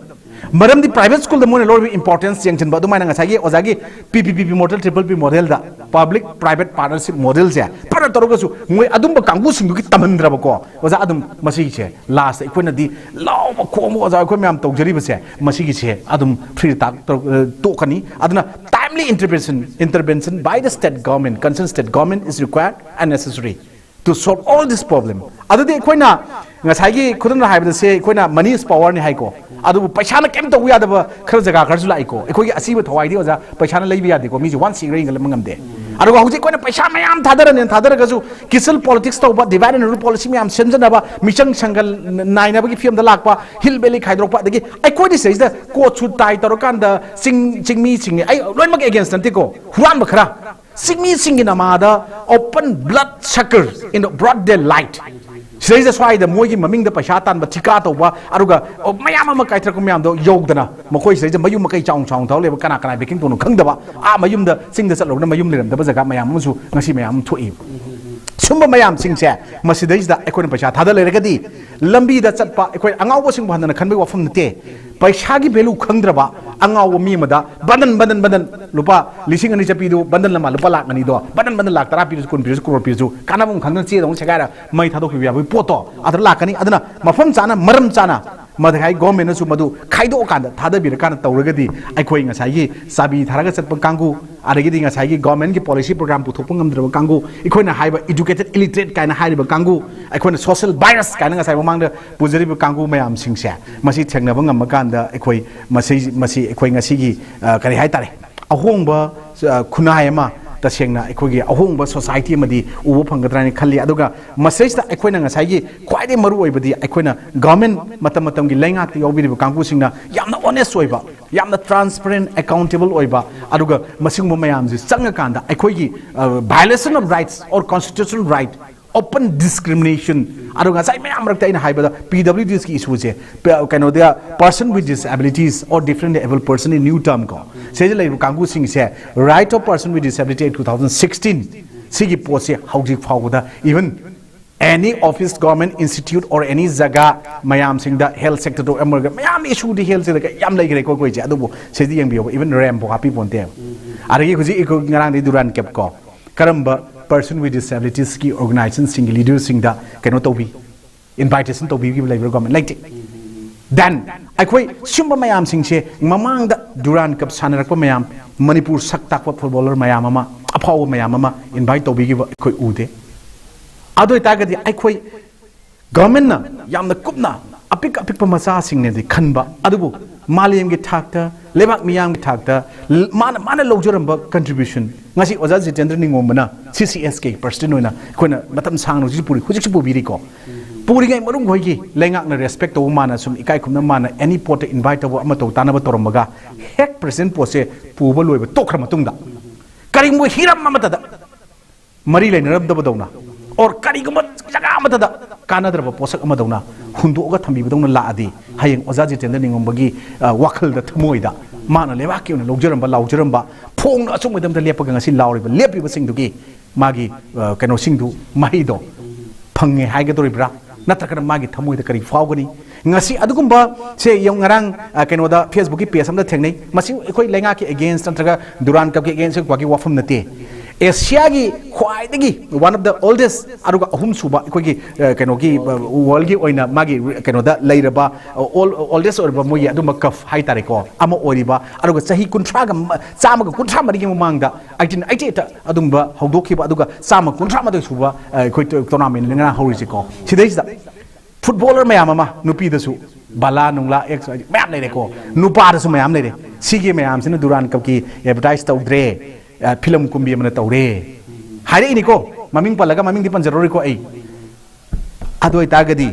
ꯃꯔꯝꯗꯤ ꯄ꯭ꯔꯥꯏꯚꯦꯠ ꯁ꯭ꯀꯨꯜꯗ ꯃꯣꯏꯅ ꯂꯧꯔꯤꯕ ꯏꯝꯄꯣꯔꯇꯦꯟꯁ ꯌꯦꯡꯁꯤꯟꯕ ꯑꯗꯨꯃꯥꯏꯅ ꯉꯁꯥꯏꯒꯤ ꯑꯣꯖꯥꯒꯤ ꯄꯤ ꯄꯤ ꯄꯤ ꯄꯤ ꯃꯣꯗꯦꯜ, ꯇ꯭ꯔꯤꯄꯜ ꯄꯤ ꯃꯣꯗꯦꯜꯗ, ꯄꯕ꯭ꯂꯤꯛ ꯄ꯭ꯔꯥꯏꯚꯦꯠ ꯄꯥꯔꯠꯅꯔꯁꯤꯞ ꯃꯣꯗꯦꯜꯁꯦ ꯐꯅ ꯇꯧꯔꯒꯁꯨ ꯃꯣꯏ ꯑꯗꯨꯝꯕ ꯀꯥꯡꯕꯨꯁꯤꯡꯗꯨꯒꯤ ꯇꯝꯍꯟꯗ꯭ꯔꯕꯀꯣ ꯑꯣꯖꯥ, ꯑꯗꯨꯝ ꯃꯁꯤꯒꯤꯁꯦ ꯂꯥꯁꯇ ꯑꯩꯈꯣꯏꯅꯗꯤ ꯂꯥꯎꯕ ꯈꯣꯡꯕ ꯑꯣꯖꯥ ꯑꯩꯈꯣꯏ ꯃꯌꯥꯝ ꯇꯧꯖꯔꯤꯕꯁꯦ ꯃꯁꯤꯒꯤꯁꯦ ꯑꯗꯨꯝ ꯐ꯭ꯔꯤ ꯇꯥꯛ ꯇꯧ-, ꯑ, ꯇꯣꯛꯀꯅꯤ꯫ ꯑꯗꯨꯅ timely intervention, intervention by the state government, concerned state government is required and necessary to solve all this problem. ꯑꯗꯨꯗꯤ ꯑꯩꯈꯣꯏꯅ ꯉꯁꯥꯏꯒꯤ ꯈꯨꯗꯝꯅ ꯍꯥꯏꯕꯗ ꯁꯦ ꯑꯩꯈꯣꯏꯅ money is power ꯅꯤ ꯍꯥꯏꯀꯣ, ꯑꯗꯨꯕꯨ ꯄꯩꯁꯥꯅ ꯀꯩꯝ ꯇꯧꯕ ꯌꯥꯗꯕ ꯈꯔ ꯖꯒꯥ ꯈꯔꯁꯨ ꯂꯥꯛꯏꯀꯣ꯫ ꯑꯩꯈꯣꯏꯒꯤ ꯑꯁꯤꯕ ꯊꯋꯥꯏꯗꯤ ꯑꯣꯖꯥ ꯄꯩꯁꯥꯅ ꯂꯩꯕ ꯌꯥꯗꯦꯀꯣ, ꯃꯤꯁꯦ ꯋꯥꯟ ꯁꯤꯈ꯭ꯔ ꯍꯦꯟꯒꯠꯂꯛꯄ ꯉꯝꯗꯦ꯫ ꯑꯗꯨꯒ ꯍꯧꯖꯤꯛ ꯑꯩꯈꯣꯏꯅ ꯄꯩꯁꯥ ꯃꯌꯥꯝ ꯊꯥꯗꯔꯅꯦꯅ ꯊꯥꯗꯔꯒꯁꯨ ꯀꯤꯁꯜ ꯄꯣꯂꯤꯇꯤꯛꯁ ꯇꯧꯕ, divide and rule policy ꯃꯌꯥꯝ ꯁꯦꯝꯖꯅꯕ, ꯃꯤꯆꯪ ꯁꯪꯒꯜ ꯅꯥꯏꯅꯕꯒꯤ ꯐꯤꯕꯝꯗ ꯂꯥꯛꯄ, ꯍꯤꯜ ꯚꯦꯂꯤ ꯈꯥꯏꯗꯣꯔꯛꯄ, ꯑꯗꯒꯤ ꯑꯩꯈꯣꯏꯗꯤ ꯁꯤꯗꯩꯁꯤꯗ ꯀꯣꯠ ꯁꯨꯠ ꯇꯥꯏ ꯇꯧꯔꯀꯥꯟꯗ ꯆꯤꯡ, ꯆꯤꯡꯃꯤꯁꯤꯡ, ꯑꯩ ꯂꯣꯏꯅꯃꯛ ꯑꯦꯒꯦꯟꯁ ꯅꯠꯇꯦꯀꯣ, ꯍꯨꯔꯥꯟꯕ ꯈꯔ ꯆꯤꯡꯃꯤꯁꯤꯡꯒꯤ ꯅꯃꯥꯗ open blood sucker in the broad daylight, ꯁꯤꯗꯩꯗ ꯁ꯭ꯋꯥꯏꯗ ꯃꯣꯏꯒꯤ ꯃꯃꯤꯡꯗ ꯄꯩꯁꯥ ꯇꯥꯟꯕ, ꯊꯤꯀꯥ ꯇꯧꯕ, ꯑꯗꯨꯒ ꯃꯌꯥꯝ ꯑꯃ ꯀꯥꯏꯊꯔꯛꯄ ꯃꯌꯥꯝꯗꯣ ꯌꯧꯗꯅ ꯃꯈꯣꯏ ꯁꯤꯗꯩꯗ ꯃꯌꯨꯝ ꯃꯀꯩ ꯆꯥꯎꯅ ꯆꯥꯎꯅ ꯊꯧ ꯂꯩꯕ, ꯀꯅꯥ ꯀꯅꯥ ꯕꯦꯀꯤꯡ ꯇꯧꯅꯣ ꯈꯪꯗꯕ, ꯑꯥ ꯃꯌꯨꯝꯗ ꯆꯤꯡꯗ ꯆꯠꯂꯨꯔꯒ ꯃꯌꯨꯝ ꯂꯩꯔꯝꯗꯕ ꯖꯒꯥ ꯃꯌꯥꯝ ꯑꯃꯁꯨ ꯉꯁꯤ ꯃꯌꯥꯝ ꯑꯃ ꯊꯣꯛꯏ꯫ ꯁꯨꯝꯕ ꯃꯌꯥꯝꯁꯤꯡꯁꯦ, ꯃꯁꯤꯗꯩꯁꯤꯗ ꯑꯩꯈꯣꯏꯅ ꯄꯩꯁꯥ ꯊꯥꯗ ꯂꯩꯔꯒꯗꯤ, ꯂꯝꯕꯤꯗ ꯆꯠꯄ ꯑꯩꯈꯣꯏ ꯑꯉꯥꯎꯕꯁꯤꯡꯕꯨ ꯍꯟꯊꯅ ꯈꯟꯕꯒꯤ ꯋꯥꯐꯝ ꯅꯠꯇꯦ꯫ ꯄꯩꯁꯥꯒꯤ value ꯈꯪꯗ꯭ꯔꯕ ꯑꯉꯥꯎꯕ ꯃꯤ ꯑꯃꯗ ꯕꯟꯗꯟ, ꯕꯟꯗꯟ, ꯕꯟꯗꯟ, ꯂꯨꯄꯥ ꯂꯤꯁꯤꯡ ꯑꯅꯤ ꯆꯠꯄꯤꯗꯨ ꯕꯟꯗꯟ ꯑꯃ ꯂꯨꯄꯥ ꯂꯥꯛ ꯑꯅꯤꯗꯣ, ꯕꯟꯗꯟ, ꯕꯟꯗꯟ, ꯂꯥꯛ ꯇꯔꯥ ꯄꯤꯔꯁꯨ, ꯀꯨꯟ ꯄꯤꯔꯁꯨ, ꯀ꯭ꯔꯣꯔ ꯄꯤꯔꯁꯨ, ꯀꯥꯟꯅꯕ ꯑꯃ ꯈꯪꯗꯅ ꯆꯦꯗꯧꯅ ꯁꯦꯒꯥꯏꯔ ꯃꯩ ꯊꯥꯗꯣꯛꯈꯤꯕ ꯌꯥꯕꯒꯤ ꯄꯣꯠꯇꯣ ꯑꯗꯨꯗ ꯂꯥꯛꯀꯅꯤ꯫ ꯑꯗꯨꯅ ꯃꯐꯝ ꯆꯥꯅ, ꯃꯔꯝ ꯆꯥꯅ ꯃꯗꯨꯒꯤ ꯒꯣꯔꯃꯦꯟꯅꯁꯨ ꯃꯗꯨ ꯈꯥꯏꯗꯣꯛꯑꯀꯥꯟꯗ ꯊꯥꯗꯕꯤꯔꯀꯥꯟꯗ ꯇꯧꯔꯒꯗꯤ, ꯑꯩꯈꯣꯏ ꯉꯁꯥꯏꯒꯤ ꯆꯥꯕꯤ ꯊꯥꯔꯒ ꯆꯠꯄ ꯀꯥꯡꯕꯨ, ꯑꯗꯒꯤꯗꯤ ꯉꯁꯥꯏꯒꯤ ꯒꯣꯔꯃꯦꯟꯒꯤ ꯄꯣꯂꯤꯁꯤ ꯄ꯭ꯔꯣꯒ꯭ꯔꯥꯝ ꯄꯨꯊꯣꯛꯄ ꯉꯝꯗ꯭ꯔꯕ ꯀꯥꯡꯕꯨ, ꯑꯩꯈꯣꯏꯅ ꯍꯥꯏꯕ educated illiterate ꯀꯥꯏꯅ ꯍꯥꯏꯔꯤꯕ ꯀꯥꯡꯕꯨ, ꯑꯩꯈꯣꯏꯅ social bias ꯀꯥꯏꯅ ꯉꯁꯥꯏ ꯃꯃꯥꯡꯗ ꯄꯨꯖꯔꯤꯕ ꯀꯥꯡꯕꯨ ꯃꯌꯥꯝꯁꯤꯡꯁꯦ, ꯃꯁꯤ ꯊꯦꯡꯅꯕ ꯉꯝꯃꯀꯥꯟꯗ ꯑꯩꯈꯣꯏ ꯃꯁꯤ, ꯃꯁꯤ ꯑꯩꯈꯣꯏ ꯉꯁꯤꯒꯤ, ꯑ, ꯀꯔꯤ ꯍꯥꯏꯇꯥꯔꯦ, ꯑꯍꯣꯡꯕ, ꯑ, ꯈꯨꯟꯅꯥꯏ ꯑꯃ, ꯇꯁꯦꯡꯅ ꯑꯩꯈꯣꯏꯒꯤ ꯑꯍꯣꯡꯕ society ꯑꯃꯗꯤ ꯎꯕ ꯐꯪꯒꯗ꯭ꯔꯥ ꯍꯥꯏꯅ ꯈꯜꯂꯤ꯫ ꯑꯗꯨꯒ ꯃꯁꯤꯗꯩꯁꯤꯗ ꯑꯩꯈꯣꯏꯅ ꯉꯁꯥꯏꯒꯤ ꯈ꯭ꯋꯥꯏꯗꯒꯤ ꯃꯔꯨ ꯑꯣꯏꯕꯗꯤ, ꯑꯩꯈꯣꯏꯅ ꯒꯣꯔꯃꯦꯟ ꯃꯇꯝ ꯃꯇꯝꯒꯤ ꯂꯩꯉꯥꯛꯇ ꯌꯥꯎꯕꯤꯔꯤꯕ ꯀꯥꯡꯕꯨꯁꯤꯡꯅ ꯌꯥꯝꯅ honest ꯑꯣꯏꯕ, ꯌꯥꯝꯅ transparent, accountable ꯑꯣꯏꯕ, ꯑꯗꯨꯒ ꯃꯁꯤꯒꯨꯝꯕ ꯃꯌꯥꯝꯁꯤ ꯆꯪꯉꯀꯥꯟꯗ ꯑꯩꯈꯣꯏꯒꯤ, ꯑ, violation of rights or constitutional right, open discrimination, ꯑꯗꯨꯒ ꯉꯁꯥꯏ ꯃꯌꯥꯝ ꯃꯔꯛꯇ ꯑꯩꯅ ꯍꯥꯏꯕꯗ P W Ds ꯀꯤ issue ꯁꯦ, ꯄ-, ꯀꯩꯅꯣꯗ, person with disabilities or differently abled person in new term ꯀꯣ, ꯁꯤꯗ ꯂꯩꯔꯤꯕ ꯀꯥꯡꯕꯨꯁꯤꯡꯁꯦ, Right of Person with Disability Act two thousand sixteen, ꯁꯤꯒꯤ ꯄꯣꯠꯁꯦ ꯍꯧꯖꯤꯛ ꯐꯥꯎꯕꯗ even any office, government institute or any ꯖꯒꯥ ꯃꯌꯥꯝꯁꯤꯡꯗ, health sector ꯗ ꯑꯃ ꯑꯣꯏꯔꯒ ꯃꯌꯥꯝ issue ꯗꯤ health ꯁꯤꯗ ꯌꯥꯝ ꯂꯩꯈ꯭ꯔꯦꯀꯣ ꯑꯩꯈꯣꯏꯁꯦ꯫ ꯑꯗꯨꯕꯨ ꯁꯤꯗꯤ ꯌꯦꯡꯕꯤꯌꯣꯕ, even ramp ꯐꯥꯎ ꯍꯥꯞꯄꯤ ꯄꯣꯟꯇꯦ꯫ ꯑꯗꯒꯤ ꯍꯧꯖꯤꯛ ꯑꯩꯈꯣꯏ ꯉꯔꯥꯡꯗꯤ Durand Cup ꯀꯣ, ꯀꯔꯝꯕ person with disabilities ꯀꯤ organization ꯁꯤꯡꯒꯤ leader ꯁꯤꯡꯗ ꯀꯩꯅꯣ ꯇꯧꯕꯤ, invitation ꯇꯧꯕꯤꯈꯤꯕ ꯂꯩꯕ꯭ꯔꯥ? ꯒꯣꯔꯃꯦꯟ ꯂꯩꯇꯦ꯫ Then ꯑꯩꯈꯣꯏ ꯁꯤꯒꯨꯝꯕ ꯃꯌꯥꯝꯁꯤꯡꯁꯦ, ꯃꯃꯥꯡꯗ Durand Cup ꯁꯥꯟꯅꯔꯛꯄ ꯃꯌꯥꯝ, ꯃꯅꯤꯄꯨꯔ ꯁꯛ ꯇꯥꯛꯄ footballer ꯃꯌꯥꯝ ꯑꯃ, ꯑꯐꯥꯎꯕ ꯃꯌꯥꯝ ꯑꯃ invite ꯇꯧꯕꯤꯈꯤꯕ ꯑꯩꯈꯣꯏ ꯎꯗꯦ꯫ ꯑꯗꯨ ꯑꯣꯏꯇꯥꯔꯒꯗꯤ ꯑꯩꯈꯣꯏ ꯒꯣꯔꯃꯦꯟꯅ ꯌꯥꯝꯅ ꯀꯨꯞꯅ ꯑꯄꯤꯛ ꯑꯄꯤꯛꯄ ꯃꯆꯥꯁꯤꯡꯅꯗꯤ ꯈꯟꯕ, ꯑꯗꯨꯕꯨ ꯃꯥꯂꯦꯝꯒꯤ ꯊꯥꯛꯇ, ꯂꯩꯕꯥꯛ ꯃꯤꯌꯥꯝꯒꯤ ꯊꯥꯛꯇ ꯃꯥꯅ, ꯃꯥꯅ ꯂꯧꯖꯔꯝꯕ contribution, ꯉꯁꯤ ꯑꯣꯖꯥ Jitendra ꯅꯤꯡꯉꯣꯝꯕꯅ C C S K president ꯑꯣꯏꯅ ꯑꯩꯈꯣꯏꯅ ꯃꯇꯝ ꯁꯥꯡꯅ ꯍꯧꯖꯤꯛꯁꯨ ꯄꯨꯔꯤ, ꯍꯧꯖꯤꯛꯁꯨ ꯄꯨꯕꯤꯔꯤꯀꯣ꯫ ꯄꯨꯔꯤꯉꯩ ꯃꯅꯨꯡ ꯑꯩꯈꯣꯏꯒꯤ ꯂꯩꯉꯥꯛꯅ respect ꯇꯧꯕ, ꯃꯥꯅ ꯁꯨꯝ ꯏꯀꯥꯏ ꯈꯨꯝꯅ ꯃꯥꯅ any ꯄꯣꯠꯇ invite ꯇꯧꯕ, ꯑꯃ ꯇꯧ ꯇꯥꯅꯕ ꯇꯧꯔꯝꯃꯒ, ꯍꯦꯛ president ꯄꯣꯠꯁꯦ ꯄꯨꯕ ꯂꯣꯏꯕ ꯇꯣꯛꯈ꯭ꯔ ꯃꯇꯨꯡꯗ, ꯀꯔꯤꯒꯨꯝꯕ ꯍꯤꯔꯝ ꯑꯃꯠꯇꯗ ꯃꯔꯤ ꯂꯩꯅꯔꯝꯗꯕꯗꯧꯅ, or ꯀꯔꯤꯒꯨꯝꯕ ꯖꯒꯥ ꯑꯃꯠꯇꯗ ꯀꯥꯟꯅꯗ꯭ꯔꯕ ꯄꯣꯠꯁꯛ ꯑꯃꯗꯧꯅ ꯍꯨꯟꯗꯣꯛꯑꯒ ꯊꯝꯕꯤꯕꯗꯧꯅ ꯂꯥꯛꯑꯗꯤ, ꯍꯌꯦꯡ ꯑꯣꯖꯥ ꯖꯤꯇꯦꯟꯗ꯭ꯔ ꯅꯤꯡꯉꯣꯝꯕꯒꯤ, ꯑ, ꯋꯥꯈꯜꯗ, ꯊꯃꯣꯏꯗ, ꯃꯥꯅ ꯂꯩꯕꯥꯛꯀꯤ ꯑꯣꯏꯅ ꯂꯧꯖꯔꯝꯕ, ꯂꯥꯎꯖꯔꯝꯕ, ꯐꯣꯡꯅ ꯑꯆꯨꯝꯕꯗꯝꯗ ꯂꯦꯞꯄꯒ ꯉꯁꯤ ꯂꯥꯎꯔꯤꯕ, ꯂꯦꯞꯄꯤꯕꯁꯤꯡꯗꯨꯒꯤ ꯃꯥꯒꯤ ꯑ, ꯀꯩꯅꯣꯁꯤꯡꯗꯨ, ꯃꯍꯩꯗꯣ ꯐꯪꯉꯦ ꯍꯥꯏꯒꯗꯧꯔꯤꯕ꯭ꯔꯥ? ꯅꯠꯇ꯭ꯔꯒꯅ ꯃꯥꯒꯤ ꯊꯃꯣꯏꯗ ꯀꯔꯤ ꯐꯥꯎꯒꯅꯤ? ꯉꯁꯤ ꯑꯗꯨꯒꯨꯝꯕ ꯁꯦ ꯌꯦꯡꯉꯨ, ꯉꯔꯥꯡ ꯑ, ꯀꯩꯅꯣꯗ Facebook ꯀꯤ page ꯑꯃꯗ ꯊꯦꯡꯅꯩ꯫ ꯃꯁꯤ ꯑꯩꯈꯣꯏ ꯂꯩꯉꯥꯛꯀꯤ against ꯅꯠꯇ꯭ꯔꯒ Durand Cup ꯀꯤ against ꯋꯥꯒꯤ ꯋꯥꯐꯝ ꯅꯠꯇꯦ꯫ ꯑꯦꯁꯤꯌꯥꯒꯤ ꯈ꯭ꯋꯥꯏꯗꯒꯤ one of the oldest ꯑꯗꯨꯒ ꯑꯍꯨꯝꯁꯨꯕ ꯑꯩꯈꯣꯏꯒꯤ ꯑ, ꯀꯩꯅꯣꯒꯤ ꯑ, world ꯒꯤ ꯑꯣꯏꯅ ꯃꯥꯒꯤ ꯀꯩꯅꯣꯗ ꯂꯩꯔꯕ ꯑ, old- oldest ꯑꯣꯏꯔꯕ ꯃꯣꯏꯒꯤ ꯑꯗꯨꯝꯕ cup ꯍꯥꯏꯇꯥꯔꯦꯀꯣ, ꯑꯃ ꯑꯣꯏꯔꯤꯕ, ꯑꯗꯨꯒ ꯆꯍꯤ ꯀꯨꯟꯊ꯭ꯔꯥꯒ ꯃ- ꯆꯥꯝꯃꯒ ꯀꯨꯟꯊ꯭ꯔꯥ ꯃꯔꯤꯒꯤ ꯃꯃꯥꯡꯗ eighteen eighty eight ꯑꯗꯨꯝꯕ ꯍꯧꯗꯣꯛꯈꯤꯕ, ꯑꯗꯨꯒ ꯆꯥꯝꯃ ꯀꯨꯟꯊ꯭ꯔꯥ ꯃꯥꯊꯣꯏ ꯁꯨꯕ ꯑ, ꯑꯩꯈꯣꯏ tournament ꯅꯤ ꯉꯔꯥꯡ ꯍꯧꯔꯤꯁꯦꯀꯣ꯫ ꯁꯤꯗꯩꯁꯤꯗ footballer ꯃꯌꯥꯝ ꯑꯃ, ꯅꯨꯄꯤꯗꯁꯨ ꯕꯂꯥ ꯅꯨꯡꯂꯥ X Y Z ꯃꯌꯥꯝ ꯂꯩꯔꯦꯀꯣ, ꯅꯨꯄꯥꯗꯁꯨ ꯃꯌꯥꯝ ꯂꯩꯔꯦ꯫ ꯁꯤꯒꯤ ꯃꯌꯥꯝꯁꯤꯅ Durand Cup ꯀꯤ advertise ꯇꯧꯗ꯭ꯔꯦ, ꯑ, ꯐꯤꯂꯝ ꯀꯨꯝꯕꯤ ꯑꯃꯅ ꯇꯧꯔꯦ ꯍꯥꯏꯔꯛꯏꯅꯤꯀꯣ꯫ ꯃꯃꯤꯡ ꯄꯜꯂꯒ ꯃꯃꯤꯡꯗꯤ ꯄꯟꯖꯔꯔꯣꯏꯀꯣ ꯑꯩ꯫ ꯑꯗꯨ ꯑꯣꯏꯇꯥꯔꯒꯗꯤ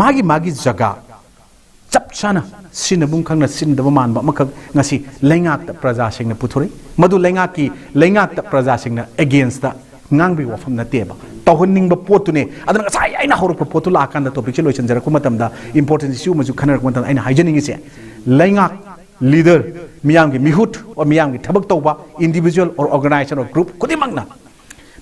ꯃꯥꯒꯤ ꯃꯥꯒꯤ ꯖꯒꯥ ꯆꯞ ꯆꯥꯅ ꯁꯤꯖꯤꯟꯅꯐꯝ ꯈꯪꯅ ꯁꯤꯖꯤꯟꯅꯗꯕ ꯃꯥꯟꯕ ꯑꯃꯈꯛ ꯉꯁꯤ ꯂꯩꯉꯥꯛꯇ ꯄ꯭ꯔꯖꯥꯁꯤꯡꯅ ꯄꯨꯊꯣꯔꯛꯏ꯫ ꯃꯗꯨ ꯂꯩꯉꯥꯛꯀꯤ, ꯂꯩꯉꯥꯛꯇ ꯄ꯭ꯔꯖꯥꯁꯤꯡꯅ against ꯉꯥꯡꯕꯒꯤ ꯋꯥꯐꯝ ꯅꯠꯇꯦꯕ, ꯇꯧꯍꯟꯅꯤꯡꯕ ꯄꯣꯠꯇꯨꯅꯦ꯫ ꯑꯗꯨꯅ ꯉꯁꯥꯏ ꯑꯩꯅ ꯍꯧꯔꯛꯄ ꯄꯣꯠꯇꯨ ꯂꯥꯛꯑꯀꯥꯟꯗ topic ꯁꯦ ꯂꯣꯏꯁꯤꯟꯖꯔꯛꯄ ꯃꯇꯝꯗ important issue ꯑꯃꯁꯨ ꯈꯟꯅꯔꯛꯄ ꯃꯇꯝꯗ ꯑꯩꯅ ꯍꯥꯏꯖꯅꯤꯡꯉꯤꯁꯦ, ꯂꯩꯉꯥꯛ leader, ꯃꯤꯌꯥꯝꯒꯤ ꯃꯤꯍꯨꯠ or ꯃꯤꯌꯥꯝꯒꯤ ꯊꯕꯛ ꯇꯧꯕ individual or organization or group ꯈꯨꯗꯤꯡꯃꯛꯅ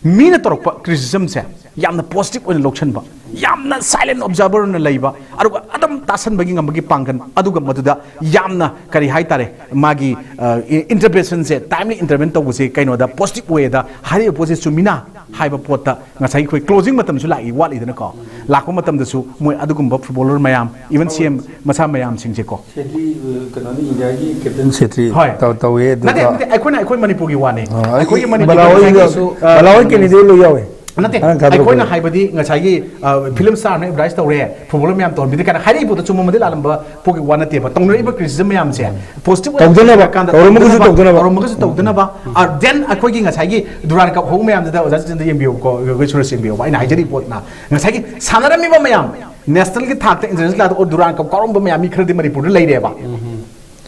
ꯃꯤꯅ ꯇꯧꯔꯛꯄ criticism ꯁꯦ ꯌꯥꯝꯅ positive ꯑꯣꯏꯅ ꯂꯧꯁꯤꯟꯕ, ꯌꯥꯝꯅ silent observer ꯑꯣꯏꯅ ꯂꯩꯕ, ꯑꯗꯨꯒ ꯑꯗꯨꯝ ꯇꯥꯁꯟꯕꯒꯤ ꯉꯝꯕꯒꯤ ꯄꯥꯡꯒꯜ, ꯑꯗꯨꯒ ꯃꯗꯨꯗ ꯌꯥꯝꯅ ꯀꯔꯤ ꯍꯥꯏꯇꯥꯔꯦ, ꯃꯥꯒꯤ, ꯑ, ꯏ-, intervention ꯁꯦ, timely intervene ꯇꯧꯕꯁꯦ ꯀꯩꯅꯣꯗ positive way ꯗ ꯍꯥꯏꯔꯤꯕ ꯄꯣꯠꯁꯦ ꯆꯨꯝꯃꯤꯅ ꯍꯥꯏꯕ ꯄꯣꯠꯇ ꯉꯁꯥꯏ ꯑꯩꯈꯣꯏ closing ꯃꯇꯝꯁꯨ ꯂꯥꯛꯏ, ꯋꯥꯠꯂꯤꯗꯅꯀꯣ꯫ ꯂꯥꯛꯄ ꯃꯇꯝꯗꯁꯨ ꯃꯣꯏ ꯑꯗꯨꯒꯨꯝꯕ footballer ꯃꯌꯥꯝ, even C M ꯃꯁꯥ ꯃꯌꯥꯝꯁꯤꯡꯁꯦꯀꯣ꯫ ꯁꯦꯇ꯭ꯔꯤ, ꯑ, ꯀꯩꯅꯣꯅꯤ, ꯏꯟꯗꯤꯌꯥꯒꯤ captain ꯁꯦꯇ꯭ꯔꯤ ꯍꯣꯏ꯫ ꯇꯧ-, ꯇꯧꯋꯦ, ꯑꯗꯨꯒ ꯅꯠꯇꯦ, ꯅꯠꯇꯦ, ꯑꯩꯈꯣꯏꯅ, ꯑꯩꯈꯣꯏ ꯃꯅꯤꯄꯨꯔꯒꯤ ꯋꯥꯅꯤ꯫ ꯑ, ꯑꯩꯈꯣꯏꯒꯤ ꯃꯅꯤꯄꯨꯔꯒꯤ ꯕꯂꯥ ꯍꯣꯏꯒ-, ꯉꯁꯥꯏꯒꯤꯁꯨ, ꯑ, ꯕꯂꯥ ꯍꯣꯏ candidate ꯂꯣꯏ ꯌꯥꯎꯋꯦ꯫ ꯅꯠꯇꯦ, ꯉꯔꯥꯡ ꯊꯥꯗꯣꯔꯛꯄꯗ꯫ ꯑꯩꯈꯣꯏꯅ ꯍꯥꯏꯕꯗꯤ ꯉꯁꯥꯏꯒꯤ, ꯑ, film star ꯅ advertise ꯇꯧꯔꯦ, footballer ꯃꯌꯥꯝ ꯇꯧꯍꯟꯕꯤꯗꯦ ꯀꯥꯏꯅ ꯍꯥꯏꯔꯛꯏ ꯄꯣꯠꯇꯣ ꯆꯨꯝꯃꯝꯃꯗꯤ ꯂꯥꯜꯂꯝꯕ ꯄꯣꯠꯀꯤ ꯋꯥ ꯅꯠꯇꯦꯕ꯫ ꯇꯧꯅꯔꯛꯏꯕ criticism ꯃꯌꯥꯝꯁꯦ positive ꯑꯣꯏꯅ ꯇꯧꯗꯅꯕ, ꯈꯜꯂꯀꯥꯟꯗ ꯇꯧꯔꯝꯃꯒꯁꯨ ꯇꯧꯗꯅꯕ, ꯇꯧꯗꯅꯕ꯫ ꯇꯧꯔꯝꯃꯒꯁꯨ ꯇꯧꯗꯅꯕ꯫ ꯑ, then ꯑꯩꯈꯣꯏꯒꯤ ꯉꯁꯥꯏꯒꯤ Durand Cup ꯍꯧꯕ ꯃꯌꯥꯝꯗꯨꯗ ꯑꯣꯖꯥ ꯆꯤꯆꯟꯗ ꯌꯦꯡꯕꯤꯌꯨꯀꯣ, ꯑꯩꯈꯣꯏ ꯁꯨꯔꯖ ꯌꯦꯡꯕꯤꯌꯨꯕ꯫ ꯑꯩꯅ ꯍꯥꯏꯖꯔꯤꯕ ꯄꯣꯠꯅ ꯉꯁꯥꯏꯒꯤ ꯁꯥꯟꯅꯔꯝꯃꯤꯕ ꯃꯌꯥꯝ, national ꯒꯤ ꯊꯥꯛꯇ international ꯊꯥꯛꯇ Durand Cup ꯀꯥꯎꯔꯝꯕ ꯃꯌꯥꯝ ꯃꯤ ꯈꯔꯗꯤ ꯃꯅꯤꯄꯨꯔꯗ ꯂꯩꯔꯦꯕ꯫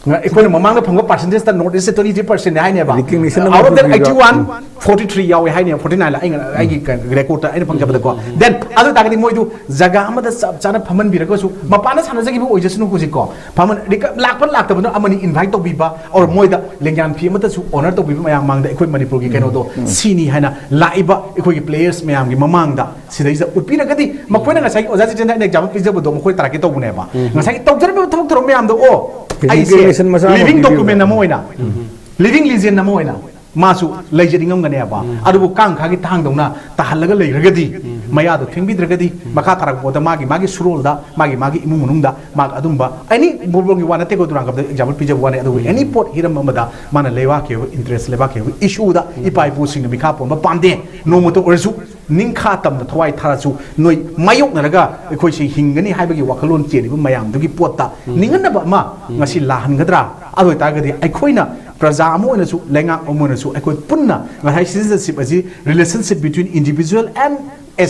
ꯑꯩꯈꯣꯏꯅ ꯃꯃꯥꯡꯗ ꯐꯪꯕ percentage ꯇ North East ꯁꯦ twenty three percent ꯅꯦ ꯍꯥꯏꯅꯦꯕ. Recognition Out of that ꯑꯃ eighty one, forty three ꯌꯥꯎꯋꯦ ꯍꯥꯏꯅꯦ, forty nine ꯂ ꯑꯩꯅ ꯑꯩꯒꯤ record ꯇ ꯑꯩꯅ ꯐꯪꯖꯕꯗꯀꯣ. Then ꯑꯗꯨ ꯑꯣꯏꯇꯥꯔꯒꯗꯤ ꯃꯣꯏꯗꯨ ꯖꯒꯥ ꯑꯃꯗ ꯆꯞ ꯆꯥꯅ ꯐꯝꯍꯟꯕꯤꯔꯒꯁꯨ, ꯃꯄꯥꯟꯗ ꯁꯥꯟꯅꯖꯈꯤꯕ ꯑꯣꯏꯖꯁꯅꯨ ꯍꯧꯖꯤꯛꯀꯣ, ꯐꯝꯍꯟ ꯂꯥꯛꯄ ꯂꯥꯛꯇꯕꯗꯨꯅ ꯑꯃꯅꯤ, invite ꯇꯧꯕꯤꯕ, or ꯃꯣꯏꯗ ꯂꯦꯡꯌꯥꯟ ꯐꯤ ꯑꯃꯠꯇꯁꯨ honor ꯇꯧꯕꯤꯕ ꯃꯌꯥꯝ ꯃꯥꯡꯗ ꯑꯩꯈꯣꯏ ꯃꯅꯤꯄꯨꯔꯒꯤ ꯀꯩꯅꯣꯗꯣ ꯁꯤꯅꯤ ꯍꯥꯏꯅ ꯂꯥꯛꯏꯕ ꯑꯩꯈꯣꯏꯒꯤ players ꯃꯌꯥꯝꯒꯤ ꯃꯃꯥꯡꯗ ꯁꯤꯗꯩꯁꯤꯗ ꯎꯠꯄꯤꯔꯒꯗꯤ, ꯃꯈꯣꯏꯅ ꯉꯁꯥꯏꯒꯤ ꯑꯣꯖꯥ ꯖꯤꯇꯦꯟꯗ ꯑꯩꯅ example ꯄꯤꯖꯕꯗꯣ ꯃꯈꯣꯏ ꯇꯥꯔꯛꯀꯦ ꯇꯧꯕꯅꯦꯕ꯫ ꯉꯁꯥꯏꯒꯤ ꯇꯧꯖꯔꯝꯃꯤꯕ ꯊꯕꯛ ꯊꯧꯔꯝ ꯃꯌꯥꯝꯗꯣ, ꯑꯣ, ꯑꯩꯁꯦ Recognition ꯃꯆꯥ ꯑꯃ living ꯄꯤꯕꯤꯌꯨ꯫ Document ꯑꯃ ꯑꯣꯏꯅ, living legend ꯑꯃ ꯑꯣꯏꯅ ꯃꯥꯁꯨ ꯂꯩꯖꯅꯤꯡꯉꯝꯒꯅꯦꯕ꯫ ꯑꯗꯨꯕꯨ ꯀꯥꯡꯈꯥꯒꯤ ꯊꯥꯡꯗꯧꯅ ꯇꯥꯍꯜꯂꯒ ꯂꯩꯔꯒꯗꯤ, ꯃꯌꯥꯗꯣ ꯊꯦꯡꯕꯤꯗ꯭ꯔꯒꯗꯤ, ꯃꯈꯥ ꯇꯥꯔꯛꯄꯗ ꯃꯥꯒꯤ ꯃꯥꯒꯤ ꯁꯨꯔꯣꯜꯗ, ꯃꯥꯒꯤ ꯃꯥꯒꯤ ꯏꯃꯨꯡ ꯃꯅꯨꯡꯗ ꯃꯥꯒꯤ ꯑꯗꯨꯝꯕ any football ꯒꯤ ꯋꯥ ꯅꯠꯇꯦꯀꯣ, ꯗꯨꯔꯥꯟ ꯀꯞꯇ example ꯄꯤꯖꯕ ꯋꯥꯅꯤ꯫ ꯑꯗꯨꯕꯨ any ꯄꯣꯠ ꯍꯤꯔꯝ ꯑꯃꯗ ꯃꯥꯅ ꯂꯩꯕꯥꯛꯀꯤ ꯑꯣꯏꯕ interest, ꯂꯩꯕꯥꯛꯀꯤ ꯑꯣꯏꯕ issue ꯗ ꯏꯄꯥ ꯏꯄꯨꯁꯤꯡꯅ ꯃꯤꯈꯥ ꯄꯣꯟꯕ ꯄꯥꯝꯗꯦ, ꯅꯣꯡꯃꯇ ꯑꯣꯏꯔꯁꯨ ꯅꯤꯡꯈꯥ ꯇꯝꯅ ꯊꯋꯥꯏ ꯊꯥꯔꯁꯨ ꯅꯣꯏ ꯃꯥꯌꯣꯛꯅꯔꯒ ꯑꯩꯈꯣꯏꯁꯤ ꯍꯤꯡꯒꯅꯤ ꯍꯥꯏꯕꯒꯤ ꯋꯥꯈꯜꯂꯣꯟ ꯆꯦꯜꯂꯤꯕ ꯃꯌꯥꯝꯗꯨꯒꯤ ꯄꯣꯠꯇ ꯅꯤꯡꯍꯟꯅꯕ ꯑꯃ ꯉꯁꯤ ꯂꯥꯛꯍꯟꯒꯗ꯭ꯔꯥ? ꯑꯗꯨ ꯑꯣꯏꯇꯥꯔꯒꯗꯤ ꯑꯩꯈꯣꯏꯅ ꯄ꯭ꯔꯖꯥ ꯑꯃ ꯑꯣꯏꯅꯁꯨ, ꯂꯩꯉꯥꯛ ꯑꯃ ꯑꯣꯏꯅꯁꯨ, ꯑꯩꯈꯣꯏ ꯄꯨꯟꯅ ꯉꯁꯥꯏ citizenship ꯑꯁꯤ relationship between individual and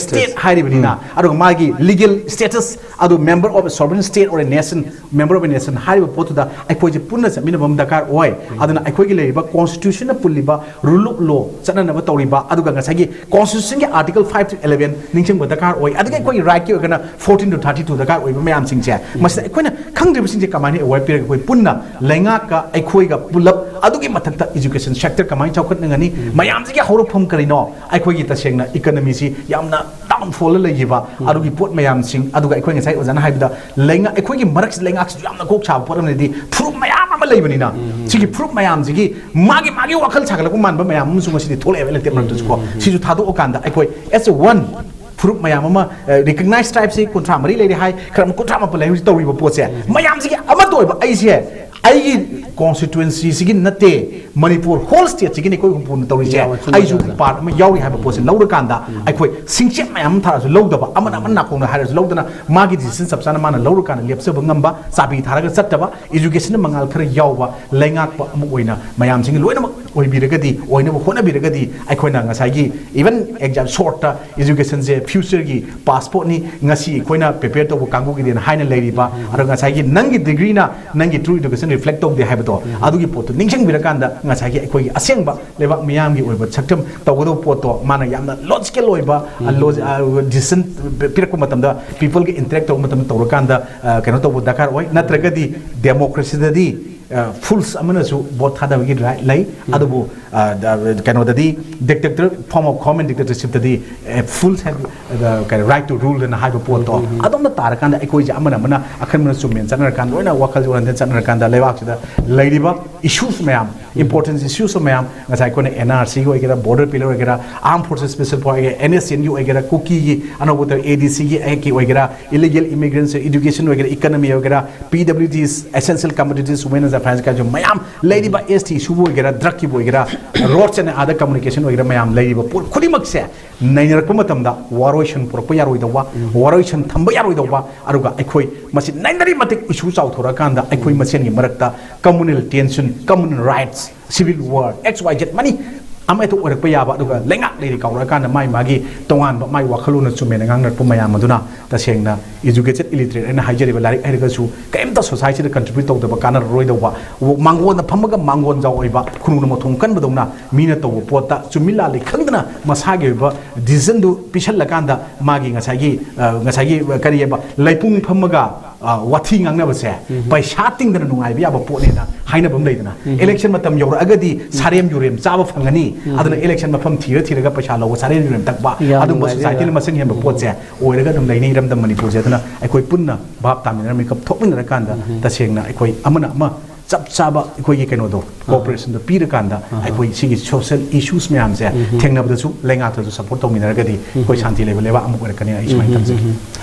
state ꯍꯥꯏꯔꯤꯕꯅꯤꯅ, ꯑꯗꯨꯒ ꯃꯥꯒꯤ legal status ꯑꯗꯨ member of a sovereign state or a nation, member of a nation ꯍꯥꯏꯔꯤꯕ ꯄꯣꯠꯇꯨꯗ ꯑꯩꯈꯣꯏꯁꯦ ꯄꯨꯟꯅ ꯆꯠꯃꯤꯟꯅꯕ ꯑꯃ ꯗꯔꯀꯥꯔ ꯑꯣꯏ꯫ ꯑꯗꯨꯅ ꯑꯩꯈꯣꯏꯒꯤ ꯂꯩꯔꯤꯕ constitution ꯅ ꯄꯨꯜꯂꯤꯕ rule of law ꯆꯠꯅꯅꯕ ꯇꯧꯔꯤꯕ, ꯑꯗꯨꯒ ꯉꯁꯥꯏꯒꯤ constitution ꯒꯤ article five to eleven ꯅꯤꯡꯁꯤꯡꯕ ꯗꯔꯀꯥꯔ ꯑꯣꯏ꯫ ꯑꯗꯒꯤ ꯑꯩꯈꯣꯏꯒꯤ right ꯀꯤ ꯑꯣꯏꯔꯒꯅ fourteen to thirty two ꯗꯔꯀꯥꯔ ꯑꯣꯏꯕ ꯃꯌꯥꯝꯁꯤꯡꯁꯦ, ꯃꯁꯤꯗ ꯑꯩꯈꯣꯏꯅ ꯈꯪꯗ꯭ꯔꯤꯕꯁꯤꯡꯁꯦ ꯀꯃꯥꯏꯅ aware ꯄꯤꯔꯒ ꯑꯩꯈꯣꯏ ꯄꯨꯟꯅ ꯂꯩꯉꯥꯛꯀ ꯑꯩꯈꯣꯏꯒ ꯄꯨꯜꯂꯞ ꯑꯗꯨꯒꯤ ꯃꯊꯛꯇ education sector ꯀꯃꯥꯏꯅ ꯆꯥꯎꯈꯠꯅꯒꯅꯤ, ꯃꯌꯥꯝꯁꯤꯒꯤ ꯍꯧꯔꯛꯐꯝ ꯀꯔꯤꯅꯣ, ꯑꯩꯈꯣꯏꯒꯤ ꯇꯁꯦꯡꯅ economy ꯁꯤ ꯌꯥꯝꯅ downfall ꯗ ꯂꯩꯈꯤꯕ ꯑꯗꯨꯒꯤ ꯄꯣꯠ ꯃꯌꯥꯝꯁꯤꯡ, ꯑꯗꯨꯒ ꯑꯩꯈꯣꯏ ꯉꯁꯥꯏ ꯑꯣꯖꯥꯅ ꯍꯥꯏꯕꯗ ꯂꯩꯉꯥꯛ, ꯑꯩꯈꯣꯏꯒꯤ ꯃꯔꯛꯁꯤꯗ ꯂꯩꯉꯥꯛꯁꯤꯁꯨ ꯌꯥꯝꯅ ꯀꯣꯛ ꯁꯥꯕ ꯄꯣꯠ ꯑꯃꯅꯗꯤ ꯐꯨꯔꯨꯞ ꯃꯌꯥꯝ ꯑꯃ ꯂꯩꯕꯅꯤꯅ, ꯁꯤꯒꯤ ꯐꯨꯔꯨꯞ ꯃꯌꯥꯝꯁꯤꯒꯤ ꯃꯥꯒꯤ ꯃꯥꯒꯤ ꯋꯥꯈꯜ ꯁꯥꯒꯠꯂꯛꯄ ꯃꯥꯟꯕ ꯃꯌꯥꯝ ꯑꯃꯁꯨ ꯉꯁꯤꯗꯤ ꯊꯣꯛꯂꯛꯑꯦꯕ ꯏꯂꯦꯛꯇꯦꯠ ꯃꯔꯛꯇꯁꯨꯀꯣ꯫ ꯁꯤꯁꯨ ꯊꯥꯗꯣꯛꯑꯀꯥꯟꯗ ꯑꯩꯈꯣꯏ as a one ꯐꯨꯔꯨꯞ ꯃꯌꯥꯝ ꯑꯃ, recognized tribe ꯁꯤ ꯀꯨꯟꯊ꯭ꯔꯥ ꯃꯔꯤ ꯂꯩꯔꯦ ꯍꯥꯏ, ꯈꯔ ꯑꯃ ꯀꯨꯟꯊ꯭ꯔꯥ ꯃꯥꯄꯟ ꯂꯩ, ꯍꯧꯖꯤꯛ ꯇꯧꯔꯤꯕ ꯄꯣꯠꯁꯦ ꯃꯌꯥꯝꯁꯤꯒꯤ ꯑꯃꯠꯇ ꯑꯣꯏꯕ, ꯑꯩꯁꯦ ꯑꯩꯒꯤ constituency ꯁꯤꯒꯤ ꯅꯠꯇꯦ, ꯃꯅꯤꯄꯨꯔ whole state ꯁꯤꯒꯤꯅꯤ ꯑꯩꯈꯣꯏ ꯍꯨꯝꯐꯨꯅ ꯇꯧꯔꯤꯁꯦ, ꯑꯩꯁꯨ part ꯑꯃ ꯌꯥꯎꯔꯤ ꯍꯥꯏꯕ ꯄꯣꯠꯁꯦ ꯂꯧꯔꯀꯥꯟꯗ ꯑꯩꯈꯣꯏ ꯁꯤꯡꯆꯦꯞ ꯃꯌꯥꯝ ꯑꯃ ꯊꯥꯔꯁꯨ ꯂꯧꯗꯕ, ꯑꯃꯅ ꯑꯃꯅ ꯅꯥꯀꯣꯡꯗ ꯍꯥꯏꯔꯁꯨ ꯂꯧꯗꯅ ꯃꯥꯒꯤ decision ꯆꯞ ꯆꯥꯅ ꯃꯥꯅ ꯂꯧꯔꯀꯥꯟꯗ ꯂꯦꯞꯆꯕ ꯉꯝꯕ, ꯆꯥꯕꯤ ꯊꯥꯔꯒ ꯆꯠꯇꯕ, education ꯗ ꯃꯉꯥꯜ ꯈꯔ ꯌꯥꯎꯕ ꯂꯩꯉꯥꯛꯄ ꯑꯃ ꯑꯣꯏꯅ ꯃꯌꯥꯝꯁꯤꯡꯒꯤ ꯂꯣꯏꯅꯃꯛ ꯑꯣꯏꯕꯤꯔꯒꯗꯤ, ꯑꯣꯏꯅꯕ ꯍꯣꯠꯅꯕꯤꯔꯒꯗꯤ, ꯑꯩꯈꯣꯏꯅ ꯉꯁꯥꯏꯒꯤ even exam short ꯇ education ꯁꯦ future ꯒꯤ passport ꯅꯤ, ꯉꯁꯤ ꯑꯩꯈꯣꯏꯅ prepare ꯇꯧꯕ ꯀꯥꯡꯕꯨꯒꯤꯗꯤꯅ ꯍꯥꯏꯅ ꯂꯩꯔꯤꯕ, ꯑꯗꯣ ꯉꯁꯥꯏꯒꯤ ꯅꯪꯒꯤ degree ꯅ ꯅꯪꯒꯤ true education reflect ꯇꯧꯗꯦ ꯍꯥꯏꯕꯗꯣ, ꯑꯗꯨꯒꯤ ꯄꯣꯠꯇꯣ ꯅꯤꯡꯁꯤꯡꯕꯤꯔꯀꯥꯟꯗ, ꯉꯁꯥꯏꯒꯤ ꯑꯩꯈꯣꯏꯒꯤ ꯑꯁꯦꯡꯕ ꯂꯩꯕꯥꯛ ꯃꯤꯌꯥꯝꯒꯤ ꯑꯣꯏꯕ ꯁꯛꯇꯝ ꯇꯧꯒꯗꯧꯕ ꯄꯣꯠꯇꯣ ꯃꯥꯅ ꯌꯥꯝꯅ logical ꯑꯣꯏꯕ, ꯂꯣꯖꯤ-, ꯑ, decision ꯄꯤꯔꯛꯄ ꯃꯇꯝꯗ, people ꯒ interact ꯇꯧꯕ ꯃꯇꯝꯗ ꯇꯧꯔꯀꯥꯟꯗ, ꯑ, ꯀꯩꯅꯣ ꯇꯧꯕ ꯗꯔꯀꯥꯔ ꯑꯣꯏ꯫ ꯅꯠꯇ꯭ꯔꯒꯗꯤ democracy ꯗꯗꯤ, ꯑ, fools ꯑꯃꯅꯁꯨ vote ꯊꯥꯗꯕꯒꯤ right ꯂꯩ, ꯑꯗꯨꯕꯨ, ꯑ, ꯀꯩꯅꯣꯗꯗꯤ, dictator form of government, dictatorship ꯇꯗꯤ, ꯑ, fools have, ꯑ, ꯀꯩꯅꯣ, right to rule ꯑꯅ ꯍꯥꯏꯕ ꯄꯣꯠꯇꯣ, ꯑꯗꯣꯝꯗ ꯇꯥꯔꯀꯥꯟꯗ ꯑꯩꯈꯣꯏꯁꯦ ꯑꯃꯅ ꯑꯃꯅ ꯑꯈꯟꯕꯅ ꯆꯨꯝꯃꯦꯅ ꯆꯠꯅꯔꯀꯥꯟꯗ, ꯂꯣꯏꯅ ꯋꯥꯈꯜꯁꯦ ꯑꯣꯟꯍꯟꯗꯅ ꯆꯠꯅꯔꯀꯥꯟꯗ, ꯂꯩꯕꯥꯛꯁꯤꯗ ꯂꯩꯔꯤꯕ issues ꯃꯌꯥꯝ, important issues ꯃꯌꯥꯝ, ꯉꯁꯥꯏ ꯑꯩꯈꯣꯏꯅ N R C ꯒꯤ ꯑꯣꯏꯒꯦꯔꯥ, border pillar ꯑꯣꯏꯒꯦꯔꯥ, armed forces special force ꯑꯣꯏꯒꯦꯔꯥ, N S C N ꯒꯤ ꯑꯣꯏꯒꯦꯔꯥ, ꯀꯨꯀꯤꯒꯤ ꯑꯅꯧꯕ A D C ꯒꯤ act ꯀꯤ ꯑꯣꯏꯒꯦꯔꯥ, illegal immigrants, education ꯑꯣꯏꯒꯦꯔꯥ, economy ꯑꯣꯏꯒꯦꯔꯥ, P W Ds, essential commodities, women and finance ꯀꯥꯏꯁꯨ ꯃꯌꯥꯝ, ꯂꯩꯔꯤꯕ S T issue ꯕꯨ ꯑꯣꯏꯒꯦꯔꯥ, drug ꯀꯤꯕꯨ ꯑꯣꯏꯒꯦꯔꯥ, roads and other communication ꯑꯣꯏꯒꯦꯔꯥ, ꯃꯌꯥꯝ ꯂꯩꯔꯤꯕ ꯄꯣꯠ ꯈꯨꯗꯤꯡꯃꯛꯁꯦ ꯅꯩꯅꯔꯛꯄ ꯃꯇꯝꯗ ꯋꯥꯔꯣꯏꯁꯤꯟ ꯄꯨꯔꯛꯄ ꯌꯥꯔꯣꯏꯗꯧꯕ, ꯋꯥꯔꯣꯏꯁꯤꯟ ꯊꯝꯕ ꯌꯥꯔꯣꯏꯗꯧꯕ, ꯑꯗꯨꯒ ꯑꯩꯈꯣꯏ ꯃꯁꯤ ꯅꯩꯅꯔꯤ ꯃꯇꯤꯛ issue ꯆꯥꯎꯊꯣꯔꯛꯑꯀꯥꯟꯗ ꯑꯩꯈꯣꯏ ꯃꯁꯦꯟꯒꯤ ꯃꯔꯛꯇ communal tension, communal rights, civil war, X Y Z ꯃꯅꯤ ꯑꯃ ꯍꯦꯛꯇ ꯑꯣꯏꯔꯛꯄ ꯌꯥꯕ, ꯑꯗꯨꯒ ꯂꯩꯉꯥꯛ ꯂꯩꯔꯤ ꯀꯥꯎꯔꯛꯑꯀꯥꯟꯗ ꯃꯥꯏ ꯃꯥꯒꯤ ꯇꯣꯉꯥꯟꯕ ꯃꯥꯏ ꯋꯥꯈꯜꯂꯣꯟꯅ ꯆꯨꯝꯃꯦꯅ ꯉꯥꯡꯅꯔꯛꯄ ꯃꯌꯥꯝ ꯑꯗꯨꯅ ꯇꯁꯦꯡꯅ educated illiterate ꯑꯩꯅ ꯍꯥꯏꯖꯔꯤꯕ ꯂꯥꯏꯔꯤꯛ ꯍꯩꯔꯒꯁꯨ ꯀꯔꯤꯝꯇ society ꯗ contribute ꯇꯧꯗꯕ, ꯀꯥꯟꯅꯔꯔꯣꯏꯗꯧꯕ, ꯃꯥꯡꯒꯣꯟꯗ ꯐꯝꯃꯒ ꯃꯥꯡꯒꯣꯟꯖꯥꯎ ꯑꯣꯏꯕ, ꯈꯨꯅꯨꯅ ꯃꯊꯣꯡ ꯀꯟꯕꯗꯧꯅ ꯃꯤꯅ ꯇꯧꯕ ꯄꯣꯠꯇ ꯆꯨꯝꯃꯤ ꯂꯥꯜꯂꯤ ꯈꯪꯗꯅ ꯃꯁꯥꯒꯤ ꯑꯣꯏꯕ decision ꯗꯨ ꯄꯤꯁꯜꯂꯀꯥꯟꯗ ꯃꯥꯒꯤ ꯉꯁꯥꯏꯒꯤ, ꯑ, ꯉꯁꯥꯏꯒꯤ ꯀꯔꯤ ꯍꯥꯏꯕ, ꯂꯩꯄꯨꯡ ꯐꯝꯃꯒ, ꯑ, ꯋꯥꯊꯤ ꯉꯥꯡꯅꯕꯁꯦ ꯄꯩꯁꯥ ꯇꯤꯡꯗꯅ ꯅꯨꯡꯉꯥꯏꯕ ꯌꯥꯕ ꯄꯣꯠꯅꯦꯅ ꯍꯥꯏꯅꯕ ꯑꯃ ꯂꯩꯗꯅ, election ꯃꯇꯝ ꯌꯧꯔꯛꯑꯒꯗꯤ ꯁꯥꯔꯦꯝ ꯌꯨꯔꯦꯝ ꯆꯥꯕ ꯐꯪꯒꯅꯤ, ꯑꯗꯨꯅ election ꯃꯐꯝ ꯊꯤꯔ ꯊꯤꯔꯒ ꯄꯩꯁꯥ ꯂꯧꯕ, ꯁꯥꯔꯦꯝ ꯌꯨꯔꯦꯝ ꯊꯛꯄ, ꯌꯥꯝ ꯑꯗꯨꯝꯕ ꯅꯨꯡꯉꯥꯏꯖꯩ, society ꯅ ꯃꯁꯤꯡ ꯍꯦꯟꯕ ꯄꯣꯠꯁꯦ ꯑꯣꯏꯔꯒ ꯑꯗꯨꯝ ꯂꯩꯅꯤ ꯏꯔꯝꯗꯝ ꯃꯅꯤꯄꯨꯔꯁꯦ꯫ ꯑꯗꯨꯅ ꯑꯩꯈꯣꯏ ꯄꯨꯟꯅ ꯚꯥꯞ ꯇꯥꯃꯤꯟꯅꯔ ꯃꯤꯀꯞ ꯊꯣꯛꯃꯤꯟꯅꯔꯀꯥꯟꯗ ꯇꯁꯦꯡꯅ ꯑꯩꯈꯣꯏ ꯑꯃꯅ ꯑꯃ ꯆꯞ ꯆꯥꯕ ꯑꯩꯈꯣꯏꯒꯤ ꯀꯩꯅꯣꯗꯣ, cooperation ꯗꯣ ꯄꯤꯔꯀꯥꯟꯗ ꯑꯩꯈꯣꯏ ꯁꯤꯒꯤ social issues ꯃꯌꯥꯝꯁꯦ ꯊꯦꯡꯅꯕꯗꯁꯨ ꯂꯩꯉꯥꯛꯇꯁꯨ support ꯇꯧꯃꯤꯟꯅꯔꯒꯗꯤ ꯑꯩꯈꯣꯏ ꯁꯥꯟꯇꯤ ꯂꯩꯕ ꯂꯩꯕꯥꯛ ꯑꯃ ꯑꯣꯏꯔꯛꯀꯅꯤ, ꯑꯩ ꯁꯨꯃꯥꯏꯅ ꯊꯝꯖꯒꯦ꯫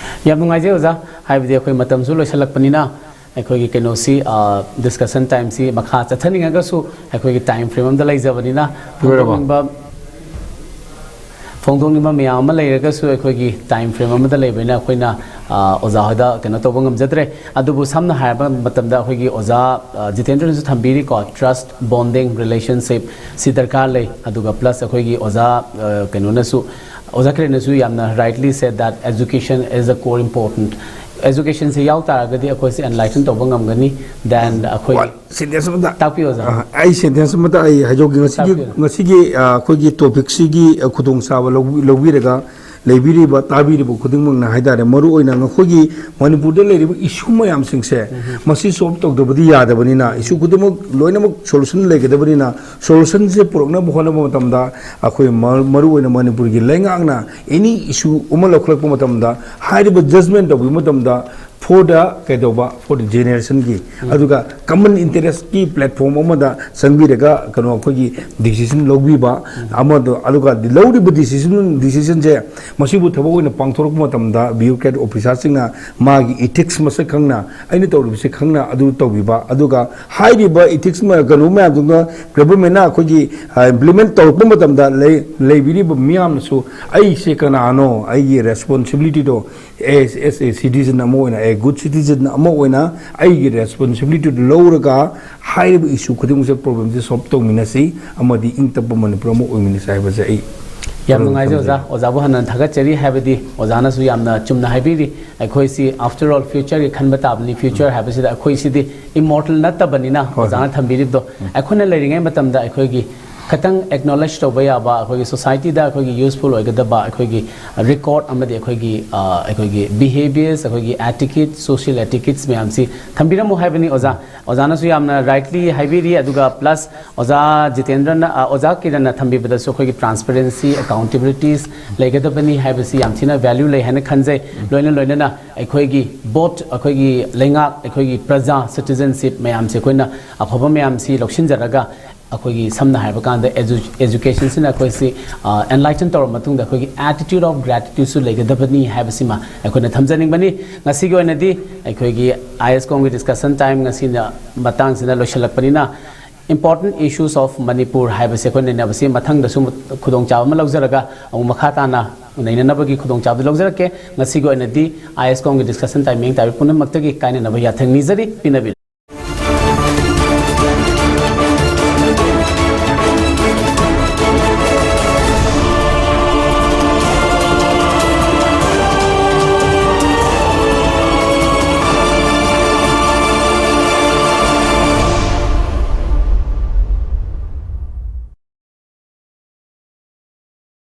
ꯌꯥꯝ ꯅꯨꯡꯉꯥꯏꯖꯩ ꯑꯣꯖꯥ, ꯍꯥꯏꯕꯗꯤ ꯑꯩꯈꯣꯏ ꯃꯇꯝꯁꯨ ꯂꯣꯏꯁꯤꯜꯂꯛꯄꯅꯤꯅ ꯑꯩꯈꯣꯏꯒꯤ ꯀꯩꯅꯣꯁꯤ, ꯑ, discussion time ꯁꯤ ꯃꯈꯥ ꯆꯠꯊꯅꯤꯡꯉꯒꯁꯨ ꯑꯩꯈꯣꯏꯒꯤ time frame ꯑꯃꯗ ꯂꯩꯖꯕꯅꯤꯅ ꯂꯣꯏꯔꯕꯣ? ꯐꯣꯡꯗꯣꯛꯅꯤꯡꯕ ꯐꯣꯡꯗꯣꯛꯅꯤꯡꯕ ꯃꯌꯥꯝ ꯑꯃ ꯂꯩꯔꯒꯁꯨ ꯑꯩꯈꯣꯏꯒꯤ ꯇꯥꯏꯝ ꯐ꯭ꯔꯦꯝ ꯑꯃꯗ ꯂꯩꯕꯅꯤꯅ ꯑꯩꯈꯣꯏꯅ ꯑ, ꯑꯣꯖꯥ ꯍꯣꯏꯗ ꯀꯩꯅꯣ ꯇꯧꯕ ꯉꯝꯖꯗ꯭ꯔꯦ꯫ ꯑꯗꯨꯕꯨ ꯁꯝꯅ ꯍꯥꯏꯔꯕ ꯃꯇꯝꯗ ꯑꯩꯈꯣꯏꯒꯤ ꯑꯣꯖꯥ ꯑ, ꯖꯤꯇꯦꯟꯗ꯭ꯔꯅꯁꯨ ꯊꯝꯕꯤꯔꯤꯀꯣ, trust, bonding, relationship ꯁꯤ ꯗꯔꯀꯥꯔ ꯂꯩ꯫ ꯑꯗꯨꯒ ꯄ꯭ꯂꯁ ꯑꯩꯈꯣꯏꯒꯤ ꯑꯣꯖꯥ ꯑ, ꯀꯩꯅꯣꯅꯁꯨ, ꯑꯣꯖꯥ ꯀꯤꯔꯟꯅꯁꯨ ꯌꯥꯝꯅ rightly said that education is a core important. ꯑꯦꯖꯨꯀꯦꯁꯟꯁꯤ ꯌꯥꯎ ꯇꯥꯔꯒꯗꯤ ꯑꯩꯈꯣꯏꯁꯦ ꯑꯦꯟꯂꯥꯏꯇꯟ ꯇꯧꯕ ꯉꯝꯒꯅꯤ꯫ ꯗꯦꯟ ꯑꯩꯈꯣꯏ ꯋꯥ-, ꯁꯦꯟꯇꯦꯟꯁ ꯑꯃꯇ꯫ ꯇꯥꯛꯄꯤꯌꯨ, ꯑꯣꯖꯥ꯫ ꯑ, ꯑꯩ ꯁꯦꯟꯇꯦꯟꯁ ꯑꯃꯇ ꯑꯩ ꯍꯥꯏꯖꯍꯧꯒꯦ꯫ ꯉꯁꯤꯒꯤ, ꯇꯥꯛꯄꯤꯌꯨ꯫ ꯉꯁꯤꯒꯤ, ꯑ, ꯑꯩꯈꯣꯏꯒꯤ ꯇꯣꯄꯤꯛꯁꯤꯒꯤ, ꯑ, ꯈꯨꯗꯣꯡꯆꯥꯕ ꯂꯧꯕꯤ-, ꯂꯧꯕꯤꯔꯒ ꯂꯩꯕꯤꯔꯤꯕ, ꯇꯥꯕꯤꯔꯤꯕ ꯈꯨꯗꯤꯡꯃꯛꯅ ꯍꯥꯏꯇꯥꯔꯦ, ꯃꯔꯨ ꯑꯣꯏꯅ ꯃꯈꯣꯏꯒꯤ ꯃꯅꯤꯄꯨꯔꯗ ꯂꯩꯔꯤꯕ ꯏꯁꯨ ꯃꯌꯥꯝꯁꯤꯡꯁꯦ, ꯎꯝ꯫ ꯃꯁꯤ ꯁꯣꯜꯕ ꯇꯧꯗꯕꯗꯤ ꯌꯥꯗꯕꯅꯤꯅ, ꯏꯁꯨ ꯈꯨꯗꯤꯡꯃꯛ ꯂꯣꯏꯅꯃꯛ ꯁꯣꯂꯨꯁꯟ ꯂꯩꯒꯗꯕꯅꯤꯅ, ꯁꯣꯂꯨꯁꯟꯁꯦ ꯄꯨꯔꯛꯅꯕ ꯍꯣꯠꯅꯕ ꯃꯇꯝꯗ ꯑꯩꯈꯣꯏ ꯃ-, ꯃꯔꯨ ꯑꯣꯏꯅ ꯃꯅꯤꯄꯨꯔꯒꯤ ꯂꯩꯉꯥꯛꯅ ꯑꯦꯅꯤ ꯏꯁꯨ ꯑꯃ ꯂꯧꯈꯠꯂꯛꯄ ꯃꯇꯝꯗ, ꯍꯥꯏꯔꯤꯕ ꯖꯖꯃꯦꯟ ꯇꯧꯕꯤꯕ ꯃꯇꯝꯗ, for the ꯀꯩꯗꯧꯕ, for the ꯖꯦꯅꯦꯔꯦꯁꯟꯒꯤ, ꯎꯝ꯫ ꯑꯗꯨꯒ ꯀꯃꯟ ꯏꯟꯇꯔꯦꯁꯀꯤ ꯄ꯭ꯂꯦꯠꯐꯣꯝ ꯑꯃꯗ ꯆꯪꯕꯤꯔꯒ ꯀꯩꯅꯣ ꯑꯩꯈꯣꯏꯒꯤ ꯗꯤꯁꯤꯖꯟ ꯂꯧꯕꯤꯕ, ꯎꯝ꯫ ꯑꯃꯗꯣ, ꯑꯗꯨꯒ ꯂꯧꯔꯤꯕ ꯗꯤꯁꯤꯖꯟ, ꯗꯤꯁꯤꯖꯟꯁꯦ ꯃꯁꯤꯕꯨ ꯊꯕꯛ ꯑꯣꯏꯅ ꯄꯥꯡꯊꯣꯔꯛꯄ ꯃꯇꯝꯗ ꯕ꯭ꯌꯨꯔꯣꯀ꯭ꯔꯦꯠ ꯑꯣꯐꯤꯁꯥꯔꯁꯤꯡꯅ ꯃꯥꯒꯤ ꯏꯊꯤꯛꯁ ꯃꯁꯛ ꯈꯪꯅ, ꯑꯩꯅ ꯇꯧꯔꯤꯕꯁꯦ ꯈꯪꯅ ꯑꯗꯨ ꯇꯧꯕꯤꯕ, ꯑꯗꯨꯒ ꯍꯥꯏꯔꯤꯕ ꯏꯊꯤꯛꯁ ꯃ-, ꯀꯩꯅꯣ ꯃꯌꯥꯝꯗꯨꯅ ꯒꯚꯔꯟꯃꯦꯟꯅ ꯑꯩꯈꯣꯏꯒꯤ, ꯑ, ꯏꯝꯄ꯭ꯂꯤꯃꯦꯟ ꯇꯧꯔꯛꯄ ꯃꯇꯝꯗ ꯂꯩ-, ꯂꯩꯕꯤꯔꯤꯕ ꯃꯤꯌꯥꯝꯅꯁꯨ ꯑꯩꯁꯦ ꯀꯅꯥꯅꯣ, ꯑꯩꯒꯤ ꯔꯦꯁꯄꯣꯟꯁꯤꯕꯤꯂꯤꯇꯤꯗꯣ as, as a citizen ꯑꯃ ꯑꯣꯏꯅ, a good citizen ꯑꯃ ꯑꯣꯏꯅ ꯑꯩꯒꯤ ꯔꯦꯁꯄꯣꯟꯁꯤꯕꯤꯂꯤꯇꯤꯗꯨ ꯂꯧꯔꯒ ꯍꯥꯏꯔꯤꯕ ꯏꯁꯨ ꯈꯨꯗꯤꯡꯃꯛꯁꯦ, ꯄ꯭ꯔꯣꯕ꯭ꯂꯦꯝꯁꯦ ꯁꯣꯜꯕ ꯇꯧꯃꯤꯟꯅꯁꯤ ꯑꯃꯗꯤ ꯏꯪ ꯇꯞꯄ ꯃꯅꯤꯄꯨꯔ ꯑꯃ ꯑꯣꯏꯃꯤꯟꯅꯁꯤ ꯍꯥꯏꯕꯁꯦ ꯑꯩ ꯌꯥꯝ ꯋꯥꯐꯝ ꯅꯨꯡꯉꯥꯏꯖꯩ, ꯑꯣꯖꯥ꯫ ꯊꯝꯖꯒꯦ꯫ ꯑꯣꯖꯥꯕꯨ ꯍꯟꯅ ꯊꯥꯒꯠꯆꯔꯤ, ꯍꯥꯏꯕꯗꯤ ꯑꯣꯖꯥꯅꯁꯨ ꯌꯥꯝꯅ ꯆꯨꯝꯅ ꯍꯥꯏꯕꯤꯔꯤ꯫ ꯑꯩꯈꯣꯏꯁꯤ, after all, ꯐ꯭ꯌꯨꯆꯔꯒꯤ ꯈꯟꯕ ꯇꯥꯕꯅꯤ꯫ ꯐ꯭ꯌꯨꯆꯔ ꯎꯝ꯫ ꯍꯥꯏꯕꯁꯤꯗ ꯑꯩꯈꯣꯏꯁꯤꯗꯤ ꯏꯃꯣꯔꯇꯦꯜ ꯅꯠꯇꯕꯅꯤꯅ, ꯍꯣꯏ, ꯑꯣꯖꯥꯅ ꯍꯣꯏ꯫ ꯊꯝꯕꯤꯔꯤꯕꯗꯣ, ꯎꯝ꯫ ꯑꯩꯈꯣꯏꯅ ꯂꯩꯔꯤꯉꯩ ꯃꯇꯝꯗ ꯑꯩꯈꯣꯏꯒꯤ ꯈꯇꯪ ꯑꯦꯛꯅꯣꯂꯦꯖ ꯇꯧꯕ ꯌꯥꯕ, ꯑꯩꯈꯣꯏꯒꯤ ꯁꯣꯁꯥꯏꯇꯤꯗ ꯑꯩꯈꯣꯏꯒꯤ ꯌꯨꯁꯐꯨꯜ ꯑꯣꯏꯒꯗꯕ ꯑꯩꯈꯣꯏꯒꯤ ꯔꯦꯀꯣꯔꯗ ꯑꯃꯗꯤ ꯑꯩꯈꯣꯏꯒꯤ, ꯑ, ꯑꯩꯈꯣꯏꯒꯤ ꯕꯤꯍꯦꯕꯤꯌꯔꯁ, ꯑꯩꯈꯣꯏꯒꯤ ꯑꯦꯇꯤꯀꯦꯠ, ꯁꯣꯁꯤꯌꯦꯜ ꯑꯦꯇꯤꯀꯦꯠꯁ ꯃꯌꯥꯝꯁꯤ ꯊꯝꯕꯤꯔꯝꯃꯨ ꯍꯥꯏꯕꯅꯤ, ꯑꯣꯖꯥ꯫ ꯑꯣꯖꯥꯅꯁꯨ ꯌꯥꯝꯅ ꯔꯥꯏꯠꯂꯤ ꯍꯥꯏꯕꯤꯔꯤ, ꯑꯗꯨꯒ ꯄ꯭ꯂꯁ ꯑꯣꯖꯥ ꯖꯤꯇꯦꯟꯗ꯭ꯔꯅ, ꯑ, ꯑꯣꯖꯥ ꯀꯤꯔꯟꯅ ꯊꯝꯕꯤꯕꯗꯁꯨ ꯑꯩꯈꯣꯏꯒꯤ ꯇ꯭ꯔꯥꯟꯁꯄꯦꯔꯦꯟꯁꯤ, ꯑꯦꯀꯥꯎꯟꯇꯦꯕꯤꯂꯤꯇꯤꯁ ꯂꯩꯒꯗꯕꯅꯤ ꯍꯥꯏꯕꯁꯤ ꯌꯥꯝ ꯊꯤꯅ ꯚꯦꯂ꯭ꯌꯨ ꯂꯩ ꯍꯥꯏꯅ ꯈꯟꯖꯩ꯫ ꯂꯣꯏꯅ ꯂꯣꯏꯅꯅ ꯑꯩꯈꯣꯏꯒꯤ ꯚꯣꯠ, ꯑꯩꯈꯣꯏꯒꯤ ꯂꯩꯉꯥꯛ, ꯑꯩꯈꯣꯏꯒꯤ ꯄ꯭ꯔꯖꯥ, ꯁꯤꯇꯤꯖꯟꯁꯤꯞ ꯃꯌꯥꯝꯁꯦ ꯑꯩꯈꯣꯏꯅ ꯑꯐꯕ ꯃꯌꯥꯝꯁꯤ ꯂꯧꯁꯤꯟꯖꯔꯒ, ꯑꯩꯈꯣꯏꯒꯤ ꯁꯝꯅ ꯍꯥꯏꯔꯕ ꯀꯥꯟꯗ ꯑꯦꯖꯨ-, ꯑꯦꯖꯨꯀꯦꯁꯟꯁꯤꯅ ꯑꯩꯈꯣꯏꯁꯤ, ꯑ, ꯑꯦꯟꯂꯥꯏꯇꯟ ꯇꯧꯔꯕ ꯃꯇꯨꯡꯗ ꯑꯩꯈꯣꯏꯒꯤ attitude of gratitudeꯁꯨ ꯂꯩꯒꯗꯕꯅꯤ ꯍꯥꯏꯕꯁꯤꯃ ꯑꯩꯈꯣꯏꯅ ꯊꯝꯖꯅꯤꯡꯕꯅꯤ꯫ ꯉꯁꯤꯒꯤ ꯑꯣꯏꯅꯗꯤ ꯑꯩꯈꯣꯏꯒꯤ ꯑꯥꯏ ꯑꯦꯁ ꯀꯣꯝꯒꯤ ꯗꯤꯁꯀꯁꯟ ꯇꯥꯏꯝ ꯉꯁꯤꯅ ꯃꯇꯥꯡꯁꯤꯗ ꯂꯣꯏꯁꯤꯜꯂꯛꯄꯅꯤꯅ, Important Issues of Manipur ꯍꯥꯏꯕꯁꯦ ꯑꯩꯈꯣꯏ ꯅꯩꯅꯕꯁꯤ ꯃꯊꯪꯗꯁꯨ ꯈꯨꯗꯣꯡꯆꯥꯕ ꯑꯃ ꯂꯧꯖꯔꯒ ꯑꯃꯨꯛ ꯃꯈꯥ ꯇꯥꯅ ꯅꯩꯅꯅꯕꯒꯤ ꯈꯨꯗꯣꯡꯆꯥꯕꯗꯨ ꯂꯧꯖꯔꯛꯀꯦ꯫ ꯉꯁꯤꯒꯤ ꯑꯣꯏꯅꯗꯤ ꯑꯥꯏ ꯑꯦꯁ ꯀꯣꯝꯒꯤ ꯗꯤꯁꯀꯁꯟ ꯇꯥꯏꯝ ꯌꯦꯡ ꯇꯥꯕꯤꯕ ꯄꯨꯝꯅꯃꯛꯇꯒꯤ ꯀꯥꯏꯅꯅꯕ ꯌꯥꯊꯪ ꯅꯤꯖꯔꯤ꯫ ꯄꯤꯅꯕꯤꯔꯣ꯫